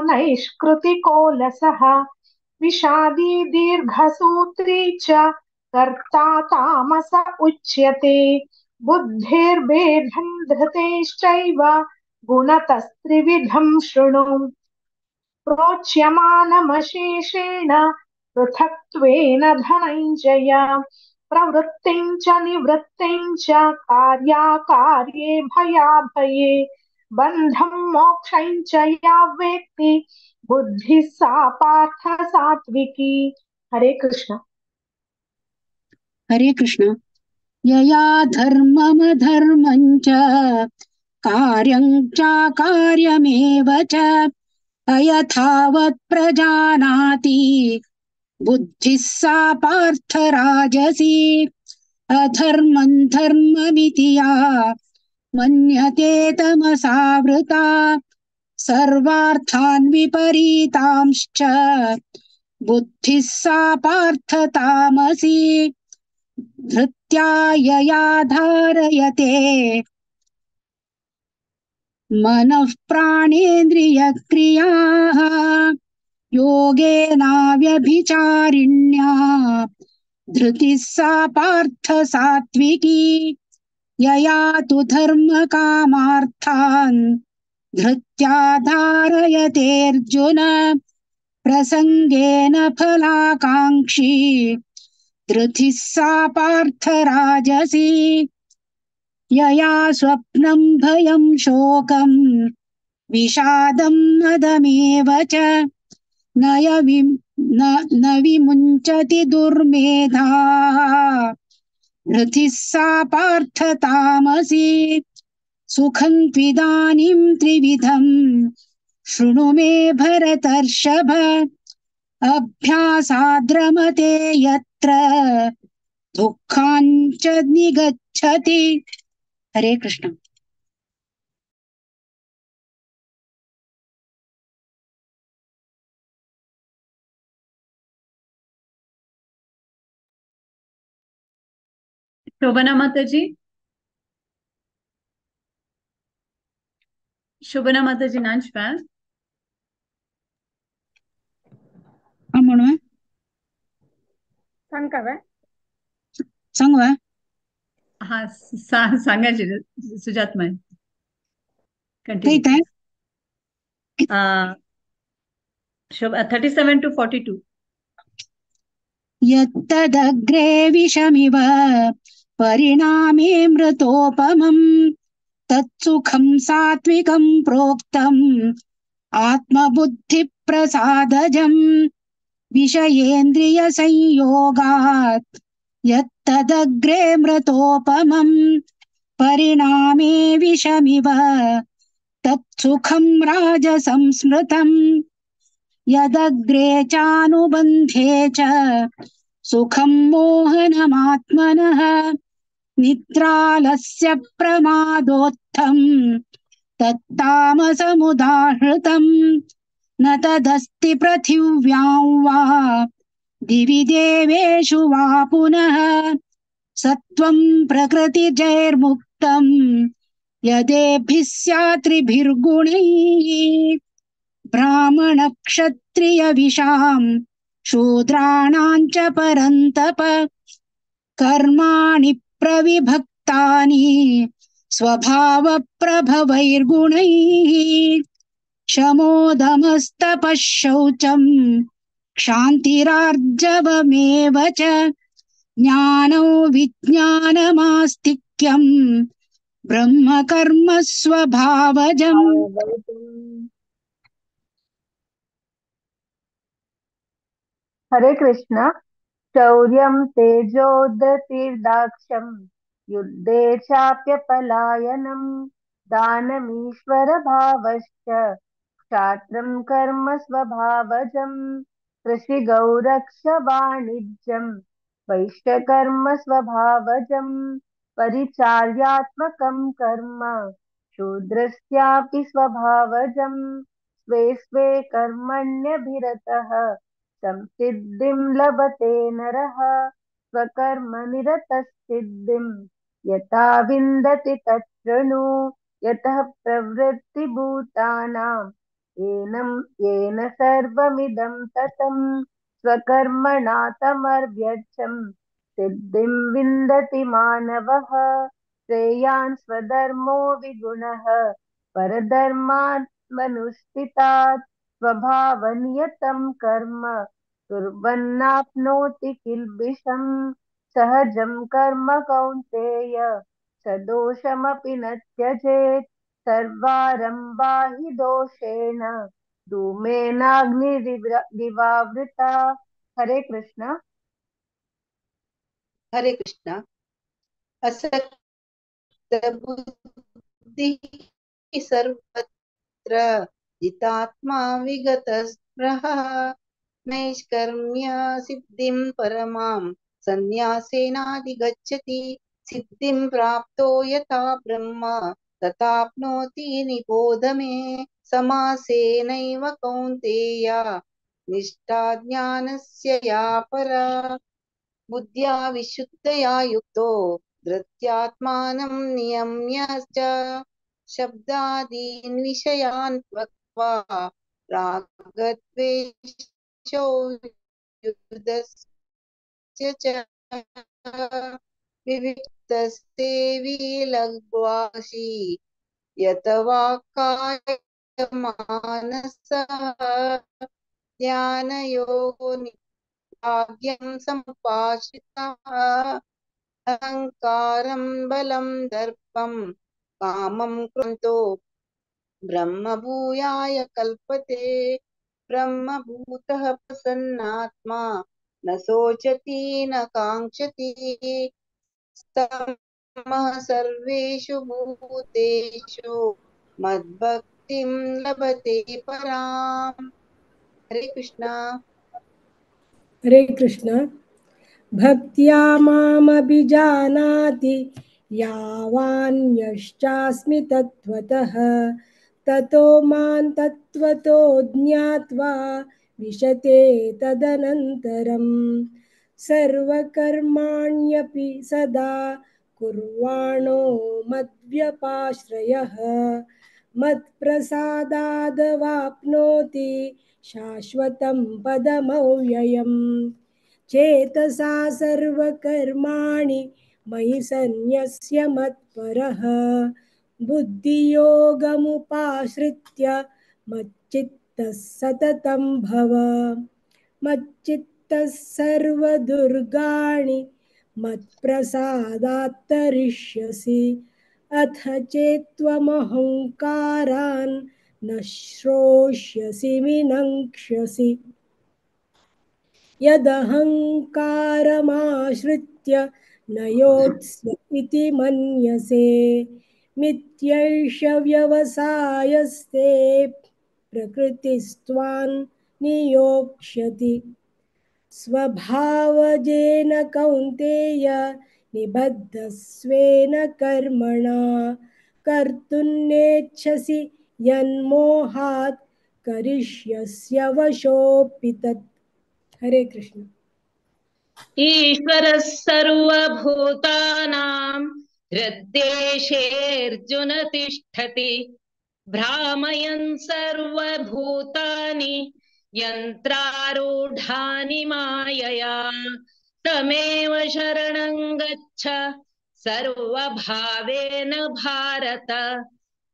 नैष्कृतिकोलसः। विषादी दीर्घसूत्री च कर्ता तामस उच्यते। बुद्धिर्भेदं धृतेश्चैव गुणतस्त्रिविधं शृणु। प्रोच्यमानमशेषेण पृथक्त्वेन धनञ्जय। प्रवृत्तिं च निवृत्तिं च कार्याकार्ये भयाभये। बन्धं मोक्षं च या वेत्ति बुद्धिः सा पार्थ सात्विकी। हरे कृष्ण। हरे कृष्ण। यया धर्ममधर्मं च कार्यं चाकार्यमेव च अयथावत् प्रजानाति बुद्धिः सा पार्थ राजसी। अधर्मं धर्ममिति या मन्यते तमसावृता सर्वार्थान् विपरीतांश्च बुद्धिः सा पार्थ तामसी। धृत्या यया धारयते मनः प्राणेन्द्रियक्रियाः योगेनाव्यभिचारिण्या धृतिः सा पार्थ सात्विकी। यया तु धर्मकामार्थान् धृत्या धारयतेऽर्जुन प्रसङ्गेन फलाकाङ्क्षी धृतिः सा पार्थ राजसी। यया स्वप्नं भयं शोकं विषादं मदमेव च न विमुञ्चति दुर्मेधा धृतिः सा पार्थ तामसी। सुखं त्विदानीं त्रिविधं शृणु मे भरतर्षभ। अभ्यासाद्रमते यत्र दुःखाञ्च निगच्छति। हरे कृष्ण। शोभना माताजी, शोभना माताजी नाच म्हणून सांगावे सांगू हा सांगायचे सुजात माय कंटिन्यू 37 to 42. यत्तदग्रे विषमिव परिणामे मृतोपमं तत्सुखं सात्विकं प्रोक्तम् आत्मबुद्धिप्रसादजं विषयेन्द्रिय संयोगात् यत्तदग्रे मृतोपमं परिणामे विषमिव तत्सुखं राजसंस्मृतम्। यदग्रे चानुबन्धे च सुखं मोहनमात्मनः निद्रालस्य प्रमादोत्थं तत्तामसमुदाहृतं। न तदस्ति पृथिव्यां वा दिवि देवेषु वा पुनः सत्त्वं प्रकृतिजैर्मुक्तं यदेभिः स्यात्रिभिर्गुणैः। ब्राह्मणक्षत्रियविषां शूद्राणां च परन्तप कर्माणि प्रविभक्तानि स्वभावप्रभवैर्गुणैः। शमोदमस्तपः शौचं क्षान्तिरार्जवमेव च ज्ञानं विज्ञानमास्तिक्यं ब्रह्मकर्म स्वभावजम्। हरे कृष्ण। शौर्यं तेजोदतिर्दाक्ष्यं युद्धे चाप्यपलायनं दानमीश्वरभावश्च क्षात्रं कर्म स्वभावजं कृषिगौरक्ष वाणिज्यं वैश्यकर्म स्वभावजं परिचार्यात्मकं कर्म शूद्रस्यापि स्वभावजं स्वे स्वे कर्मण्यभिरतः संसिद्धिं लभते नरः। स्वकर्मनिरतः सिद्धिं यथा विन्दति तच्छृणु। यतः प्रवृत्तिभूतानां येनं येन सर्वमिदं ततं स्वकर्मणा तमर्व्यर्थं सिद्धिं विन्दति मानवः। श्रेयान् स्वधर्मो विगुणः परधर्मात्मनुष्ठितात् स्वभावनियतं कर्म कुर्वन्नाप्नोति किल्बिषम्। सहजं कर्म कौन्तेय सदोषमपि न त्यजेत्। सर्वारम्भा हि दोषेण धूमेनाग्निरिवावृता। हरे कृष्ण। हरे कृष्ण। असक्त बुद्धिः सर्वत्र जितात्मा विगतस्पृहः नैष्कर्म्य सिद्धिं परमां सन्न्यासेनाधिगच्छति। सिद्धिं प्राप्तो यथा ब्रह्म तथाप्नोति निबोध मे। समासेनैव कौन्तेय निष्ठा ज्ञानस्य या परा। बुद्ध्या विशुद्धया युक्तो धृत्यात्मानं नियम्य च शब्दादीन् विषयान् त्वक्त्वा रागद्वेषौ युधस्य च विविक्तसेवी लघ्वाशी यत वाक्काय मानसः ध्यानयोगो भाग्यं समुपाश्रितः। अहंकारं बलं दर्पं कामं कृन्तो ब्रह्मभूयाय कल्पते। ब्रह्मभूतः प्रसन्नात्मा न शोचति न काङ्क्षति। समः सर्वेषु भूतेषु मद्भक्तिं लभते पराम्। हरे कृष्णा। हरे कृष्ण। भक्त्या मामभिजानाति यावान्यश्चास्मि तत्त्वतः ततो मां तत्त्वतो ज्ञात्वा विशते तदनन्तरम्। सर्वकर्माण्यपि सदा कुर्वाणो मद्व्यपाश्रयः मत्प्रसादादवाप्नोति शाश्वतं पदमव्ययम्। चेतसा सर्वकर्माणि मयि सन्न्यस्य मत्परः बुद्धियोगमुपाश्रित्य मच्चित्तः सततं भव। मच्चित्तः सर्वदुर्गाणि मत्प्रसादात् तरिष्यसि। अथ चेत्त्वमहङ्कारान् न श्रोष्यसि विनङ्क्ष्यसि। यदहङ्कारमाश्रित्य न योत्स्य इति मन्यसे मिथ्यैष व्यवसायस्ते प्रकृतिस्त्वान् नियोक्ष्यति। स्वभावजेन कौन्तेय निबद्धस्वेन कर्मणा कर्तुन्नेच्छसि यन्मोहात् करिष्यस्य वशोऽपि तत्। हरे कृष्ण। ईश्वरः सर्वभूतानां हृद्देशेऽर्जुन तिष्ठति। भ्रामयन् सर्वभूतानि यन्त्रारूढानि मायया। तमेव शरणं गच्छ सर्वभावेन भारत।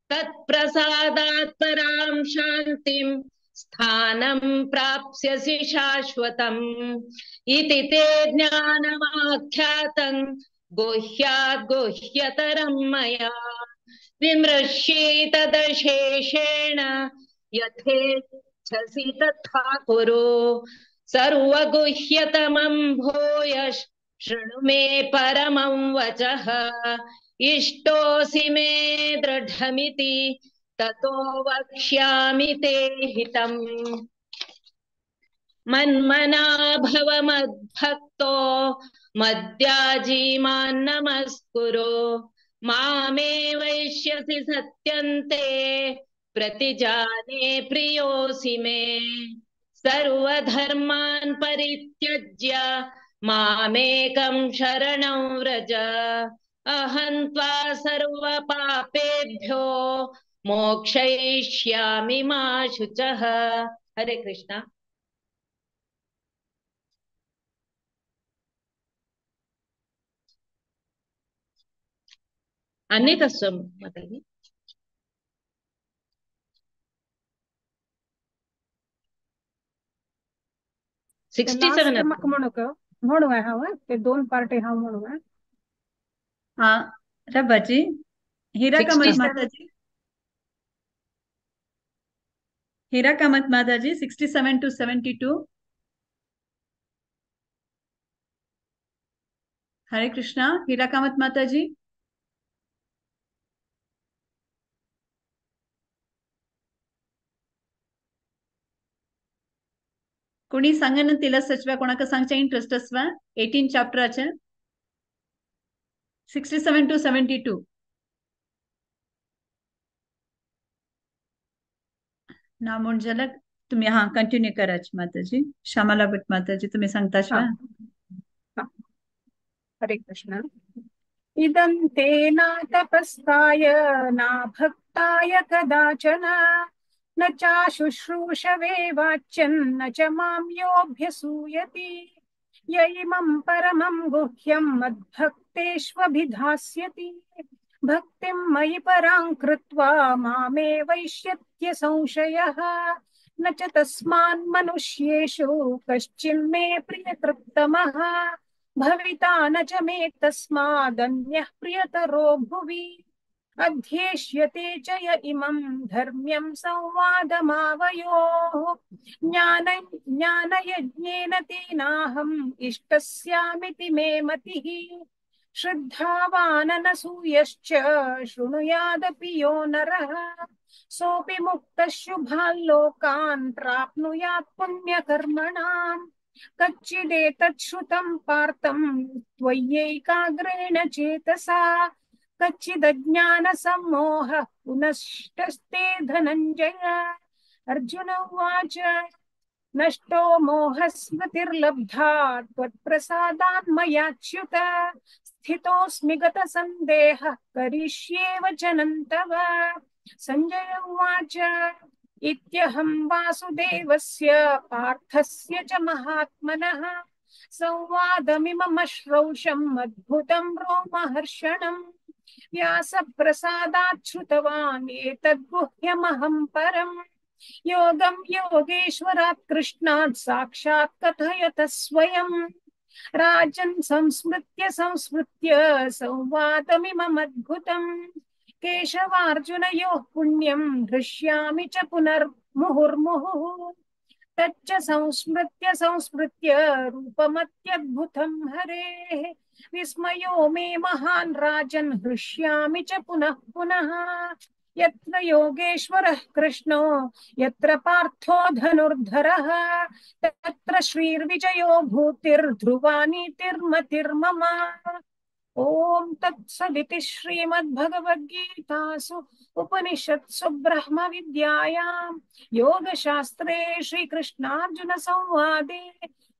तत्प्रसादात् परां शान्तिं स्थानं प्राप्स्यसि शाश्वतम्। इति ते ज्ञानमाख्यातं गुह्याद् गुह्यतरं मया। विमृश्येतदशेषेण यथेच्छसि तथा कुरु। सर्वगुह्यतमं भूयः शृणु मे परमं वचः। इष्टोऽसि मे दृढमिति ततो वक्ष्यामि ते हितम्। मन्मना भव मद्भक्तो मद्याजी मां नमस्कुरु। मामे वैष्यसि सत्यन्ते प्रतिजाने प्रियोऽसि मे। सर्वधर्मान् परित्यज्य मामेकं शरणं व्रज। अहं त्वा सर्वपापेभ्यो मोक्षयिष्यामि मा शुचः। हरे कृष्णा। अनेक माताजी। 67 म्हाका म्हणूंक म्हणूया हांव ते दोन पार्टी हांव म्हणूया। हा रबाजी हिरा कामत माताजी, हिरा कामत माताजी 67 to 72। Hare Krishna. Hira Kamat माताजी। कोणी सांगा ना तिला सचव्या, कोणाका सांगच्या इंटरेस्ट असवा 18 चॅप्टराचे 67 to 72। ना म्हण जाल्यार तुम्ही हा कंटिन्यू कराच माताजी। श्यामला भट माताजी तुम्ही सांगता। हरे कृष्ण। इदं ते न तपस्ताय न भक्ताय कदाचन न चाशुश्रूषवे वाच्यं न च मां योऽभ्यसूयति। य इमं परमं गुह्यं मद्भक्तेष्वभिधास्यति भक्तिं मयि परां कृत्वा मामे वैष्यत्य संशयः। न च तस्मान् मनुष्येषु कश्चिन्मे प्रियकृत्तमः भविता न च मे तस्मादन्यः प्रियतरो भुवि। अध्येष्यते च य इमं धर्म्यं संवादमावयोः ज्ञानयज्ञेन तेनाहम् इष्टस्यामिति मे मतिः। श्रद्धावाननसूयश्च शृणुयादपि यो नरः सोऽपि मुक्तः शुभान् लोकान् प्राप्नुयात् पुण्यकर्मणाम्। कच्चिदेतत् श्रुतं पार्थं त्वय्यैकाग्रेण चेतसा कच्चिदज्ञानसम्मोहः पुनष्टस्ते धनञ्जय। अर्जुन उवाच नष्टो मोहस्मृतिर्लब्धा त्वत्प्रसादान् मयाच्युत स्थितोऽस्मि गतसन्देहः करिष्ये वचनं तव। सञ्जय उवाच इत्यहं वासुदेवस्य पार्थस्य च महात्मनः संवादमिममश्रौषम् अद्भुतं रोमहर्षणम्। व्यासप्रसादात् श्रुतवान् एतद्गुह्यमहं परम् योगं योगेश्वरात् कृष्णात् साक्षात् कथयत स्वयं। राजन् संस्मृत्य संस्मृत्य संवादमिममद्भुतं केशवार्जुनयोः पुण्यं हृष्यामि च पुनर्मुहुर्मुहुः। तच्च संस्मृत्य संस्मृत्य रूपमत्यद्भुतं हरेः विस्मयो मे महान् राजन् हृष्यामि च पुनः पुनः। यत्र योगेश्वरः कृष्णो यत्र पार्थो धनुर्धरः तत्र श्रीर्विजयो भूतिर्ध्रुवा नीतिर्मतिर्मम। ॐ तत्सदिति श्रीमद्भगवद्गीतासु उपनिषत्सु ब्रह्मविद्यायां योगशास्त्रे श्रीकृष्णार्जुनसंवादे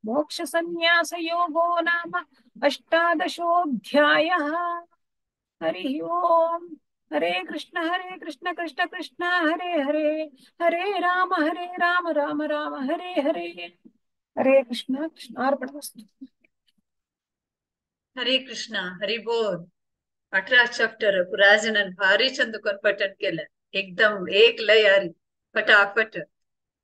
मोक्षसंन्यासयोगो नाम 18 अध्यायः। हरिः ओम्। हरे कृष्ण कृष्ण कृष्ण हरे हरे, हरे राम राम राम हरे हरे। हरे कृष्ण कृष्णार्पणमस्तु। हरे कृष्णा हरी बोल। 18 चॅप्टर पुराजनान भारी चंद कोण पठण केलं, एकदम एक लय हरी फटाफट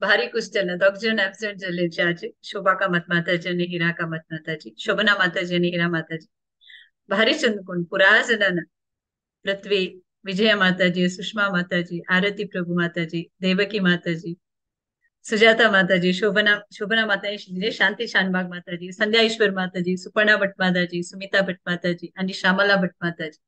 भारी कुछ झालं। दोग जण ऍबसेंट झाले आज, शोभा कामत माताजी आणि हिरा कामत माताजी, शोभना माताजी आणि हिरा माताजी। भारी चंद कोण पुराजनान पृथ्वी, विजया माताजी, सुषमा माताजी, आरती प्रभु माताजी, देवकी माताजी, सुजाता माताजी, शोभना शोभना माताजी, शांती शानबाग माताजी, संध्या ईश्वर माताजी, सुपर्णा भट माताजी, सुमिता भट माताजी आणि श्यामला भट माताजी।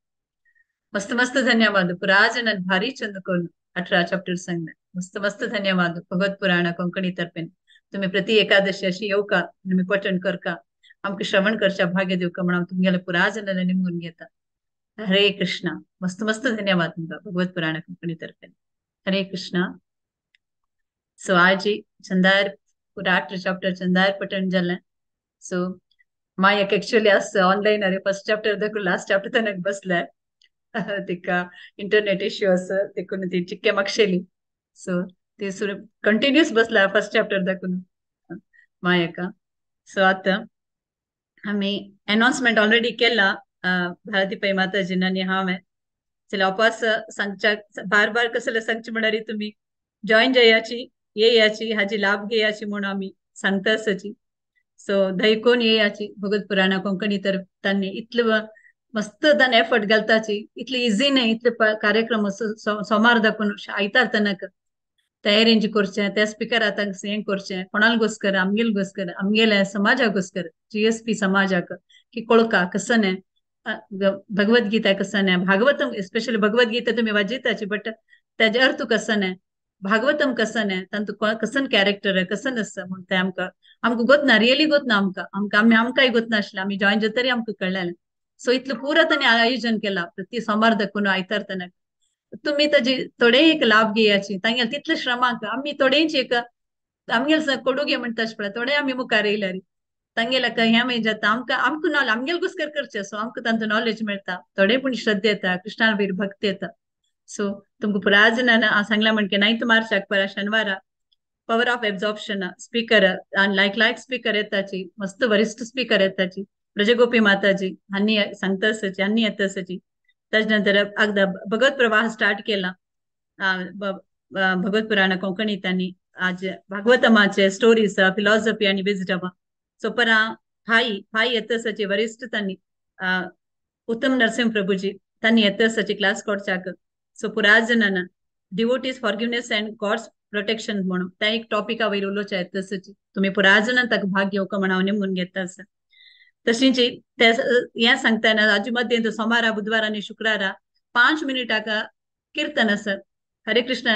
मस्त मस्त धन्यवाद पुराजनान भारी चंद कोण 18 चॅप्टर सांगणार। मस्त मस्त धन्यवाद। भगवत पुराण कोंकणी तर्फेन तुम्ही प्रति एकादशी अशी येऊ का, तुम्ही पठण कर का, आमकां श्रवण करच्या भाग्य देऊ का म्हणून तुमगेले पुराजनान निमगून घेता। हरे कृष्णा। मस्त मस्त धन्यवाद तुमका भगवत पुराण कोंकणी तर्फेन। हरे कृष्णा। सो आज चंदार पुरा 18 चॅप्टर चंदार पठण जालें। सो मायक एक्चुअली आज ऑनलाईन अरे फर्स्ट चॅप्टर दाखून लास्ट चॅप्टर तनक बसलाय. तिका इंटरनेट इश्यू आसा देखून ती चिक्के मागशेली. सो ती कंटिन्यूस बसला फर्स्ट चॅप्टर दाखून मायका. सो आता आमी अनाउन्समेंट ऑलरेडी केला भारती पै माताजीन आनी हांवें. चला वापस सांगच्या बार बार कसले सांगचे म्हळ्यार तुमी जॉईन जायाची येयाची हाजी लाभ घेयाची म्हणून आमी सांगता आसाची. सो दैकोन येयाची भगवत पुराणा कोंकणी तर तांणी इतले मस्त तांणी एफर्ट घालताची, इतले इजी न्हय इतले कार्यक्रम सोमार दाखून आयतार तनक तयारेंची करचें, त्या स्पिकर आतां हें करचें कोणाल गोस्कर आमगेल गोस्कर आमगेल्या समाजाक गोस्कर जीएसपी समाजाक की कोळका कसं न्हय भगवद्गीता कसं न्हय, भागवतम स्पेशली भगवद्गीता तुमी वाजयताची बट ताजे अर्थ कसं न्हय, भागवतम कसं न्हय, तांतू कसन कॅरेक्टर कसन आसा म्हूण तें आमकां आमकां गोतना रियली गोतना आमकां आमकां आमी आमकांय गोतना आशिल्लें, आमी जॉईन जातरी आमकां कळ्ळें. सो इतलें पुरो तांणी आयोजन केलां प्रति सोमार दाखून आयतार तनक तुमी ताजी थोडे एक लाभ घेयाची तांगेले तितले श्रमाक आमी थोडेच एक आमगेले कोडू घे म्हणटा पळय थोडे आमी मुखार येयल्यार तांगेले हें मागीर जाता आमकां आमकां नॉलेज आमगेले गोस्कर करचें. सो आमकां तांचो नॉलेज मेळटा, थोडे पूण श्रद्धा येता, कृष्णा वयर भक्ती येता. सो तुमकां पुराय जाणां सांगलां म्हणके 9 मार्चाक परा शनिवारा पॉवर ऑफ एब्झॉर्प्शन स्पीकर आनी लायक लायक स्पीकर येताची, मस्त वरिश्ठ स्पीकर येताची ब्रजगोपी माताजी हांणी सांगता आसाची, हांणी येता आसाची. ताजे नंतर एकदा भगवत प्रवाह स्टार्ट केला भगवत पुराण कोंकणी तांणी आज भागवतमाचे स्टोरीज फिलॉसॉफी आनी विजडम. सो परा भाई भाई येता आसाची वरिश्ठ तांणी उत्तम नरसिंह प्रभुजी तांणी येता आसाची क्लास कोडच्याक. सो पुराय जाणां devotees forgiveness and God's protection म्हणून त्या एक टॉपिका वयर उलोवचें येता आसाची. तुमी पुराय जाणां ताका भाग घेवका म्हण हांव निमून घेता आसा. तशींच ते हें सांगतना आजू मध्यें सोमारा बुधवारा आनी शुक्रारा 5 मिनटाक कीर्तन आसा, हरे कृष्ण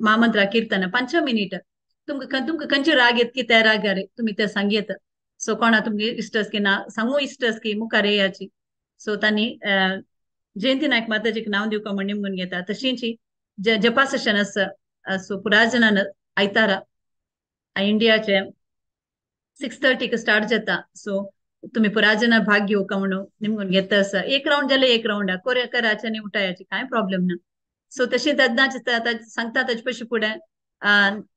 महामंत्रा कीर्तन 5 मिनट. तुमकां तुमकां खंयचे राग येत की त्या रागार तुमी ते सांगयेत. सो कोणा तुमगे इश्ट की ना सांगू इश्ट की मुखार येयाची. सो तांणी जयंती नायक माताजीक नांव दिवका म्हण निमून घेता. तशींच जपा सेशन आसा. सो पुराय जाणां आयतारा इंडियाचे 6:30 स्टार्ट जाता. सो तुमी पुराय जाणां भाग घेवका म्हणून निमून घेता आसा. एक रावंड जाल्यार एक रावंडा कोऱ्या करायचे आनी उठायाचे कांय प्रॉब्लेम ना. सो तशें तेन्नाच सांगता ताजे पयशे फुडें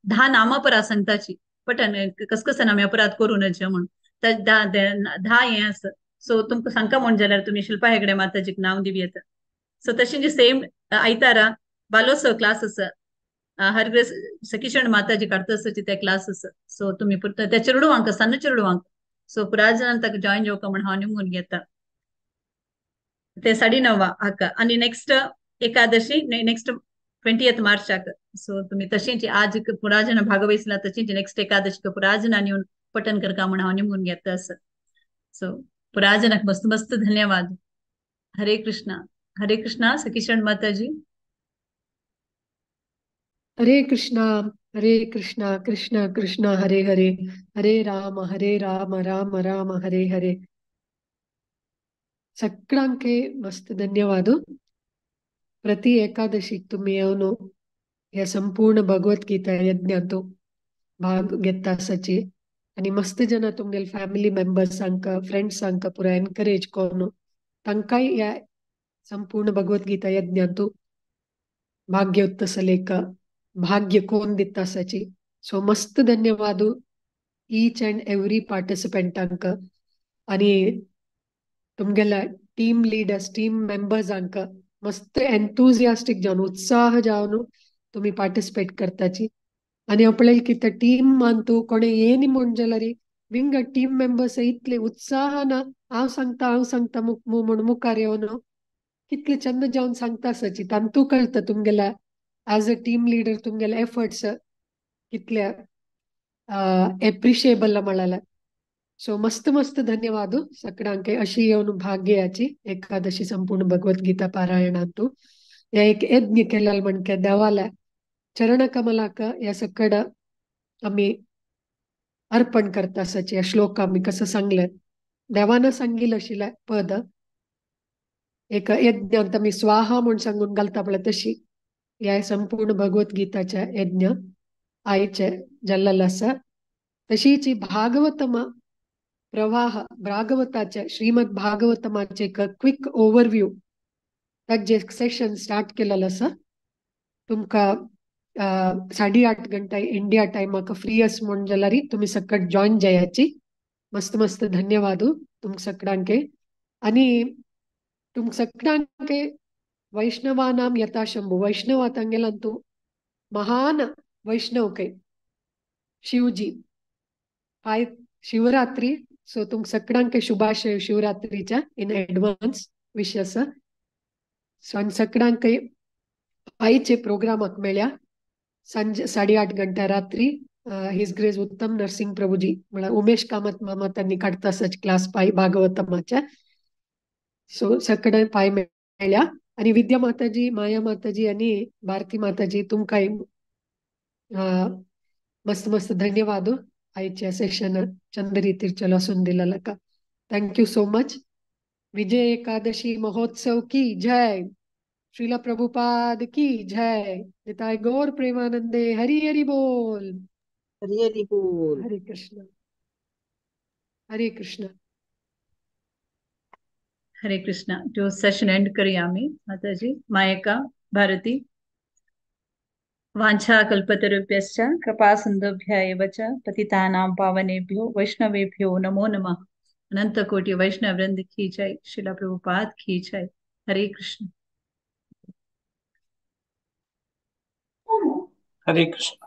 10 नामां परा सांगताची पटन कसकसन आमी अपराध करूं नज म्हूण 10 हें आसा. सो तुमकां सांगका म्हूण जाल्यार तुमी शिल्पा हेगडे माताजीक नांव दिवं येता. सो तशें सेम आयतारा बालोत्सव क्लास आसा, हरग्रेस सखीशरण माताजी काडटा आसाची ते क्लास आसा. सो तुमी त्या चेडवांक सान्न चेडवांक सो पुराय जाणां ताका जॉईन जावका म्हण हांव निमून घेता. ते 9:30 हाका आनी नेक्स्ट एकादशी नेक्स्ट 20 मार्चाक. सो तुमी तशेंच आज पुराय जाणां भागवयसला तशेंच नेक्स्ट एकादशीक पुराय जाणां येवन पठण करका म्हण हांव निमून घेता आसा. सो पुराय जाणांक मस्त मस्त धन्यवाद. हरे कृष्णा हरे कृष्णा सखीशरण माताजी. हरे कृष्णा कृष्णा कृष्णा हरे हरे, हरे राम राम राम हरे हरे. सगळ्यांके मस्त धन्यवाद. प्रति एकादशीक तुम्ही येवन ह्या संपूर्ण भगवद्गीता यज्ञांत भाग घेता आसाची आनी मस्त जाणां तुमगेले फॅमिली मेंबर्सांक फ्रेंड्सांक पुरा एनकरेज करून तांकांय ह्या संपूर्ण भगवद्गीता यज्ञांत भाग घेवता आसले एक भाग्य कोण दिता आसाची. सो मस्त धन्यवाद ईच अँड एवरी पार्टिसिपंटांक आनी तुमगेल्या टीम लिडर्स टीम मेंबर्सांक मस्त एन्थुजियास्टीक जावन उत्साह जावन तुमी पार्टिसिपेट करताची. आनी हांव पळयलें की त्या टीमान तूं कोणें येनी म्हूण जाल्यार विंगड टीम मेंबर्स इतले उत्साहान हांव सांगता म्हूण मुखार येवन कितले चंद जावन सांगता आसाची. तांतू कळटा तुमगेल्या एज अ टीम लिडर तुमगेले एफर्ट्स कितले एप्रिशिएबल म्हळ्यार. सो मस्त मस्त धन्यवाद सगळ्यांक अशी येवन भाग घेयाची एकादशी संपूर्ण भगवद्गीता पारायणांतू ह्या एक यज्ञ केल्याल म्हणके देवाला चरण कमलाक ह्या सकड आमी अर्पण करता आसाची. ह्या श्लोक आमी कसं सांगले देवान सांगिल आशिल्लें पद एक यज्ञांत आमी स्वाहा म्हूण सांगून घालता पळय तशी ह्या संपूर्ण भगवद्गीताच्या यज्ञ आयचे जाल्लेलो आसा. तशीच भागवतम प्रवाह भागवताचे श्रीमद भागवतमाचे एक क्विक ओवरव्यू ताजे सेशन स्टार्ट केलेलं आसा. तुमकां 8:30 घंटा इंडिया टायमाक फ्री आस म्हूण जाल्यार तुमी सकट जॉयन जायाची. मस्त मस्त धन्यवाद तुमकां सगळ्यांके. आनी तुमकां सगळ्यांके वैष्णवानाम यथाशंभू, वैष्णव तांगेलांतू महान वैष्णव कै शिवजी फाय शिवरात्री. सो तुमकां सगळ्यांके शुभाशय शिवरात्रीच्या इन एडवान्स विश आसा. सो आनी सगळ्यांके फायचे प्रोग्रामाक मेळ्या सांजे 8:30 घंटा रात्री. His grace उत्तम नरसिंह प्रभुजी म्हळ्यार उमेश कामत मामा त्यांनी काडता सच क्लास पाय भागवतमाच्या. सो सगळे पाय मेळ्या. आणि विद्या माताजी, माया माताजी आणि भारती माताजी तुमकां मस्त मस्त धन्यवाद आयच्या सेशन चंद रीतीर चलासून दिला का. Thank you so much. Vijay Ekadashi महोत्सव की जय, श्रीला प्रभुपाद की जय, निताय गौर प्रेमानंदे हरि हरि बोल. हरि हरि बोल. हरे कृष्ण हरे कृष्ण हरे कृष्ण. तो सेशन एंड करियामि माताजी. मायका भारती वाञ्छा कल्पतरुभ्यश्च कृपा सिन्धुभ्य एव च पतितानां पावनेभ्यो वैष्णवेभ्यो नमो नमः. अनंत कोटि वैष्णव वृंद की जय, श्रीला प्रभुपाद की जय. हरे कृष्ण हरे कृष्ण.